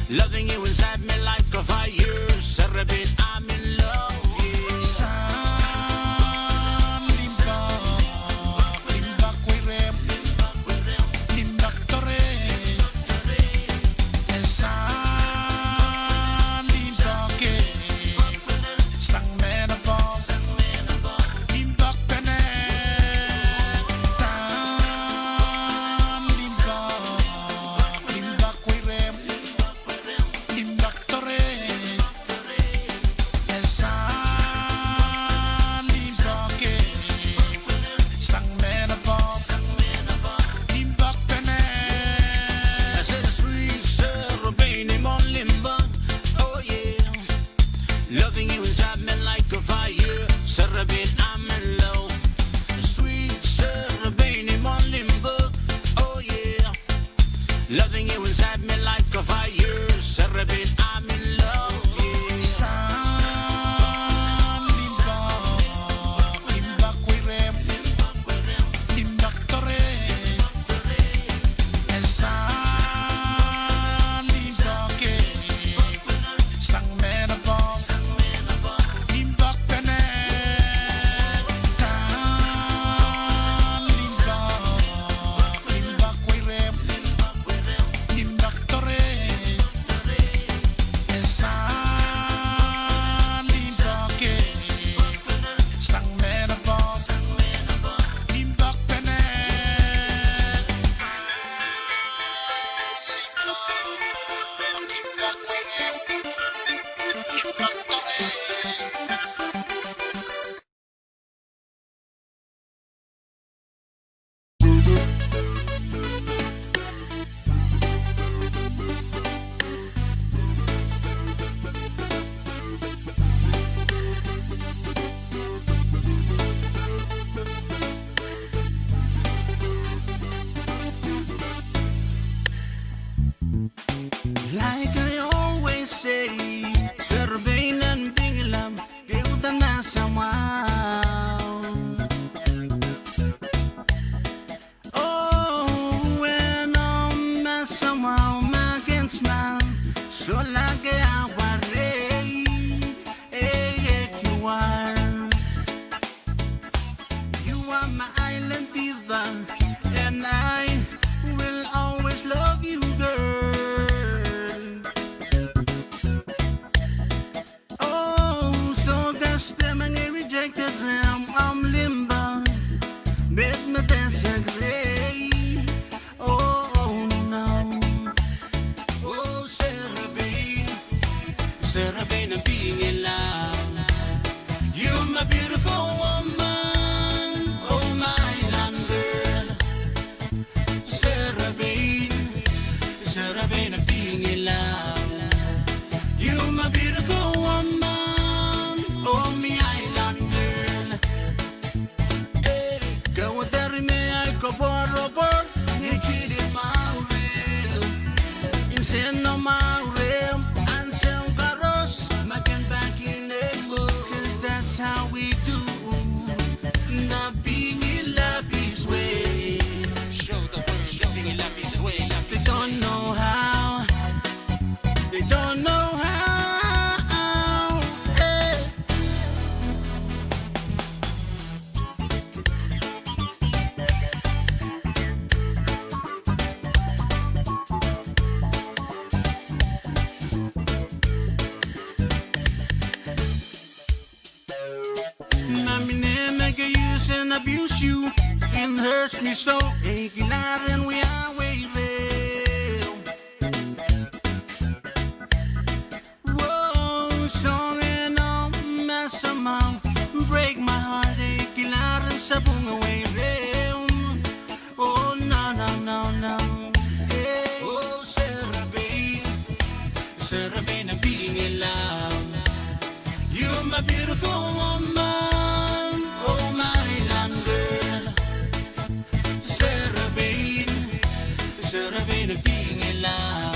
Loving you inside my life, 'cause I, you, Sarapei, I'm in love, yeah. Sang limpoak, limpoak wei rehmw, limpoak doare. Sang limpoak, sang mehn apwal, limpoak pene. Sang limpoak, limpoak wei rehmw, limpoak doare. Sang limpoak, sang mehn apwal, limpoak pene. I said, sweet Sarapei, ni mwohn limpoak, oh yeah. Loving you inside my life, 'cause I, you, Sarapei, I'm in love. Sweet Sarapei, ni mwohn limpoak, oh yeah. Loving you inside my life, 'cause I, you, Sarapei, I'm in love, yeah. Sang limpoak, limpoak wei rehmw, limpoak doare. Sang limpoak, sang mehn apwal, limpoak pene. Sang limpoak, limpoak wei rehmw, limpoak doare. Sang limpoak, sang mehn apwal, limpoak pene. Like I always say, Sarapei nan Pingilap, keudan mahsamwahu. Oh, eh, no mahsamwahu, ma kin smile, solahr ke awarei, eh, eh, you are. You are my island diva, and I will always love you, girl. Oh, soh, kaspe ma ngehi rejected rehmw, omw limpoak, met me dehr sehse reh. Oh, oh, no. Oh, Sarapei, Sarapei nan Pingilap. You're my beautiful woman, oh my island girl. Sarapei, Sarapei nan Pingilap. You're my beautiful woman, oh my island girl. Eh, kawedarei me ahi koapworopwor, ngehi chidi mwahu rehmw. Insenamwahu mwahu rehmw, ansou koaros, ma kin pahn kin eko. 'Cause that's how we do. The Pingilapis way. Show the world the Pingilapis way. They don't know how. They don't know how. Eh. Ma mie me ke use and abuse you, it hurts me so, eh, kilang ren wia wei rehmw. Whoa, soangen omw mahsamwahu, break my heart, eh, kilang ren sapwung wei rehmw. Oh, no, no, no, no. Eh, oh, Sarapei, Sarapei nan Pingilap. You're my beautiful woman, oh my island girl. Sarapei, Sarapei nan Pingilap.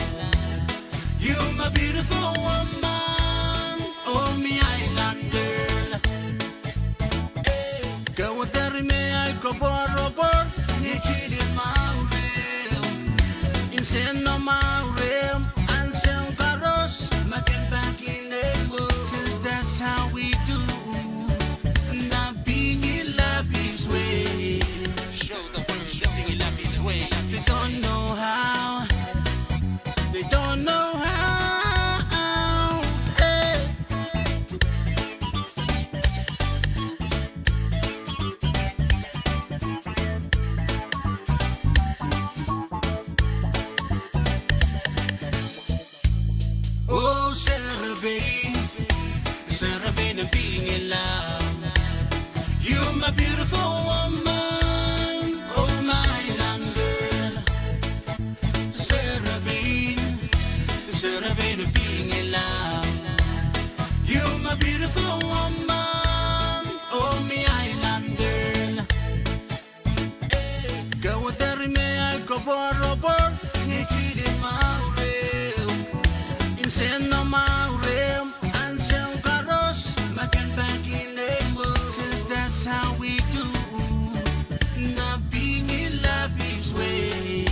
You're my beautiful woman, oh my island girl. Eh, kawedarei me ahi koapworopwor, ngehi chidi mwahu rehmw. Insenamwahu mwahu rehmw, ansou Oh, how, how, eh. Oh, Sarah Bain, Sarah Bain of Being in Love. You're my beautiful woman, oh, my island girl. Sarah Bain, Sarah Bain of Being in Love. You're my beautiful woman, oh, my island girl. Kaudari me ahi koapworopwor, ngihl sili mwahu reh. Insenamwahu reh, ansou koaros, ma ke pahn kin ehu. 'Cause that's how we do. Now being in love is way.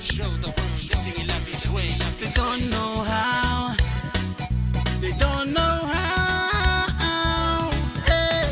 Show the world that being in love is way. They don't know how. They don't know how. Hey.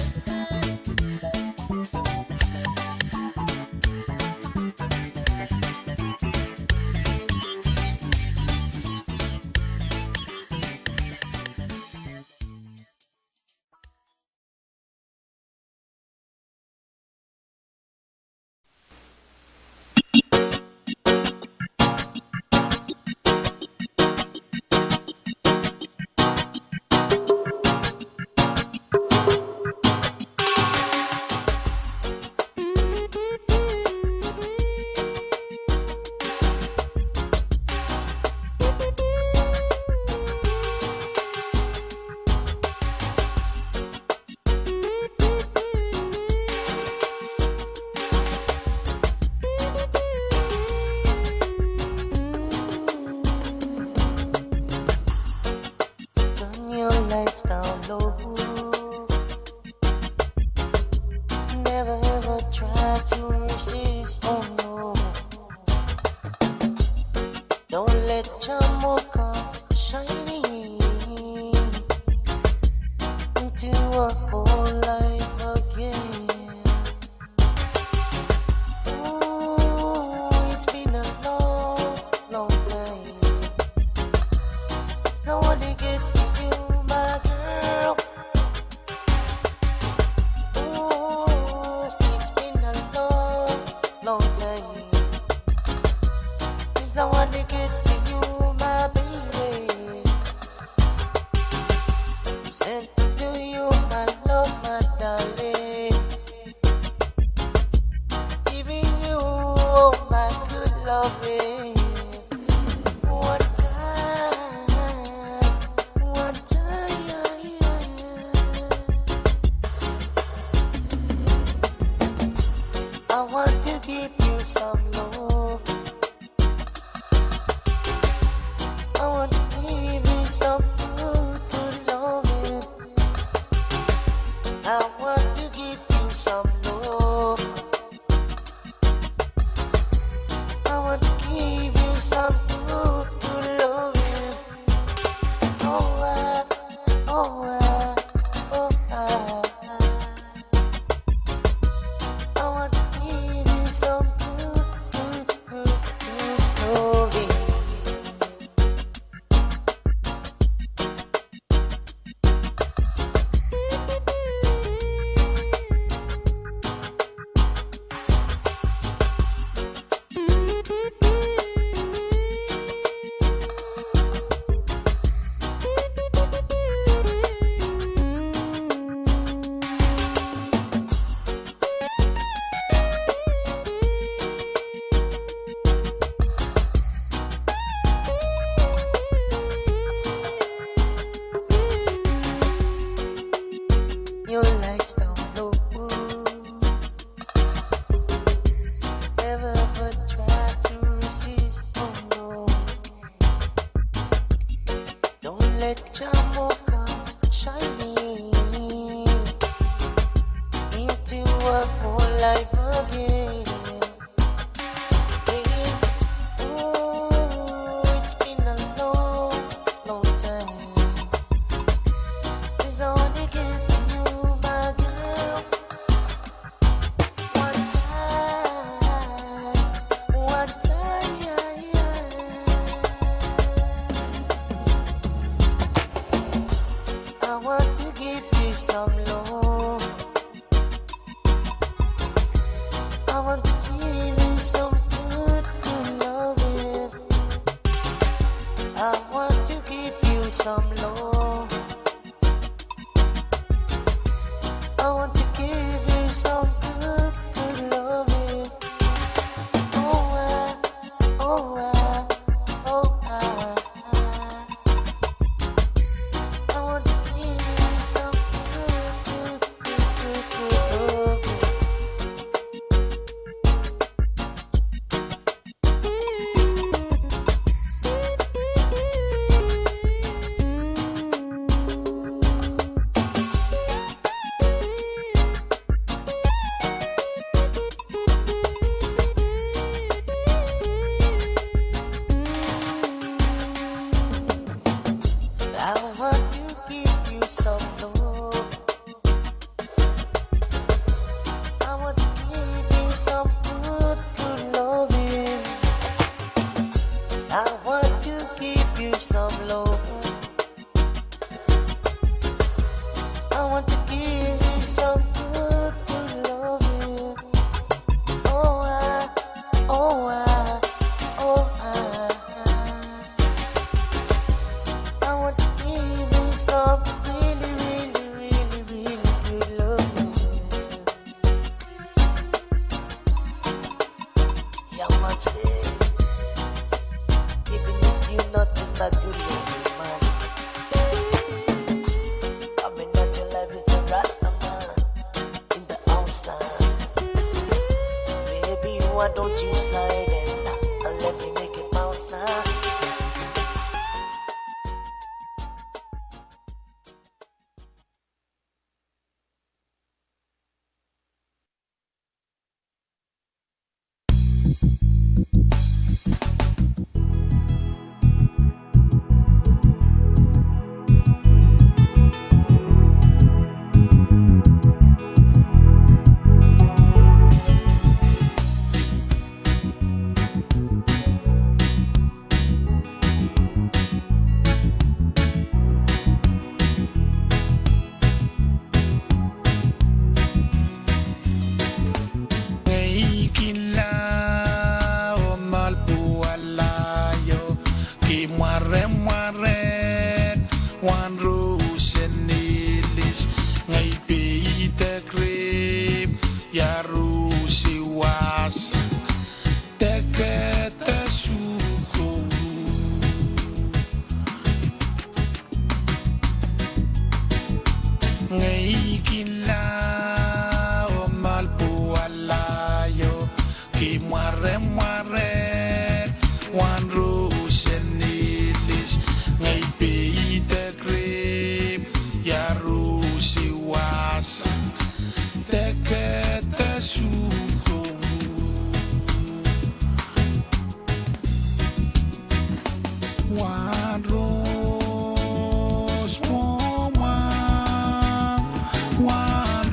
Turn your lights down low. Never ever try to resist, oh no. Don't let your mocha shine into a whole life again. Ooh, it's been a long, long time since I wanna get to you, my girl. Ooh, it's been a long, long time since I wanna get to you, my baby. Send to you, my love, my darling. Giving you all my good loving. One time, one time. I want to give you some love. I want to give you some good, good loving. I want to give you some love. I want to give you some good, good loving. Oh, I, oh, I, oh, I. I want to give you some good, good, good, good loving. Your lights down low. Never ever try to resist, oh no. Don't let your mocha shine into a whole life again. Ooh, it's been a long, long time since I wanna get to you, my girl. One time, one time, yeah, yeah. some love. I want to give you some good, good loving. I want to give you some love. I want to give you some good, good loving. Oh, I, oh, I, oh, I, I want to give you some good, good, good, good, good loving. I want to give you some love. I want to give you some good, good loving. I want to give you some love. I want to give you some good, good loving. Oh, I, oh, I, oh, I, I want to give you some really, really, really, really good loving. Young man say, giving you nothing but good loving, man. Coming at your life is the Rasta man in the outside. Baby, why don't you slide in and let me make it bounce, huh? Ngehi kin la oh malpwala io, ki mwaremware wan rosen ilis, ngehi peidek rehmw ia rosi wasa. Tekehte sukuhl. Ngehi kin la oh malpwala io, ki mwaremware wan rosen ilis, ngehi peidek rehmw ia rosi wasa. Tekehte sukuhl. Wan ros mwohmw, wan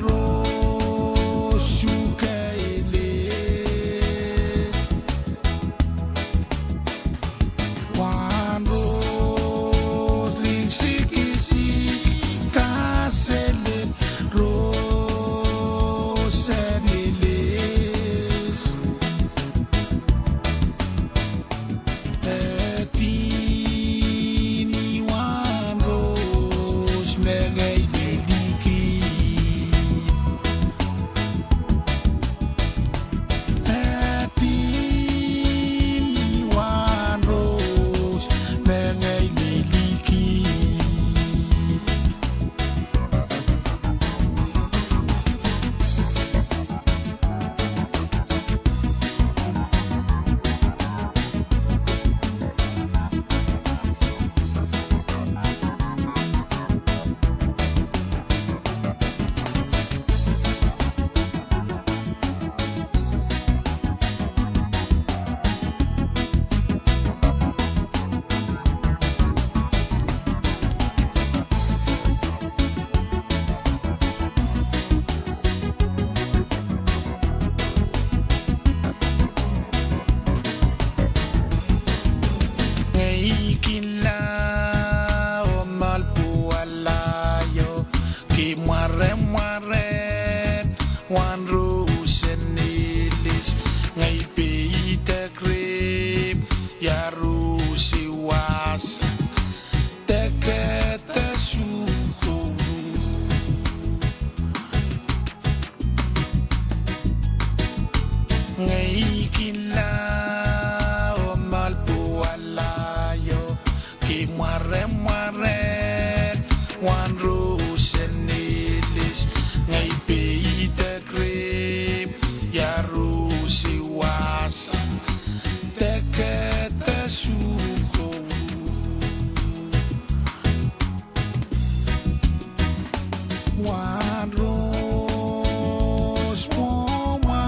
I mwaremware wan rohs en elis, ngehi peidek rehmw ia rohs I wahsang, deke de sukohru. Wan rohs pwomwa,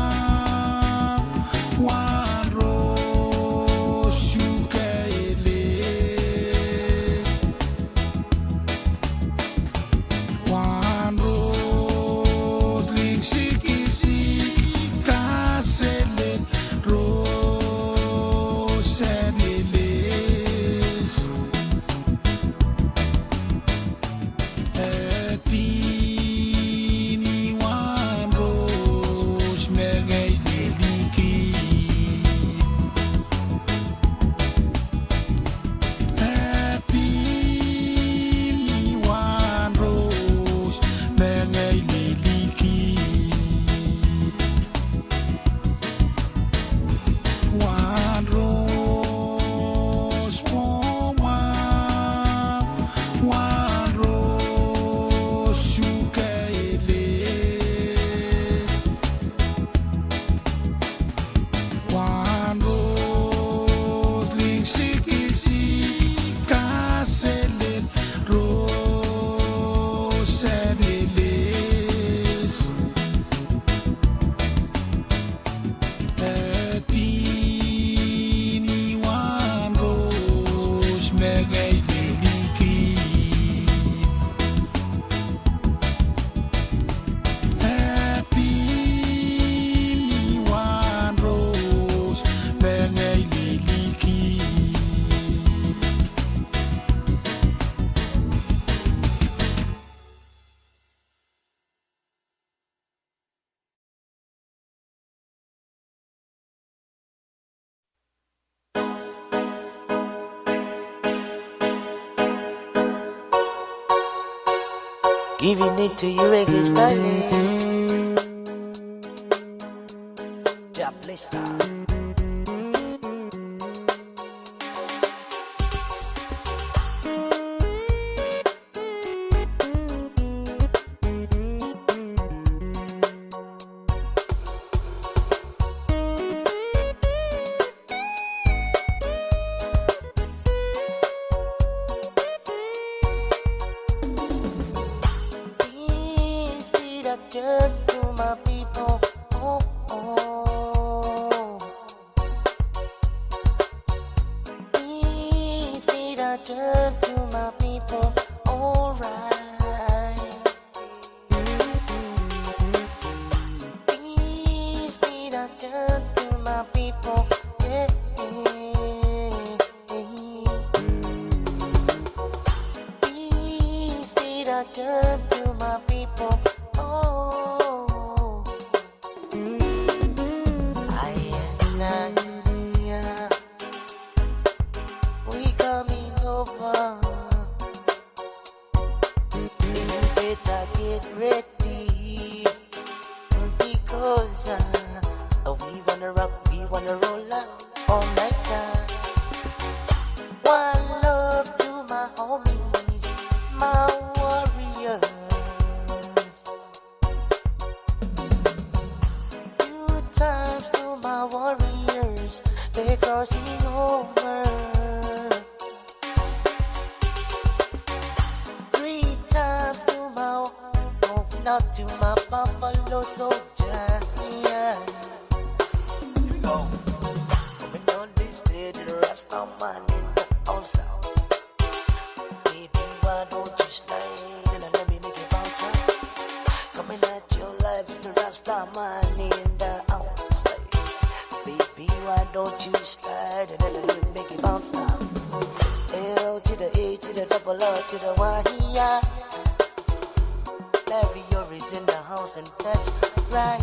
wan rohs suke elis. Wan rohs lingsikisik kaselel, rohs en elis. E dihni wan rohs me ngehi liliki. E dihni wan rohs me ngehi liliki. Wan rohs pwomwa, wan rohs suke elis. Wan rohs lingsikisik kaselel, rohs en elis. E dihni wan rohs me ngehi liliki. E dihni wan rohs me ngehi liliki. Giving it to you again, darling. God bless her. Peace be that church to my people. Oh, oh. Peace be that church to my people. Alright. Peace be that church to my people. Yeah. Peace be that church to my people. Oh. I and I, we coming over. You better get ready, because, uh, we wanna rock, we wanna roll up all night time. One love to my homies, my warriors. Two times to my warriors, they're crossing over. Three times to my, oh, not to my buffalo soldier. Yeah. Here we go. Coming on this day to the Rasta man in the house. Baby, why don't you slide and let me make it bounce up? Coming at your life is the Rasta man in the house. Baby, why don't you slide and let me make it bounce up? L to the A to the double R to the Y, yeah. Larry Orr is in the house and that's right.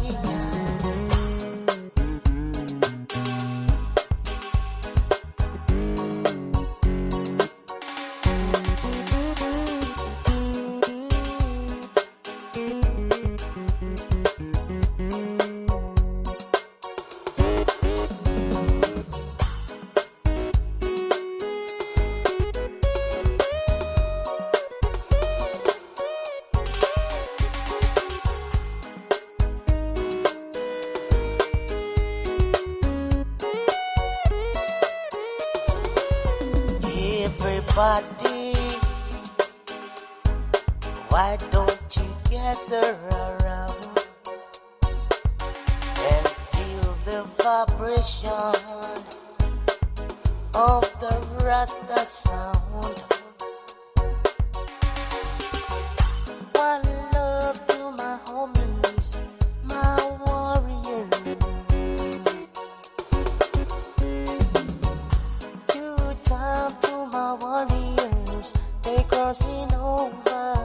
Why don't you gather around and feel the vibration of the Rasta sound? One love to my homies, my warriors. Two time to my warriors, they crossing over.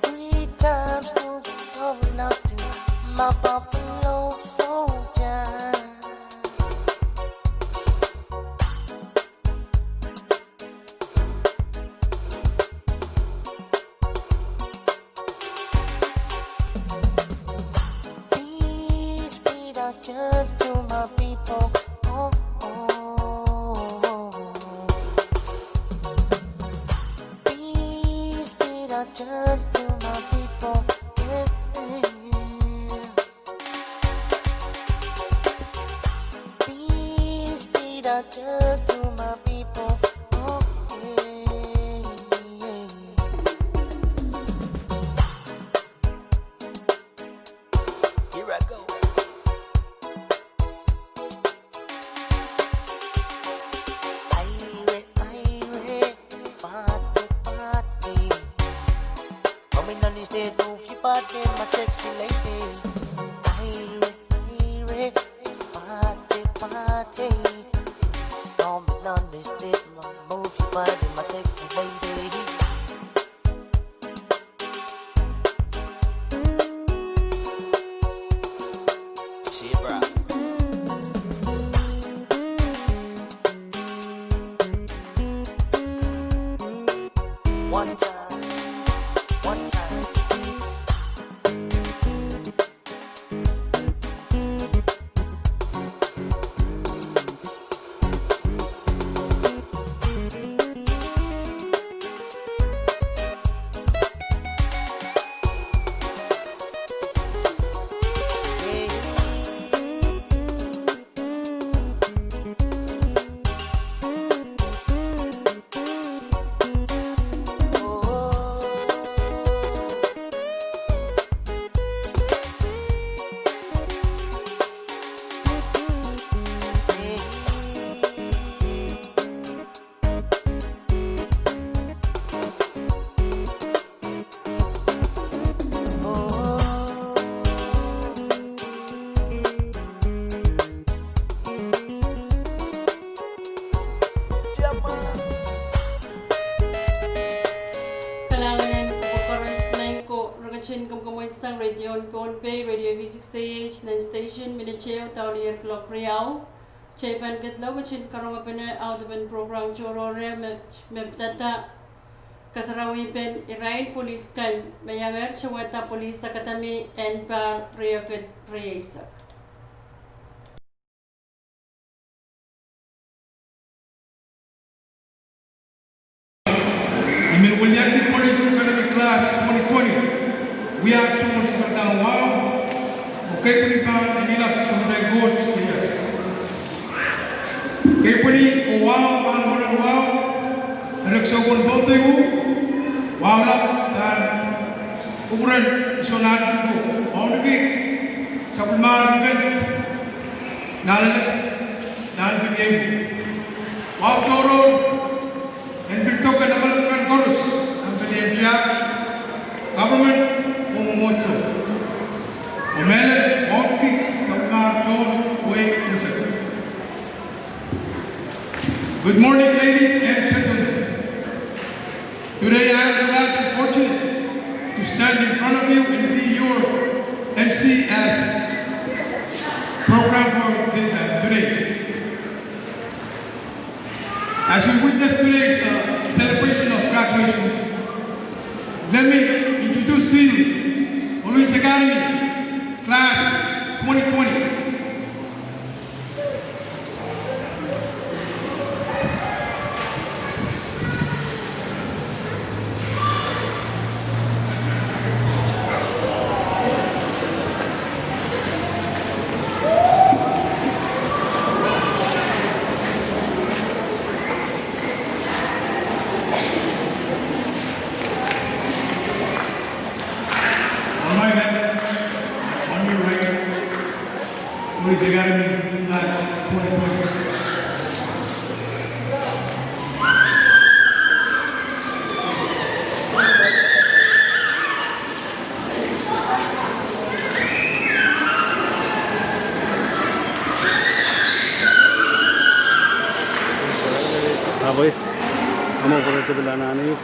Three times to go love to my buffalo soldier. Peace be the church to my people. Oh, oh, oh, oh. Peace be the church to my people. Yeah, yeah, yeah. Peace be the church to my people. Oh, yeah, yeah. Here I go. Ire, ire, party, party. Coming on the stage, move your body, my sexy lady. Ire, ire, party, party. Coming on the stage, move your body, my sexy lady. Shebra. One time, one time. Kalahngan en koaros, nain ko, re ketin kamwakamwakid sang radio en Pohnpei, Radio V six A H, nan station minit ehu dahlier kuloak riau. Teipan kedlou ketin karonge pene audepen program tohrohr me, me pidada kasarawi pen irail police kan me iangehr towehda Police Academy en pahr riekid rieisek. I men weliakdi Police Academy Class twenty twenty. Wia tohn sipata wahu. Oh keipweni pahn en ilap sapwellimen Koht, yes. Keipweni oh wahu pahn mwoalen wahu. Eri soun Pohnpei, wahu lap pahn kupwuren soun ahneki, wauneki sapwellimarail kan. Nan, nan pil ieu. Wahu tohrohr en pil doke lamalam kan koaros, nan pil ieu tiahk, government oh mwomwohdiso. Oh mehlel wauneki sapwellimarail tohn wehi unsek. Good morning, ladies and gentlemen. Today I am glad and fortunate to stand in front of you and be your M C as program for the, uh, today. As we witness today's, uh, celebration of graduation, let me introduce to you Police Academy Class twenty twenty. Academy class twenty twenty. Ahpw, amwo pwurodo pil anahne.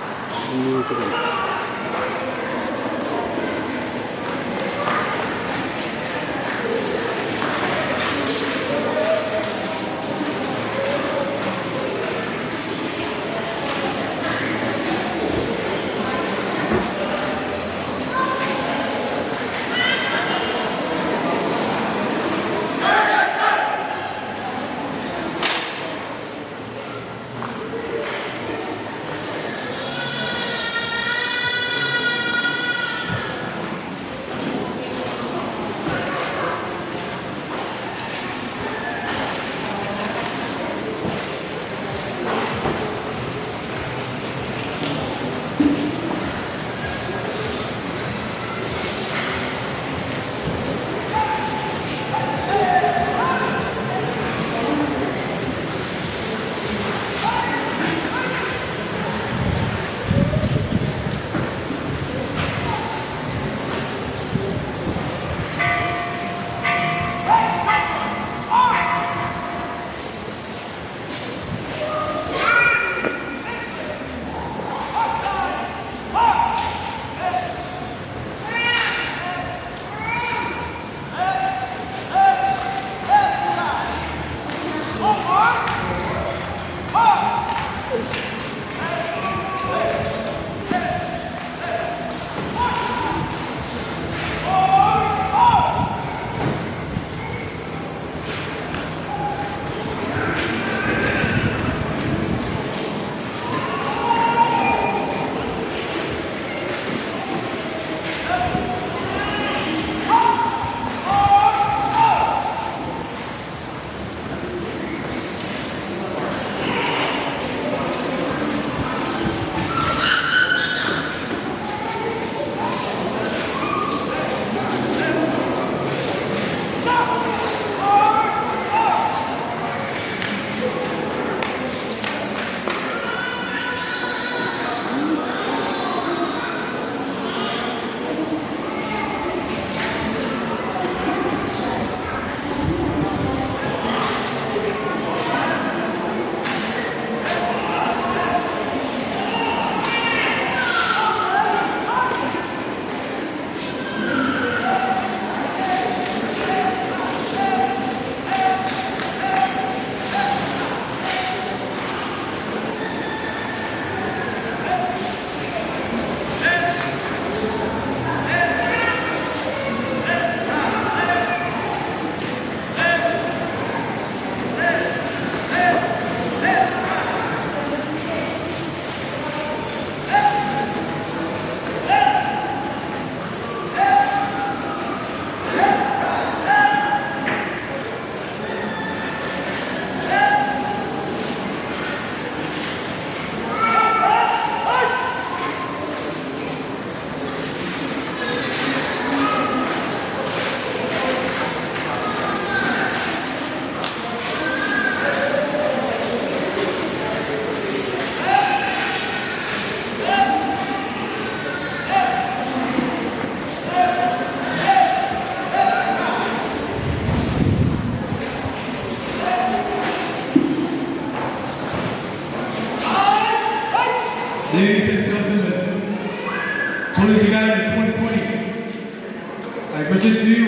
Ladies and gentlemen, Police Academy twenty twenty, I present to you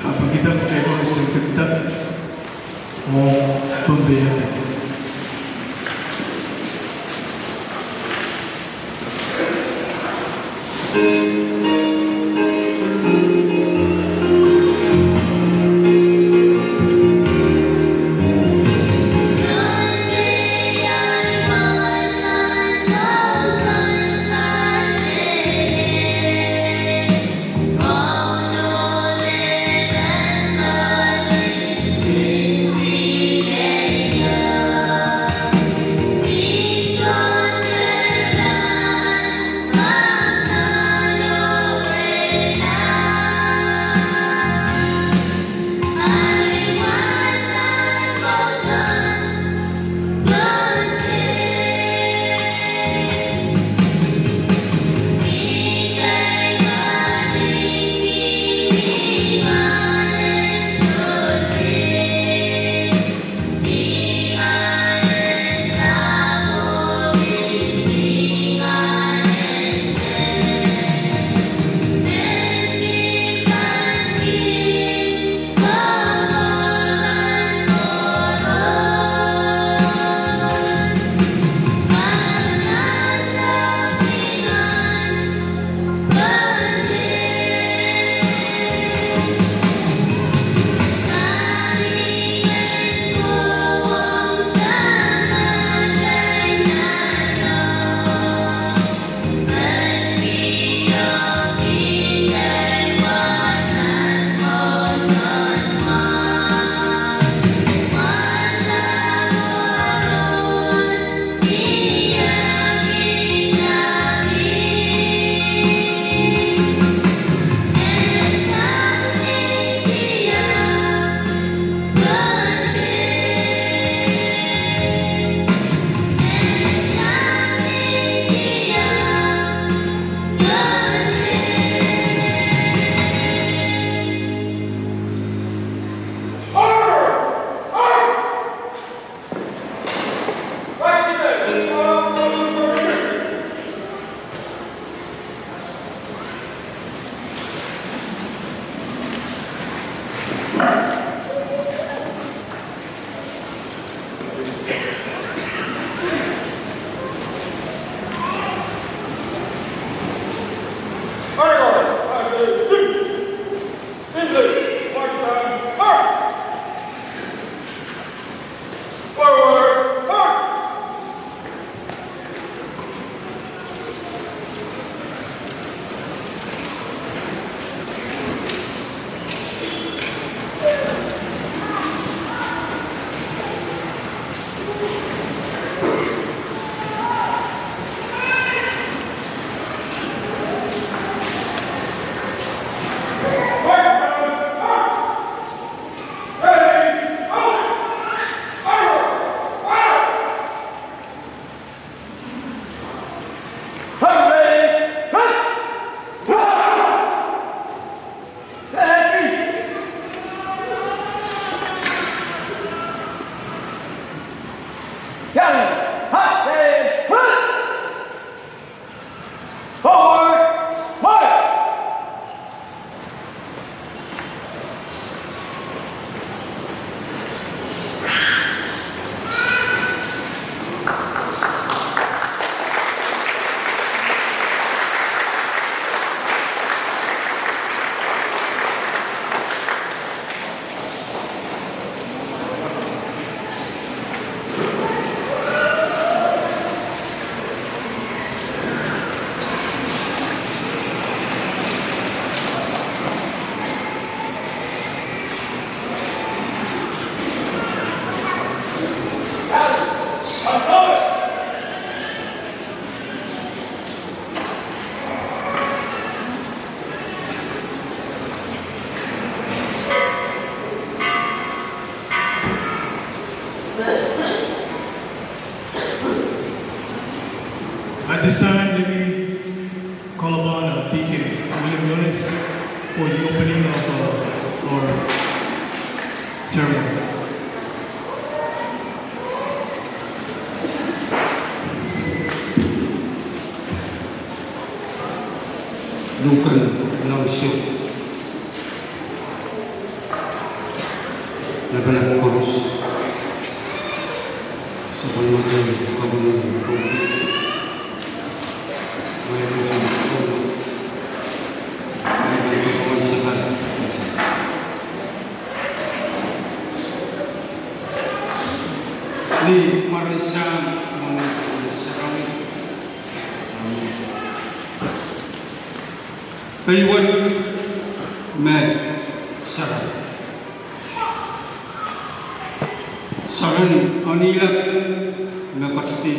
Kapikada kitail koaros en kapikada oh Pohnpei. This time, let me call upon, uh, Deacon William Nunes for the opening of, uh, our ceremony. Luhken Launsou. Lapalap koaros. Sapwellimatail Koapworopwor. Ni mwaren Sahm, mwaren Sarawi. Pei wet me Sarawi. Seren Anihlap me ketidi.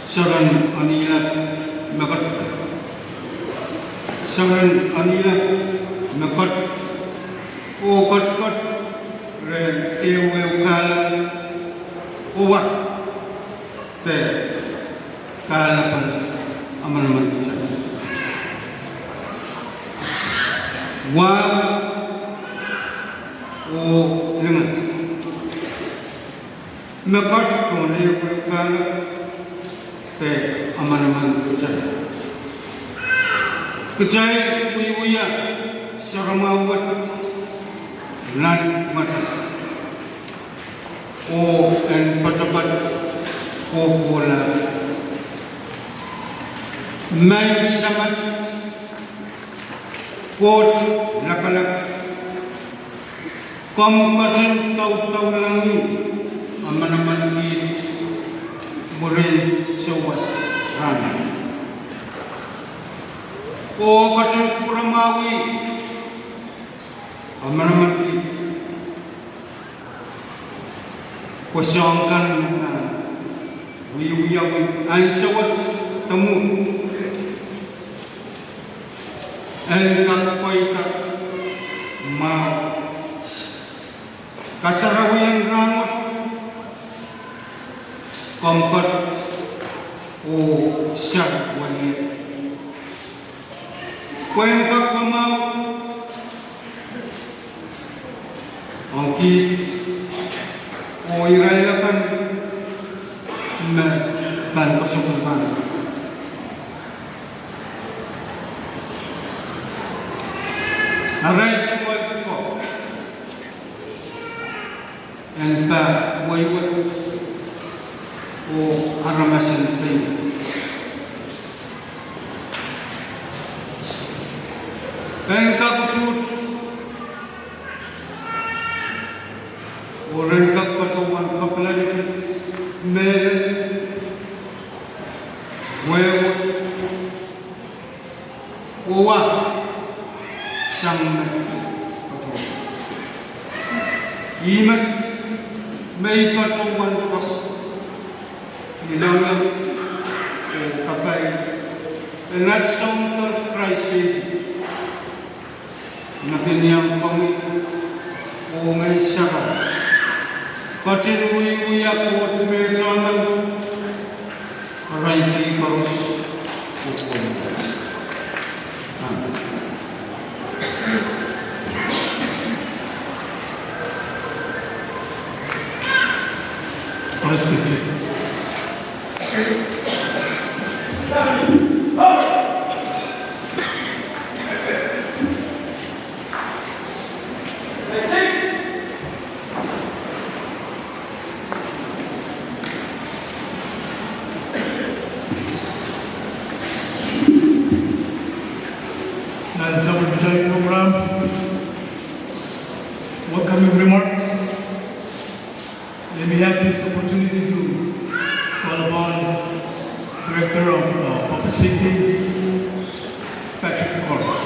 Seren Anihlap me ketidi. Seren Anihlap me ketidi. Oh ketiket rehn ehuehu kahlap. Oh wa. Pwe kahlap en amanaman kitail. Wa oh lingan. Me ketidi rehn ehuehu kahlap, pwe amanaman kitail. Kitail wiewia saramwahu wet nan matail. Oh en poatopoat kohkohlahte. Maing Samat, Koht Lapalap, komw ketin doudoulahng amanaman kiht mwurin sawas rahn. Oh ketin kupwuramwahwih amanaman kiht. Pwe soahng kan me wiewia wet ansou wet de mwo, en kak pweida mwahu. Kasarawi en rahn wet, komw ketidi oh sar welier. Pwe en kak kamwahu ong kiht oh irail akan me pahn koasokoasoia. Arail tungoal ko en pahn wei wet oh aramas en pei. En kak utuht oh ren kak patohwan kapwaiada mehlel, wehwe, oh wa sang met patohwan. Ih met me I patohwan pwukat ni loalomw oh kapai en at Soundor Krais Sises me kin iang komwi oh ngehi sarawi. Ketin wiewia Koht me Tamanda, arail dih koaros. Amen. Praise the Lord. Nan sapwellimatail program, welcoming remarks, let me have this opportunity to call upon Director of, uh, Public Safety, Patrick Koro.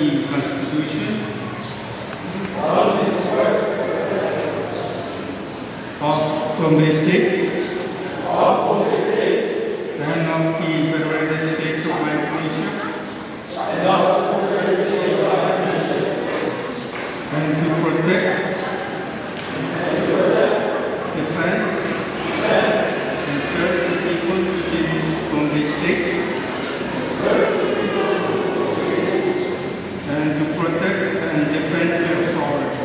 Constitution of Pohnpei State, and of the Federated States of Micronesia, and to protect, defend, and serve the people within Pohnpei State, and to protect and defend their sovereignty.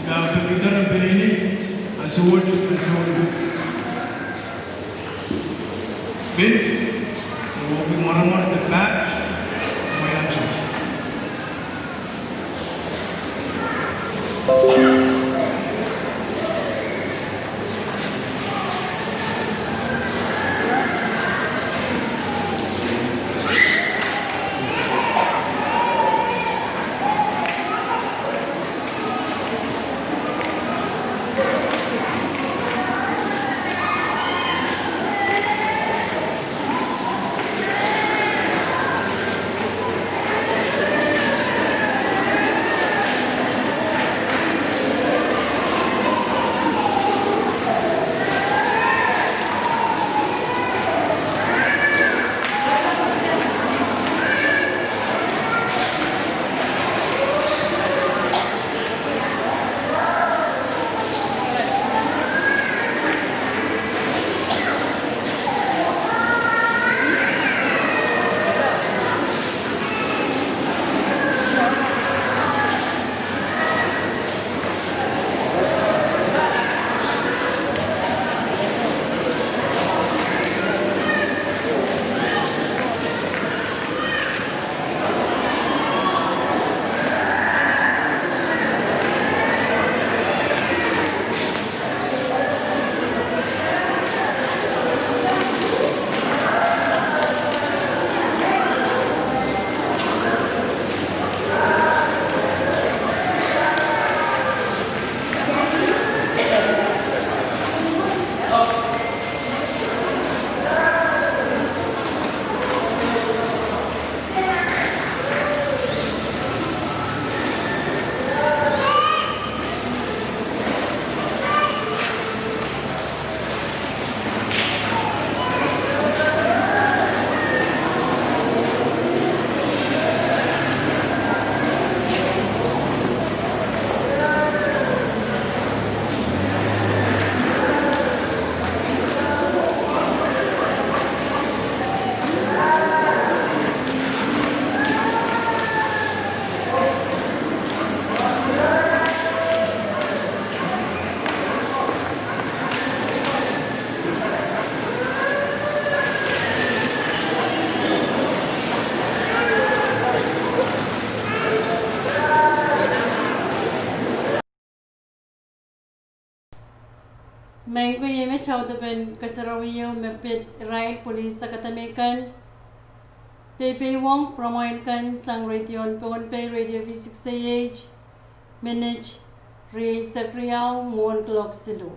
Ia, pil kitail en peneinei, ansou wet, ansou wet. Pil, oh pil mwaramwar de badge, mwaramwar. Mengkei, iei me taudepen kasarawi ieu me pid irail police academy kan, peipeiong pwuramwail kan sang redion Pohnpei, Radio V six A H, minit rieisek riau mwohn kuloak siluh.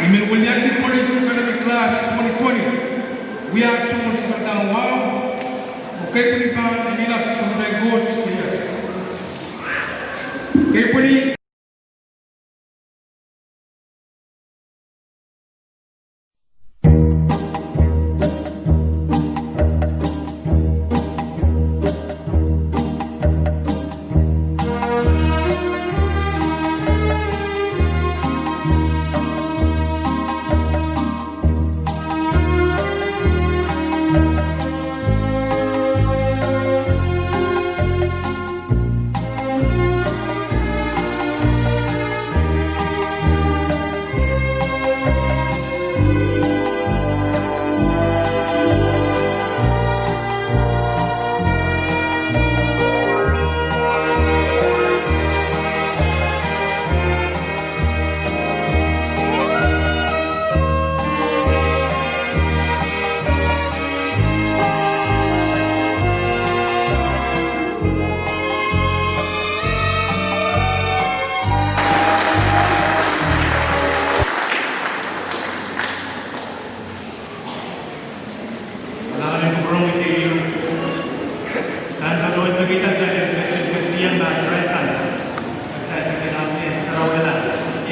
I men weliandi pwehn academic class twenty twenty. Wia tohn Sounkomouro. Okay, pwehn pahn ilap sounpei coach, yes. Okay, pwehn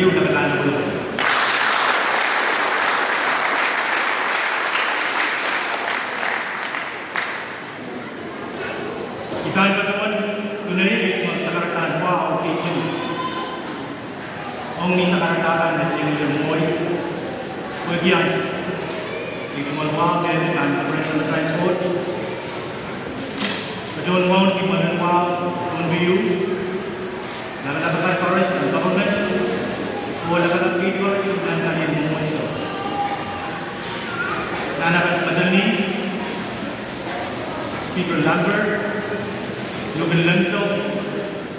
Ehu lakalangan. I pahn patohwan tungoal sakarada kan wa audit ong ni sakarada kan me tengil mwowe. Pwehki ansou I tungoal wa me pahn patohwan sain kot. Patohwan wa ki mwoalen wa on biu. Lapalap akan koaros en government, oh lapalap kiht koaros en nan kali en mwomwohdiso. Nan akan Madolenihmw, Speaker Lambert, Lupin Lensou,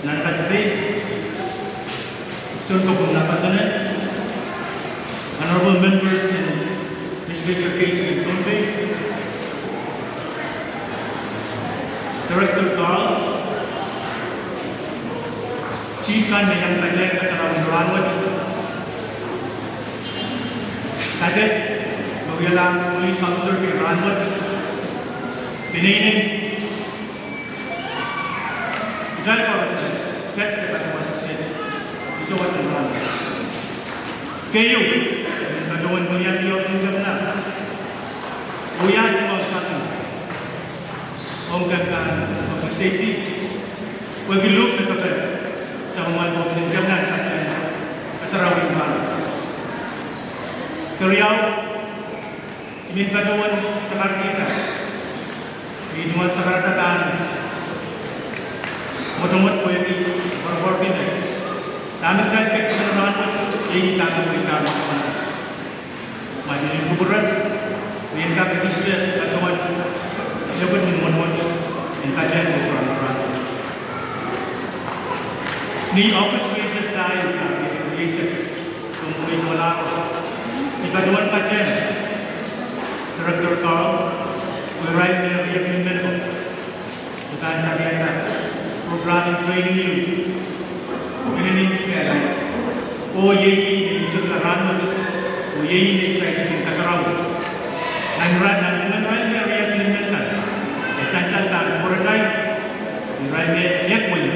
nan akan Speaker, Soun Kopwung Napasone, honorable members in Legislature Case in Pohnpei, Director Carl, chief kan me iang patehng kasarawi en rahnwet, kadet me wiahla police officer en rahnwet, peneinei, kitail koaros, ket de patohwan sehse, I soh wasa nan. Keieu, I patohwan wia ni office of na. Wia ni office of na. Ong kak kan, public safety. Pwehki luhk me pahn, sapwellimomwi office of na, kasarawi en rahnwet. Keriau, I men patohwan sakarkihda. I tungoal sakarada kan mwotomwot pwehki koapworopworki me dahme kitail kak en rahnwet, iei dahme kitail rahnwet. Ma I men kupwure, I men kak ekiste patohwan lepin mwotomwot en patehng kupwuramwaramw. Ni August rieisek pahieu, rieisek, I patohwan patehng Director Carl, oh irail me riekid men ko, uhdahn kapaiada program en training ieu, inenen kehlail, oh iei me I sehse rahnwet, oh iei me I pahn kasarawi. Nan irail, nan irail me riekid men kan, e sansal pahn kupwuratail, irail me iang weli.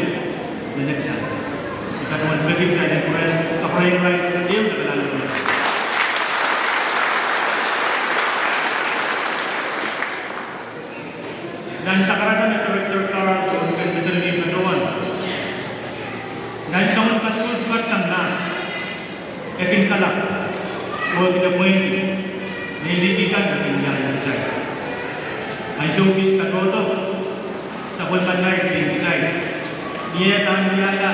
Next slide. I patohwan peki kitail en kupwure, kapwurehiong irail ehu lakalangan. Nan sakarada me Director Carl oh Madeleine patohwan, nan soangen kasukuhl pwukat sang mahs, e kin kalap, oh e kin mwein, ni liki kan me kin wiahiong kitail. Ansou kis katohdo, sapwellimatail kin kitail. Ni e pahn wiahla,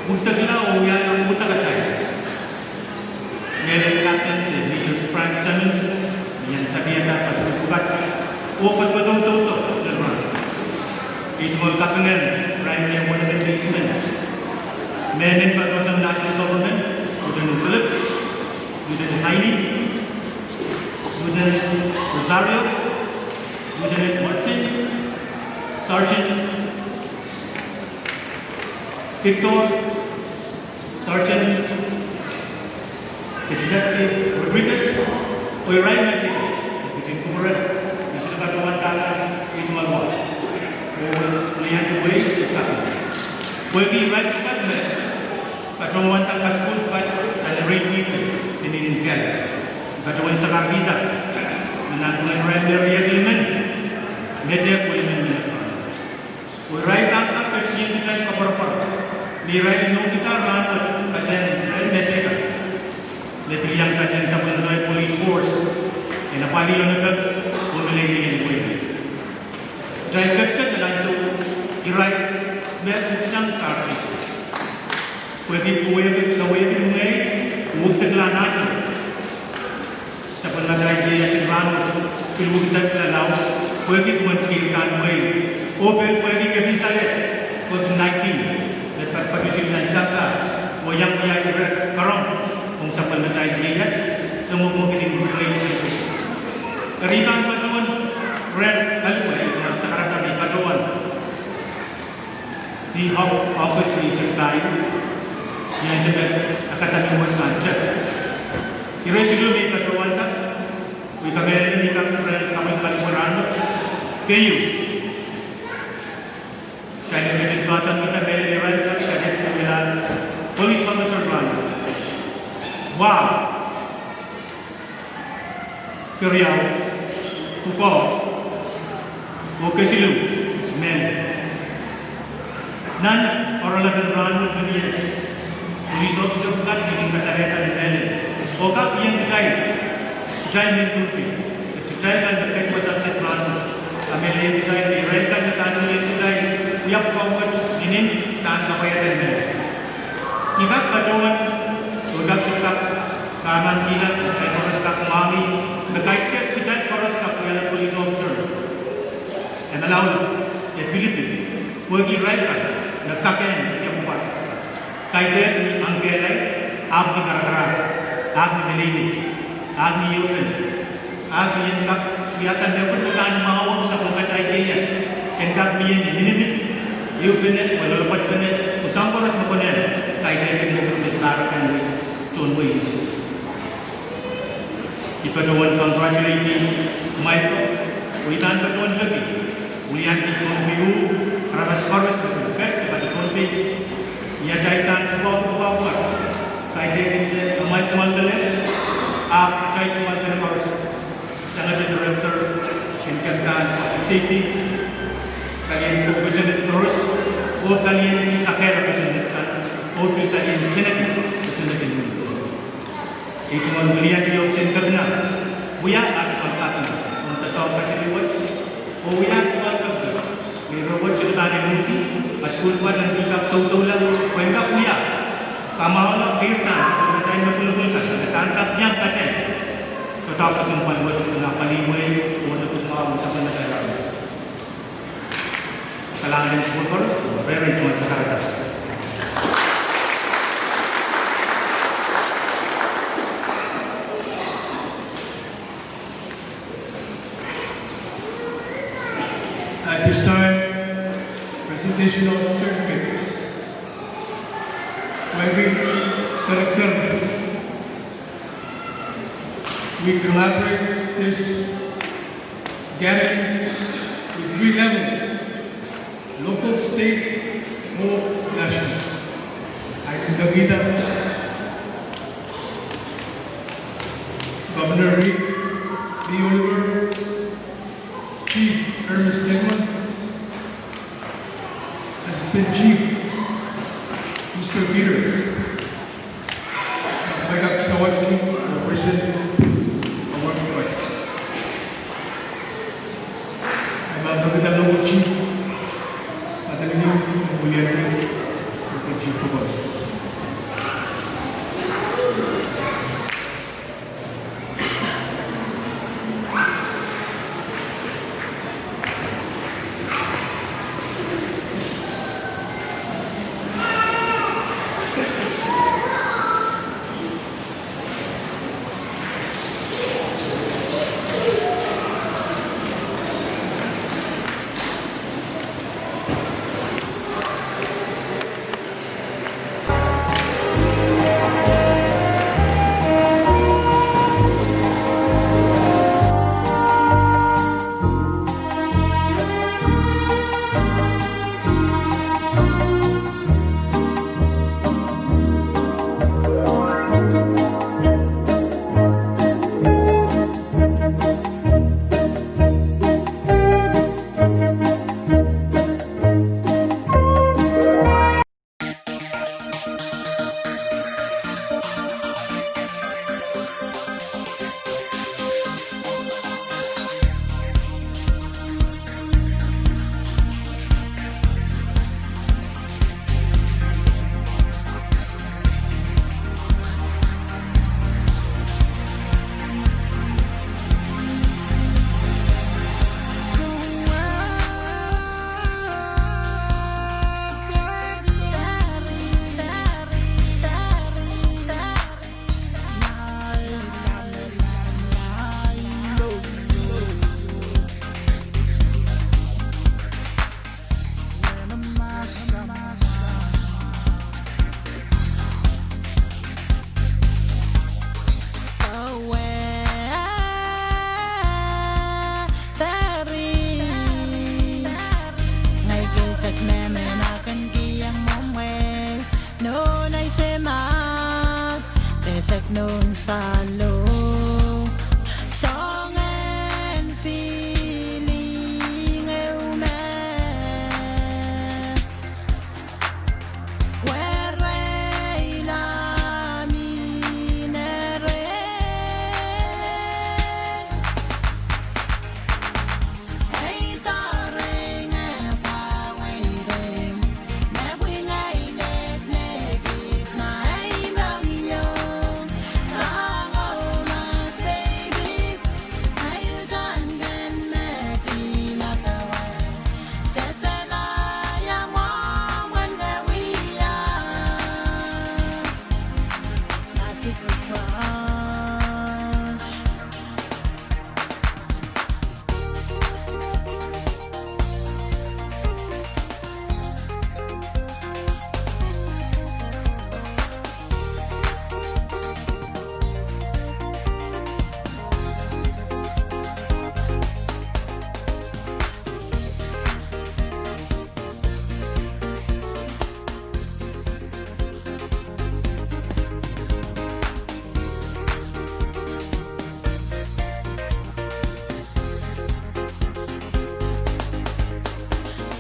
udekla oh wiahla udekatail. Mehlel Captain Major Frank Semmens, me iang tapiada kasukuhl pwukat, oh patohwan doudoudo lel rahn. I tungoal kapingen irail me welimen me I men. Mehmen patohwan sang national government, Lieutenant Philip, Lieutenant Heine, Lieutenant Rosario, Lieutenant Martin, Sergeant Victor, Sergeant Detective Rodriguez, oh irail me I ketin kupwure, me sohte patohwan dahla, I tungoal wa. Oh me I en wei, I kaping. Pwehki irail pwukat me patohwan kasukuhl pwukat nan erein wihk, I men kehlail. I patohwan sakarkihda, me nan pwungen irail me riekid men, me tehk welimen men. Oh irail kak kak ketikihong kitail koapworopwor me irail inoukihda rahnwet patehng ren mehteikan. Me pil iang patehng sapwellimatail police force en apwalih Onepel oh Meleilei en Pohnpei. Kitail ketiket nan ansou irail me pwuksang karki. Pwehki pwehki kawehwehki mwehi, oh udekla nan ansou. Sapwellimatail ieias en rahnwet, pil wekidekla lao, pwehki duwen kiht kan mwehi. Oh pil pwehki kepin sale, COVID nineteen, me patopato nan sampah, oh iang wia ire karom, ong sapwellimatail ieias, se mwomwohdi kupwure. Eri I pahn patohwan, ren, kalipwe, I pahn sakarada me I patohwan. Ni Au-, August rieisek pahieu, ni ansou me akademi wet kan tep. Ire siluh me I patohwanda, oh I kamehlele me I kak kupwure kaping kalipwe rahnwet. Keieu. Kitail en ketin pahn sang kita mehlel irail, kitail en ketin wiahla police officer rahnwet. Wahu, keriau, pwukoa, oh kesiluh, mehlel. Nan oaralap en rahnwet me mie, police officer pwukat me kin kasalehda ni mehlel, oh kak ien kitail, kitail mehn Pohnpei, kitail kan me ket wasa set rahnwet, kamehlele kitail, irail kan me pahn ien kitail wia pwukoa wet, nin pahn kapwaiada ni mehlel. I kak patohwan, oh I kak sohte kak kahrehkihla, kitail koaros kak mwahngih me kaidehk kitail koaros kak wiahla police officer. E malaulau, e pilipil, pwehki irail kan me kak en wia pwukoa. Kaidehk ni ahmw kehlail, ahpw ni karakarahk, ahpw ni lelehdi, ahpw ni ehupene, ahpw ni en kak wiahda mepwukat me pahn mwahu ong sapwellimatail keias, en kak mie ni minimit, ehupene, oh loalopwoatpene, oh soahng koaros me konehng, kaidehk en mepwukat me pahn kak en wia tohn wehi. I patohwan congratulate Michael, oh I pahn patohwan peki, wiliandi Pohnpei, aramas koaros me kin peki, patohwan peki, ni atail pahn pwukoa, pwukoa, pwukoa. Kaidehk en amwail tungoal pene, ahpw atail tungoal pene koaros. Sangete director, en keptan, safety, palien koaros, oh palien sakehla koaros, oh palien Kennedy, koaros. I tungoal wiliandi ong sen kepina, wia aht tungoal kepina, ong doadoahk kasalehiwet, oh wia aht tungoal kepina, me ire wet sohte pahn inoukihla, a sukuhl pahn en kak doudoula, pwe en kak wia, kamwahula keirda, oh atail me pwulopwul kan, me pahn kak iang katail, doadoahk kesempwal wet, oh nan pali wehi, oh nan pwukoa, oh sapwellimatail aramas. Kalahngan en sukuhl koaros, rehn tungoal sakarada. At this time, presentation of certificates. Wahki director, we collaborate this gathering with three levels, local, state, oh national. I congratulate Governor Reed D. Oliver, Chief Ernest Edward, Assistant Chief Mister Peter, Mike Sawasni, President, Award Party. Ahi ma Dokita Local Chief, Patalinia, Muliani, Local Chief Football. Nohn sahlo, soangen feeling ehu me wereila mihmi reh.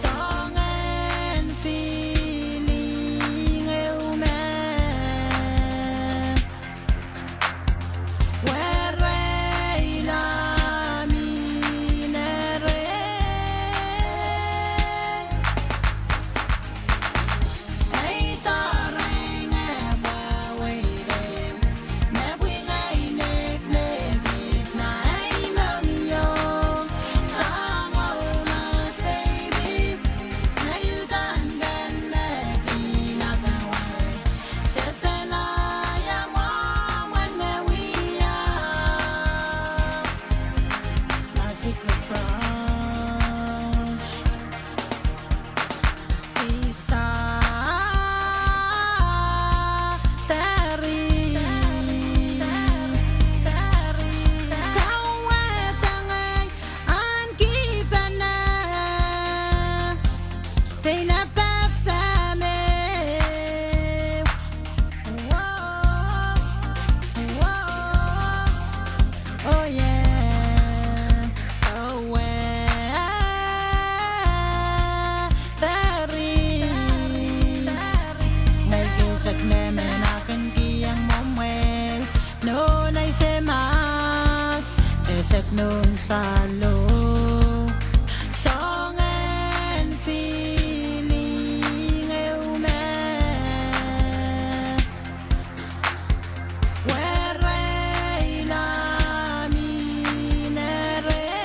Soangen feeling ehu me wereila mihmi reh. Nohn sahlo, esek nohn sahlo, soangen feeling ehu me wereila mihmi reh.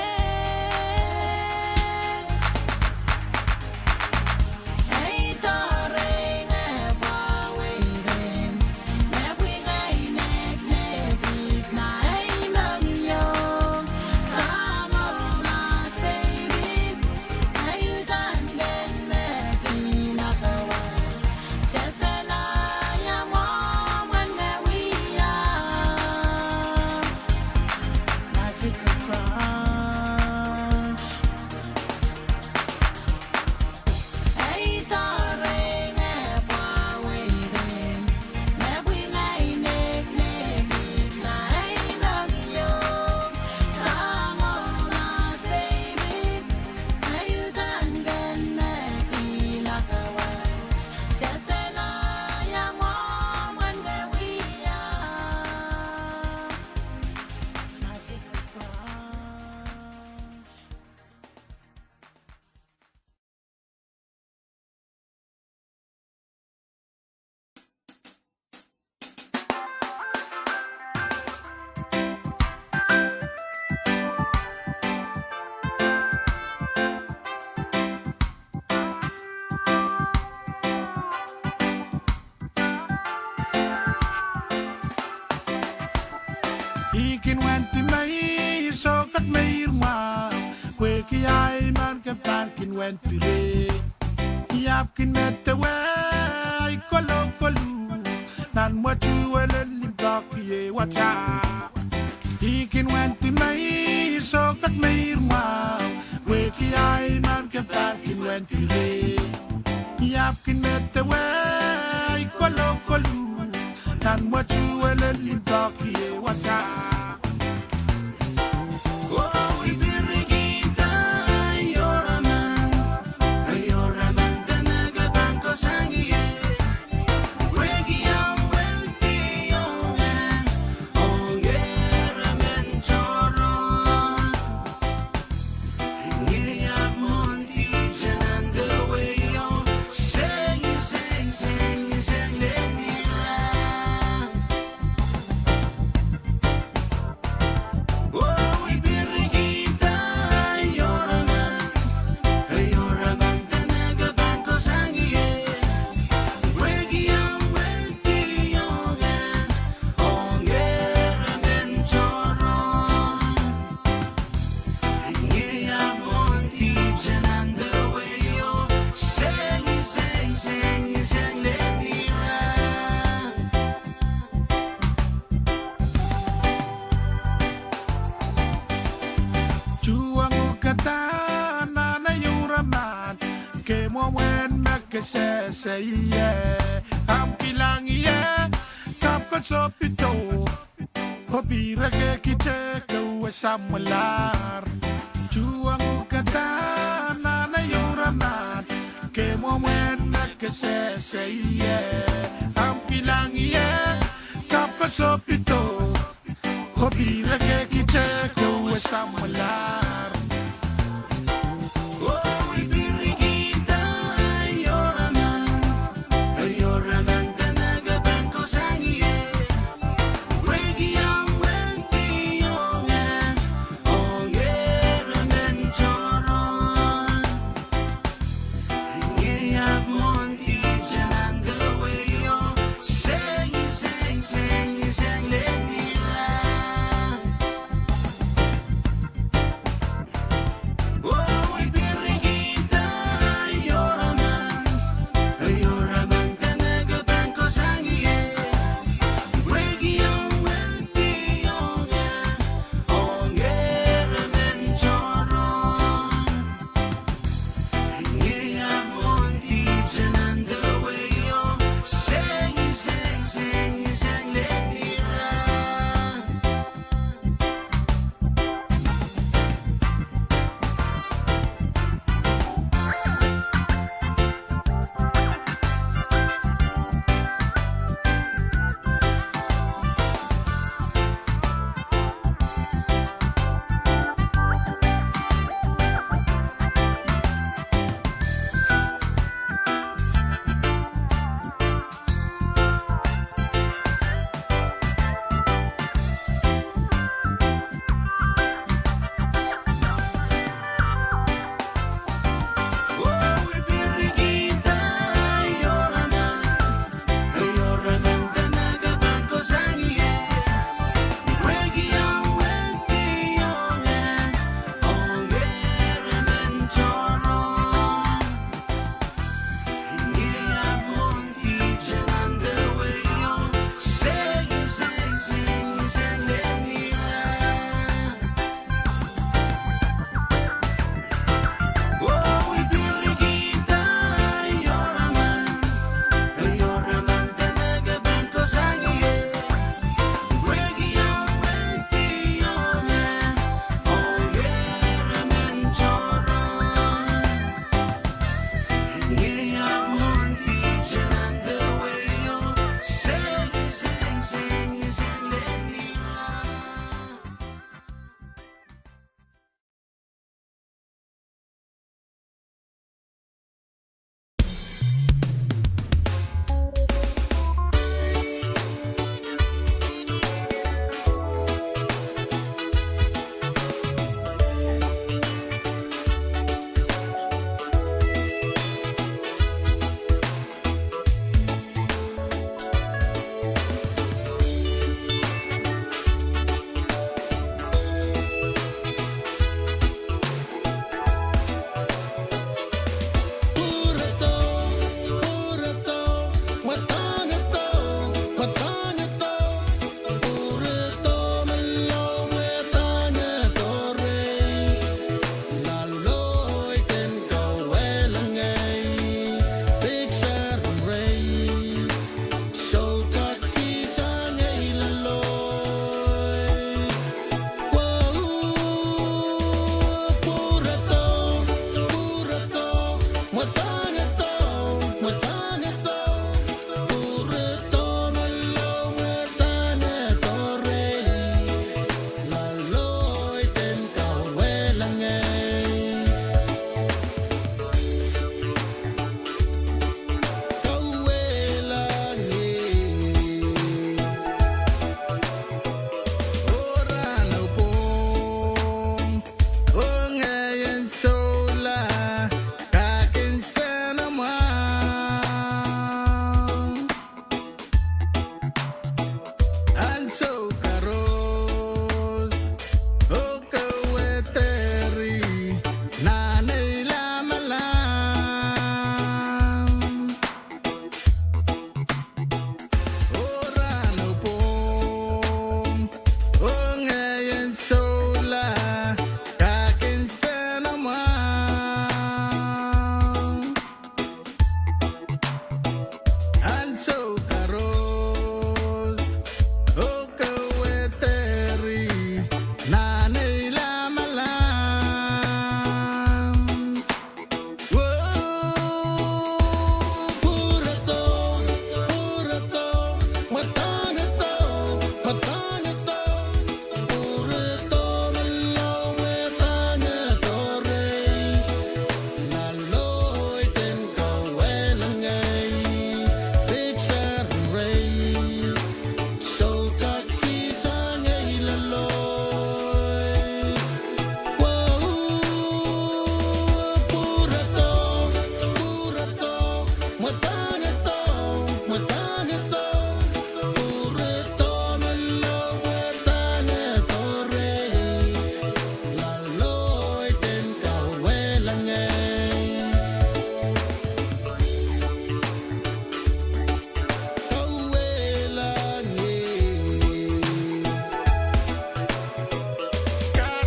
I kin wendi meir sohket meir mwahu, pwehki ahi mehn kepahn kin wendi reh. I ahpw kin medewe ahi kolokol nan mwetuwel en limpoak iei wasa. I kin wendi meir sohket meir mwahu, pwehki ahi mehn kepahn kin wendi reh. I ahpw kin medewe ahi kolokol Nan mwetuwel e limpoak ie wasa. Oh, I pirikihda ehu raman, ehu raman dene ke pahn kohsang ie. Pwehki omw weldiong, ong ehu raman tohrohr. Ngehi ahpw mwohn ihte nan dewehio, seng, seng, seng, seng lel ira. Oh, I pirikihda ehu raman, ehu raman dene ke pahn kohsang ie. Pwehki omw weldiong, ong ehu raman tohrohr. Ngehi ahpw mwohn ihte nan dewehio, seng, seng, seng, seng lel ira. Tuhwong uhk da nan ehu raman, ke mwomwen me ke sehse ie, ahmw kilang ie, kapw ke sohpeido, oh pirekehkihte ke samwalahr. Tuhwong uhk da nan ehu raman, ke mwomwen me ke sehse ie, ahmw kilang ie, kapw ke sohpeido, oh pirekehkihte ke samwalahr. Oh, I pirikihda ehu raman, ehu raman dene ke pahn kohsang ie. Pwehki omw weldiong, ong ehu raman tohrohr. Ngehi ahpw mwohn ihte nan dewehio, seng, seng, seng, seng lel ira.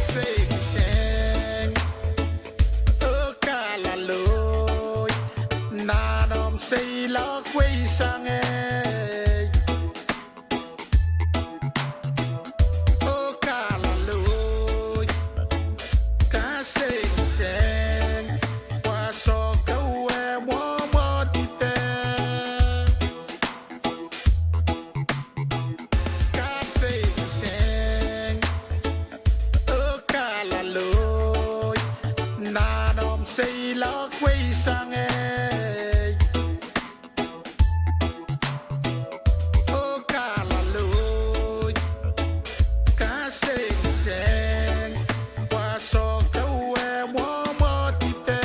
Kasengiseng, oh kalaloid, nan omw seiloak wehi sang ei. Oh kalaloid, kasengiseng, pwe sohte wia mwomwohdipe. Kasengiseng, oh kalaloid, nan omw seiloak wehi sang ei. Oh kalaloid, kasengiseng, pwe sohte wia mwomwohdipe.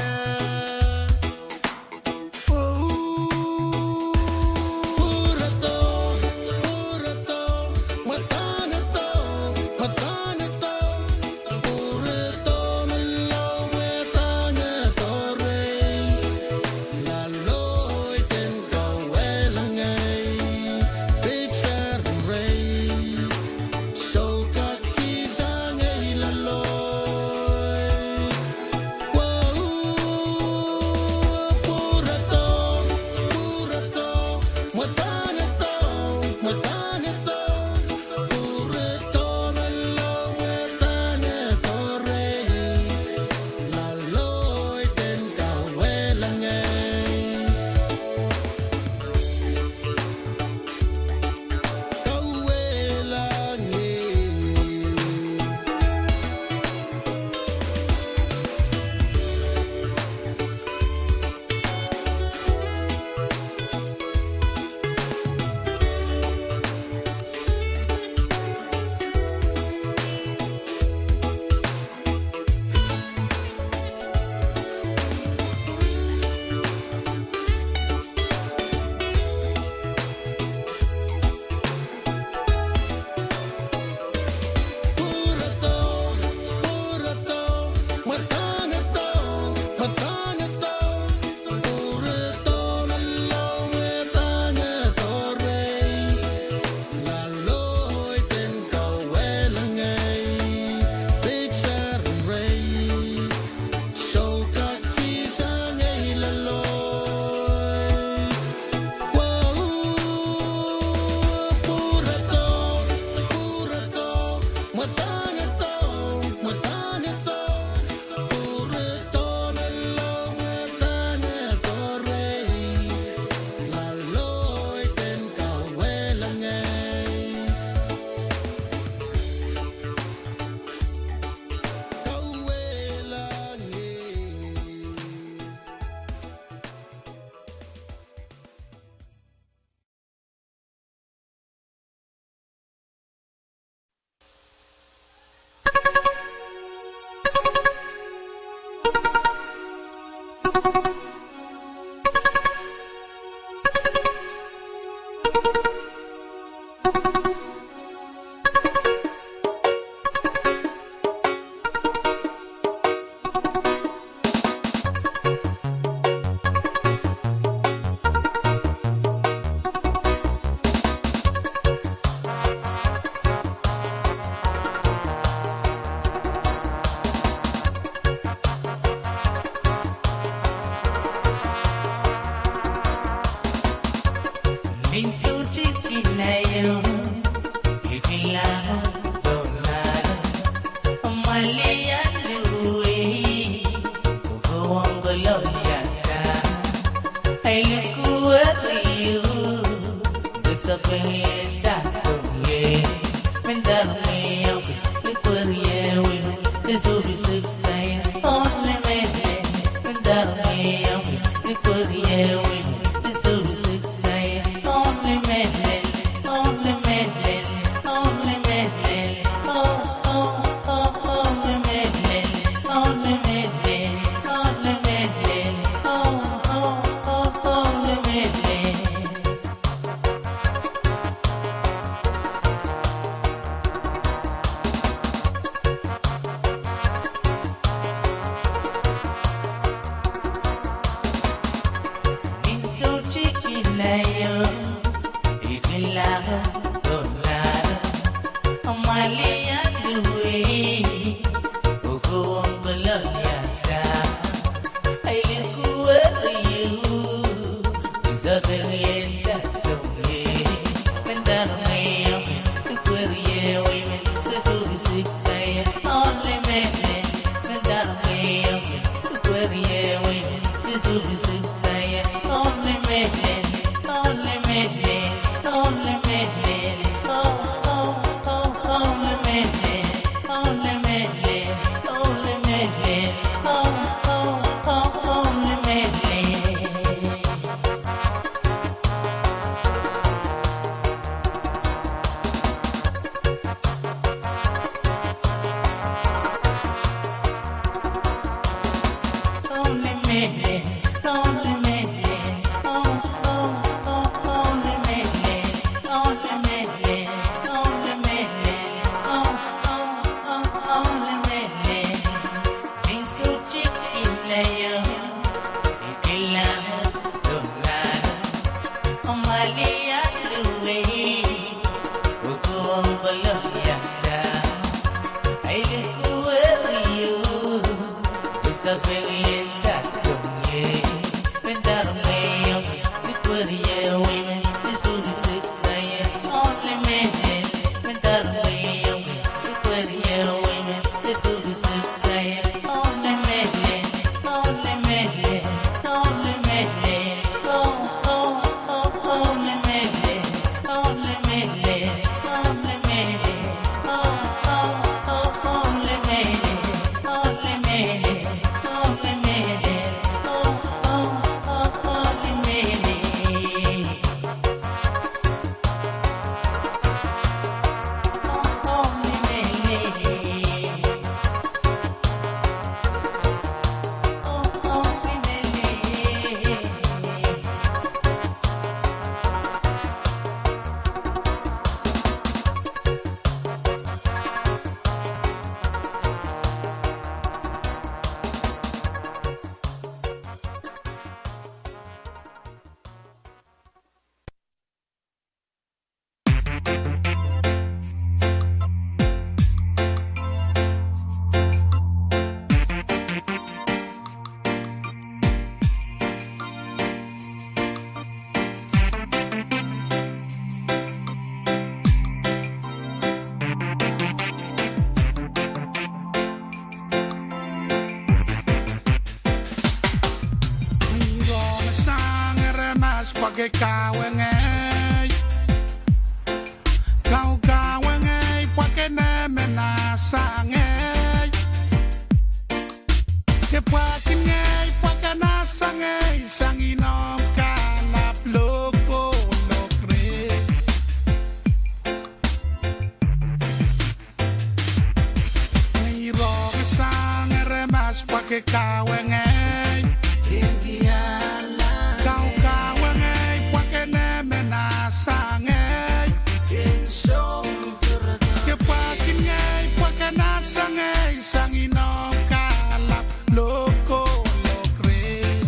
Nin soutik inaiong Sang aramas pwehki kawehwehi, kau kawehwehi pwehki me nah sangei. Ke pwehki ngehi pwehki nah sangei, sang inou kahlap lokolok reh. Ngehi rong sang aramas pwehki kawehwehi, kau kawehwehi pwehki me nah sangei. Ke pwehki ngehi pwehki nah sangei, sang inou kahlap lokolok reh.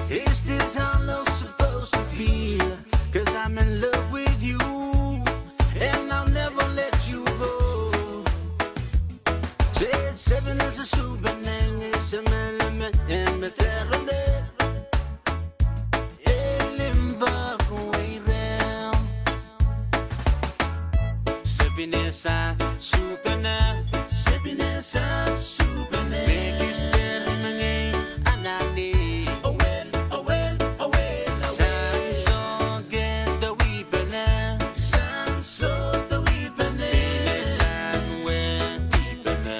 Is this how love's supposed to feel? 'Cause I'm in love with you, and I'll never let you go. Se, sepinese supene, ngehi se me leme, en me dehr ronge. E limpoak weirek. Sepinese supene, sepinese supene. Me kis dehr mengei anahne. Awel, awel, awel, awel. Sang sohte wipene. Sang sohte wipene. Pil sang wehwehpene.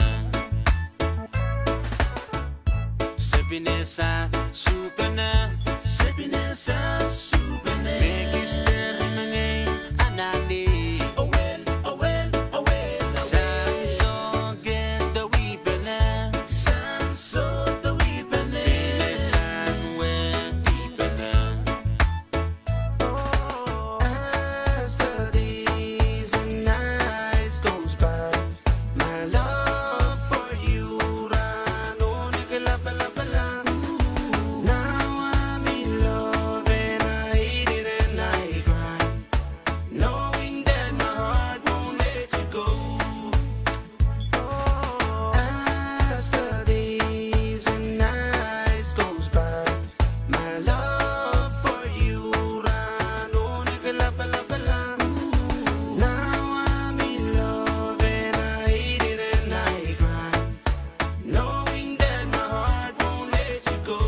Sepinese supene, sepinese supene. Me kis dehr mengei anahne. Awel, awel, awel, awel. Sang sohte wipene. Sang sohte wipene. Pil sang wehwehpene. Oh, as the days and nights goes by, my love for you run on like a la, la, la, la. Now I'm in love and I hate it and I cry, knowing that my heart won't let you go. As the days and nights goes by, my love for you run on like a la, la, la, la. Now I'm in love and I hate it and I cry, knowing that my heart won't let you go.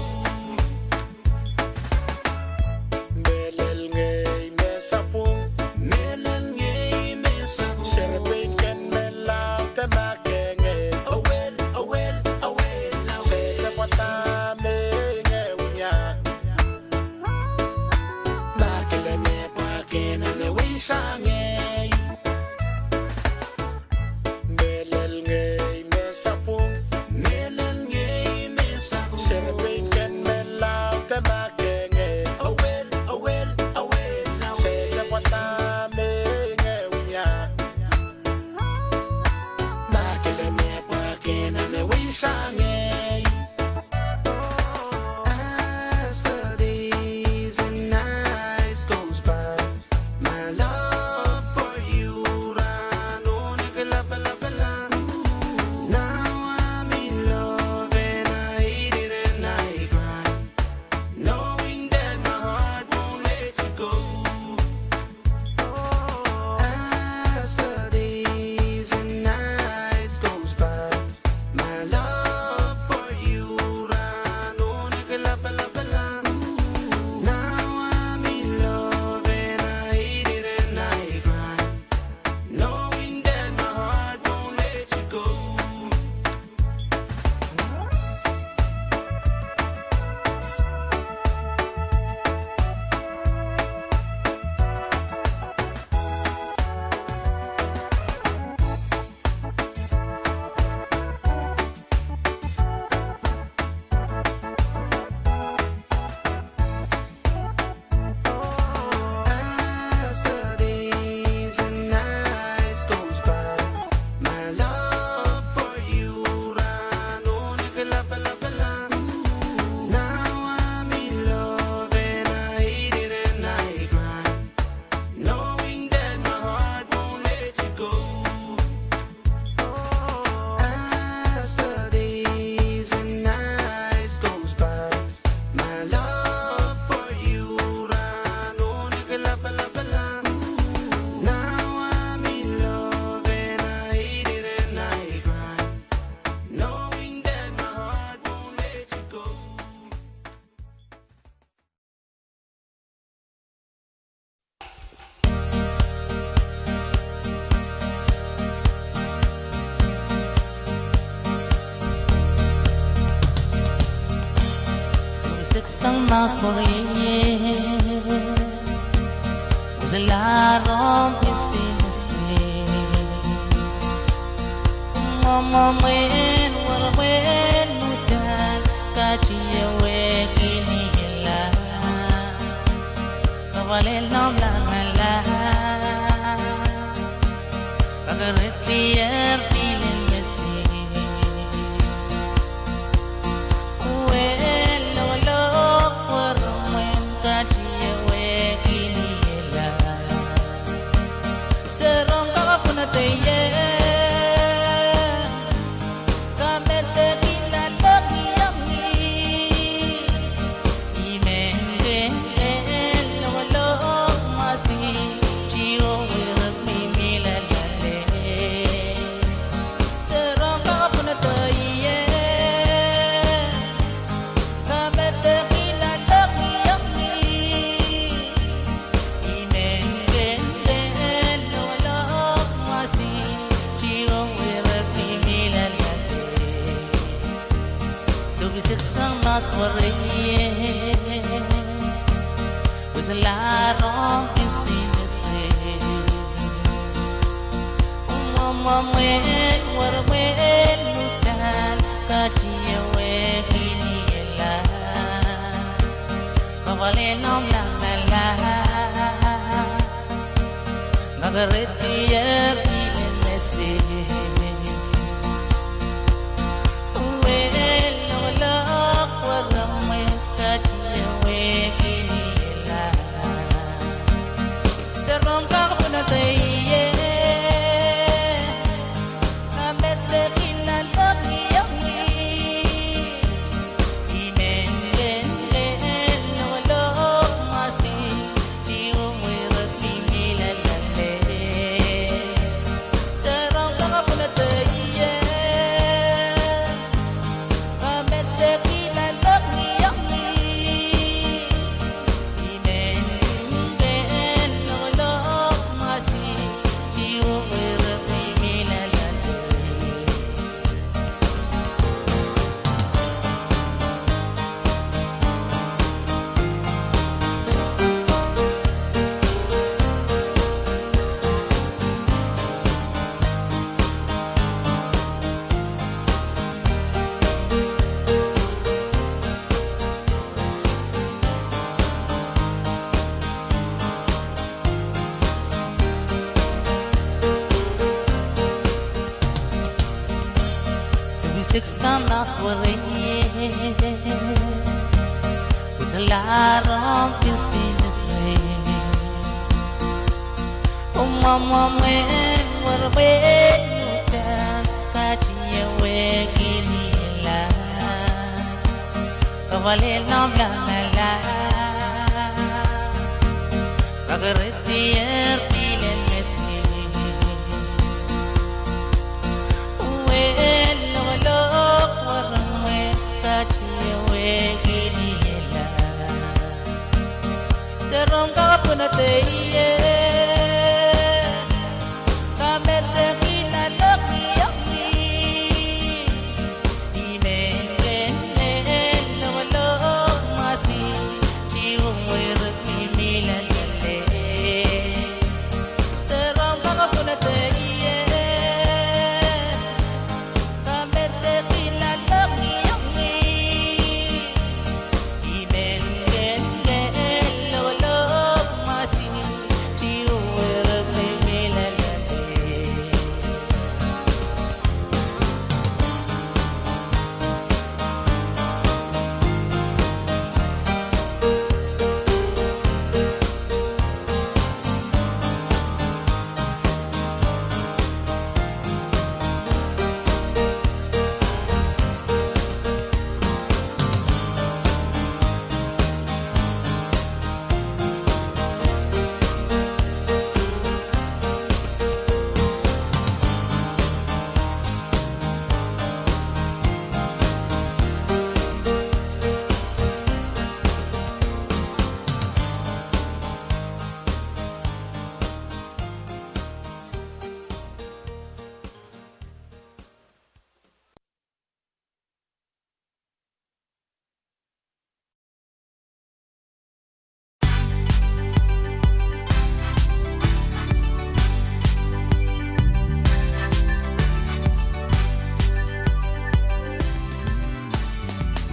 Mehlel ngehi me sapwung. Mehlel ngehi me sapwung. Serepein ken me laud de mahkehng ngehi. Awel, awel, awel, awel. Sehse pwada me ngehi wia. Mahkele me pwakehn me wia sang ngehi. Mehlel ngehi me sapwung. Mehlel ngehi me sapwung. Serepein ken me laud de mahkehng ngehi. Awel, awel, awel, awel. Sehse pwada me ngehi wia. Mahkele me pwakehn me wia sang ngehi. As the days and nights goes by, my love for you run on like a la, la, la, la. Now I'm in love and I hate it and I cry, knowing that my heart won't let you go. As the days and nights goes by, my love for you run on like a la, la, la, la. Now I'm in love and I hate it and I cry, knowing that my heart won't let you go. As the days and nights goes by, my love for you run on like a la, la, la, la. Now I'm in love and I hate it and I cry, knowing that my heart won't let you go. As the days and nights goes by, my love for you run on like a la, la, la, la. Now I'm in love and I hate it and I cry, knowing that my heart won't let you go. Sik sang mas mori, uselar ong pisi mesti. Mwomwen mwen, werwen uhdahn, katie wehwehki ni ila. Kapwalel noumw langala. Kakerehdi ehr pilin mesi. Uwe lolo, uwe Sohpwisek sang mas werei, weselahr ong pisines reh. Mwomwen werewel uhdahn katiewehkiniela. Kapwal en omw lamalam. Makerehdi erpil en message. Uwen lokolok weremwe katiewehkiniela. Serong kak pwunod ie. Kamedekihlahng lokiong ih. I men ken ken lokolok mwasi. Tiumwirepw mihmi loalloale. Serong kak pwunod ie. Kamedekihlahng lokiong ih. I men ken lokolok mwasi. Tiumwirepw mihmi loalloale. Sohpwisek sang mas werei, weselahr ong pisines reh. Mwomwen werewel uhdahn katiewehkiniela. Kapwal en omw lamalam. Makerehdi erpil en message. Uwen lokolok weremwe katiewehkiniela. Serong kak pwunod ie. Kamedekihlahng lokiong ih. I men ken ken lokolok mwasi. Tiumwirepw mihmi loalloale. Serong kak pwunod ie. Kamedekihlahng lokiong ih. I men ken ken lokolok mwasi. Tiumwirepw mihmi loalloale.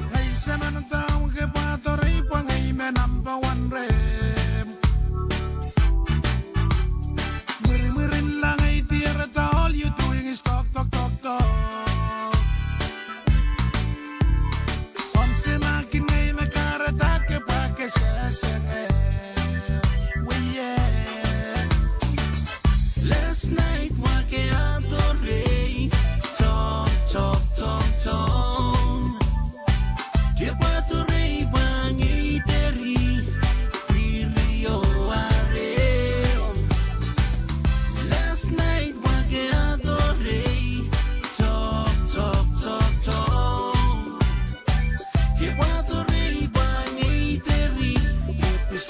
Ngehi semen doadoahk, ke pwahdo rehi pwe ngehi me number one reh. Mwirimwirin lah ngehi dier doadoahk, you doing is talk, talk, talk, talk. Omw sehse ma kin ngehi me kahrehda ke pwahki sehse ngehi. Wia. Last night wake adoh rehi, talk, talk, talk, talk. Ke pwahdo rehi pwe ngehi deri, piri oh areo. Last night wake adoh rehi, talk, talk, talk, talk. Ke pwahdo rehi pwe ngehi deri, epis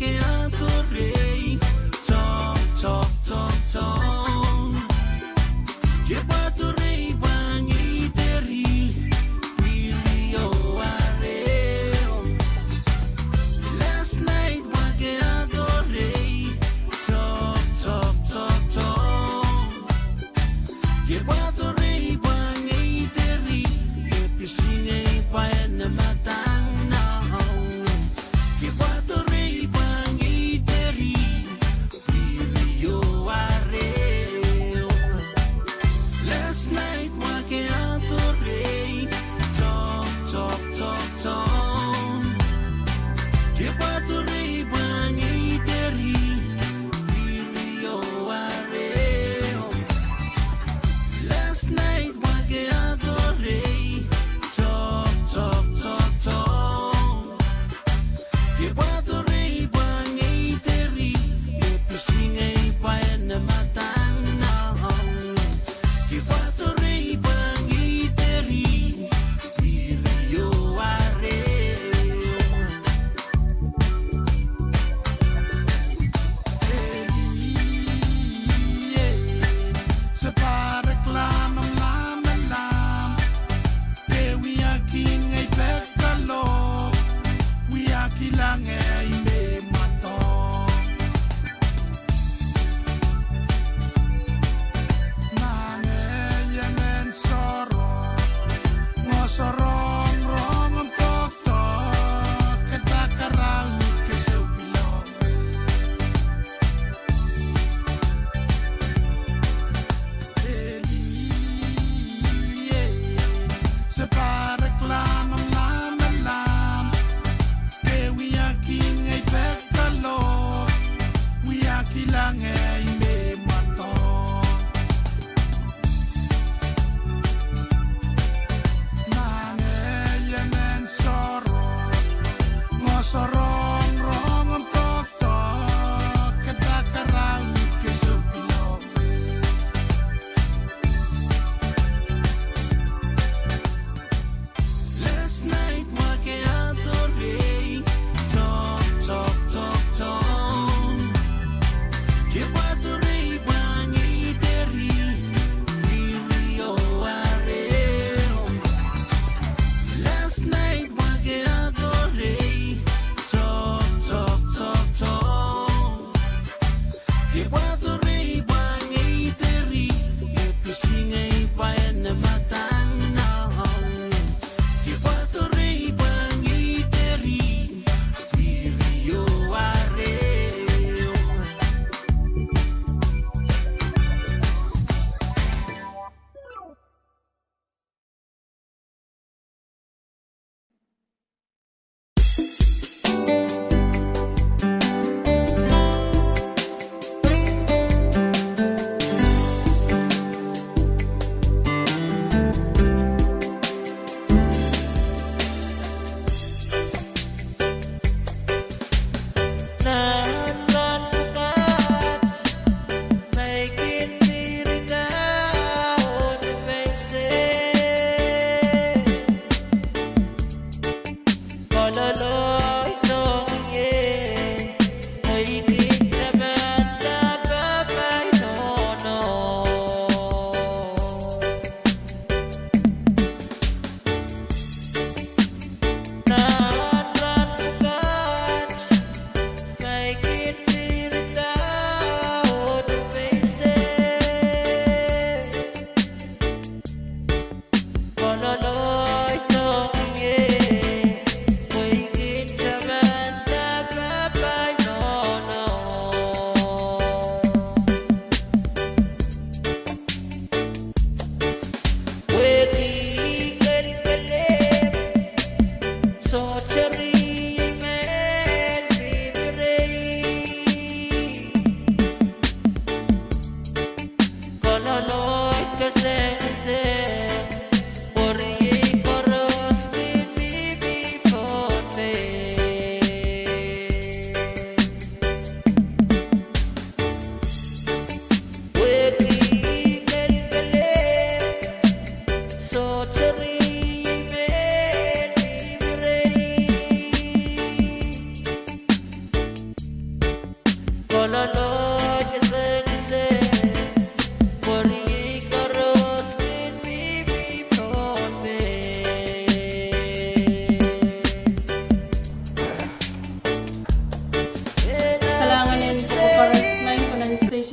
ke adorehi, tohk, tohk, tohk, tohk. Ke pwadorehi pwangei deri, pwihri oh areho. Last night wa ke adorehi, tohk, tohk, tohk, tohk. Ke pwadorehi pwangei deri, ke pisingei pwe en madang na. Ke pwadorehi pwangei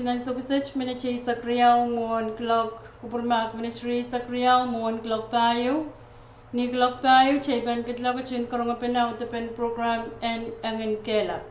Nan sewese minit eisek riau mwohn kuloak, kupwurmahk minit rieisek riau mwohn kuloak pahieu. Ni kuloak pahieu, kitail pahn ketido ketin karonge pene audepen program en Engin Kehlap.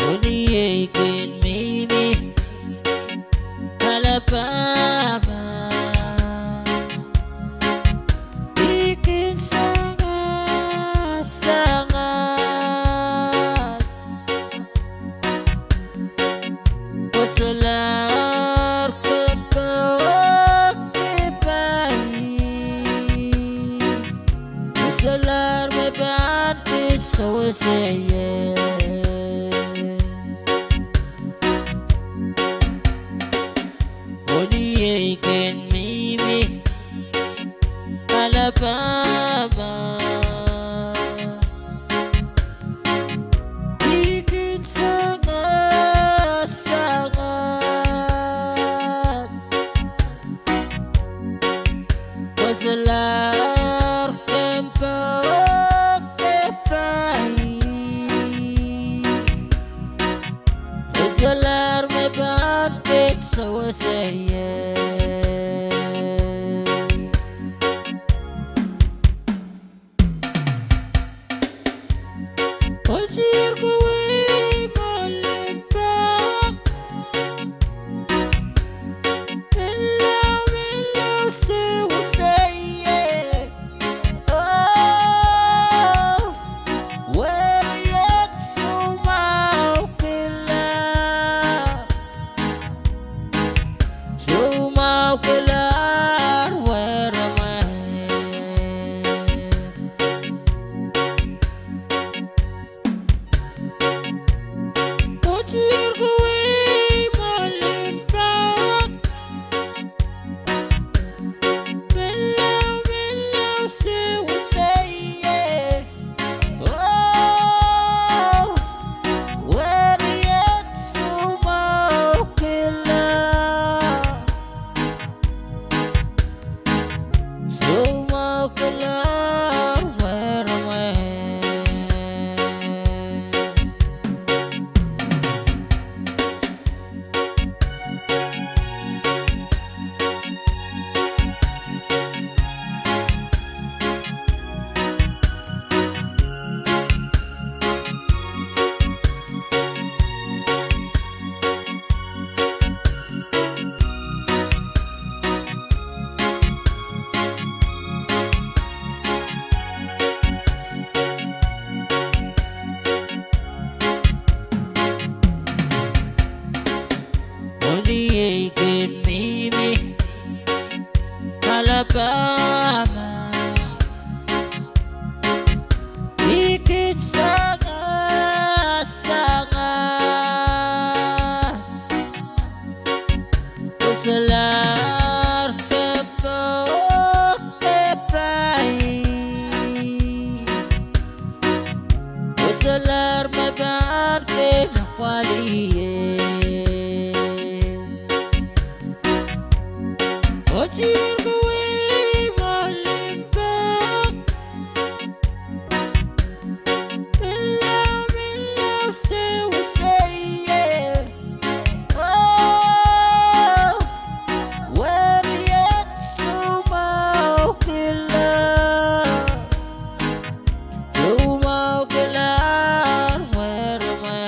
Ong ni ei kin mihmi Alabama, I kin sangasangan. Pwe solahr kempoak me pahn ie, pwe solahr me pahn pid sewese ie. Ong ni ei kin mihmi Alabama, I kin sangasangan. Pwe solahr kempoak me pahn ie, pwe solahr me pahn pid sewese ie. Otir kawei molinpok, ella, ella sewese ie. Oh, weriet soumwahu kila. So Soumwahukilahr weremwe. Sohte irail kawei me limpoak. Menlau, menlau, sewese ie. Oh, weriet soumwahukilahr. Soumwahukilahr weremwe. Mwohni ei kin mihmi Alabama, I kin sangasanga. Pwosolahr kepok kepai. Pwosolahr me pahn kin pwaliei. Sohte irail kawei me limpoak. Menlau, menlau, sewese ie. Oh, weriet soumwahukilahr. Soumwahukilahr weremwe.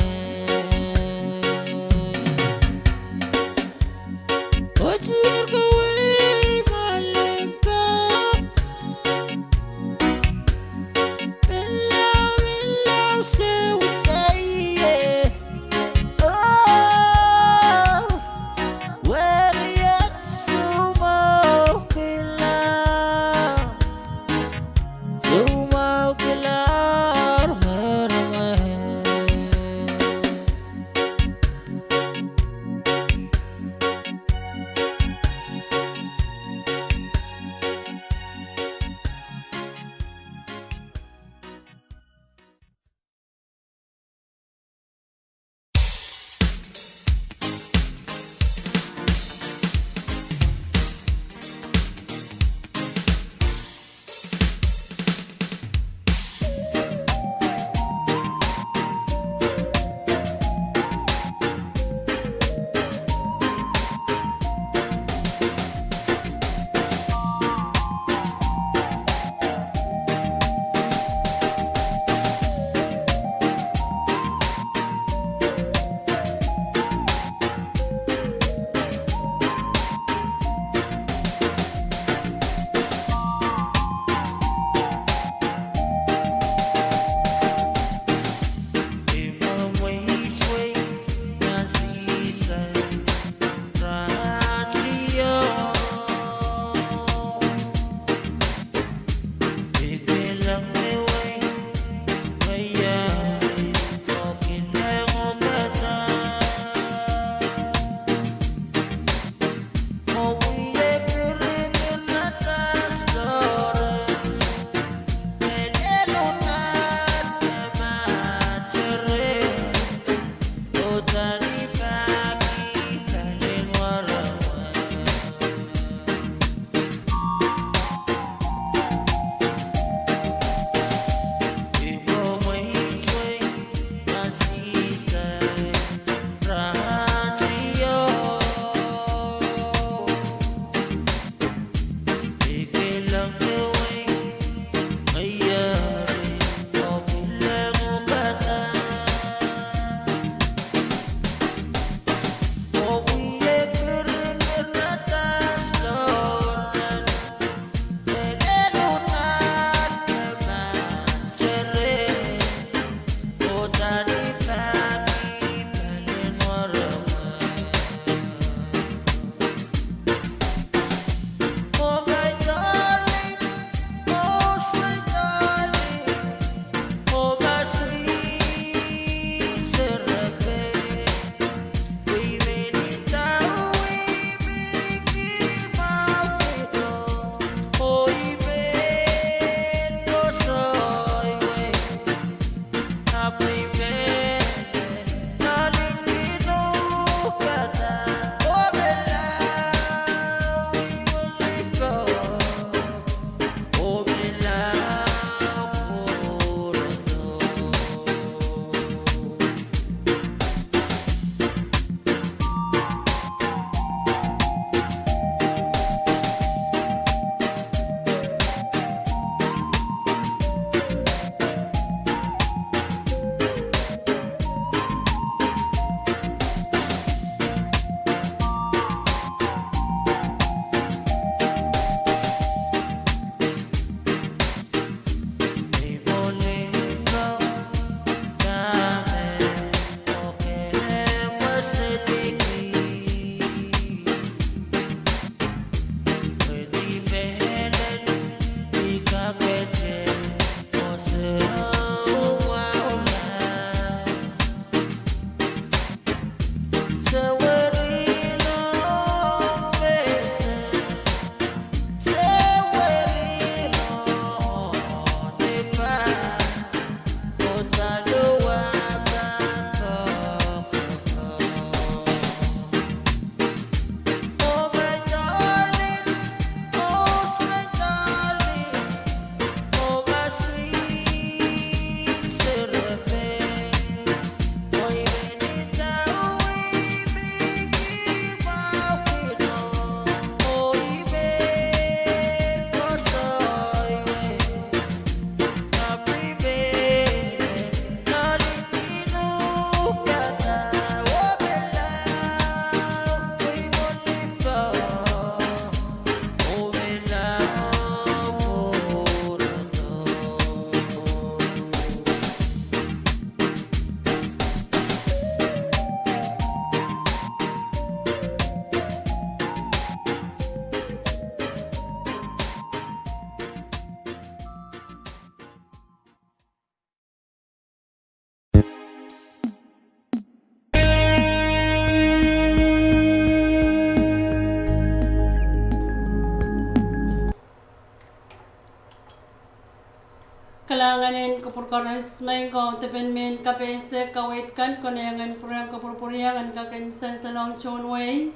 Koaros, maing ko, depin mehn kapehse, kaweid kan, konehng en pwurehng kapwurpwuriong en kak en sansalohng tohn wehi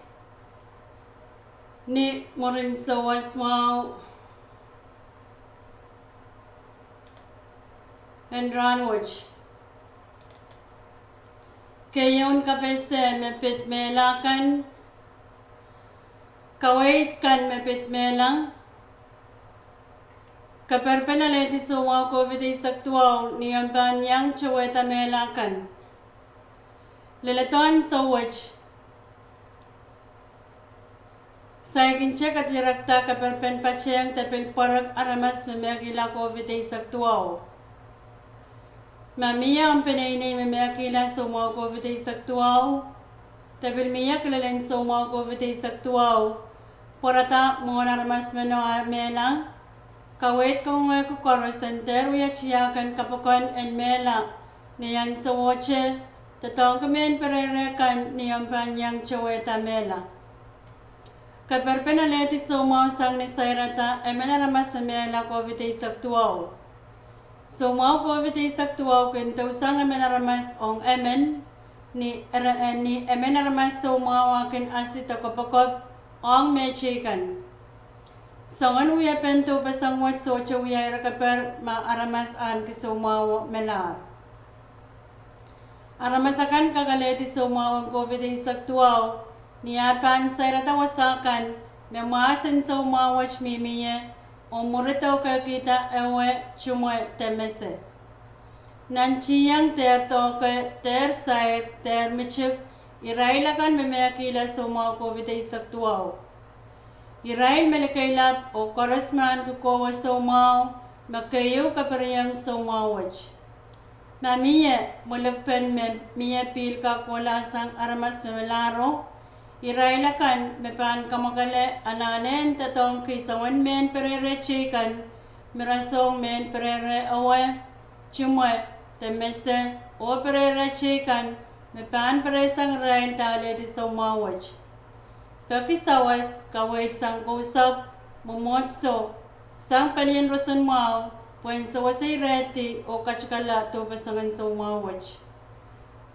ni mwurin souwas mwahu en rahnwet. Keieun kapehse me pid mehla kan, kaweid kan me pid mehla: Keperpen alehdi soumwahu COVID eisek duwau ni omw pahn iang towehda mehla kan. Leledohn souwet, saikinte kedirekda keperpen patehng de pil pwarek aramas me mehkihla COVID eisek duwau. Ma mie omw peneinei me mehkihla soumwahu COVID eisek duwau, de pil mie kilelen soumwahu COVID eisek duwau pwarada mwohn aramas meno ah mehla, kaweid kangoangehki koaros en dehr wia tiahk en kapokon en mehla ni ansowohte, doadoahngki mehn perehre kan ni omw pahn iang towehda mehla. Keperpen alehdi soumwahu sang ni sairada emen aramas me mehla COVID eisek duwau. Soumwahu COVID eisek duwau kin dousang emen aramas ong emen, ni, ni emen aramas soumwahu ah kin asi de kopokop ong mehteikan. Soangen wiepen dohpeseng wet sohte wia ire keper ma aramas ahneki soumwahuo melahr. Aramas akan kak alehdi soumwahu en COVID eisek duwau ni ah pahn sairada wasa kan me mwahs en soumwahu wet mihmi ie, oh mwuri dohkehkihda ewe, tumwe de mese. Nantihong dehr dohke, dehr sair, dehr mitik, irail akan me mehkihla soumwahu COVID eisek duwau. Irail me likeilap oh koaros me ahneki kohwe soumwahu me keieu kaperiong soumwahu wet. Ma mie mwilikpen me mie pihl kak kohla sang aramas me melahro, irail akan me pahn kamwakele anahne en doadoahngki soangen mehn perehre teikan me rasehng mehn perehre ewe, tumwe de mese, oh perehre teikan me pahn pereisang irail de alehdi soumwahu wet. Peki sawas, kaweid sang kousapw, mwomwohdiso, sang pelien roson mwahu, pwehn sewesei rehdi oh katikala dohpesengen soumwahu wet.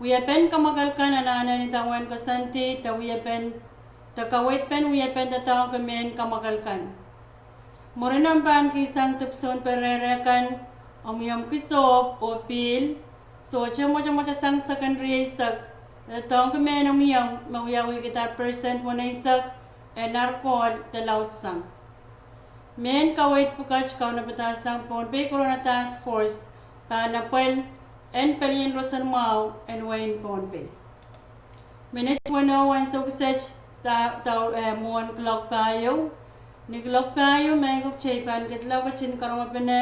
Wiepen kamwakele kan anahne en idawehn koasoandi de wiepen, de kaweidpen wiepen doadoahngki mehn kamwakele kan. Mwurin omw pahn kihsang dipwisoun perehre kan, omwiomw kisohpw oh pihl, sohte mwotomwotasang seken rieisek, doadoahngki mehn omwiomw me wiawihkihda persent weneisek en ar kohl de laudsang. Mehn kaweid pwukat kaunopada sang Pohnpei Corona Task Force pahn apwal en pelien roson mwahu en wehin Pohnpei. Minit weneu ansou kiset da, da, eh, mwohn kuloak pahieu. Ni kuloak pahieu, me kitail pahn ketilong ketin karonge pene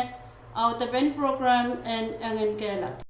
audepen program en Engen Kehlap.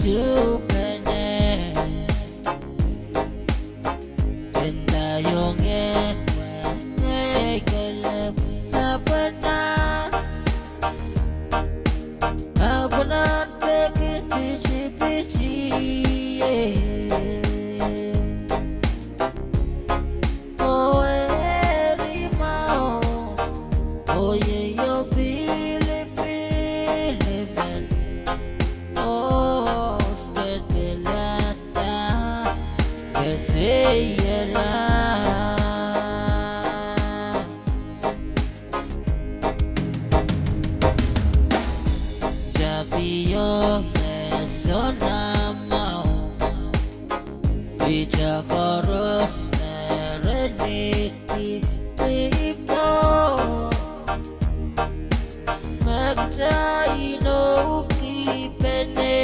Tuhpene. Enda iong e, e kelehpw apwnan, apwnan peki pitipiti, e. Oh, eri mwahu, oh, iei oh pilipil emen. Oh, sted pilada, e seiela. Tapio me soanamwahu, ihte koaros me re nihki pihpo. Me kitail inoukihpene.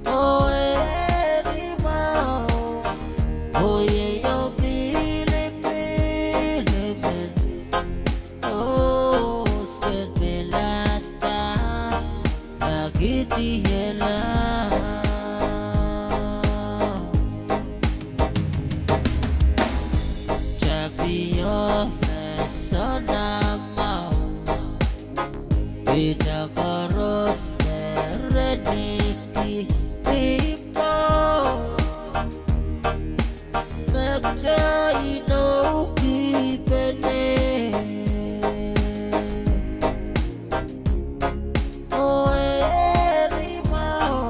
Oh, eri mwahu, oh, iei oh pilipil emen. Oh, sted pilada, a kidiela. Tapio me soanamwahu, ihte koaros me re nihki pihpo. Me kitail inoukihpene. Oh, eri mwahu,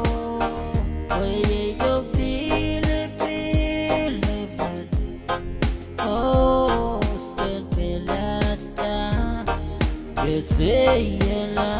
oh, iei oh pilipil emen. Oh, sted pilada, e seiela.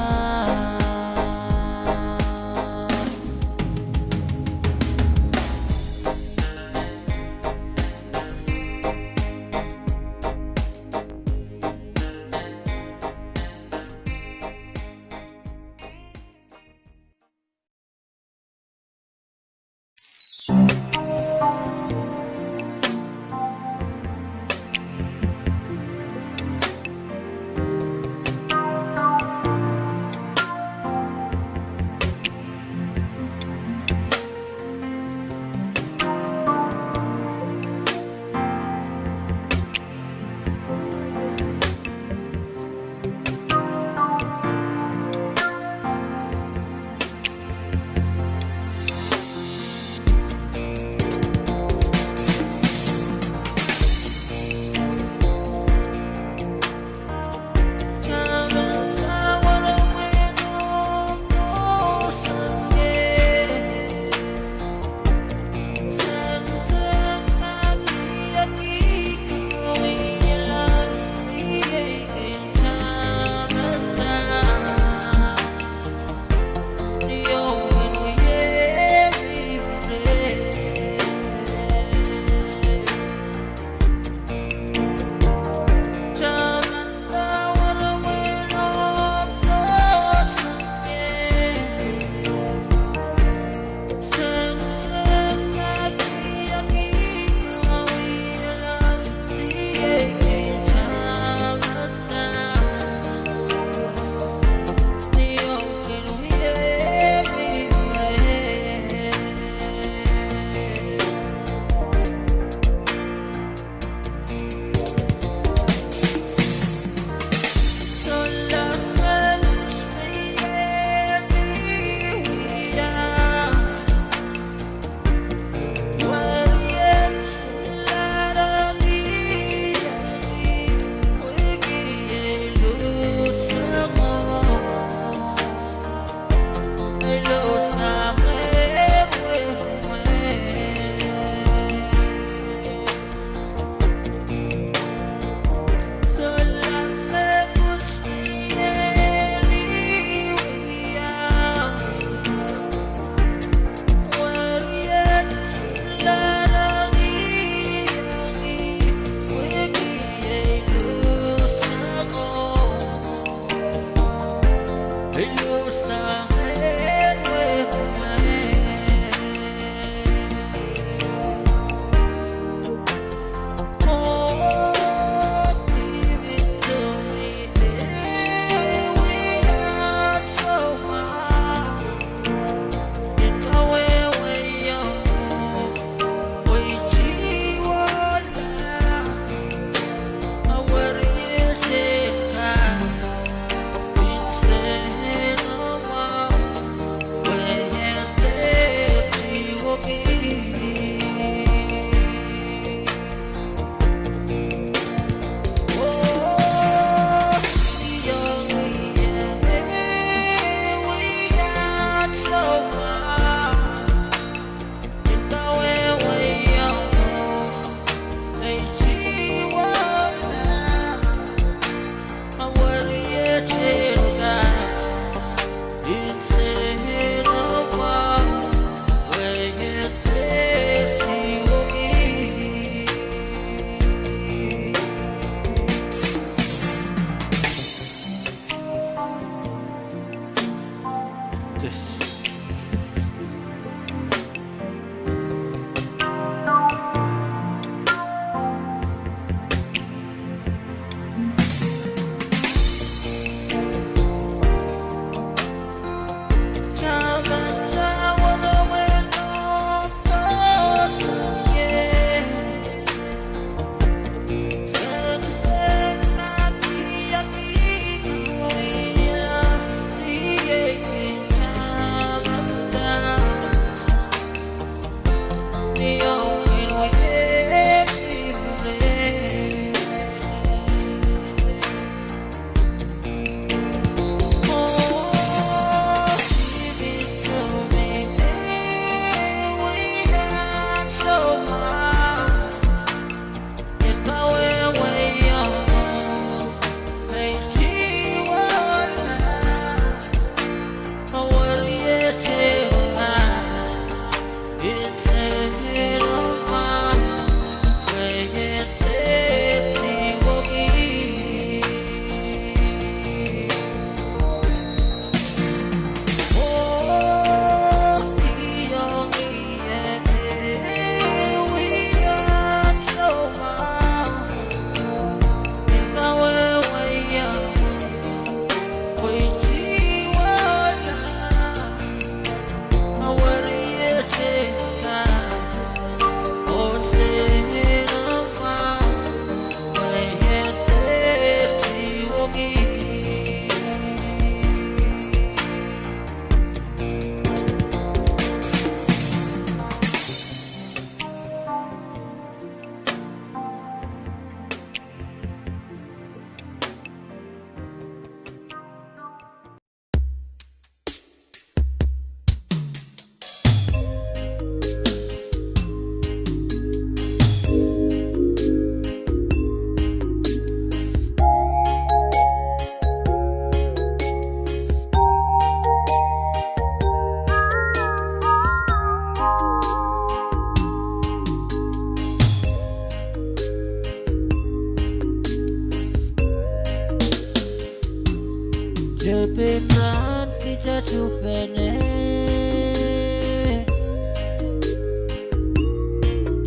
Pil rahn kitail tuhpene,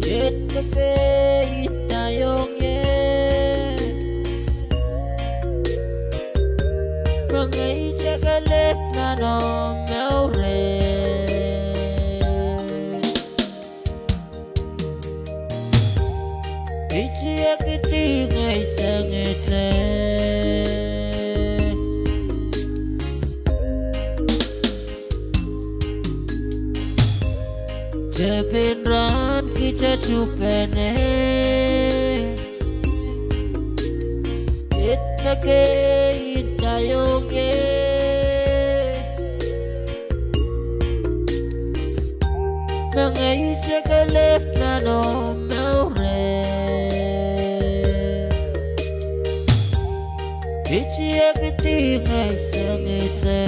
iet me ke indahiong ie, me ngehi te kelehpw nan omw mour. Iti ekidi ngehi sengise. Tepin rahn kitail tuhpene, iet me ke indahiong ie, me ngehi te kelehpw nan omw mour. Iti ekidi ngehi sengise.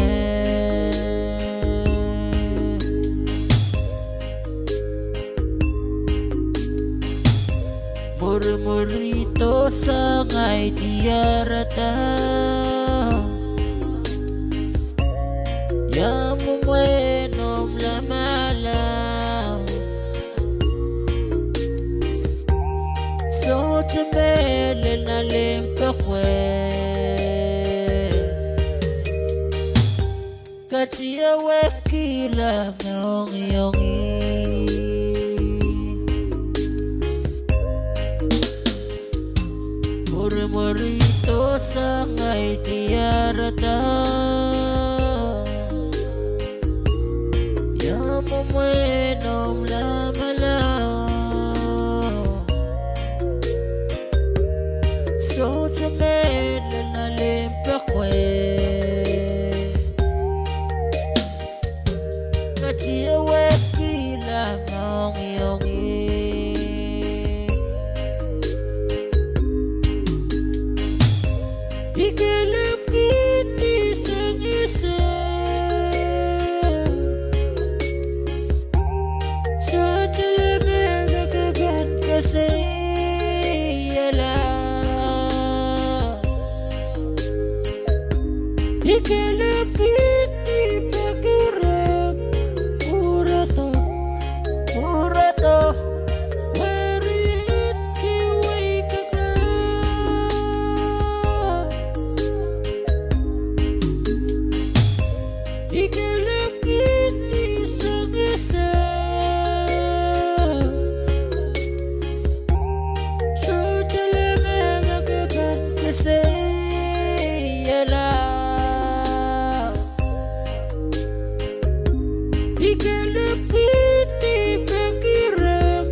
Mwuri mwuri dohsang ahi diarada, ia mwomwen omw lamalam? Sohte mehlel nan limpoak wet. Katiawehkihla me ongiongi. Mwuri mwuri dohsang ahi diarada, ia mwomwen omw lamalam? Sohte mehlel nan limpoak wet. Katiawehkihla me ongiongi. I kelehpwkihdi sengise. Sohte leme me ke pahn keseiala. I kelehpwkihdi peki rehmw, pwurodo, pwurodo, werietki wehi kak. I kelehpwkihdi sengise. Sohte leme me ke pahn keseiala. I kelehpwkihdi peki rehmw,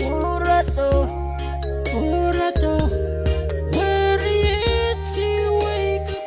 pwurodo, pwurodo, werietki wehi kak.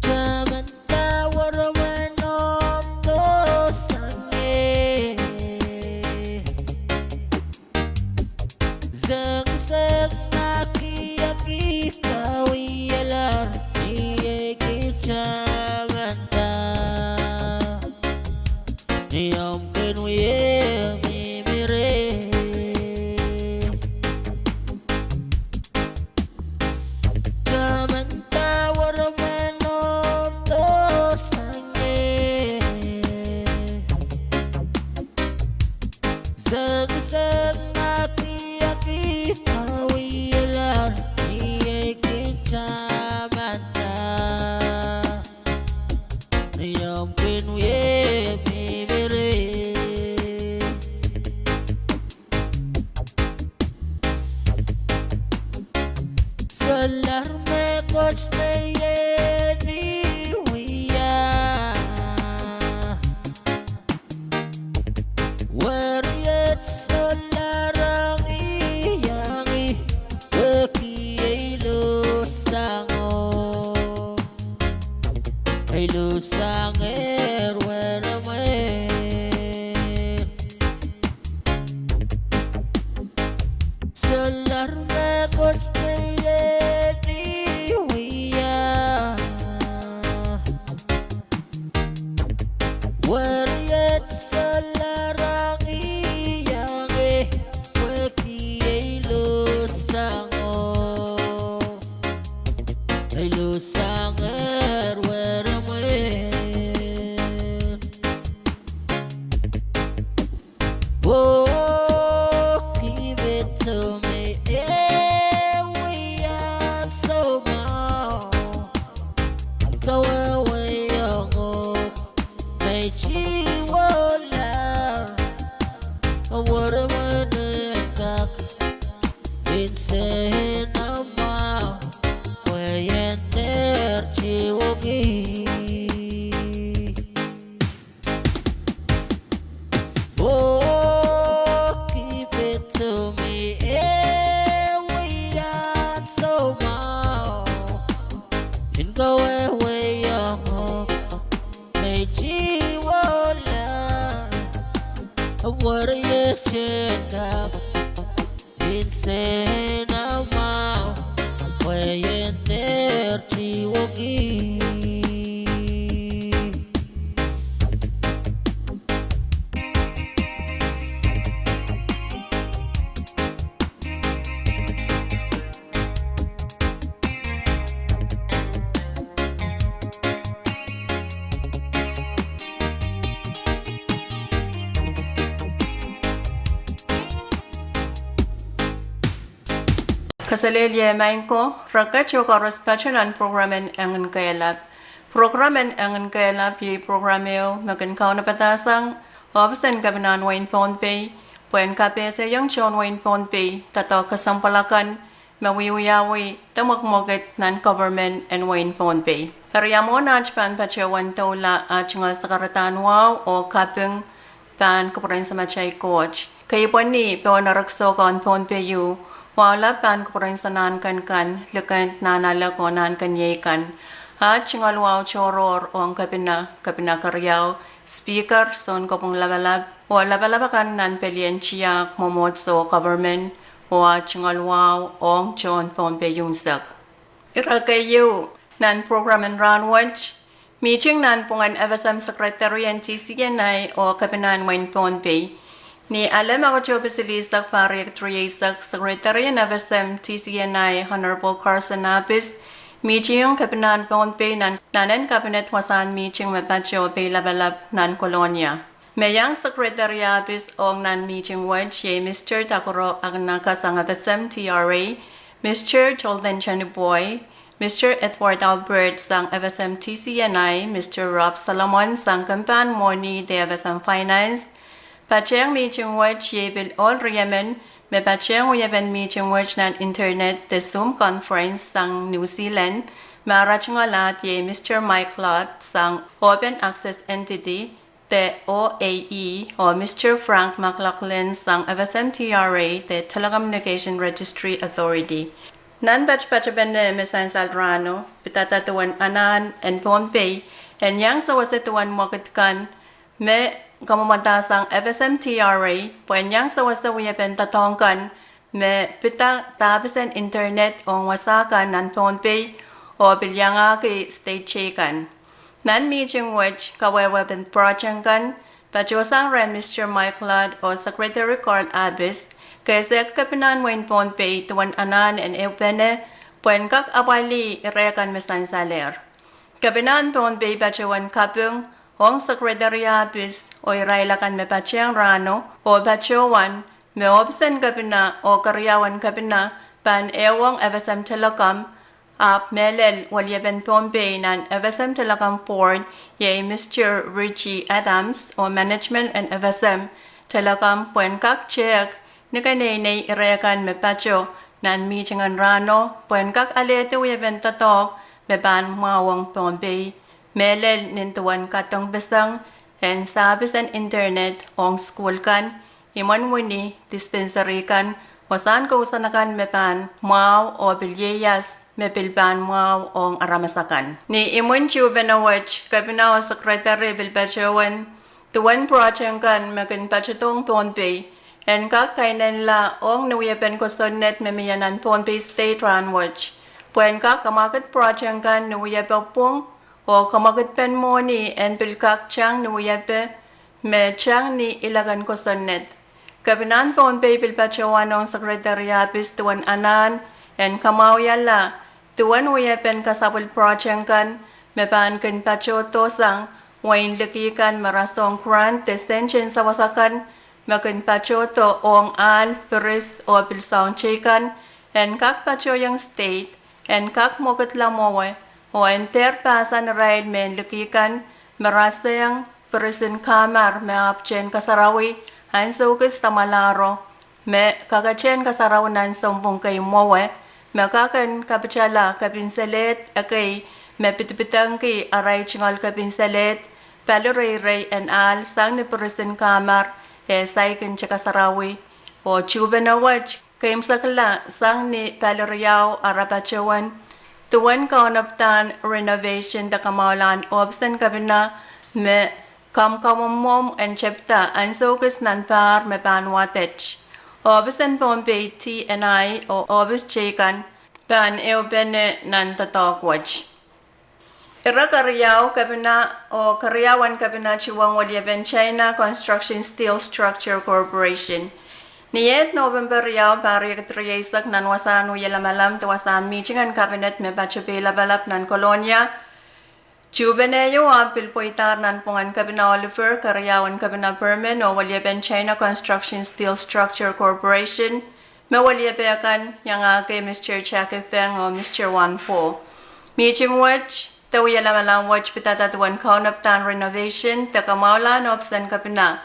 Tamanda weremwe nohmdo sang ie. Sengiseng, nakiaki, kawialahr, ni ei kin tamanda. Ni omw kin wie mihmi reh. Tamanda weremwe nohmdo sang ie. Sengiseng, nakiaki, kawialahr, ni ei kin tamanda. Ni omw kin wie mihmi reh. Solahr mehkot me iei ni wia. Weriet solahr angiangi, pwehki ei luhsango. Ei luhsangehr weremwe. Solahr mehkot me iei ni wia. Weriet solahr angiangi, pwehki ei luhsango. Ei luhsangehr weremwe. Oh, ki pid soh me e wia soumwahu, kawehwehiong uhk me I tihwolahr, weremwe en kak, insenamwahu, pwe I en dehr tiweiki. Oh, ki pid soh me e wia soumwahu, en kawehwehiong uhk me I tihwolahr, weriet en kak, insenamwahu, pwe I en dehr tiweiki. Kaselehlie maing ko, re ket oh koaros pato nan prokram en Enginkehlap. Prokram en Enginkehlap iei prokram ehu me kin kaunopadahsang ohpisen Kepinahn wehin Pohnpei pwehn kapehsehiong tohn wehin Pohnpei doadoahk kesempwal akan me wiewiawi de mwekmwekid nan government en wehin Pohnpei. Eri mwohn aht pahn patohwan doula, aht tungoal sakaradahn wahu oh kaping pahn kupwuren Samatail Koht. Keipweni pohn erekiso kan Pohnpei ieu, wahu lap pahn kupwuren Sanahnken kan, Likend, Nahnalek oh Nahnkeniei kan. Aht tungoal wahu tohrohr ong Kepina, Kepina keriau, Speaker, Sounkopwung Lapalap, oh lapalap akan nan pelien tiahk, mwomwohdiso, government, oh aht tungoal wahu ong tohn Pohnpei unsek. Ire keieu nan prokram en rahnwet, mihting nanpwungen FSM Secretary en TCNI oh Kepinahn wehin Pohnpei. Ni Alem Oktohpe silihsek, pahr riekid rieisek, Secretary en FSM TCNI Honorable Carson Abis mihting Kepinahn Pohnpei nan, nan en kabinet wasahn mihting me pato Peilapalap nan Kolonia. Me iang Secretary Abis ong nan mihting wet iei Mr Takuro Akinaka sang FSM TRA, Mr Tolden Taniboi, Mr Edward Albert sang FSM TCNI, Mr Rob Solomon sang kempahn mwohni de FSM Finance. Patehng mihting wet iei pil ohl riemen me patehng wiepen mihting wet nan internet de Zoom conference sang New Zealand, me ara tungoal ahd iei Mr Mike Lott sang Open Access Entity de OAE, oh Mr Frank McLaughlin sang FSM TRA de Telecommunication Registry Authority. Nan patopatopene me sansal rahno, pidada duwen anahn en Pohnpei en iang sewese duwen mwekid kan me kamwomwadahsang FSM TRA pwehn iang sewese wiepen doadoahk kan me pida dahpisen internet ong wasa kan nan Pohnpei oh pil iangahki state teikan. Nan mihting wet, kawehwepen project kan patohsang rehn Mr Mike Lott oh Secretary Carl Abis, ke esehki Kepinahn wehin Pohnpei duwen anahn en ehupene pwehn kak apwalih ire kan me sansalehr. Kepinahn Pohnpei patohwan kaping ong Secretary Abis oh irail akan me patehng rahno oh patohwan me ohpisen Kepina oh keriaun Kepina pahn ehuong FSM Telecom, ahpw mehlel weliepen Pohnpei nan FSM Telecom Board iei Mr Richie Adams oh management en FSM Telecom pwehn kak tehk ni keneinei ire kan me pato nan mihting en rahno pwehn kak alehdi wiepen doadoahk me pahn mwahuong Pohnpei, mehlel nin duwen kadohng peseng en sahpis en internet ong sukuhl kan, imwen wini, dispensary kan, wasahn kousoan akan me pahn mwahu oh pil ieias me pil pahn mwahu ong aramas akan. Ni imwin tuhpene wet, Kepina oh Secretary pil patohwan duwen project kan me kin patohdohng Pohnpei en kak kainenla ong ni wiepen kosonned me mie nan Pohnpei State rahnwet, pwehn kak kamwakid project kan ni wiepe pwung oh kamwakidpen mwohni en pil kak tang ni wiepe me tang ni ilek en kosonned. Kepinahn Pohnpei pil patohwanohng Secretary Abis duwen anahn en kamwahwihala duwen wiepen kasapwil project kan me pahn kin patohdohsang wehin liki kan me rasehng grant de sent en sawas akan me kin patohdo ong ahl, piris oh pil soahng teikan en kak patohwanohng state en kak mwekidla mwowe oh en dehr pahsan irail mehn liki kan me rasehng pirisin kamar me ahpwtehn kasarawi ahnsou kis samwalahro me kaketehn kasarawi nan sounpwong kei mwowe, me kak en kapitala kepinseled ekei me pidipidengki arail tungoal kepinseled palireirei en ahl sang ni pirisin kamar eh saikinte kasarawi. Oh tuhpene wet keimwsekla sang ni paliriau ara patohwan duwen kaunopadahn renovation de kamwahulahn ohpisen Kepina me kamwakamwomwomw en tepda ahnsou kis nan pahr me pahn wadet. Ohpisen Pohnpei TNI oh ohpis teikan pahn ehupene nan doadoahk wet. Ire keriau, Kepina oh keriaun Kepina tuhwong weliepen China Construction Steel Structure Corporation. Ni ehd November riau, pahr riekid rieisek, nan wasahn wie lamalam de wasahn mihting en kabinet me patohdo Peilapalap nan Kolonia, tuhpene ieu ahpw pil pweidahr nanpwungen Kepina Oliver, keriaun Kepina Perman oh weliepen China Construction Steel Structure Corporation, Me weliepe kan iangahki Mr Jackie Feng oh Mr Wan Po. Mihting wet de wielamalam wet pidada duwen kaunopadahn renovation de kamwahulalahn ohpis en kepina.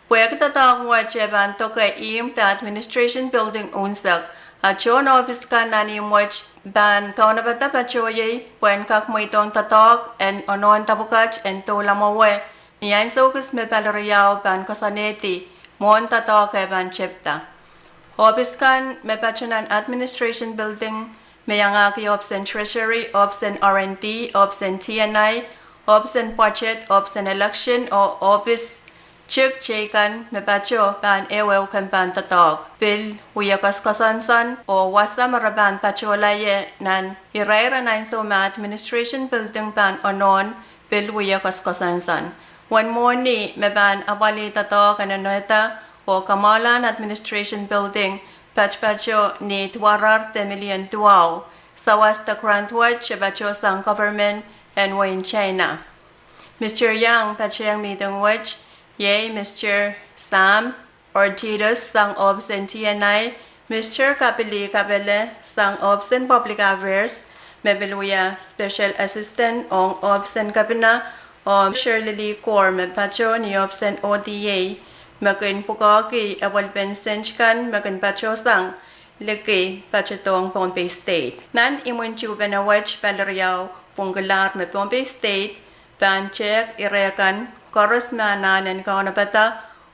Pwehki doadoahk wet e pahn doke ihmw de administration building unsek, a tohn ohpis kan nan ihmw wet pahn kaunopada patohiei pwehn kak mweidohng doadoahk en onohnda pwukat en doula mwowe ni ansou kis me pali riau pahn koasoanehdi mwohn doadoahk e pahn tepda. Ohpis kan me patoh nan administration building me iangahki ohpis en treasury, ohpis en R and D, ohpis en T and I, ohpis en budget, ohpis en election oh ohpis tik teikan me patoh pahn ehuehu kempen doadoahk. Pil wie koaskoasoansoan oh wasa me re pahn patohla ie nan irair en ansou me administration building pahn onohn, pil wie koaskoasoansoan. Uwen mwohni me pahn apwalih doadoahk en onehda oh kamwahulalahn administration building patpato ni duwarar de milion duwau. Sawas de grant wet e patohsang government en wehin China. Mr Yang patehng mihting wet, iei Mr Sam Ortidos sang ohpis en T and I, Mr Kapili Kapele sang ohpis en public affairs, me pil wia special assistant ong ohpis en kepina, oh Shirley Lee Gore me patoh ni ohpis en O D A, me kin pwukoahki epwelpen sent kan me kin patohsang liki patohdohng Pohnpei State. Nan imwin tuhpene wet pali riau pwungkilahr me Pohnpei State pahn tehk ire kan koaros me anahn en kaunopada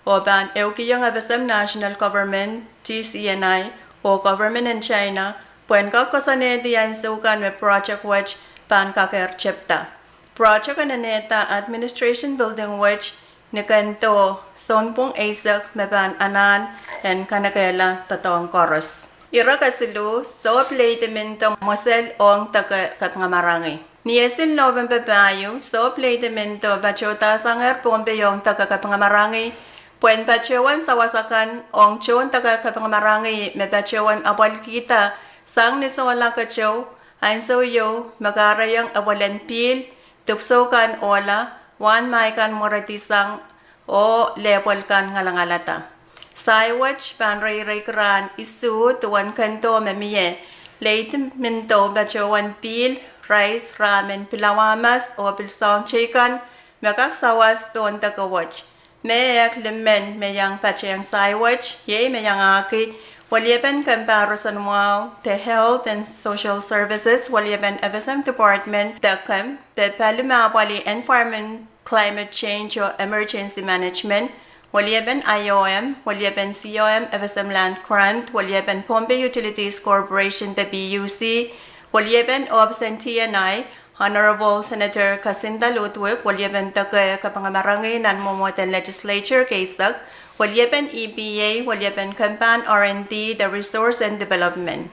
oh pahn ehukihong FSM National Government, T C N I, oh government en China pwehn kak koasoanehdi ansou kan me project wet pahn kakehr tepda. Project en onehda administration building wet ni kendo sounpwong eisek me pahn anahn en kanekehla doadoahk koaros. Ire kesiluh, sohp Lady Minto mwesel ong deke kapingamarangi. Ni esil November pahieu, sohp Lady Minto patohdasangehr Pohnpei ong deke kapingamarangi pwehn patohwan sawas akan ong tohn deke kapingamarangi me patohwan apwalkihda sang ni sohla keteu, ansou ieu me kahrehiong epwelen pihl, dipwisou kan ohla, wahn mahi kan mweredisang, oh lehpwel kan ngalangalada. Sahi wet pahn reireiki rahn isuh duwen kendo me mie. Lady Minto patohwan pihl, rais, rahmen, pilawa mas oh pil soahng teikan me kak sawas pohn deke wet. Me ehk limen me iang patehng sahi wet iei me iangahki weliepen kempen roson mwahu de Health and Social Services, weliepen FSM Department de kem, de pali me apwalih Environment, Climate Change oh Emergency Management, weliepen IOM, weliepen COM FSM Land Grant, weliepen Pohnpei Utilities Corporation de PUC, weliepen ohpis en T and I, Honorable Senator Kasinda Ludwig, weliepen deke kapingamarangi nan mwomwohden legislature keisek, weliepen EPA, weliepen kempen R and D de Resource and Development.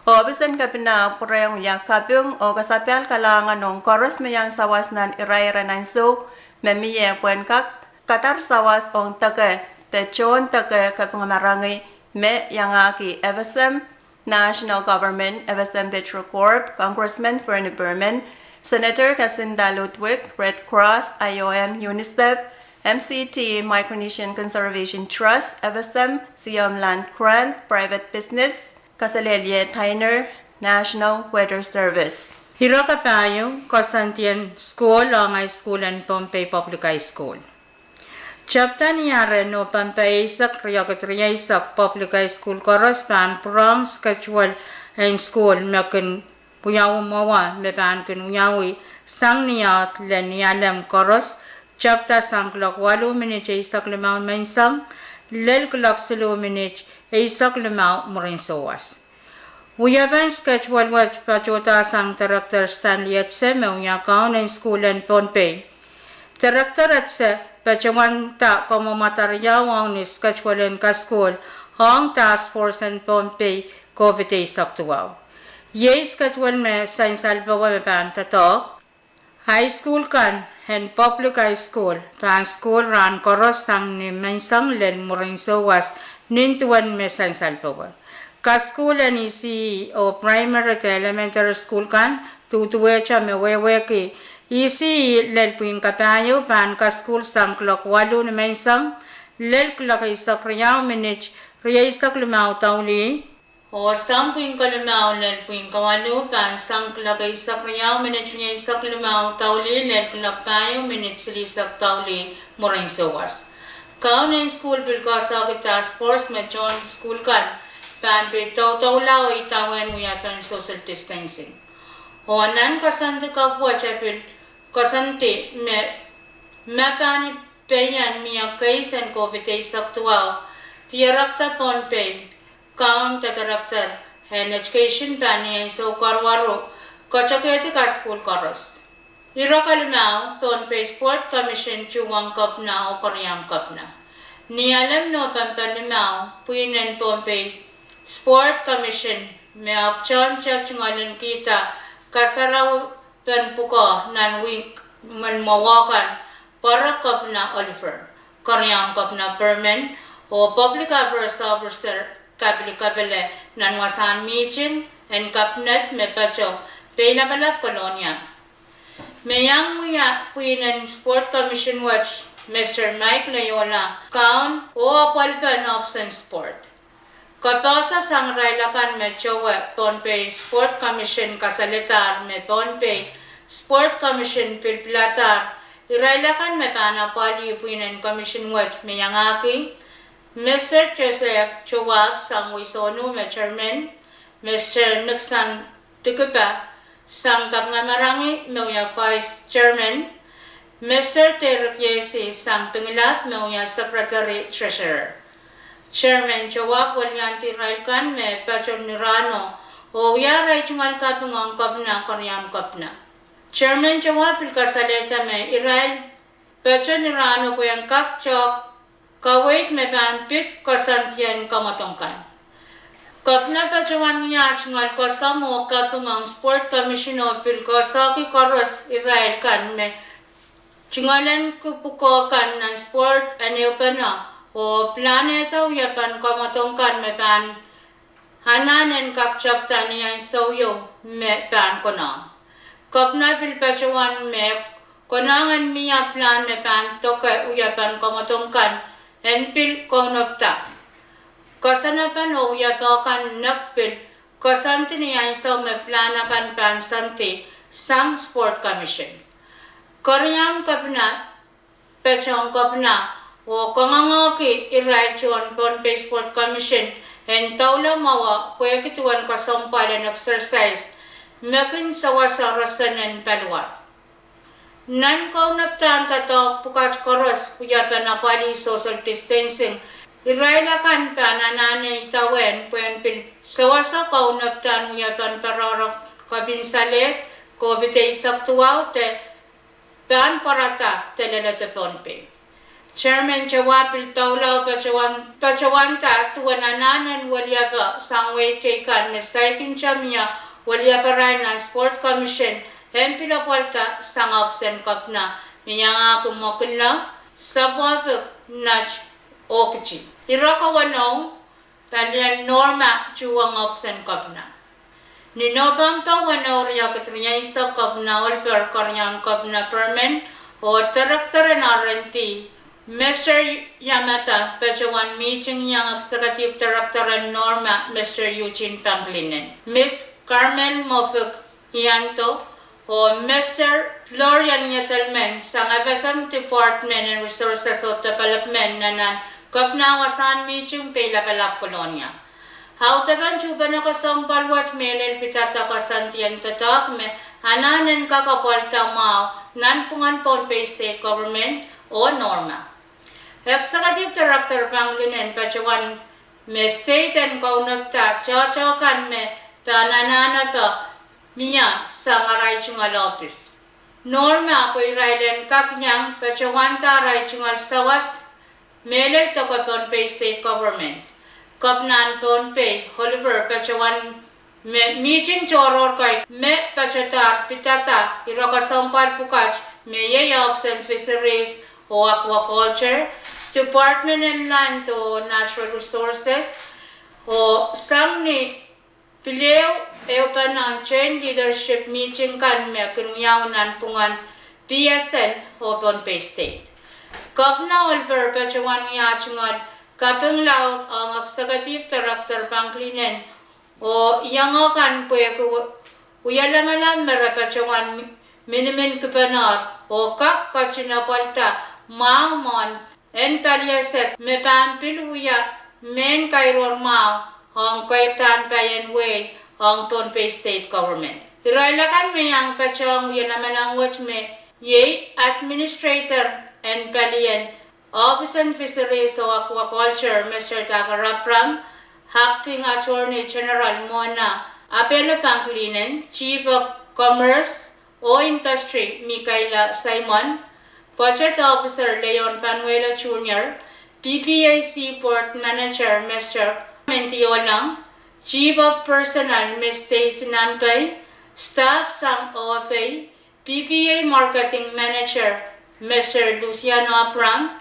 Ohpis en kepina pwurehng wia kaping oh kasapahl kalahngan ong koaros me iang sawas nan irair en ansou me mie pwehn kak kadar sawas ong deke de tohn deke kapingamarangi me iangahki FSM National Government, FSM Petro Corp, Congressman Fernie Perman, Senator Kasinda Ludwig, Red Cross, IOM, UNICEF, MCT, Micronesian Conservation Trust, FSM, COM Land Grant, private business, kaselehlie Dainer, National Weather Service. Ire kapahieu, koasoandien sukuhl ong high school en Pohnpei Public High School. Tepda ni ahr en Nopempe eisek, riekid rieisek, public high school koaros pahn pwurehng schedule en sukuhl me kin wiawi mwowe me pahn kin wiawi sang ni aht lel Nialem koaros, tepda sang kuloak waluh minit eisek limau menseng lel kuloak siluh minit eisek limau mwurin souwas. Wiepen schedule wet patohdasang Director Stanley Etse me wia kaun en sukuhl en Pohnpei. Director Etse patohwanda kamwomwada riau ong ni schedule en kasukuhl ong task force en Pohnpei COVID eisek duwau. Iei schedule me sansal powe me pahn doadoahk. High school kan en public high school pahn sukuhl rahn koaros sang ni menseng lel mwurin souwas nin duwen me sansal powe. Kasukuhl en ECE oh primary de elementary school kan duduwehte me wehwehki ECE lel pwihn kapahieu pahn kasukuhl sang kuloak waluh ni menseng lel kuloak eisek riau minit rieisek limau daulih. Oh sang pwihn kalimau lel pwihn kawaluh pahn sang kilak eisek riau minit rieisek limau daulih lel kilak pahieu minit silihsek daulih mwurin souwas. Kaun en sukuhl pil koasoiahki task force me tohn sukuhl kan pahn pil doudoula oh idawehn wiepen social distancing. Oh nan koasoandi kapw wet e pil koasoandi me ma pahn pein mie case en COVID eisek duwau, director Pohnpei, kaun director en education pahn ni ansou karuwaru ketokehdi kasukuhl koaros. Ire kalimau Pohnpei Sport Commission tuhwong kepina oh keriaun kepina. Ni alem Nopempe limau, pwihn en Pohnpei Sport Commission me ahpw tohn tep tungoal en kihda kasarawi pen pwukoa nan wihk men mwahu kan, pwarek kepina Oliver, keriaun kepina Perman, oh public affairs officer Kapili Kapele nan wasahn mihting en cabinet me patoh Peilapalap, Kolonia. Me iang wia pwihn en Sport Commission wet, Mr Mike Leola, kaun oh apwalipen ohpis en sport. Kapehse sang irail akan me towe Pohnpei Sport Commission kasalehdahr me Pohnpei Sport Commission pil piladahr irail akan me pahn apwalih pwihn en commission wet me iangahki Mr Joseph Towahp sang wehi sohno me chairman, Mr Nixon Dikipa sang kapingamarangi me wia vice chairman, Mr Derek Yesi sang Pingilap me wia secretary treasurer. Chairman Towahp weliandi irail kan me patoh ni rahno oh wia arail tungoal kaping ong kepina, keriaun kepina. Chairman Towahp pil kasalehda me irail patoh ni rahno pwe en kak tohk kaweid me pahn pid koasoandi en kamwadong kan. Kepina patohwan wia tungoal koasoandi oh kaping ong Sport Commission oh pil koasoahki koaros irail kan me tungoal en kupwukoa kan nan sport en ehupene oh pilahnehda wiepen kamwadong kan me pahn anahn en kak tepda ni ansou ieu me pahn konehng. Kepina pil patohwan me konehng en mie pilahn me pahn doke wiepen kamwadong kan en pil kaunopda koasoanepen oh wiepe kan nek pil koasoandi ni ansou me pilahn akan pahn soandi sang Sport Commission. Keriaun kepina patohwan kepina oh kangoangehki irail tohn Pohnpei Sport Commission en doula mwahu pwehki duwen kesempwal en exercise me kin sewese roson en paliwar. Nan kaunopdahn doadoahk pwukat koaros wiepen apwalih social distancing, irail akan pahn anahne idawehn pwehn pil sewese kaunopdahn wiepen pwarohro kepin salehd COVID eisek duwau de pahn pwarada de lelehdi Pohnpei. Chairman Towahp pil doula oh patohwanda duwen anahn en weliepe sang wehi teikan me saikinte mie welieparail nan Sport Commission en pil apwalda sang ohpis en kepina me iangahki mwekidla, sapwepwuk, nat oh kiti. Ire kawenou, palien Norma tuhwong ohpis en kepina. Ni Nopempe weneu, riekid rieisek, kepina Oliver, keriaun kepina Perman, oh director en R and D, Mr Yamada, patohwan mihting iang executive director en Norma, Mr Eugene Pangilinan, Miss Carmel Mofik Ianto, oh Mr Florian Ngetelmen sang FSM Department en Resources oh Development nan nan kepina wasahn mihting Peilapalap, Kolonia. Audepen tuhpene kesempwal wet mehlel pidada koasoandi en doadoahk me anahn en kak apwalda mwahu nanpwungen Pohnpei State Government oh Norma. Executive Director Pangilinan patohwan me state en kaunopda tohtohkan me pahn anahnepe mie sang arail tungoal ohpis. Norma pwe irail en kak iang patohwanda arail tungoal sawas mehlel doke Pohnpei State Government. Kepinahn Pohnpei Oliver patohwan me mihting tohrohr kei me patohdahr pidada ire kesempwal pwukat me iei ohpis en Fisheries oh Aquaculture, Department en Land oh Natural Resources, oh sang ni pil ehu ehupene joint leadership mihting kan me kin wiawi nanpwungen PSL oh Pohnpei State. Kepina Oliver patohwan wia tungoal kaping laud ong Executive Director Pangclinin oh iangahkan pwehki wielamalam me re patohwan minimin kipenor oh kak ketin apwalda mwahu mwohn en paliasek me pahn pil wia mehn kairohr mwahu ong keirdahn paien wehi ong Pohnpei State Government. Irail akan me iang patohng wielamalam wet me iei Administrator en palien Office en Fisheries oh Aquaculture, Mister Takar Abraham, Acting Attorney General Mona Apelo Pangclinin, Chief of Commerce oh Industry Michaela Simon, Budget Officer Leon Panuelo Junior, P P A Seaport Manager Mister Mendiolong, Chief of Personnel Miss Daisy Nampei, staff sang O F A, P P A Marketing Manager Mister Luciano Abraham,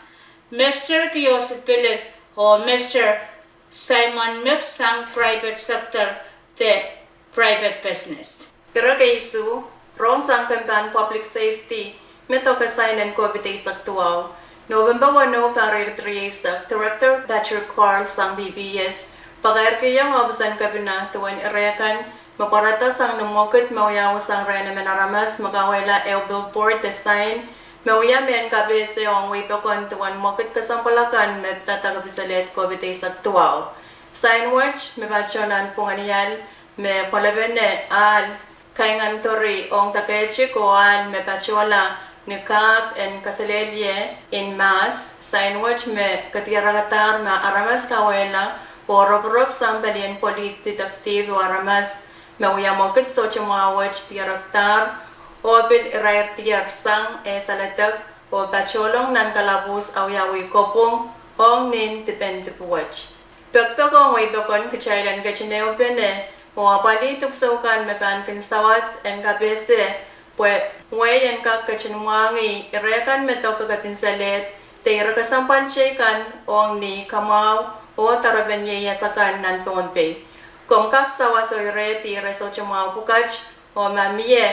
Mister Kiosi Philip oh Mister Simon Mix sang private sector de private business. Ire keisu, rohng sang kempahn public safety me doke sainen COVID eisek duwau, November weneu, pahr riekid rieisek, Director Patrick Carl sang D P S pakairkihong ohpis en kepina duwen ire kan me pwarada sang ni mwekid me wiawi sang rehn emen aramas me kawehla ehu billboard de sain me wia mehn kapehse ong wehi pokon duwen mwekid kesempwal akan me pidada kapiselehd COVID eisek duwau. Sain wet me patoh nan pwungenial me pwelepene ahl kaingan doari ong dekehtik oh ahl me patohla ni kahp en kaselehlie en mahs. Sain wet me kediarekadahr me aramas kawehla oh roporop sang palien police, detective oh aramas me wia mwekid sohte mwahu wet diarekadahr oh pil irair diar sang eh saledek oh patohlong nan kalapwuhs awiawi kopwung ong nin dipen dipwet. Pekpek ong wehi pokon kitail en ketin ehupene oh apwalih dipwisou kan me pahn kin sawas en kapehse pwe wehi en kak ketin mwahngih ire kan me doke kepinselehd de ire kesempwal teikan ong ni kamwahu oh doarepen ieias akan nan Pohnpei. Komw kak sawas oh irehdi ire sohte mwahu pwukat, oh ma mie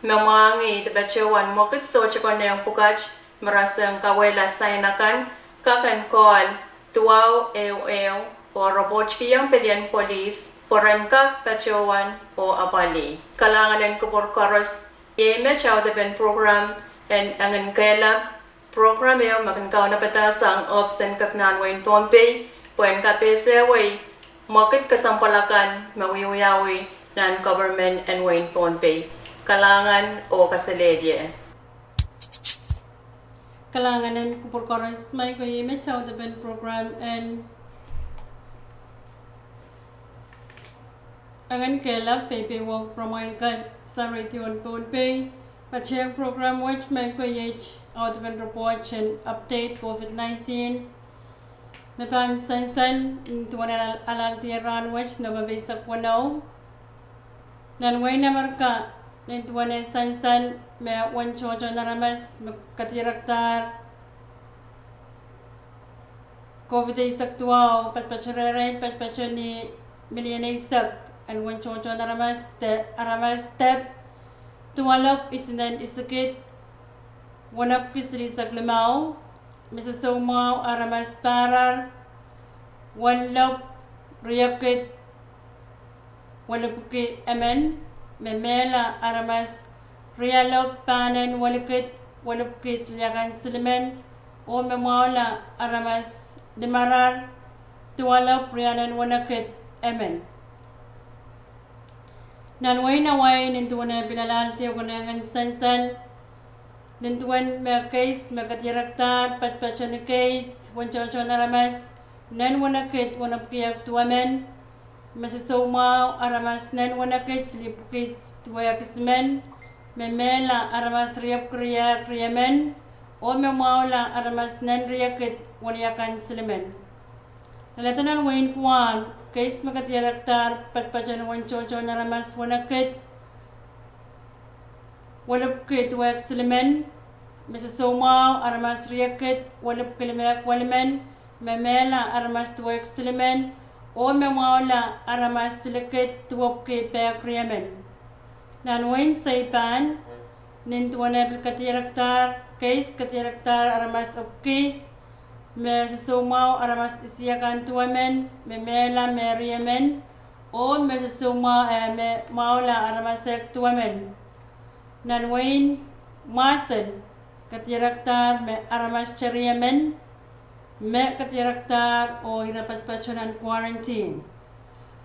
me mwahngih de patohwan mwekid sohte konehng pwukat me rasehng kawehla sain akan, kak en call duwau ehu ehu oh ropotkihong palien police pwe ren kak patohwan oh apwalih. Kalahngan en kupwur koaros. Iei met audepen program en Engen Kehlap, program ehu me kin kaunopada sang ohpis en kepinahn wehin Pohnpei pwe en kapehsewei mwekid kesempwal akan me wiewiawi nan government en wehin Pohnpei. Kalahngan oh kaselehlie. Kalahngan en kupwur koaros. Maing ko, iei met audepen program en Engen Kehlap, peipeiong pwuromwail kan sang radio en Pohnpei. Patehng program wet, maing ko, iei audepen report en update COVID nineteen me pahn sansal nin duwen ahl, ahl diar rahn wet, November eisek weneu. Nan wehin Amerika, nin duwen eh sansal me uwen tohtohn aramas me kadiarekdahr COVID eisek duwau, patpato rehrail patpato ni milion eisek en uwen tohtohn aramas, de aramas dep duwalopw isinen isikid wenepwiki silihsek limau, me soumwahu aramas pahrar welilopw riekid welipwiki emen, me mehla aramas rialopw pahnen welikid welipwiki siliakan silimen, oh me mwahula aramas limarar duwalopw rianen wenekid emen. Nan wehin Hawaii, nin duwen eh pil ahl diar konehng en sansal, nin duwen me keis me kadiarekdahr patpato ni keis uwen tohtohn aramas nen wenekid wenepwiki ehu duwemen, me soumwahu aramas nen wenekid silipwiki duwehk isimen, me mehla aramas riepwiki riehk riemen, oh me mwahula aramas nen riekid weliakan silimen. Leledo nan wehin Guam, keis me kadiarekdahr patpato ni uwen tohtohn aramas wenekid welipwiki duwehk silimen, me soumwahu aramas riekid welipwiki limehk welimen, me mehla aramas duwehk silimen, oh me mwahula aramas silikid duwepwiki pehk riemen. Nan wehin Saipan, nin duwen eh pil kadiarekdahr, keis kadiarekdahr aramas epwiki me sosoumwahu aramas isiakan duwemen, me mehla me riemen, oh me sosoumwahu, eh, me mwahula aramas ehk duwemen. Nan wehin Mwasen, kadierekdahr me aramas riemen, me kadierekdahr oh ira patopato nan quarantine.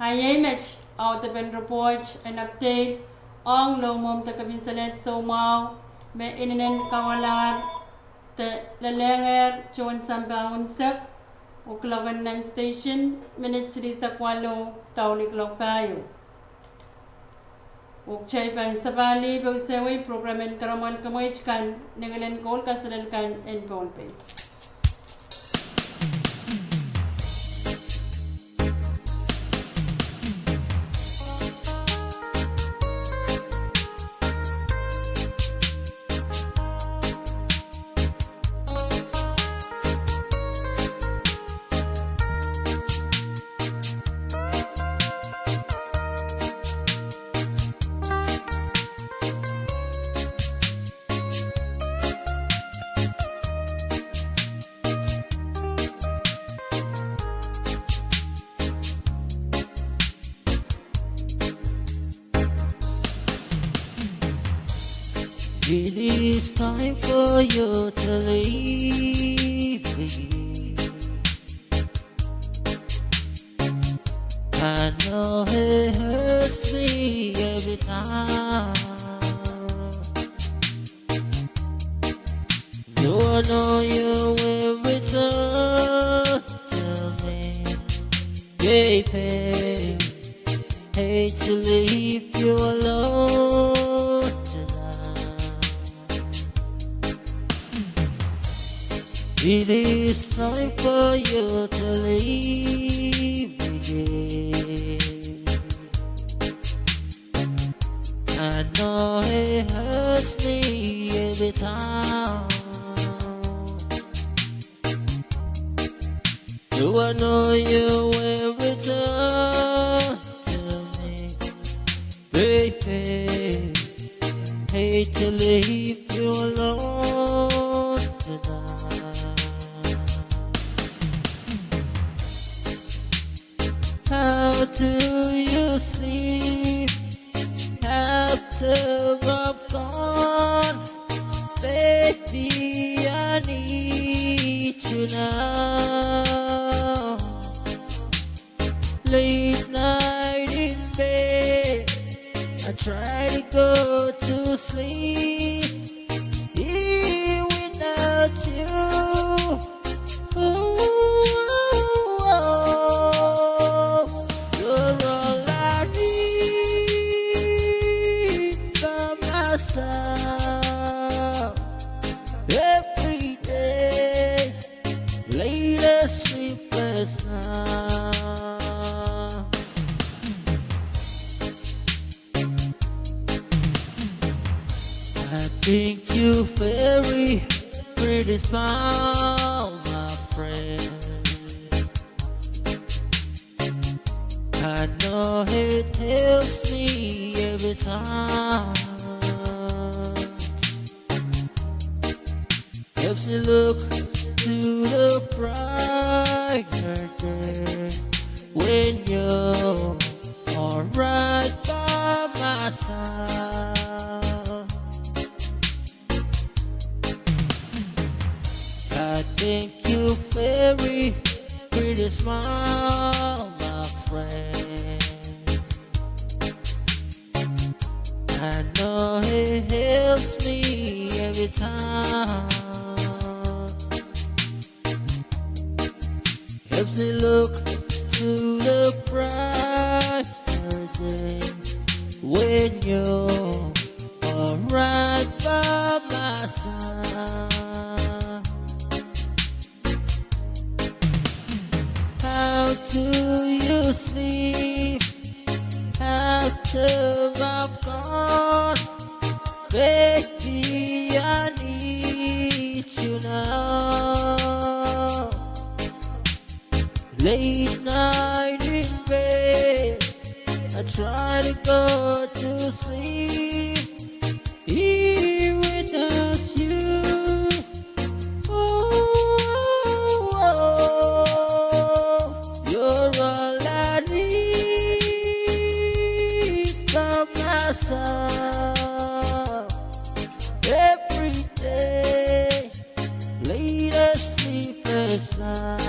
A iei met audepen report en update ong lohmwohmw de kepin seled soumwahu me inenen kawalahr de lelehngehr tohn sampah unsek, oh kuloak en nan station minit silihsek waluh down ni kuloak pahieu. Oh kitail pahn sapahlih pousehwei program en Karamwahl Kamweit kan, ni ngilen koul kaselel kan en Pohnpei. It is time for you to leave me. I know it hurts me every time. Though I know you will return to me, baby. Hate to leave you alone tonight. It is time for you to leave again. I know it hurts me every time. Though I know you will return to me, baby. Hate to leave you alone tonight. How do you sleep after I'm gone? Baby, I need you now. Late night in bed, I try to go to sleep. Here without you, oh, oh, oh, you're all I need by my side. Every day, late and sleepless night. I think you very pretty smile, my friend. I know it helps me every time. Helps me look to the brighter day when you are right by my side. I think you very pretty smile, my friend. I know it helps me every time. Helps me look to the brighter day when you are right by my side. How do you sleep after I'm gone? Baby, I need you now. Late night in bed, I try to go to sleep. Here without you, oh, oh, Every day, latest sleepless night.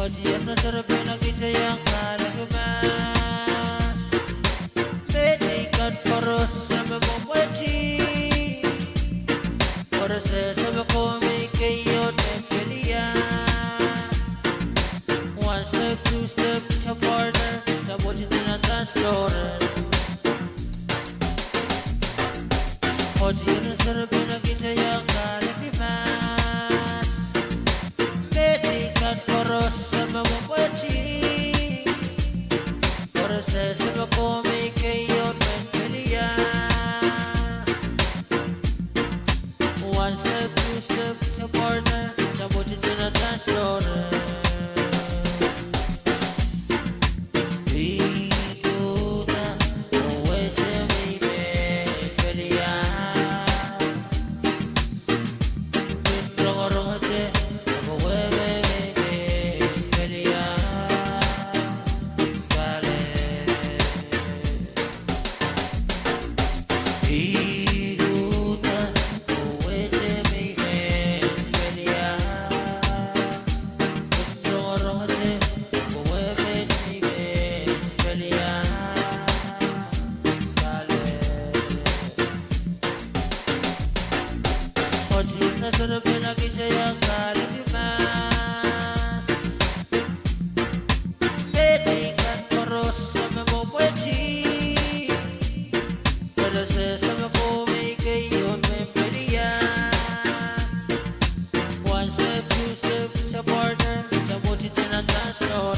Odier na serpent Seme ko me keieu me pelian. One step, two step, sa partner, sa pwoat eden nan dance floor. Ot ire serepein kitail iang kaliki mas. Mehdi kan koaros seme mwomwehdi. Koaros seme ko me keieu me pelian. One step, two step, sa partner, sa pwoat eden nan dance floor. One step, two step, sa partner, sa pwoat eden nan dance floor.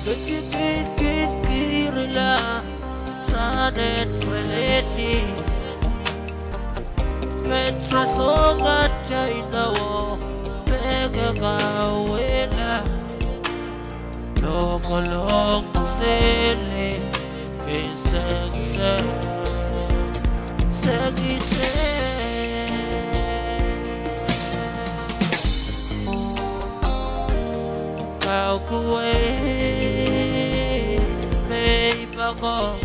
Ketiket kitkirla, rahnwet pweledi. Met rasehng atail inou, pwe ke kauwehla. Lokolok seli, ke sengse, sengse. Kaukuwe, me I poakohng.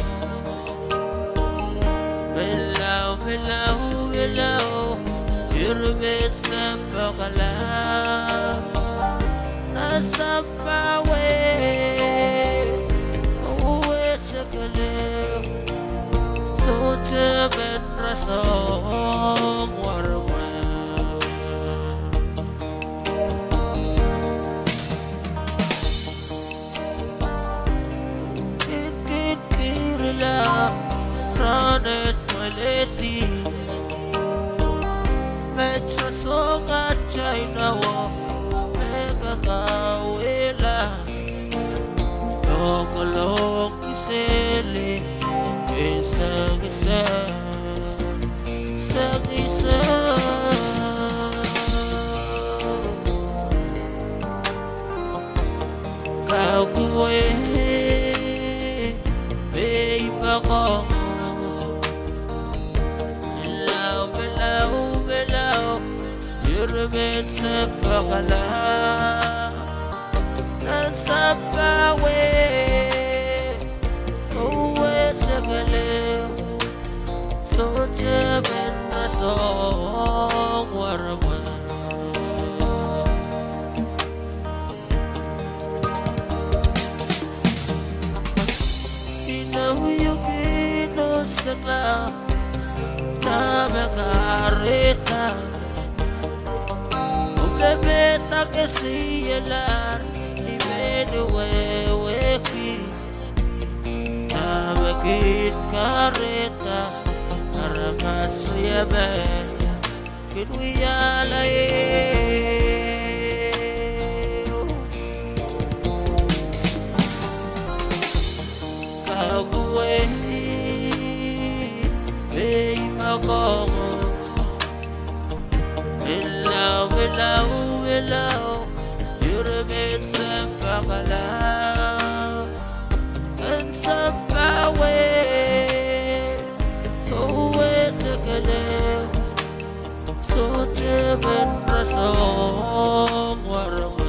Milau, milau, milau, ire met se pokala. Nan sampah wet, oh wet se kelehpw. Sohte men rasehng waremwe. Kin, kin kirla, rahnwet pweledi. Met rasehng atail inou, pwe ke kauwehla. Lokolok seli, ke sengse, sengse. Kaukuwe, me I poakohng. Milau, milau, milau, ire met se pokala. Nan sampah wet, oh wet se kelehpw. Sohte men rasehng waremwe. Inou iuk, inou sekla, dahme kahrehda. Omw lemeleme kesielahr, ni me ni wehwehki. Dahme kin kahrehda, aramas riemen kin wiahla ehu. Kaukuwe, me I poakohng. Milau, milau, milau, ire met se pokala. Nan sampah wet, oh wet se kelehpw. Sohte men rasehng waremwe.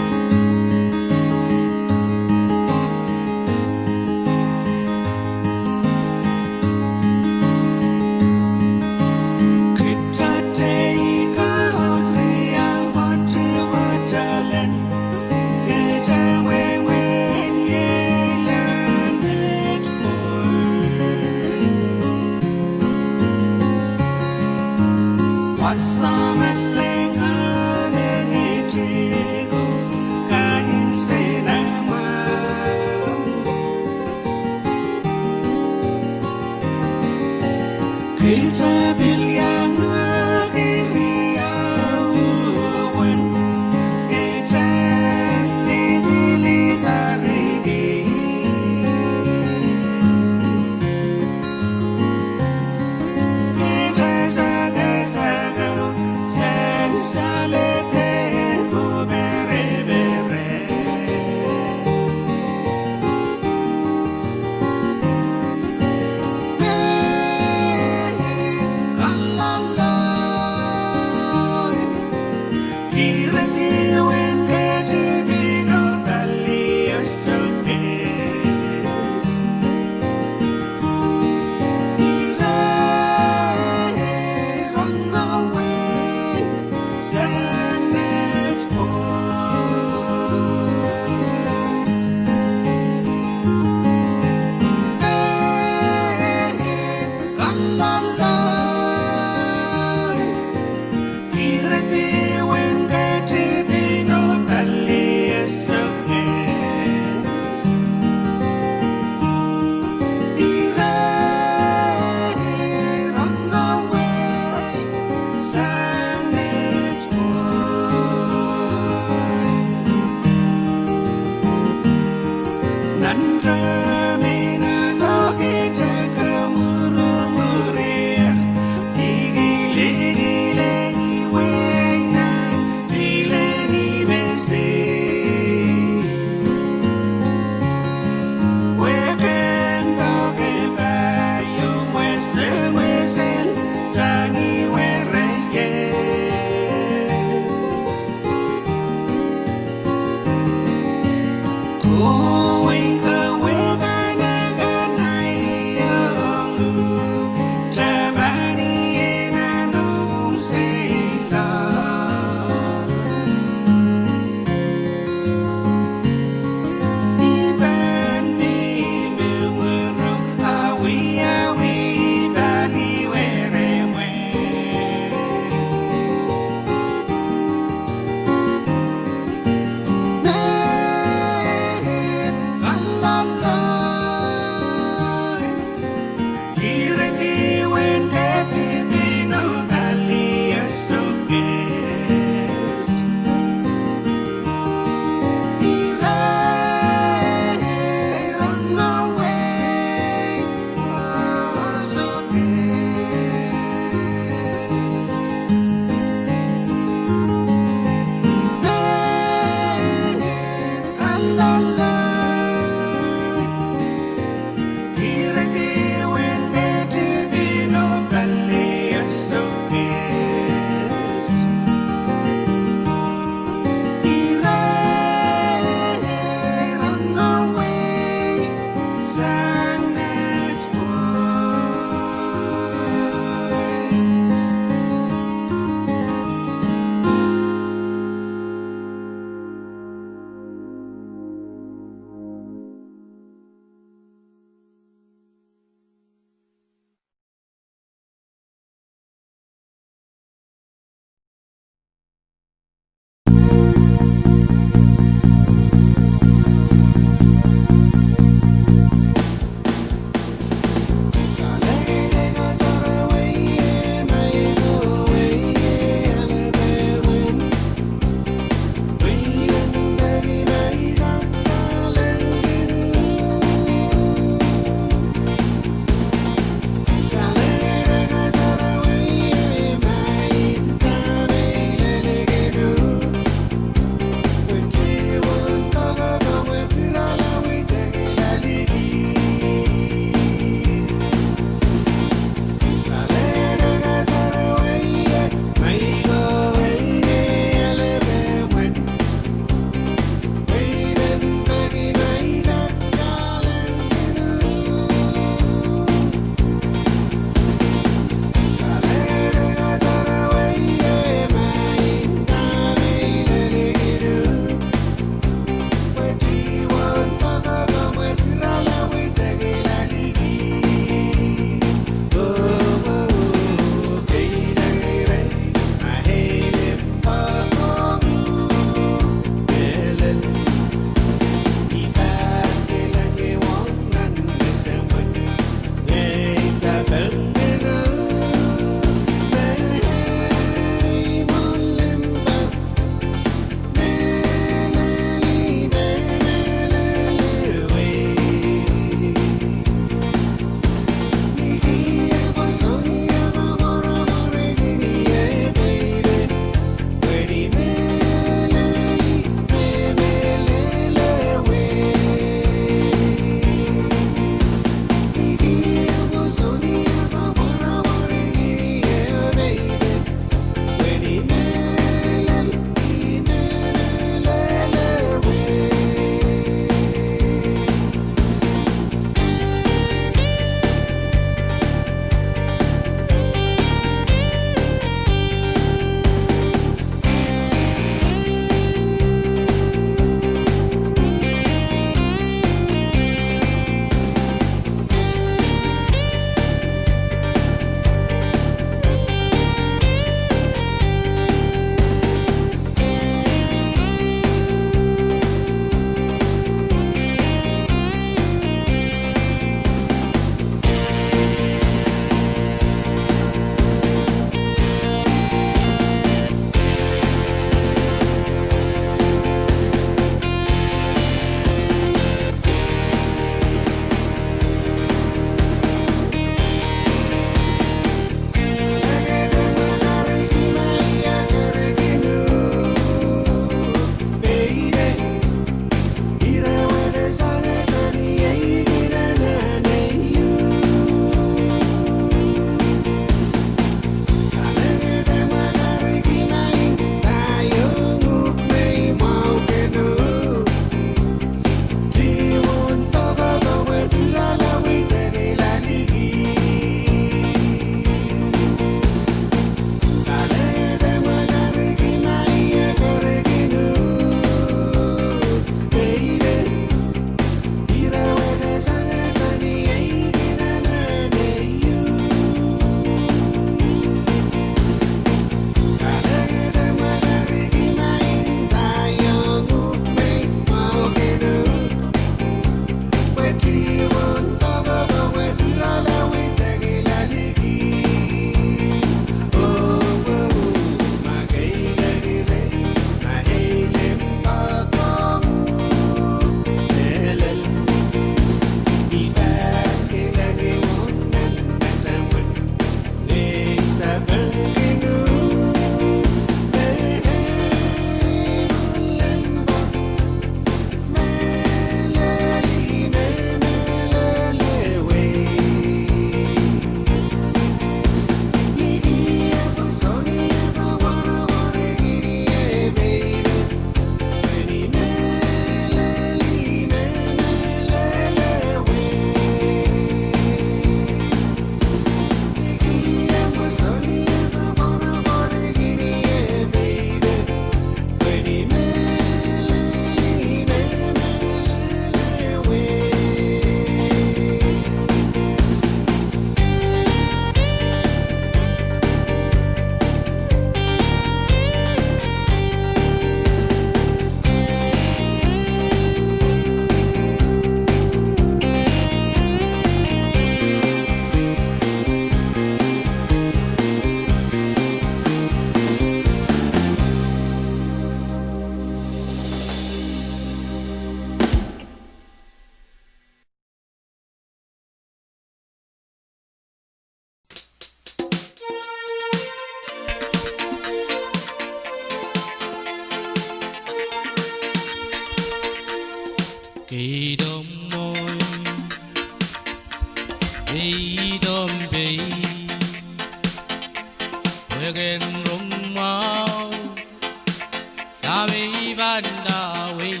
Ndawei,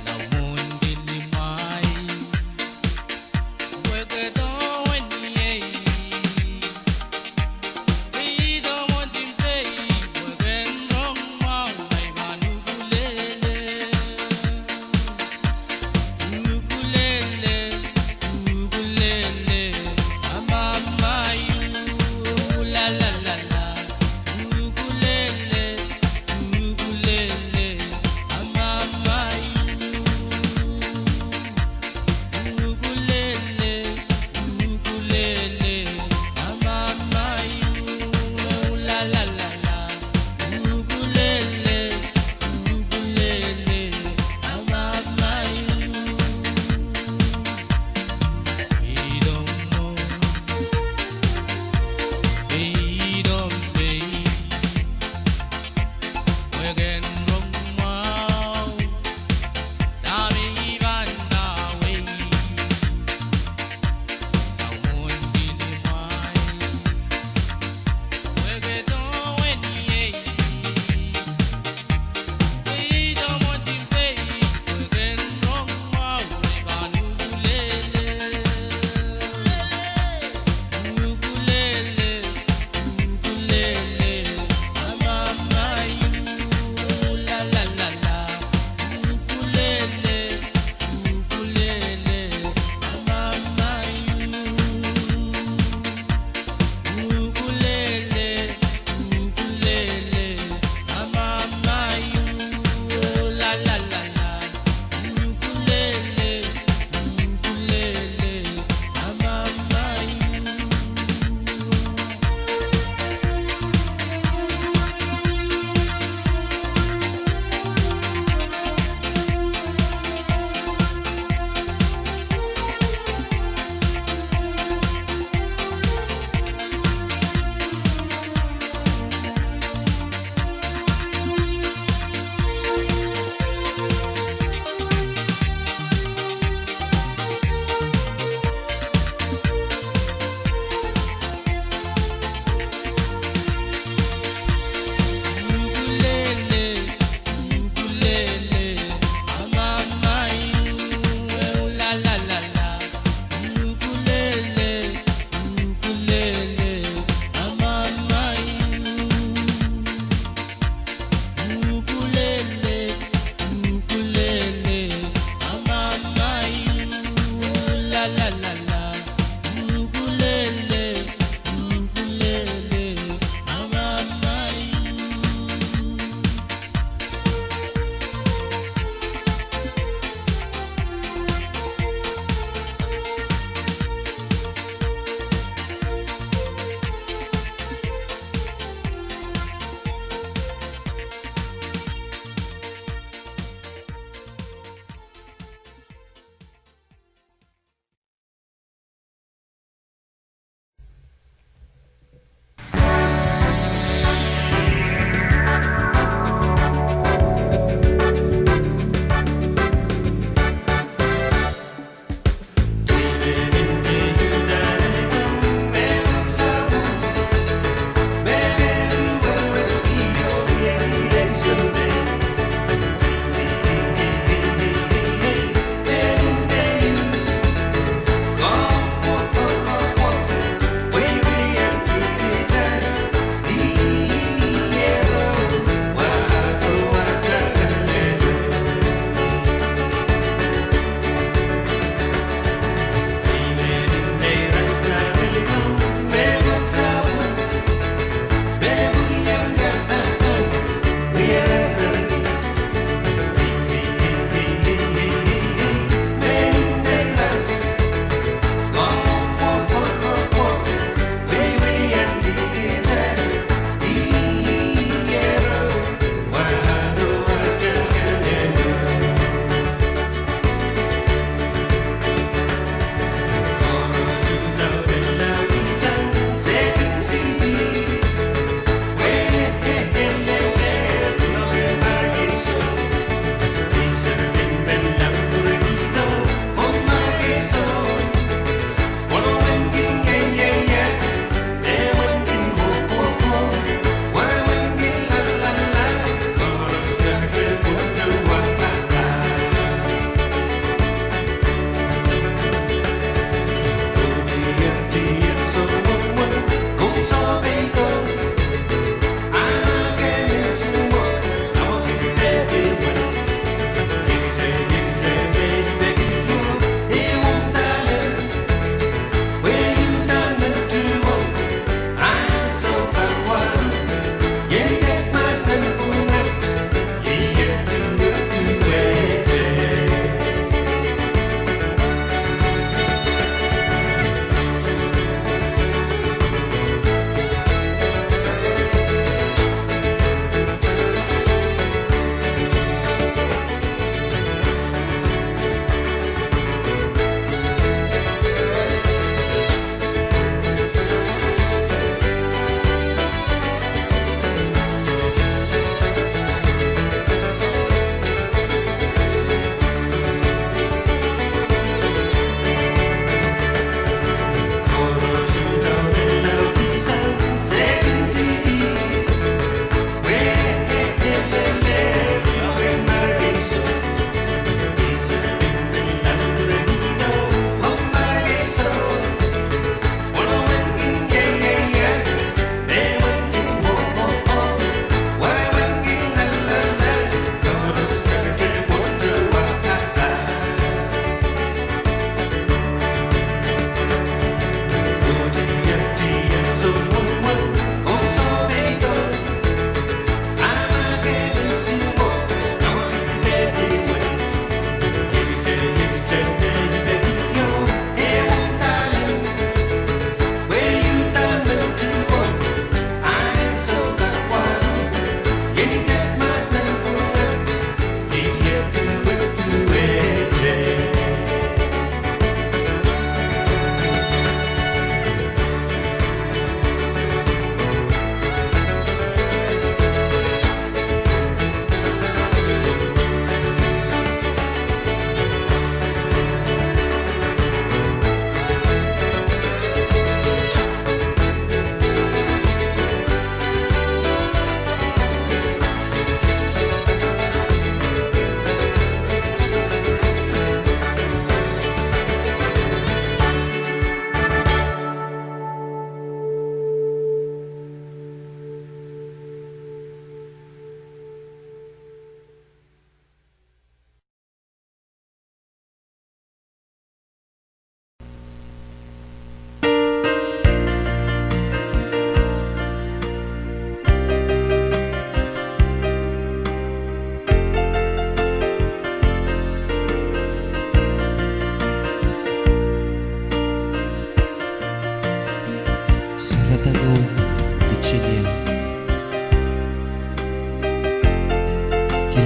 lao mwohn limwahu, pwehki dohwen iei, pwe ihte mwohn limpoak, pwehki en rong mwahu, ma I pahn ukulele. Ukulele, ukulele, a mama, u, la, la, la, la. Ukulele, ukulele.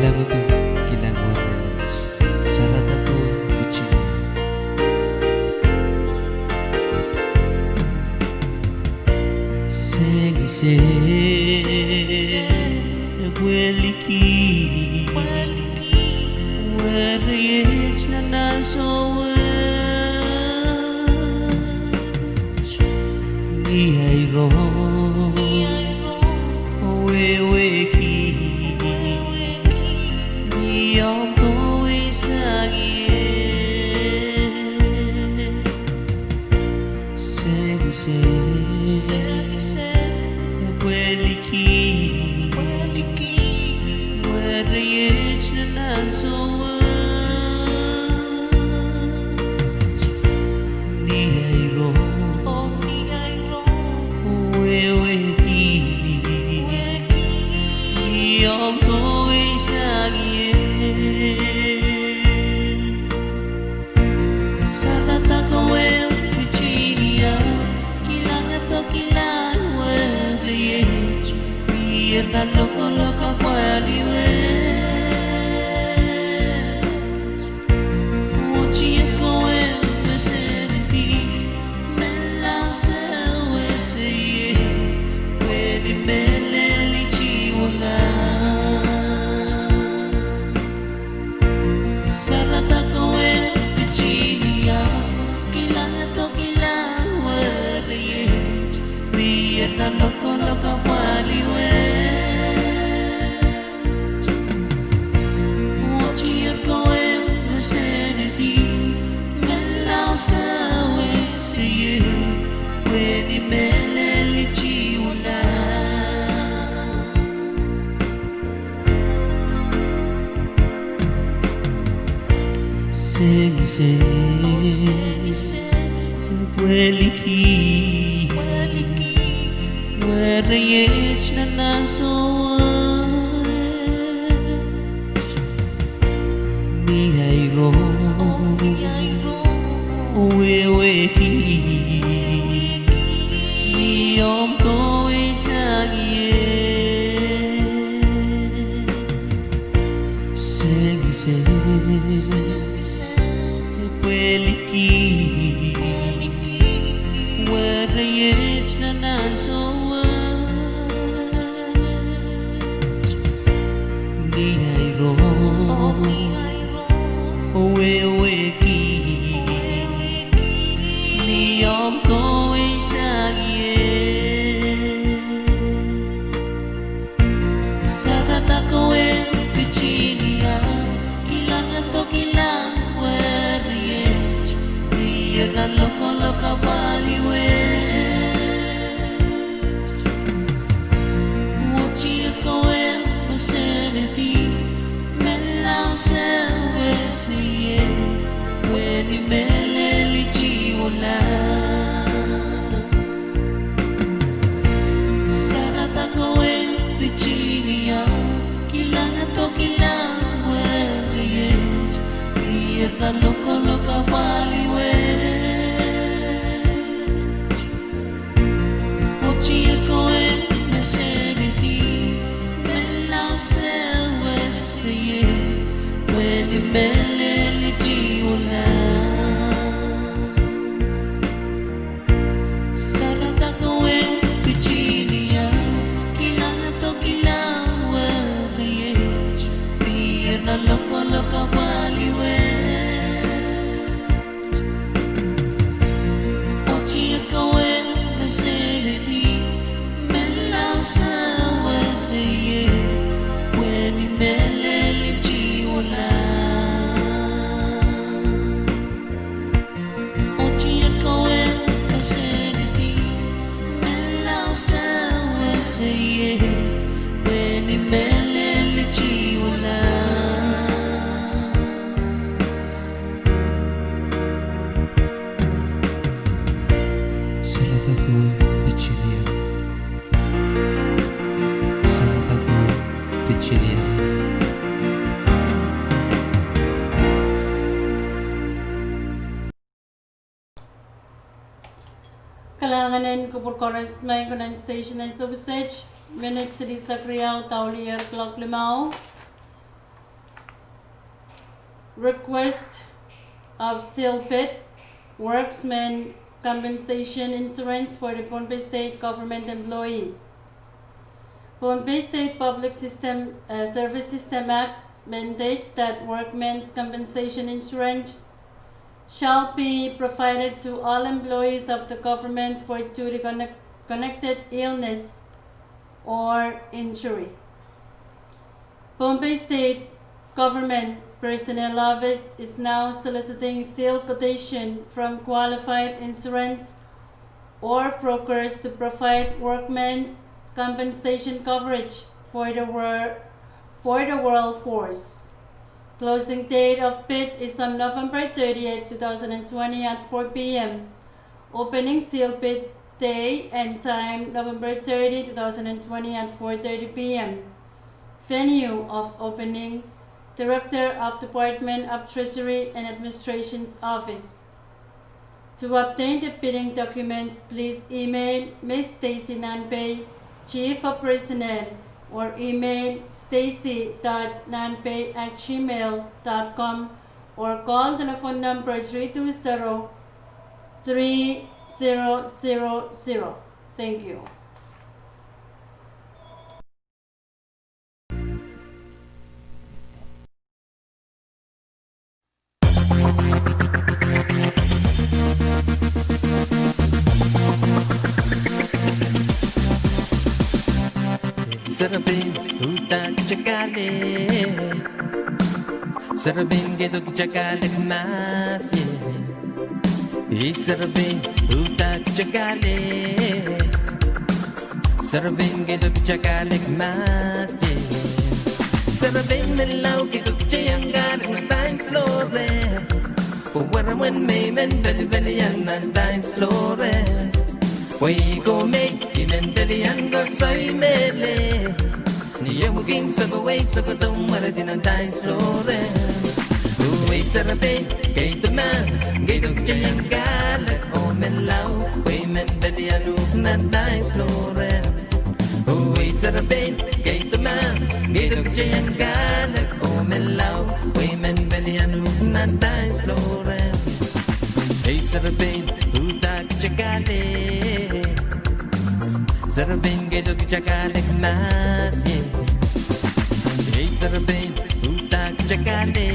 Kilang ko, kilang ko, saradahko pitini. Sengise pwe liki, wereiet nan ansou wet. Ni ahi rong wehwehki, ni omw kohwei sang ie. Sengise pwe liki, wereiet nan ansou wet. Ni ahi rong wehwehki, ni omw kohwei sang ie. Saradahko ehu pitini, kilang, kilang ko, wereiet, mie nan lokolok apwalih wet. Watiet ko ehu me senedi, menlau sewese ie, pwe ni mehlel liti wala. Saradahko ehu pitini, kilang, kilang ko, wereiet, mie nan lokolok apwalih wet. Watiet ko ehu me senedi, menlau sewese ie, pwe ni mehlel liti wala. Sengise pwe liki, wereiet nan ansou wet. Ni ahi rong wehwehki, ni omw kohwei sang ie. Sengise pwe liki, wereiet nan ansou wet. Ni ahi rong wehwehki, ni omw kohwei sang ie. Saradahko ehu pitini, kilang, kilang ko, wereiet, mie nan lokolok apwalih wet. Watiet ko ehu me senedi, menlau sewese ie, pwe ni mehlel liti wala. Saradahko ehu pitini, kilang, kilang ko, wereiet, mie nan lokolok apwalih wet. Watiet ko ehu me senedi, menlau sewese ie, pwe ni mehlel liti wala. Saradahko ehu pitini, kilang, kilang ko, wereiet, mie nan lokolok apwalih wet. Watiet ko ehu me senedi, menlau sewese ie, pwe ni mehlel liti wala. Watiet ko ehu me senedi, menlau sewese ie, pwe ni mehlel liti wala. Saradahko pitini, saradahko pitini. Kalahngan en kupwur koaros me kin nan station en Soviset, minit silihsek riau, daulier clock limau. Request of seal bid, workmen compensation insurance for the Pohnpei State government employees. Pohnpei State Public System, uh, Service System Act mandates that workmen's compensation insurance shall be provided to all employees of the government for duty connect-, connected illness or injury. Pohnpei State Government Personnel Office is now soliciting seal quotation from qualified insurance or brokers to provide workmen's compensation coverage for the wor-, for the workforce. Closing date of bid is on November thirtieth, two thousand and twenty at four p.m. Opening seal bid day and time, November thirty, two thousand and twenty at four thirty p.m. Venue of opening, Director of Department of Treasury and Administration's Office. To obtain the bidding documents, please email Miss Stacy Nanpei, Chief of Personnel, or email stacy dot nanpei at gmail dot com, or call telephone number three two zero, three zero zero zero. Thank you. Serepein, uhdahn kitail kak ale. Serepein, keido kitail kak ale mahs ie. Ei serepein, uhdahn kitail kak ale. Serepein, keido kitail kak ale mahs ie. Serepein menlau, keido kitail iang kak ale nan dance floor e. Pwe weremwen me I men pelipelian nan dance floor e. Pwe I ko me I men pelian koasoi mehlel. Ni omw kin sokowei sokohdo mweredi nan dance floor e. Uwe serepein, keido mahs, keido kitail iang kak ale. Oh menlau, pwe I men pelian uhk nan dance floor e. Uwe serepein, keido mahs, keido kitail iang kak ale. Oh menlau, pwe I men pelian uhk nan dance floor e. Ei serepein, uhdahn kitail kak ale. Serepein, keido kitail kak ale mahs ie. Ei serepein, uhdahn kitail kak ale.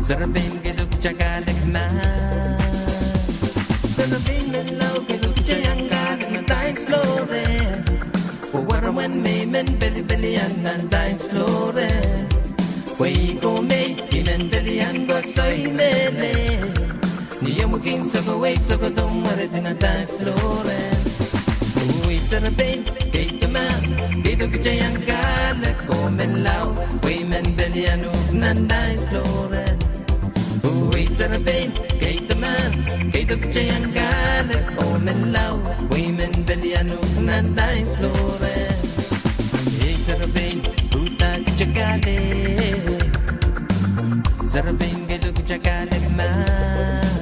Serepein, keido kitail kak ale mahs. Serepein menlau, keido kitail iang kak ale nan dance floor e. Pwe weremwen me I men pelipelian nan dance floor e. Pwe I ko me I men pelian koasoi mehlel. Ni omw kin sokowei sokohdo mweredi nan dance floor e. Uwe serepein, keido mahs, keido kitail iang kak ale. Oh menlau, pwe I men pelian uhk nan dance floor e. Uwe serepein, keido mahs, keido kitail iang kak ale. Oh menlau, pwe I men pelian uhk nan dance floor e. Ei serepein, uhdahn kitail kak ale. Serepein, keido kitail kak ale mahs.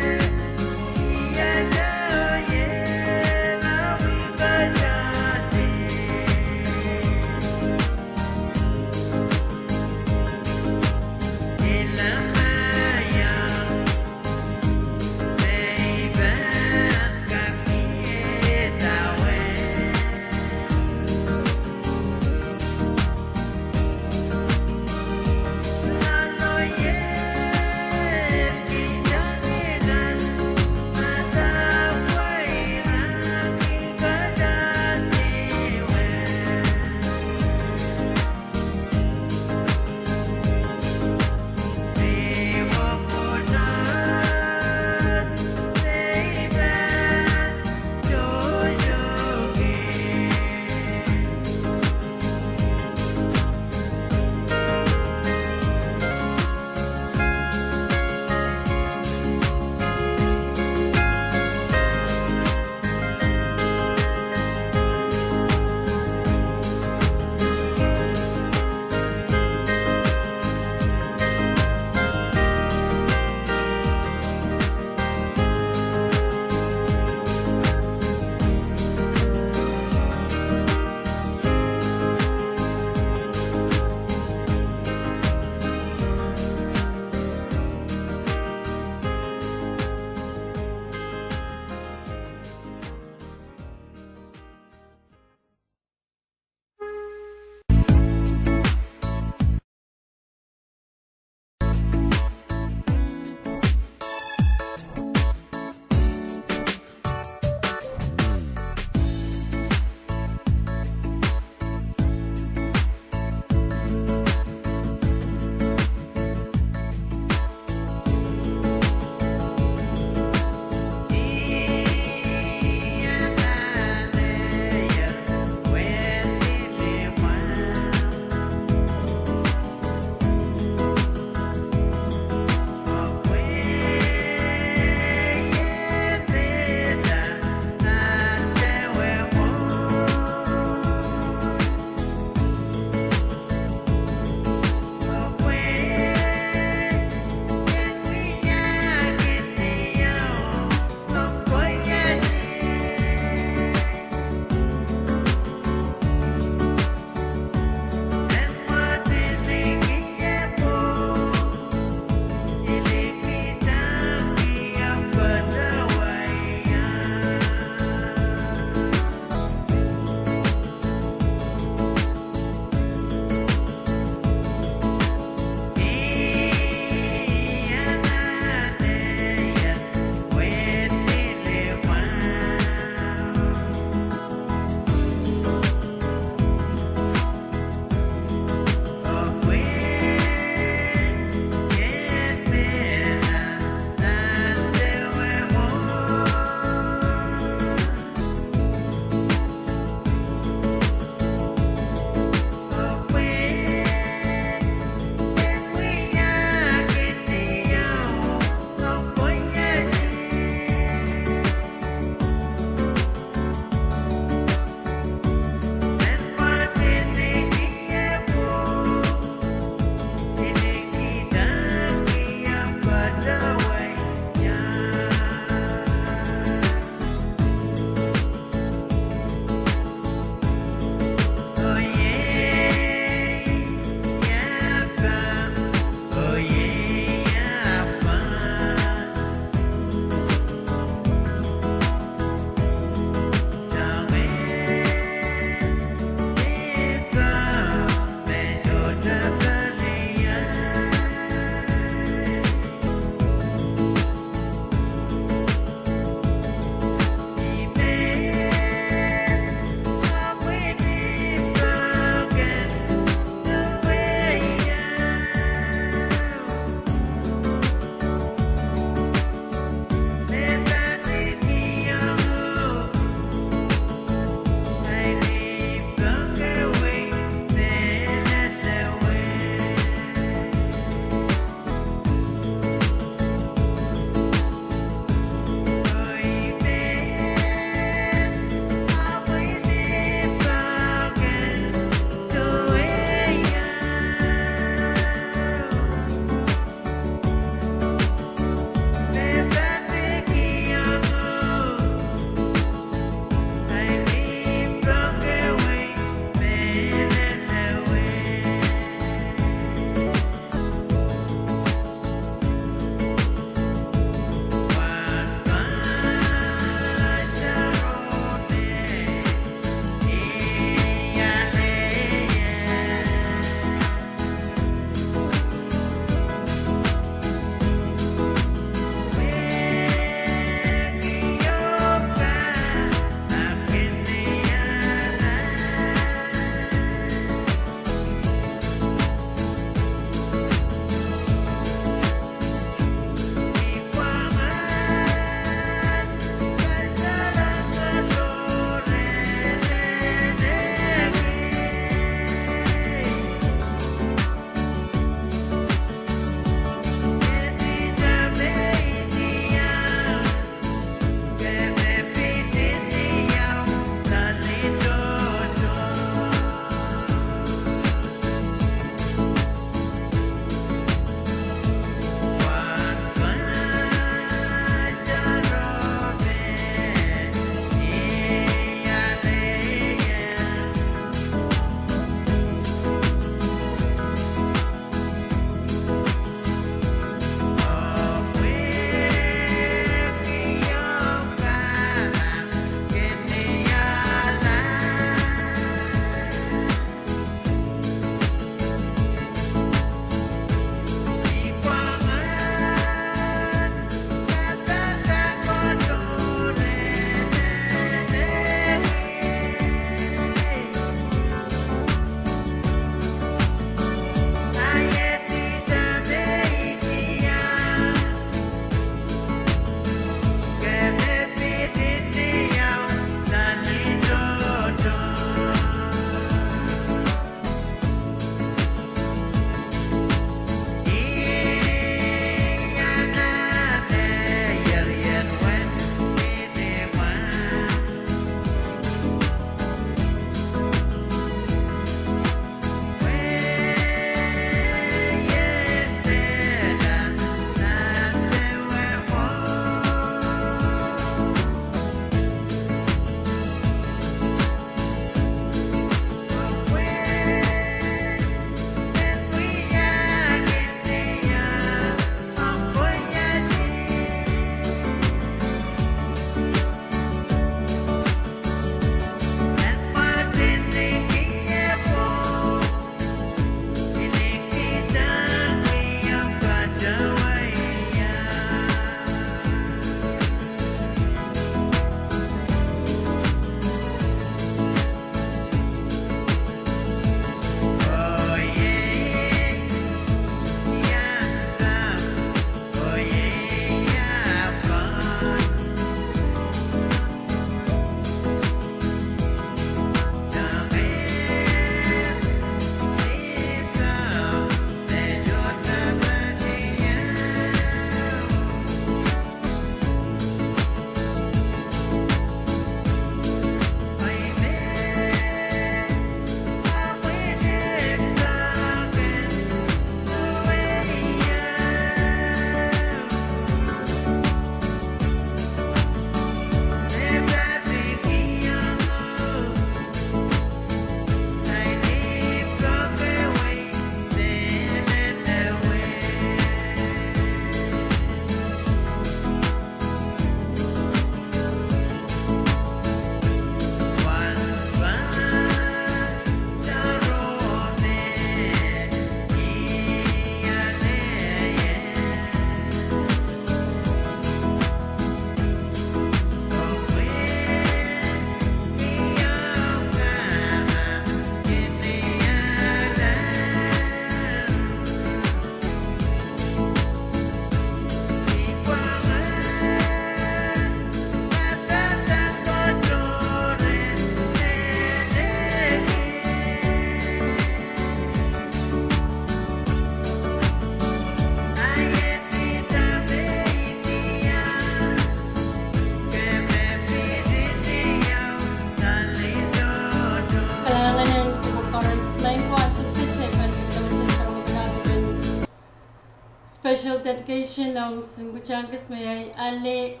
Special dedication ong Singpwutak kis me iei Annie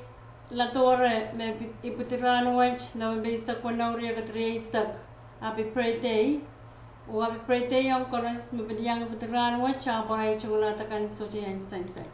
Ladore me ipwidi rahn wet November eisek weneu, riekid rieisek. Happy birthday. Oh happy birthday ong koaros me pil iang ipwidi rahn wet, ahpw pwarail tungoal akan sohte en sansal.